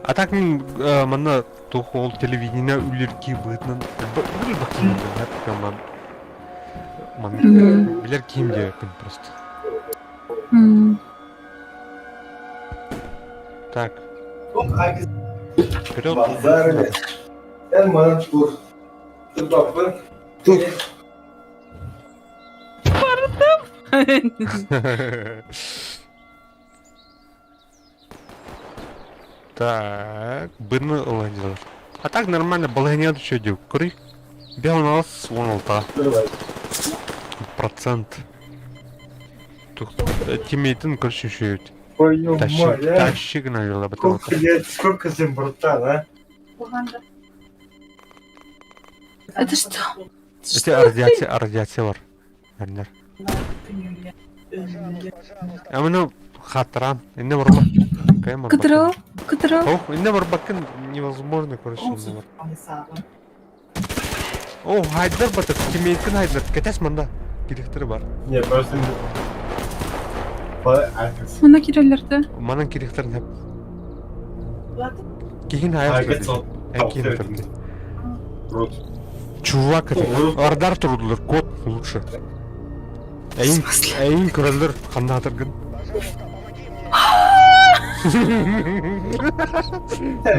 А так мин манна туох ол телевидение үлэрки быһыытынан бил бакин кыман маны билер киһим диэбэппин просто. Так. Вперед. Так, быны ылан А так нормально, балаһыҥҥа еще дию. Көрүй. Бел нас вон алта. Процент. Тиммейтин, короче, еще Твою Тащи, мать, а? тащи, наверное, потому Сколько лет, сколько зим, братан, а? Это что? Это радиация, радиация бар. Әрнер. А мына хатыран, инне барба. Кайым барба. Кыдырыл? Кыдырыл? Ох, инне барбакын невозможно, короче, инне бар. О, хайдар батыр, тиммейткин хайдар. Кетес манда. Керектері бар. Не, просто... Мына кирелерді. Манан керектерин хеп. Кихин хаяр Кихин Чувак, это Ардар турдулар, кот лучше. Әйин, әйин көрөлдөр қандатыргын.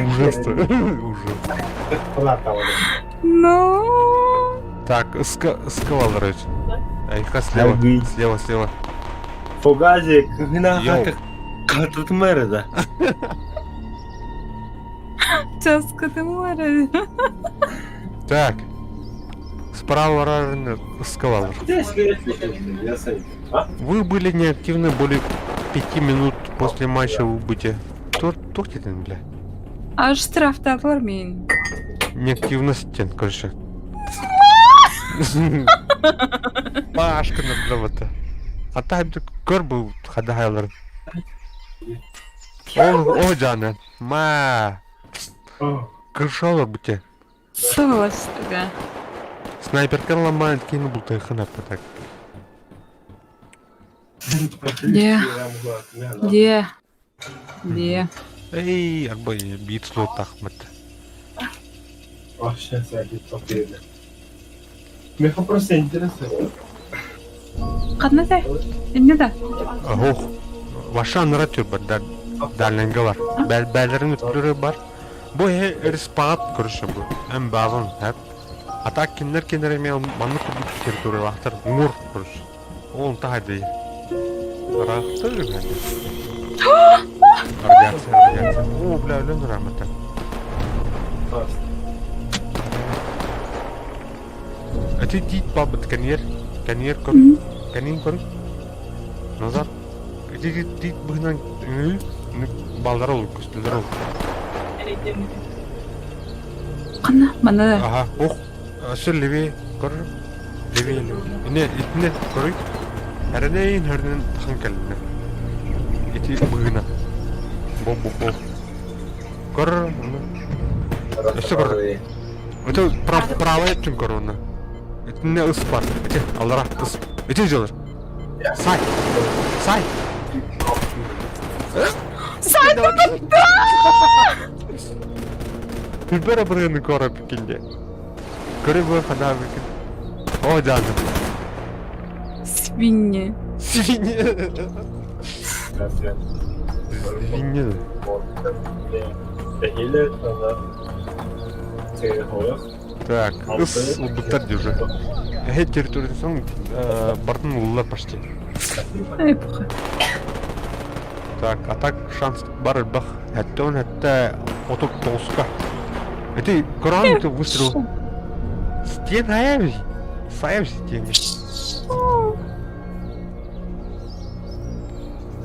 Ужасно. Ужас. Ну. Так, скалалар Айха слева, слева, слева. Фугазик, Йоу. Катут мэра, да? Часка ты море. Так. Справа ражен скалалар. Вы были неактивны более 5 минут после матча вы будете. Тур бля. А штрафтатлар мин. Неактивность, короче. Пашка на А там көр был хадайлар. О, о, Джана. Ма. Крышалар бите. Сволочь такая. Снайперка ломает, кину будто хана так. Где? Где? Где? Эй, арбай бит слот Ахмед. О, сейчас я Меха просто интересно. Қанна да? Эмне да? Ох, ваша нара бар, дальненге бар. Бәлерин өттүрү бар. Бу респаат көрүшө бу. Эм базын, хәп. А так киндер киндер эме манны курдук территориялахтар мур көрүш. Ол тахайды. Рахтыр гәнде. Радиация, радиация. О, бля, өлөн рамата. Эти дит бабыт каньер, каньер көр, канин көр. Назар. Эти дит дит быһынан балдар ол, көстүлөр ол. Қанна? Мана да. Ага, ох, өсөр левее, көр. Левее, левее. Ине, итне, көр. Әрнейин хөрнен тахан кэллэ. Ити быһына. Бо-бо-бо. Көр, ну. Өссө көр. Это правая өттүн көр оны. Итиннэ ыс бар. Ити, аллара, ыс. Ити дьылыр. Сай! Сай! Сай, Билбere бырыны көрө бикинде. Көрө бу хана бикин. О, жаны. Свиньи. Свиньи. Свиньи. Так, ыс убыттар держи. Эһэ территориясын бартын уллар почти. Эй, похуй. Так, а так шанс бар элбэх. Хэттэ хэттэ 39-ка. Эти Коран ты выстрел. Стен аяб. Саяб стен.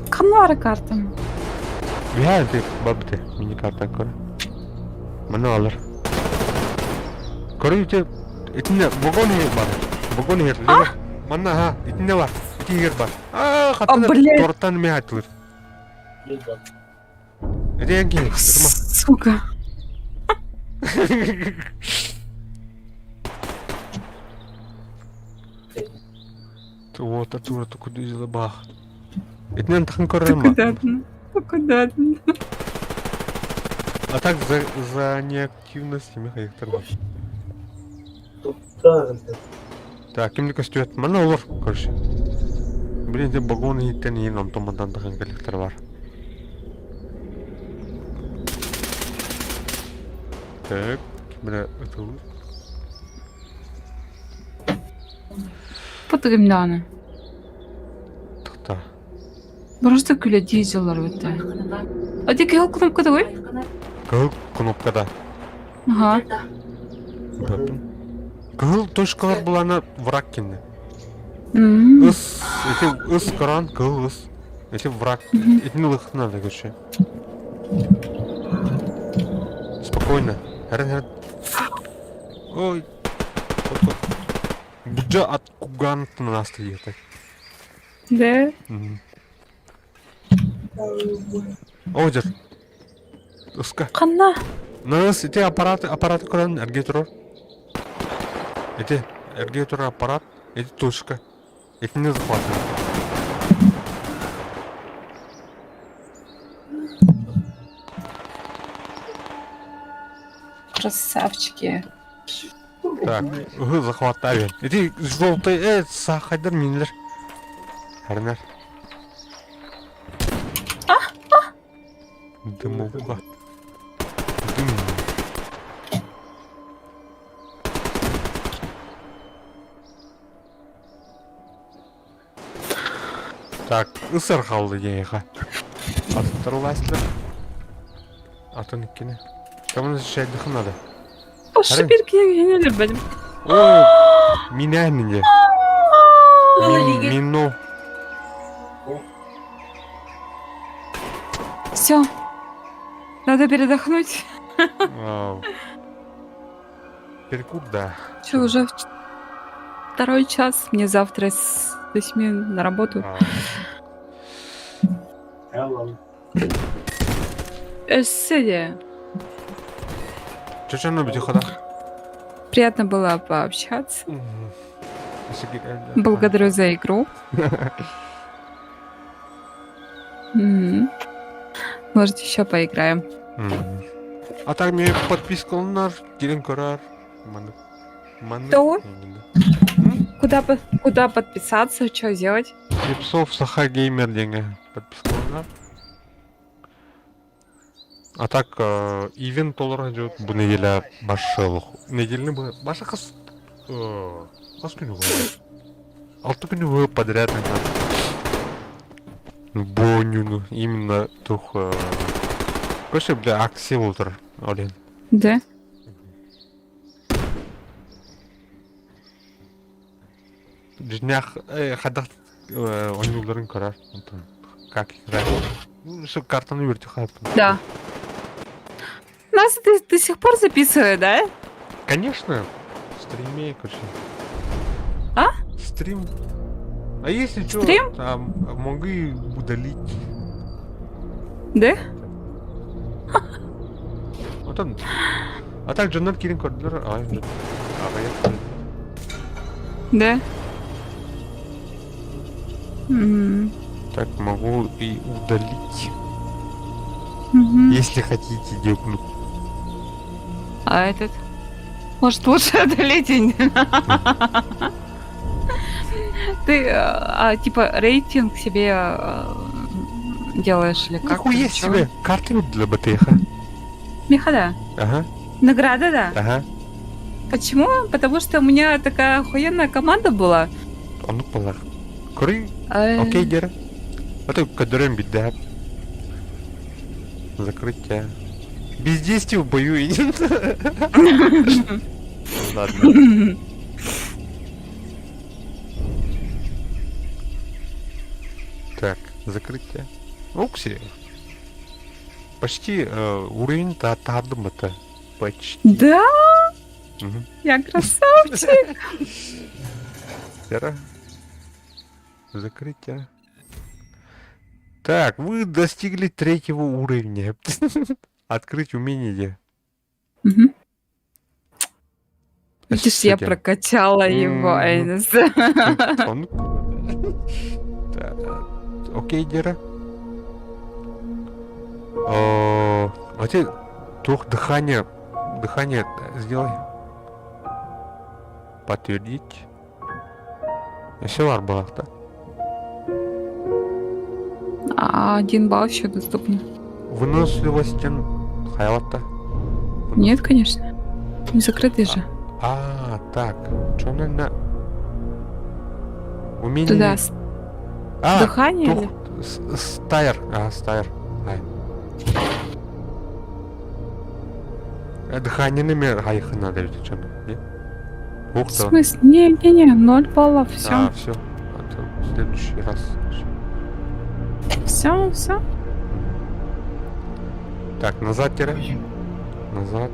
Канара картам. Бия ты бабты мини карта көр. Маны алар. Көрү те итинне вагон хер бар. Вагон хер. Манна ха итинне бар. Ити хер бар. А, хаттан блядь. тортан ме хаттылыр. Эти янки. Сука. Вот Артур, ты куда взяла бах? Итинен тахын Ты көрөр куда? Ты куда? А так за неактивность Михаил Так, кимди көстүөт? Манна олор, короче. Блин, те вагон иттен иин онтон мандан тахын коллектор бар. Так, бля, это... Потугимданы. Тохта. Просто күле дизеллар бітті. А тек кыһыл кнопка давай? Кыһыл кнопкада. Ага. Кыһыл точкалар булана враг кине. М. Ыс, эти ыс кран, кыһыл ыс. Эти враг. Этини лых надо, короче. Спокойно. Харен, харен. Ой. Вот, вот. Буджа от куган на нас стоит. Да. О, дед. Ыска. Қанна. Нас эти аппараты, аппараты куран эргетур. Эти эргетур аппарат, эти точка. Эти не захватывают. Красавчики. Так, вы захватали. Эти желтые, сахайдар минлер. Харнер. Дымовка. Дым. Так, ысыр қалды ейға. Аттырластыр. Атын иккені. Там защищать надо. Пошибирки генелер бәдім. О, меня не. Мино. Все. Надо передохнуть. Вау. Перекур, да. Че, уже второй час. Мне завтра с 8 на работу. Эссе. Че, че, ну, хода. Приятно было пообщаться. Благодарю за игру. Может, еще поиграем. А так мне подписка наш, Кирин Корар. Маны. Что? Куда, куда подписаться, что делать? Слепцов Саха Геймер деньги. Подписка на. А так, ивент толар идет бу неделя башы Недельный бы башы хас хас күнү Алты күнү бу подряд Бонюну именно тух Короче, бля, акция болтыр, Олен. Да? Днях хадах ойнуларын көрөр. Как играть. Ну, что картаны верти Да. Нас это до сих пор записывает, да? Конечно. В стриме, короче. А? Стрим. А если что, Стрим? там могу и удалить. Да? Отон а так дьоннор киирэн көрдүлэр аҕай дьон аҕыйах Да? М. Так могу и удалить. Мгм. Если хотите, дёкну. А этот? Может, лучше удалить? и не- Ты, типа, рейтинг себе делаешь или как? Нихуя Или чё? себе! Карты для БТХ. Миха, да. Ага, Награда, да. ага. Почему? Потому что у меня такая охуенная команда была. Оннук буолар. Көрүй, окей дер. А то көрдөрөн бидде. Закрытие. Бездействие в бою и Ладно. Так, закрытие. Укси. Почти уровень татардым это. Почти. Да, Мгм. я красавчик. Вера. Закрытие. Так, вы достигли третьего уровня. Открыть умение. Мгм. Видишь, я Кстати, прокачала его, Мгм. Эйнес. он- Так, окей, Дера. О, А ты тух дыхание, дыхание сделай. Подтвердить. Все бар да? А 1 балл еще доступно. Выносливость хайватта. Нет, конечно. Не закрытый же. А, так. Что на Умение... Туда. А, Дыхание тух, или? Стайр. А, стайр. Ай. Дыхание номер хайхы надо ведь что не? Ух В ты. смысле? Не-не-не, 0 баллов, все. А, все. Это в следующий раз. Все, все. Так, назад тире. Назад.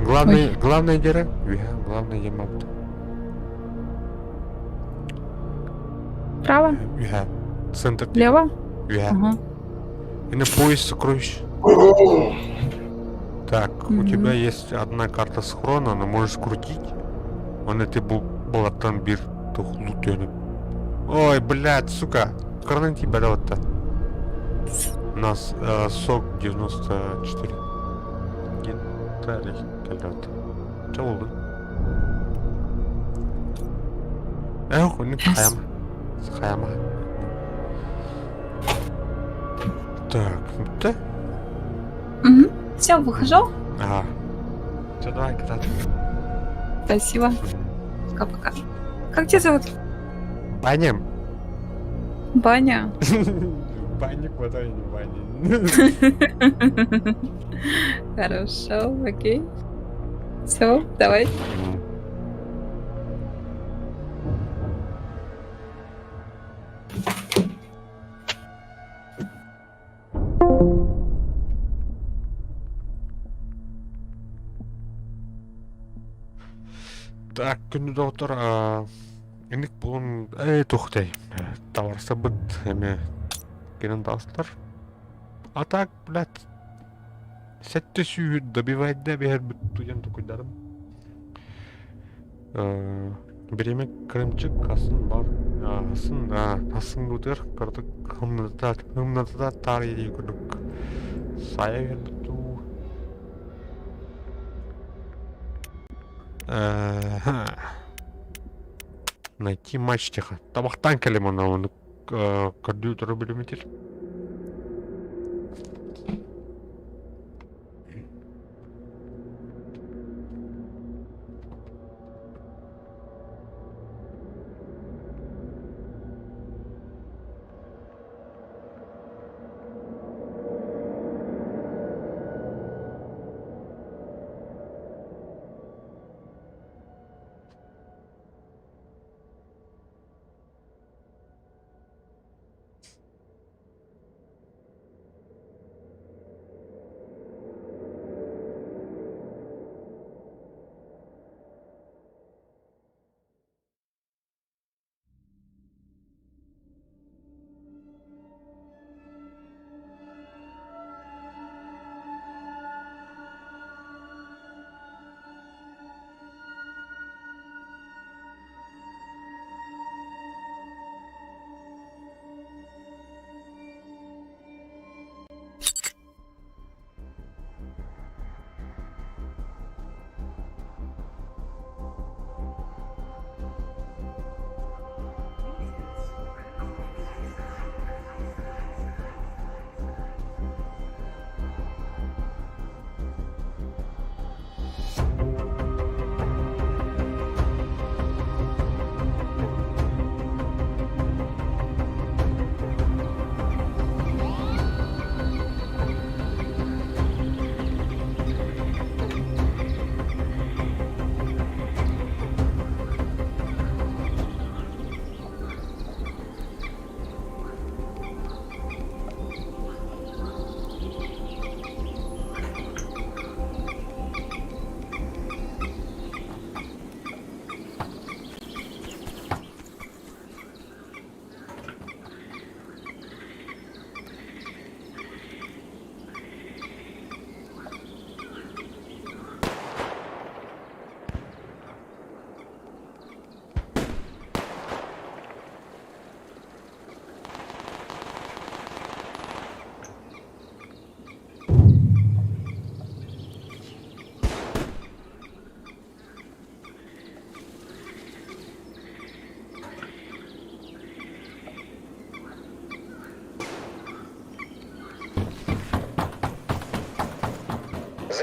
Главное, главное дире. Главное емапт. Право? Центр. Лево? Ага. Ага. И на пояс сокровищ. Так, у Мгм. тебя есть одна карта схрона, но можешь крутить. Он это был балатан бир тухлутёнып. Ой, блядь, сука. Краны тебя да У нас сок 94. Гитари кэллэт. Чэ болду? Эх, не хайама. Хайама. Так, да? Все, выхожу. Ага. Все, давай, кататься. Спасибо. Пока-пока. Как тебя зовут? Баня. Баня. Баня, куда не баня. Хорошо, окей. Все, давай. Так, күндү доктор, инник булун тухтай. Таварса быт эме кенен дастар. А так, блядь, сетте сүйүт добивать да бер бүт тукуйдарым. Биреме крымчык асын бар. Асын, асын бутыр, кырдык хымната, хымната тар еди күдүк. Сая бердик ту. Найти матч тихо. Табақтан келем оны оны компьютер билеметер.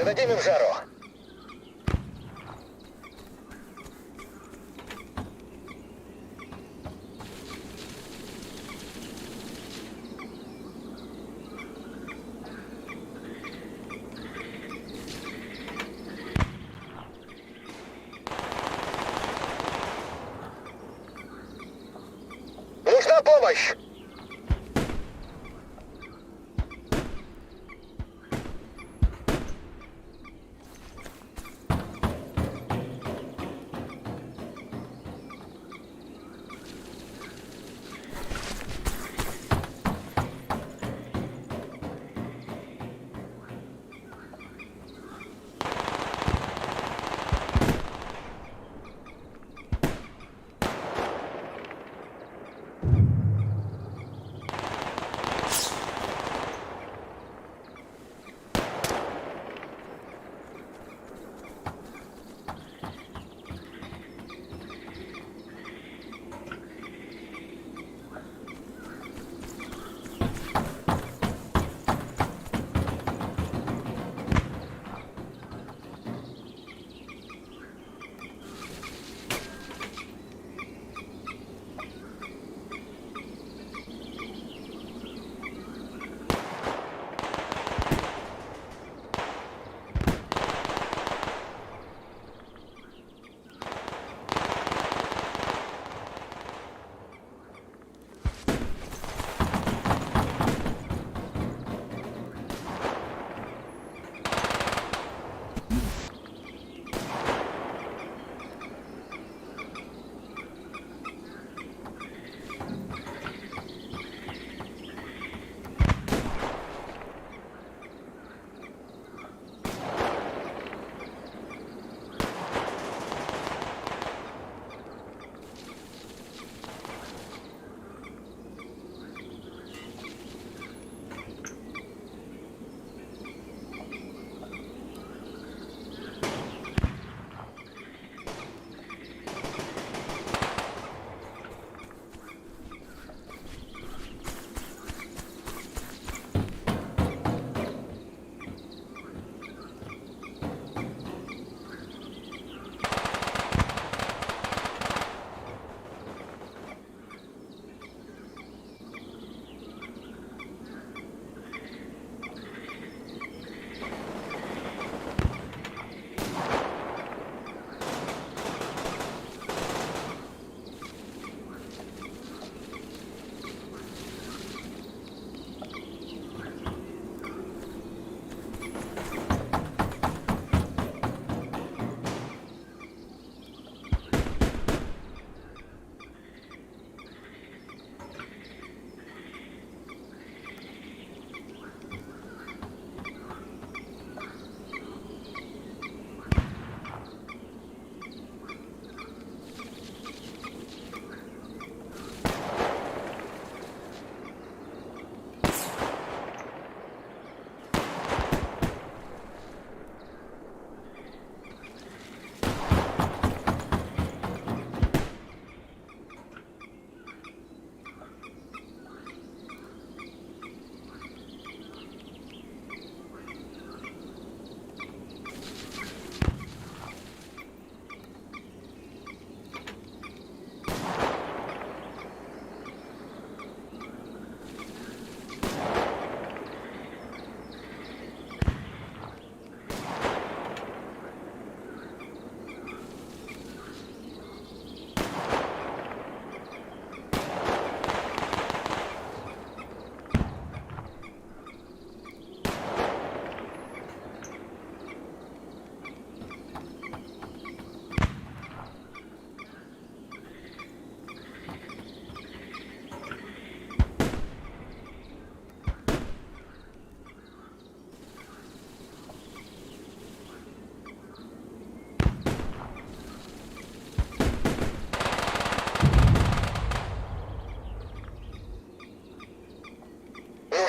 Зададим им жару. Нужна помощь!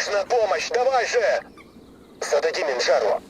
Нужна помощь, давай же! Зададим им жару.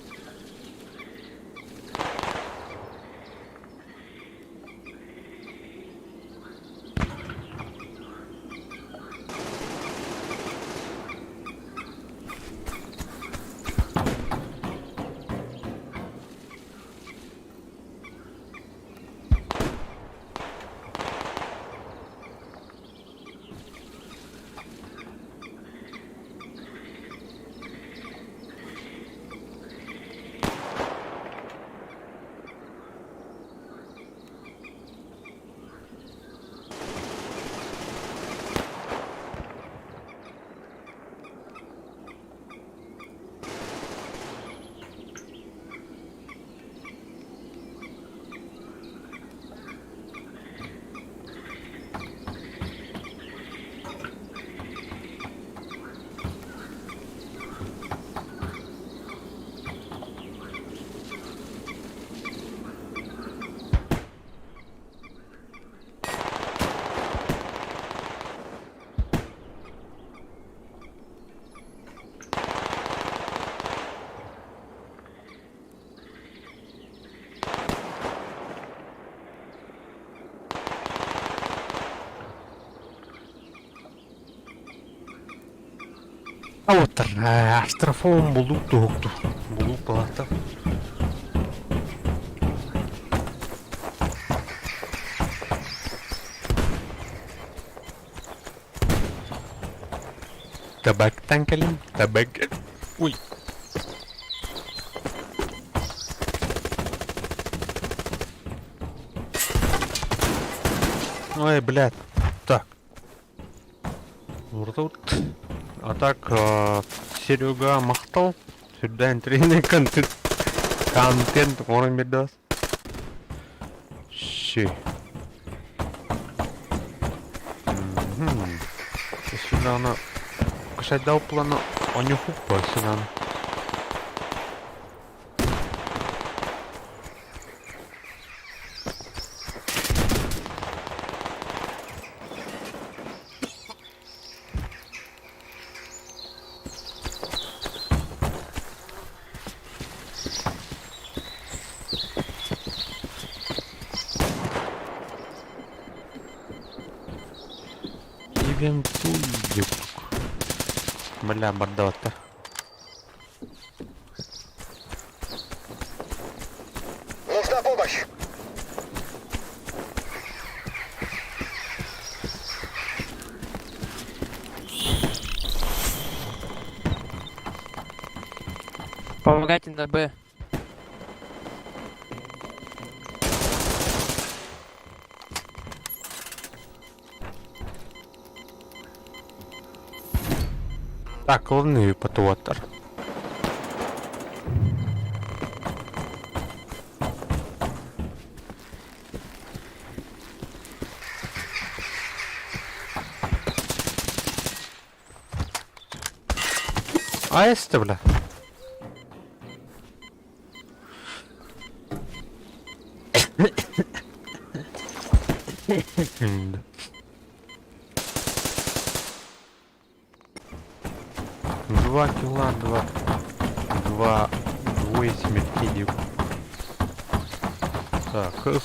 Ауттар, астрофон булук туһукту. Булук балата. Табактан кэлин, табак. Ой. Ой, блядь. Так. Вот. А так, Серега махтал. Сюда тренинг контент. Контент оҥорон биэрдэ. Щи. Сюда она... Кашайдал плана онюхупа сюда. Ивентуй Бля, бардавата. Нужна помощь! Помогайте на Б. Так, главный патуатор. А это, бля. Два килла, два. Два. Двое смертей. Так.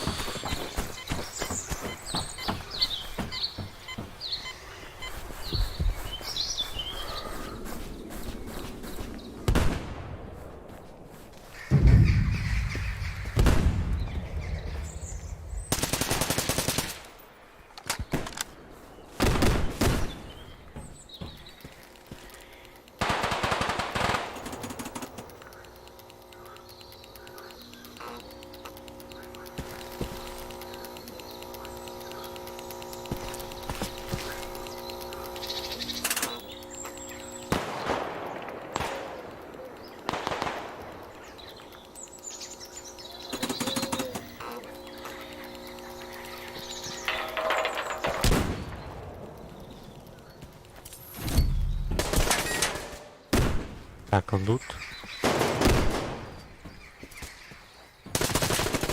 Так, лут.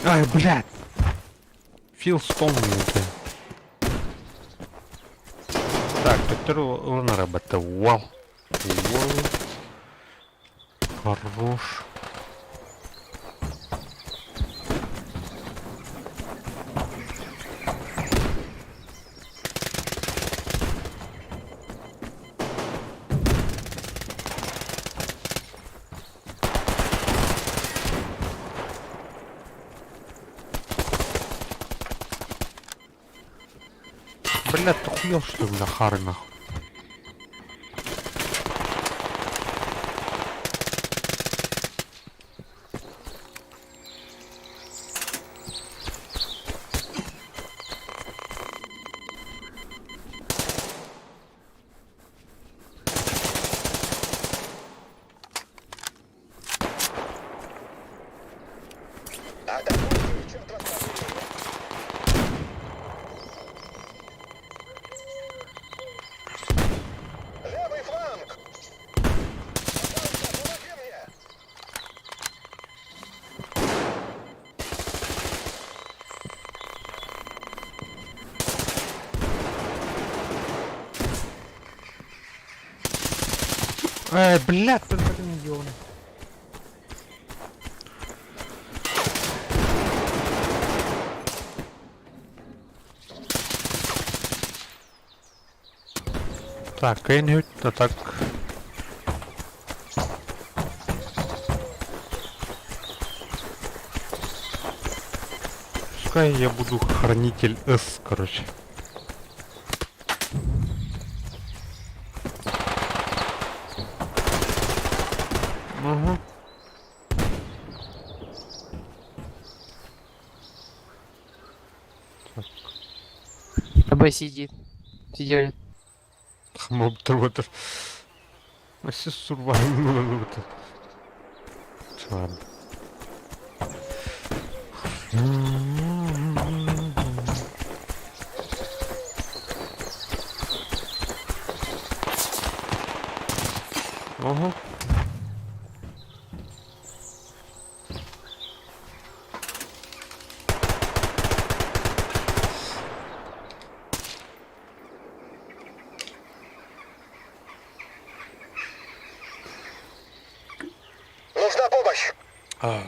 Ай, блядь! Фил вспомнил. Так, который он работал. Вау. Вау. Хорош. Блядь, ты хуел что ли, бля, хары нахуй? Атакуйте, черт вас побери! Левый фланг! Пожалуйста, помоги мне! Эй, блядь, ты блин, ёбаный. Так, Кейнхют, а так... Пускай я буду хранитель С, короче. Угу. На Б сидит. Сидели. Мобтер Өссө сурвайм Ладно. Ага. Нужна помощь! А.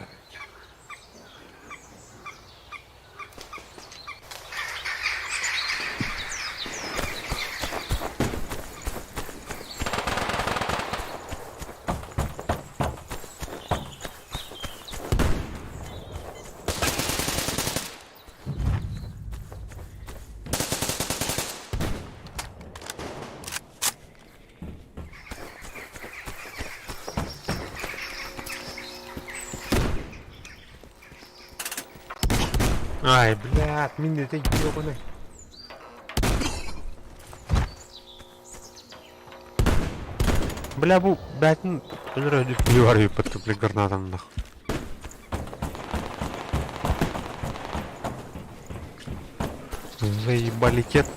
Ай, блядь, мин это ебаный. Бля, бу, блядь, ну, плеварю под бля, гранатом нахуй. Заебалитет.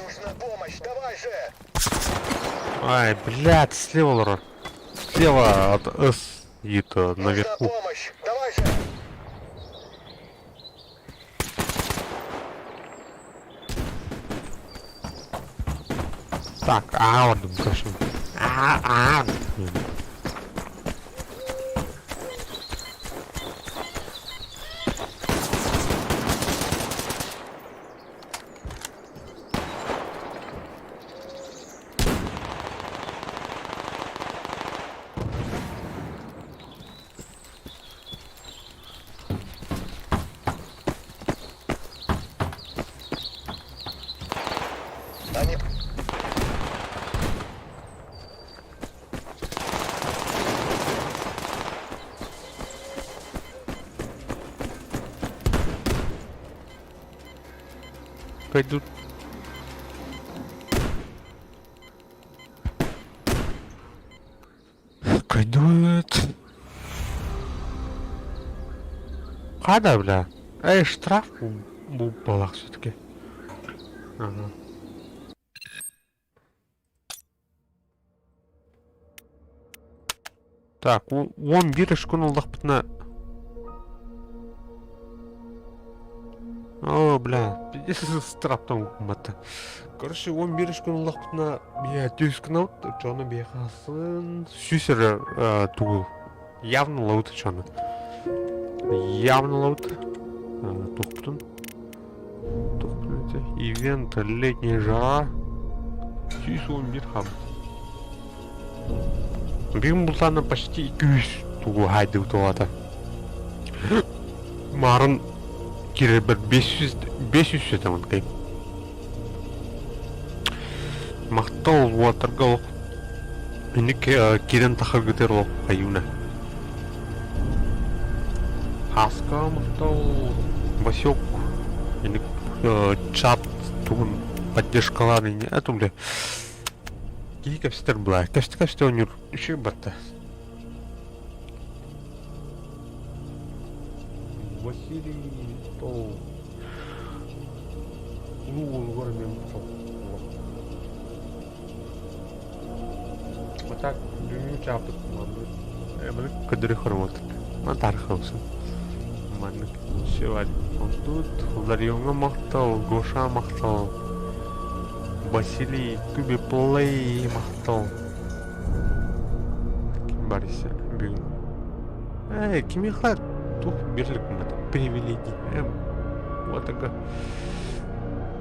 Нужна помощь, давай же! Ай, блядь, слева, Лора. Слева от С и то Нужна наверху. помощь, давай же! Так, а, вот, конечно. А, а. Они Пойдут. Пойдут. Хада, бля. Эй, штраф балах все-таки. Ага. Так, он бир күн олдақпытына. О, бля, штрафтан укматты. Короче, он бир күн олдақпытына бия түс күн чоны бияқасын сүйсір тугул. Явно лауты чоны. Явно лауты. Тухпутун. Тухпутун. Ивент летняя жара. Сүйс он бир хаб. Бигін бұлтаны почти 200 тугу хайды утуата. Марын кире бір 500 500 сөтемін кай. Мақтал уатырга оқ. Ini кирен тахыр гытыр оқ каюна. Хаска мақтал Васек. Ini чат тугун поддержкалар не эту бля. Кии кәпсетер була. Кәпсте кәпсте онюр. Үші батта. Василий Тол. Ну, он гормен Вот так, бүгүн чапыт маны. Кыдыры хормот. Ман тархалсын. Маны все Он тут Ларионга мактал, Гоша мактал. Василий Туби Плей мактал. Ким бар ise бүгүн. Эй, кими тух бирлик мат привилегий. Вот такая.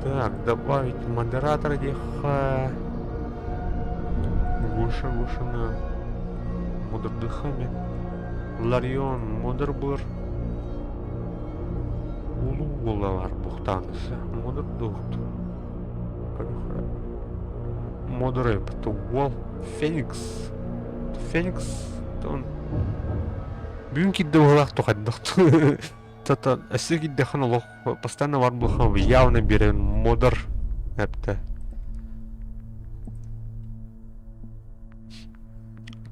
Так, добавить модератора диэххэ. Гоша Гошина мудрдыхами. Ларион мудр булар. Улуу буолалар бухтаанысы. Мудр дуохт. Мудрый уол Феникс. Феникс он бүгүн киирдэ быһыылаах тухайдах. Тата өссө киирдэххин олох постоянно бар буолхан явно биэрэн модер эптэ.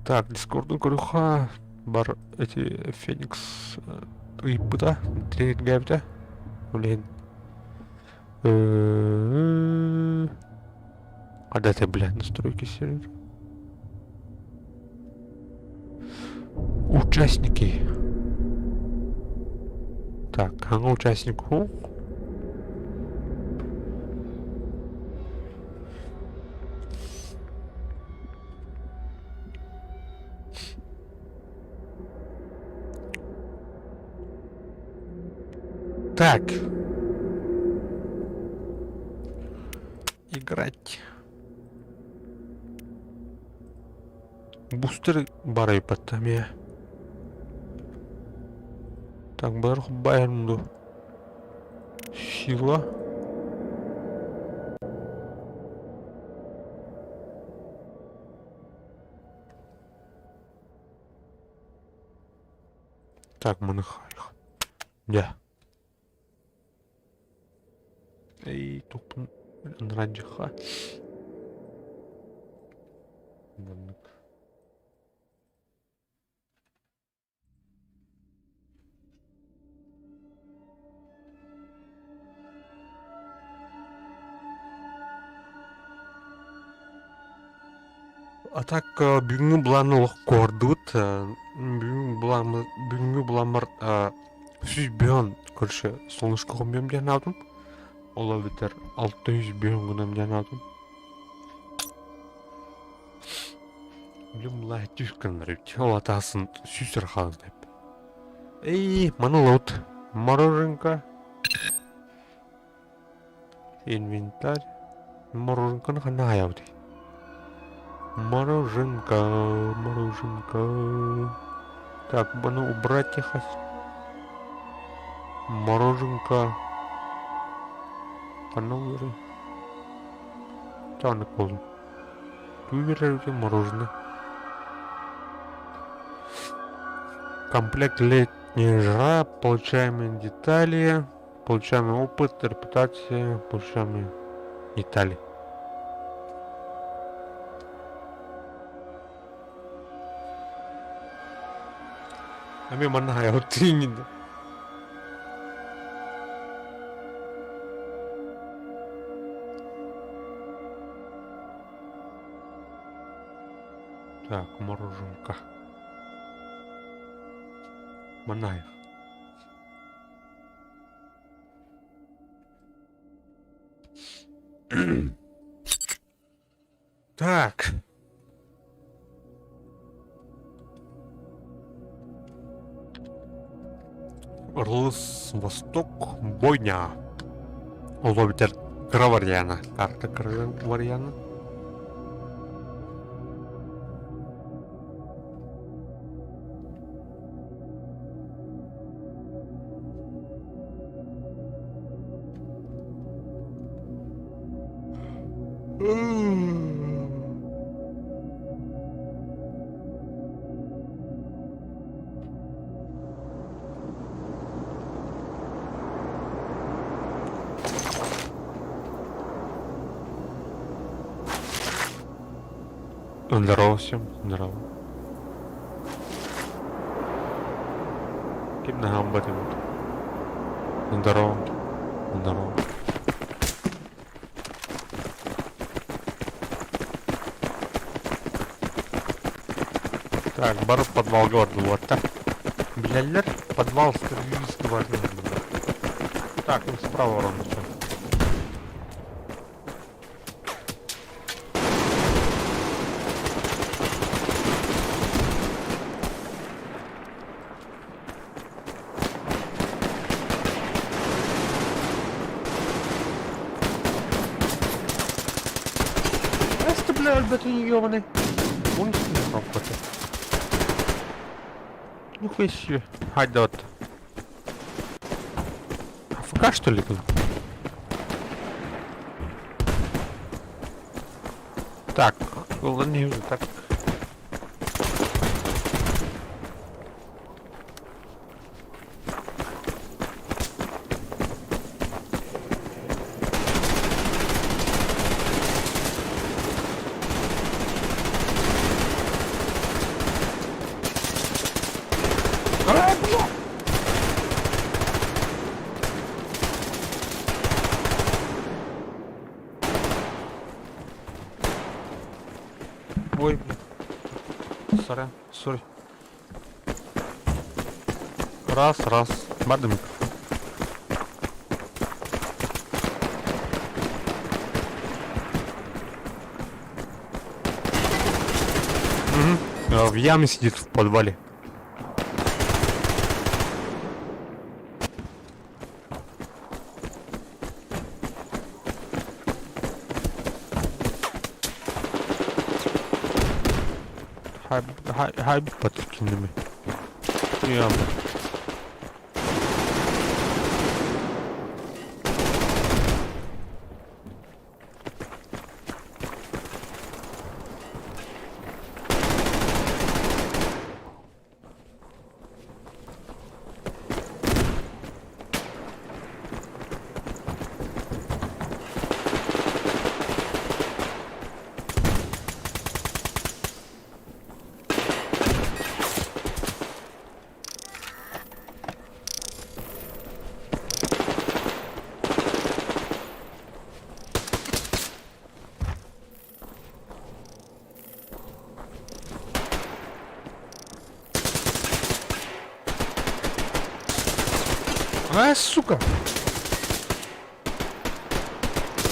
Так, Дискордун көрүхха бар эти Феникс ыйыппыта, тириэргээбитэ. Ол иһин Когда ты, блядь, настройки сервера? Участники. Так, ага, участник. Так. Играть. Бустер барайпатта эмиэ. Так, бар байарым ду. Сила. Так, маны хайх. Дьэ. Эй, туппун ынырандьыха. Маннык. А так бүгүҥҥү былааны олох куордубут. Бүгүн былааммы бүгүҥҥү былааммар сүүс бөөн короче солнышко хомуйуом диэн аатым. Ол эбэтэр 600 бөөн гынам диэн аатым. Билим былаа түс гыннар эбит. Ол атаасын сүүс эрэ хаалан эп. Эй, маны ылабыт. Мороженка. Инвентарь. Мороженканы ханна хаайабытый? Мороженка, мороженка. Так, бұны убрать их. Мороженка. Ханна улары? Тааннык болдум. Туу берер мороженое. Комплект летняя жара, получаемые детали. Получаем опыт, репутация, получаем детали. Ами манна хаябыт Так, мороженка. Манаев. Так. Орлыс Восток Бойня. Ол эбэтэр кыра вариана. Карта кыра вариана. Здорово всем, здорово. Ким наһаа ымбат Здорово, здорово. Так, бары подвалга бардылар. Билэллэр, подвал стратегически важный. Так, ну справа ровно что. ебать, ебаный. Он какой-то. Нихуя себе. Хайда вот. АФК что ли был? Так, ладно, уже так. Ай, бля! Ой, бля. Сорян, сори. Раз, раз. Барды микрофон. Угу. В яме сидит в подвале. Хай, хай, хай подкинули. Яма. А, сука!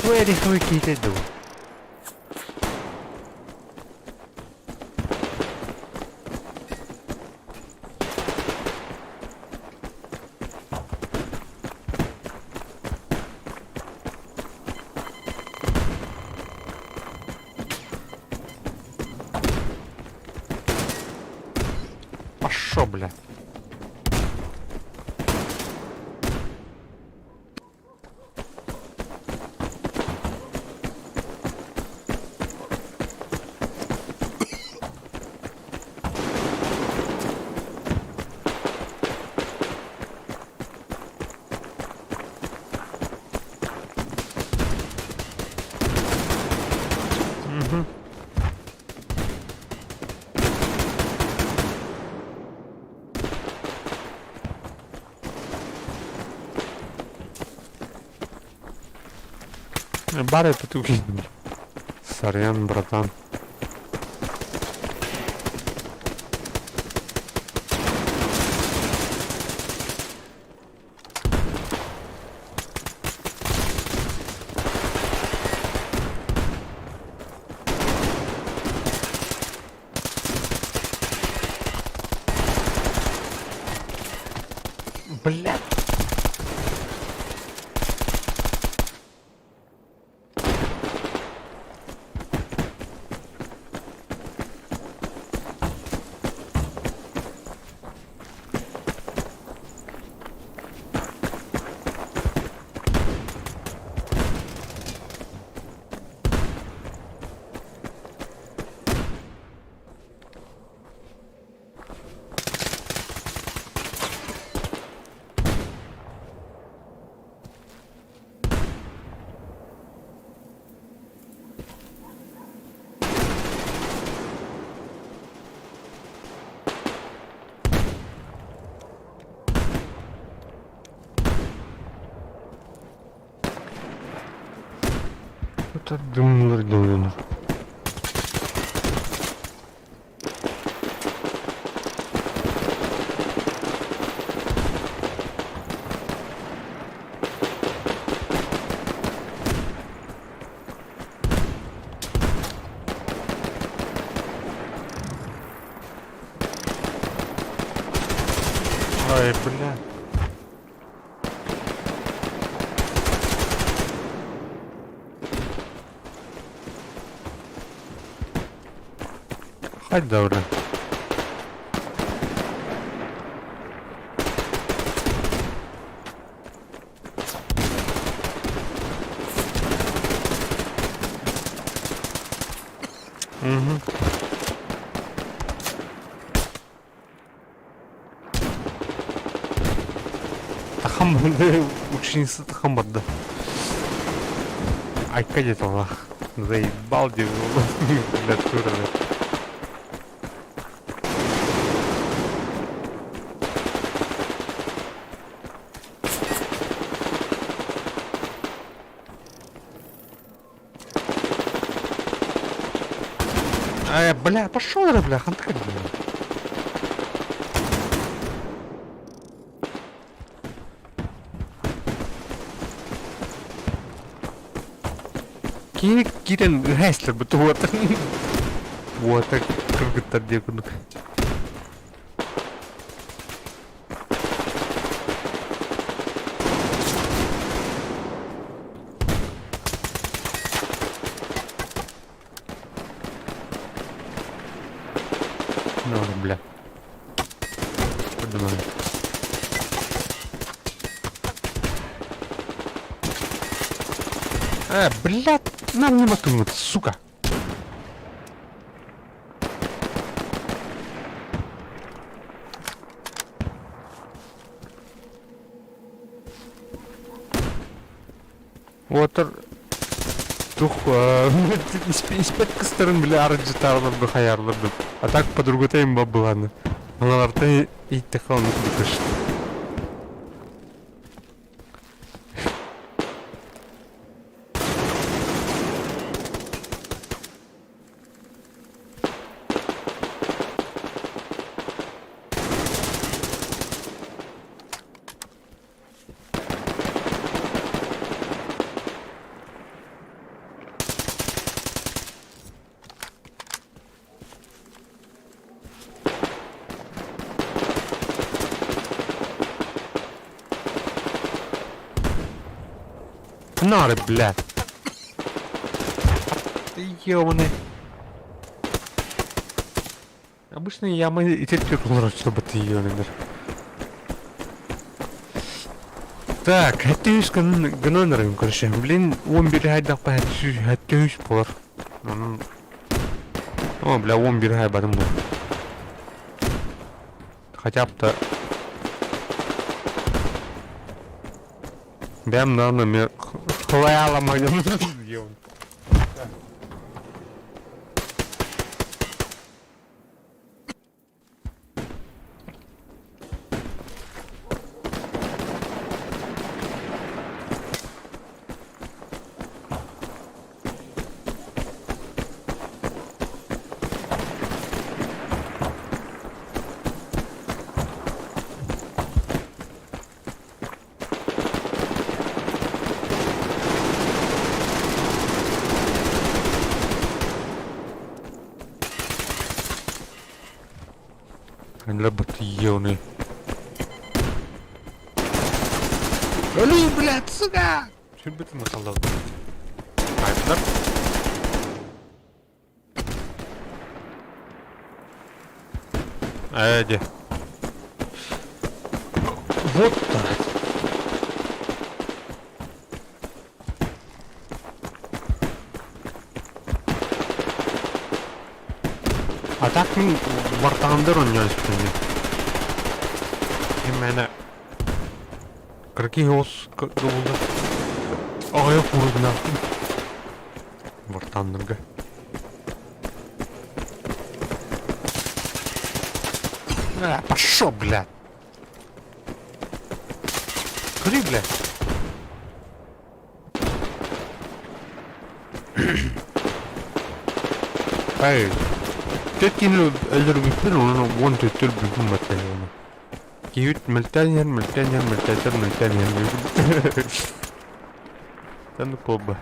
Твери какие-то иду. А шо, бля? Угу. Бары потухи. Сорян, братан. Блядь. Это дымлар дымлар. Ай, бля. Спать да уже. Угу. Тахам ученица тахам барда. Айка где-то Заебал где клавиатура. Э, бля, пошел, бля, хантка, бля. Кири киирэн ыһаайсыларбыт уота уота кыргыттар диэ курдук. Ну, бля. Подумай. А, блядь, нам не мотунут, сука. Уотар тух испэт кыстарын бile арыджытарлар бы хаярлар бы. А так по-другому им бабыланы. Аналарта иттеха оны кыш. Нары, блядь. Ты ёбаный. Обычно ямы и теперь чтобы ты ёбаный. Так, это гынан короче. Блин, он бери хайдах хаттүүс болар. О, бля, он бери барым бу. Хотя бы-то... Бэм, наверное, мне хвала магнум. Лабатьёны. Өлүү, блядь, сука! Сүрбүтүн масалдал. Айттар. Эди. Вот так. А так мин War Thunder оонньоон испитим. Именно Какие ос долда. Ая кургна. War Thunder'га. А, пошел, блядь. Кури, блядь. Эй, Тэт кини өлөрбүппүн онон уон төттөр бүкүн баттайыгына. Киһит мөлтөөн иһэр, мөлтөөн иһэр, мөлтөөтөр, мөлтөөн иһэр. Тан колба.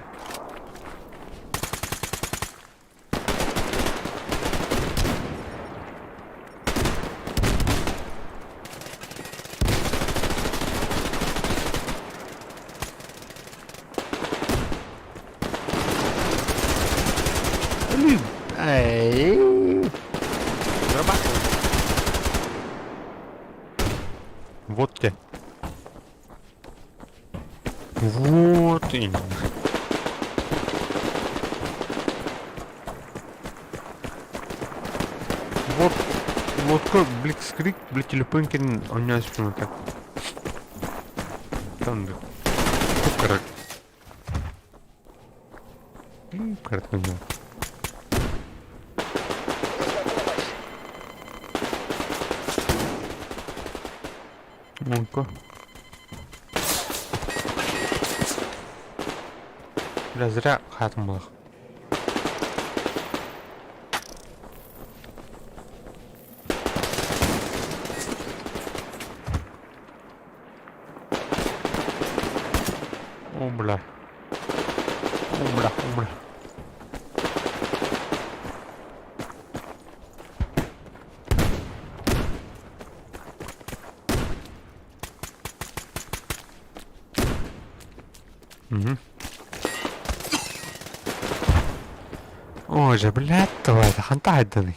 Блин, эй. Вот те. Вот именно. Вот, вот Блицкрик, блядь, телефонкин, он не так. Там, да. Кукарак. Картина. Ну-ка. Бля, зря хатым был. О, бля. О, бля, о, бля. Угу. О, же, блядь, давай, хантайданы.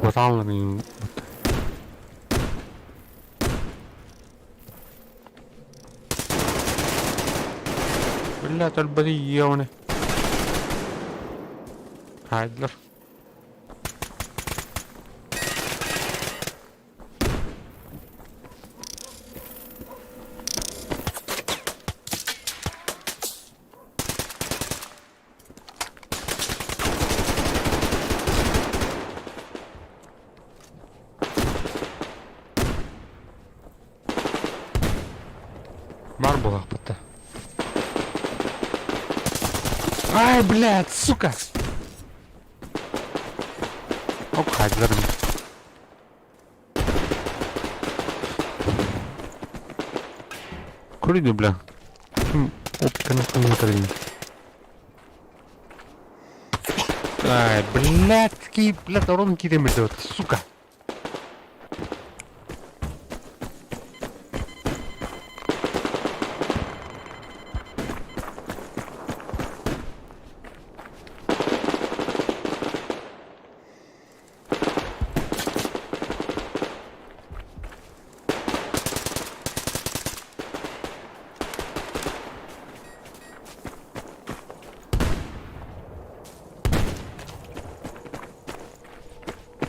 Куталларын Бля, өлбөтүйүөҕүнэ Хаайдылар. Бар буолахпыт Ай, блядь, сука! Оп, хаайдылар. Көрүдү, бля. Ким оптиканы кылмытарын. Ай, блядь, блядь, урон киремеди, сука.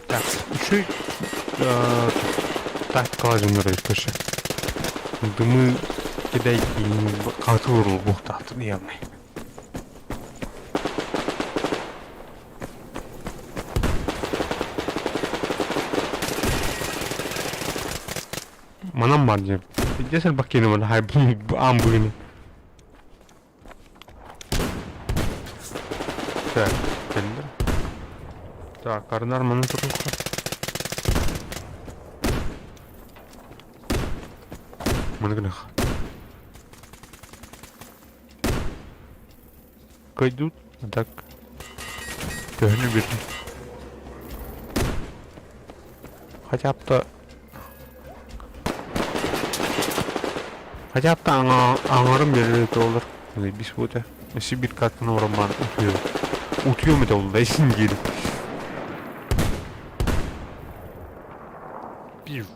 Так, үчүгэй тактикалар дьоннор өйдөшө. Дымы кидай катыр буохтаахтын явный. Манан бар диэн. Десер баккины мана хай аан бугини. Так, кэллэр. Так, арнар манан туруохха. Маны гынах. Койдут, а так төһөнү биэрдим. Хотя бы Хотя бы аҥарым биэрэр олор. Бис буота. Сибирь картаны ороммаан утуйом. Утуйом этэ ол да исин диир. Пив.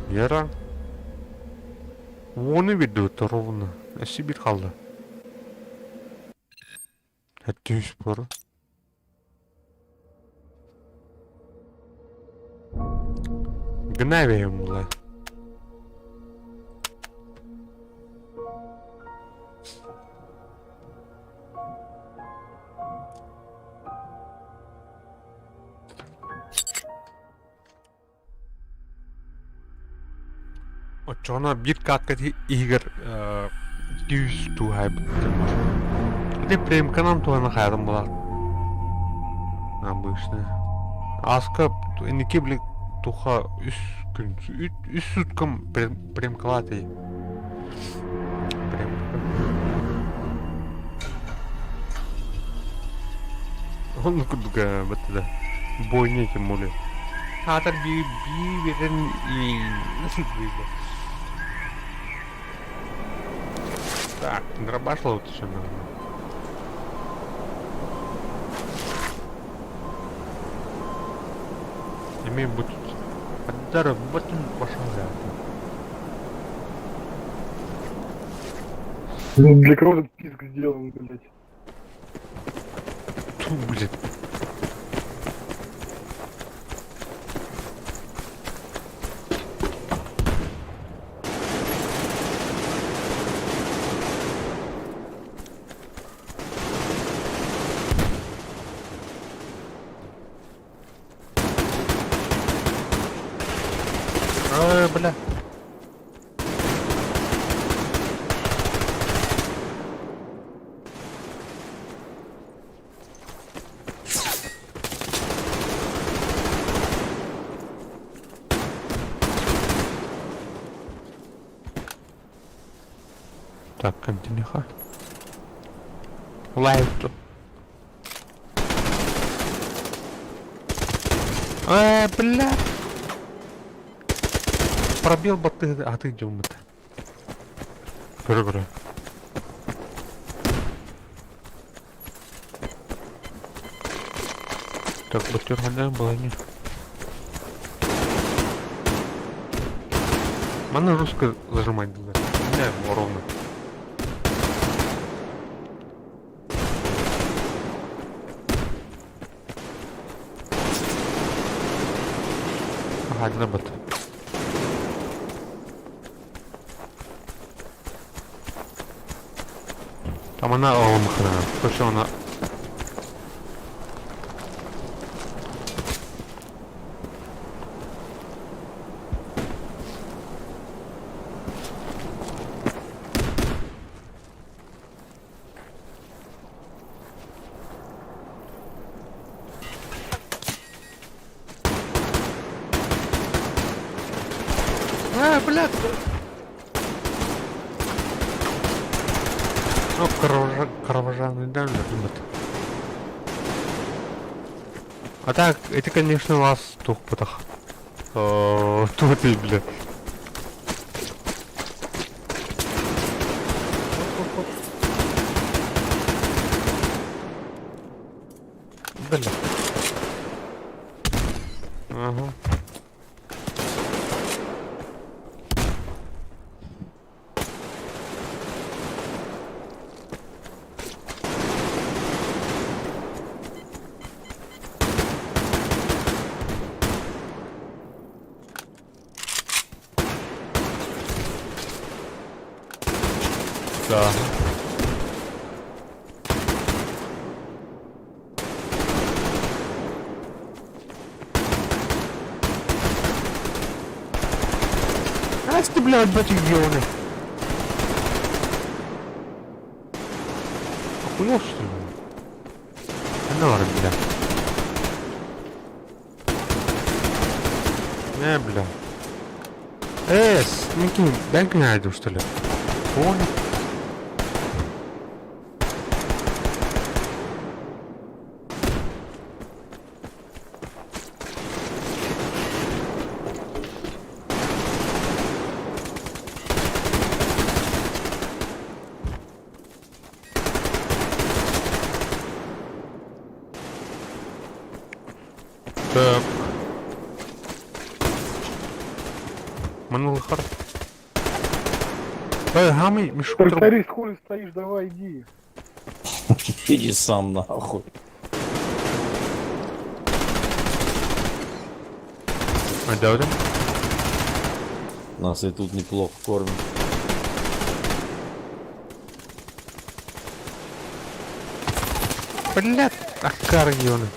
Вера. Уону биэрдибит ровно. Сибирь хаалла. Өттүс буор. Гына бэйэм була. Оччоҕуна биир катка иһигэр 200 тууһайбыт Ити премканан туһана хайатын булар. Обычно. Аска инники били туха үс күн үс суткам премкалаатый. Премка. Он курдук баттыда. Бойня тем более. Хаатар бии бии берен Так, дробаш лучше надо. Имеем будет Отдаров батын пошел. Ну, для кого этот писк сделан, блядь? Ту, блядь. Ой, бля. Так, континеха. Лайв. Бля. Пробил боты, а ты где это? Говорю, Так, бутер была не. Мана жестко зажимать было. Не, ровно. Ага, один бот. Там она омхна. Точно она. А, блядь! Ну, кровожадный да, ребят. А так, это, конечно, вас тух потах. Тут и, бля. Бля. Ага. Да. Ась ты, блядь, батильоны. Охуел, что ли? Ну ладно, бля. Не, бля. С, бэнк не найду, что ли? Понял. Так. Манул хар. Эй, гамы, мешок. Тракторист, хули стоишь, давай иди. Иди сам нахуй. А, да, да? Нас и тут неплохо кормят. Блядь, акар ёны.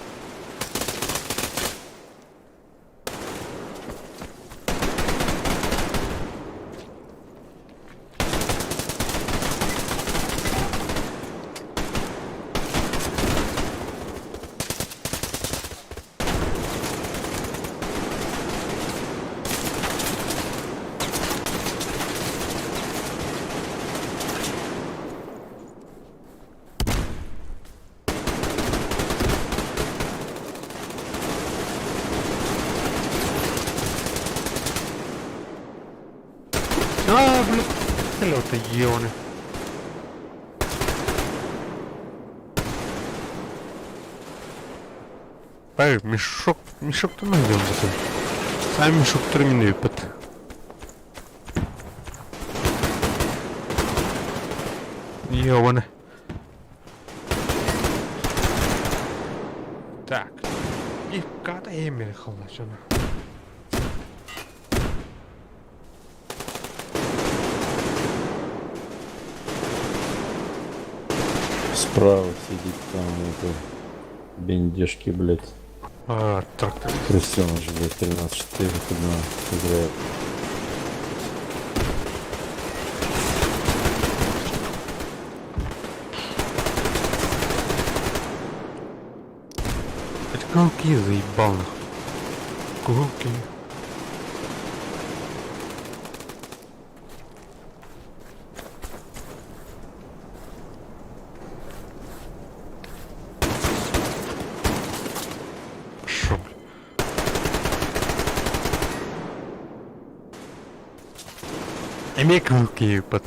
А, блин, это ебаный. Эй, мешок, мешок-то найдем зато. Сам мешок термин выпад. Ебаный. Так. И ката эмер халашана. Справа сидит там это бендежки, блядь. А, трактор. Крысёныш, блядь, 13-4 одна играет. Это кулки заебал нахуй. Кулки. Шо, блин? Эмиэ кулки пат.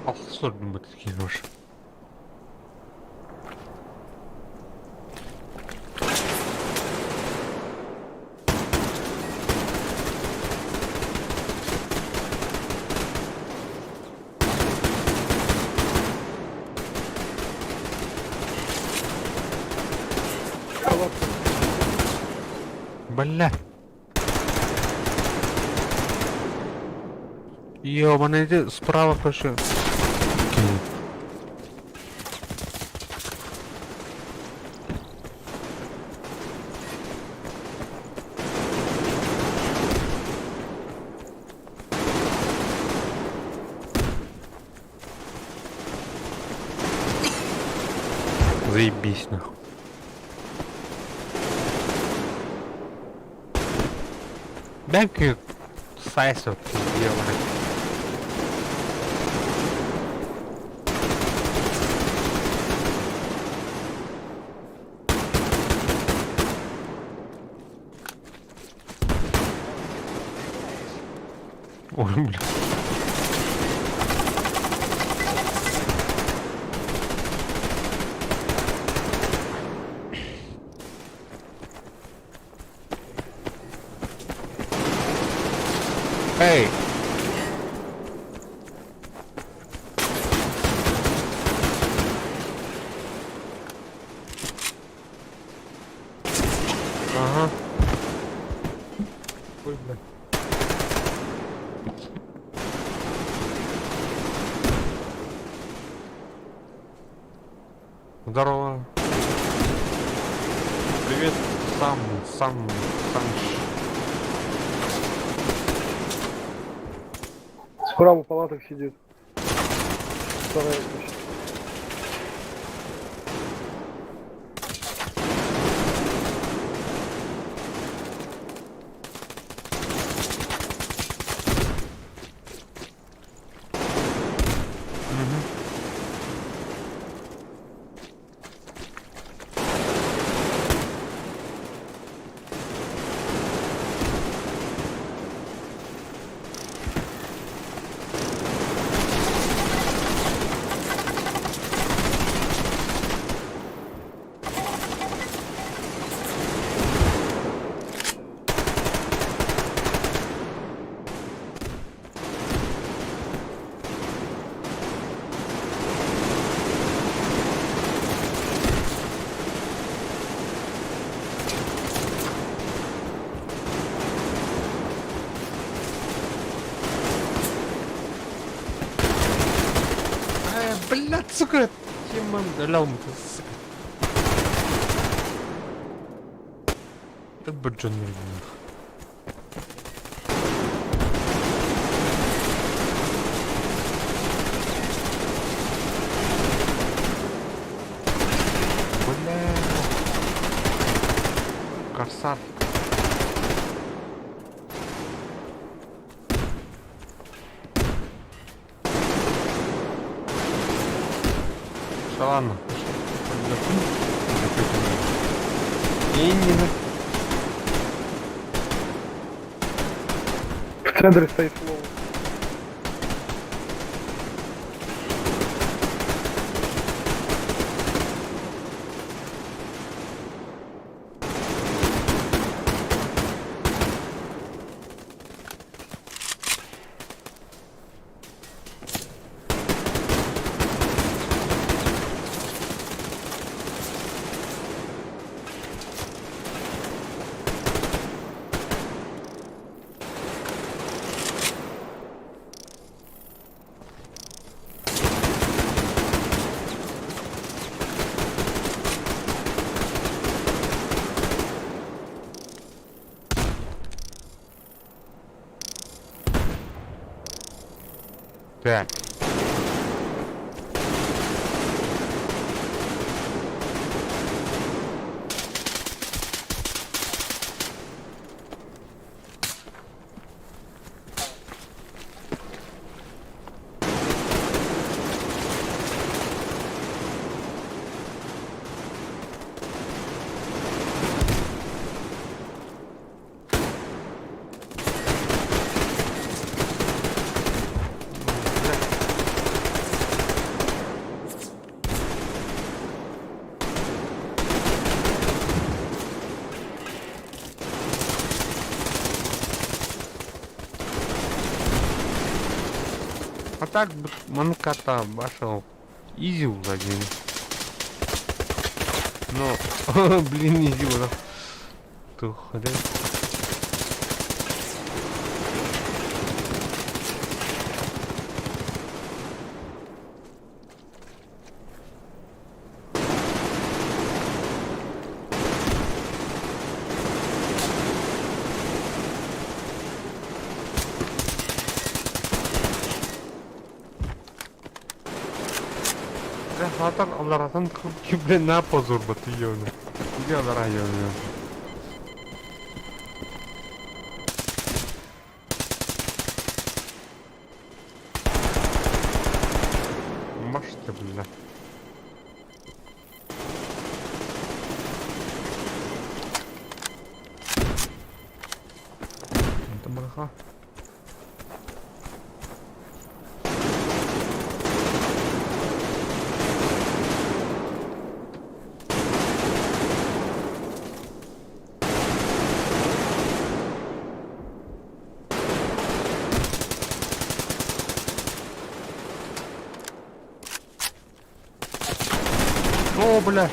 Алсордун бут хорош. Бля. Ёбаный, иди справа, короче. Кинь. Заебись нахуй. Дай-ка сайсов ебаный. Ой, бля. Эй! Ага. Ой, бля. Здорово. Привет, сам, сам, сам. Справа палаток сидит. Вторая значит. Э, блядь, сука! Тимон, лям, ты, сука. Это бджон Бля. Корсар. Да ладно. Иннина. В центре стоит лоу. Так. А так манката башал изи один. Но, блин, изи уже. Тух, да? Хатар аларатын блин на позор баты ёны. Где алара ёны? Машта, бля. Это браха. О, бля.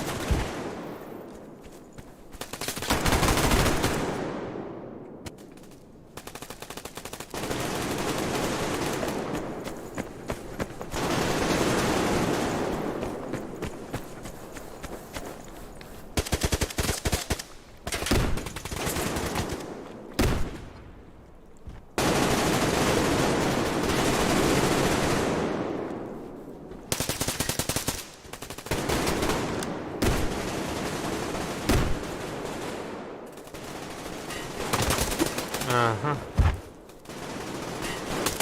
Ага.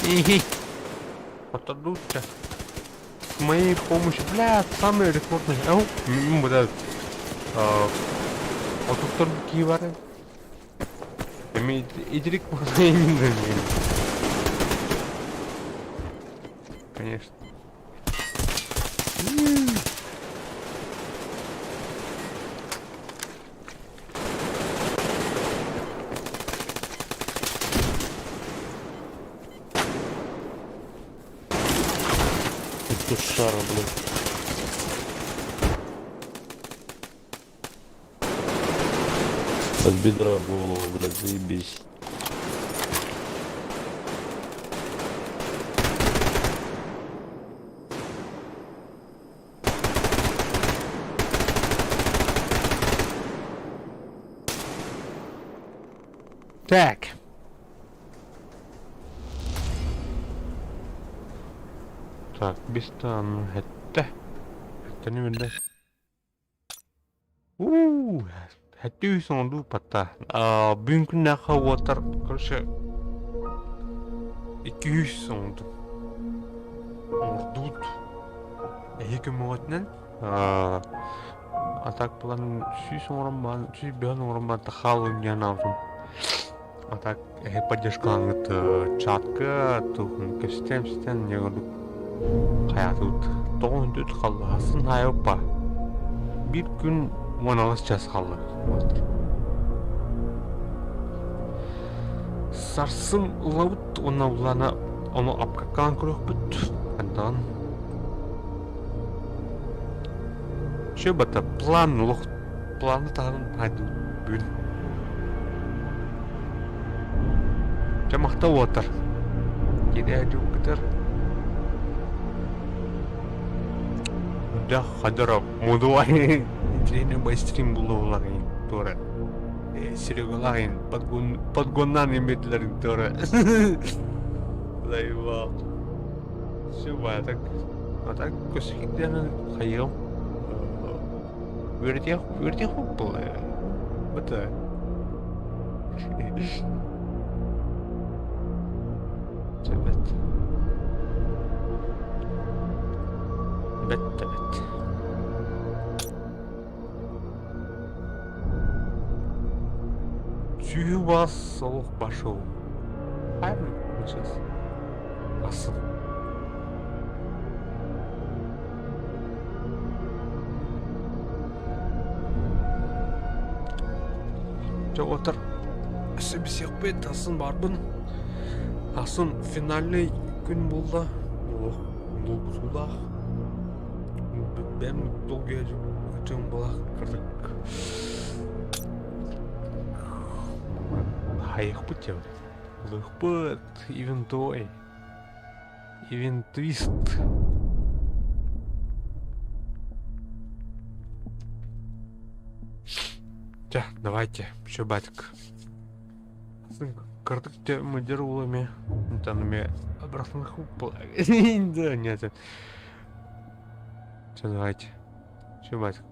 Ихи. Отодутся. С моей помощью, бля, самый рекордный. Ау, бля. Отуктор кивары. Эми идрик Конечно. Тушара, блядь. От бедра в голову, блядь, заебись. Так. Так, бистан хэтте. Хэттени билде. Уу, хэттүү сонду пата. А, бүгүн наха water, короче, 200 сонду. Ордут. Эһиги мөҕөтүнэн А так план сүүс оҥорон баран, 105 оҥорон баран хаалым диэн аабытым. А так эһи поддержкалаҥҥыт чатка туһун кэпсэтэн не курдук хайаатыбыт. Тоҕо үнтүт халлаһасын хаайыппа. Биир күн 18 час хаалла. Сарсын ылабыт уонна улаана ону апкаккаан көрүөхпүт. Антон. Чё бата план олох планы таһынан хайдыбыт бүгүн. Чэ махтал уотар. Киирээ дьуккутар. Да хадара мудуай. Тренер байстрим булуоларын туора. Серегаларын подгон подгоннан эмбетлерин туора. Заебал. Все, а так, а так көсүктээн хайыам. Үөрэтиэх, үөрэтиэх буолла. Бата. Сөбөт. Бэт да бэт. Сүүһү бас олох пошел. Сейчас. Асыл. Чэ отыр сөбүсүөхпүт асын барбын. Асын финальный күн буолла. Олох долгутуулаах. Бэм долгуйа дьон балах кырдык. Хайыхпыт дьэ. Лыхпыт, ивентой. Ивентвист. Чэ, давайте, все, батик. Кырдык те модеруулами, там ме обратно Да, нет. Все, давайте. Все, батик.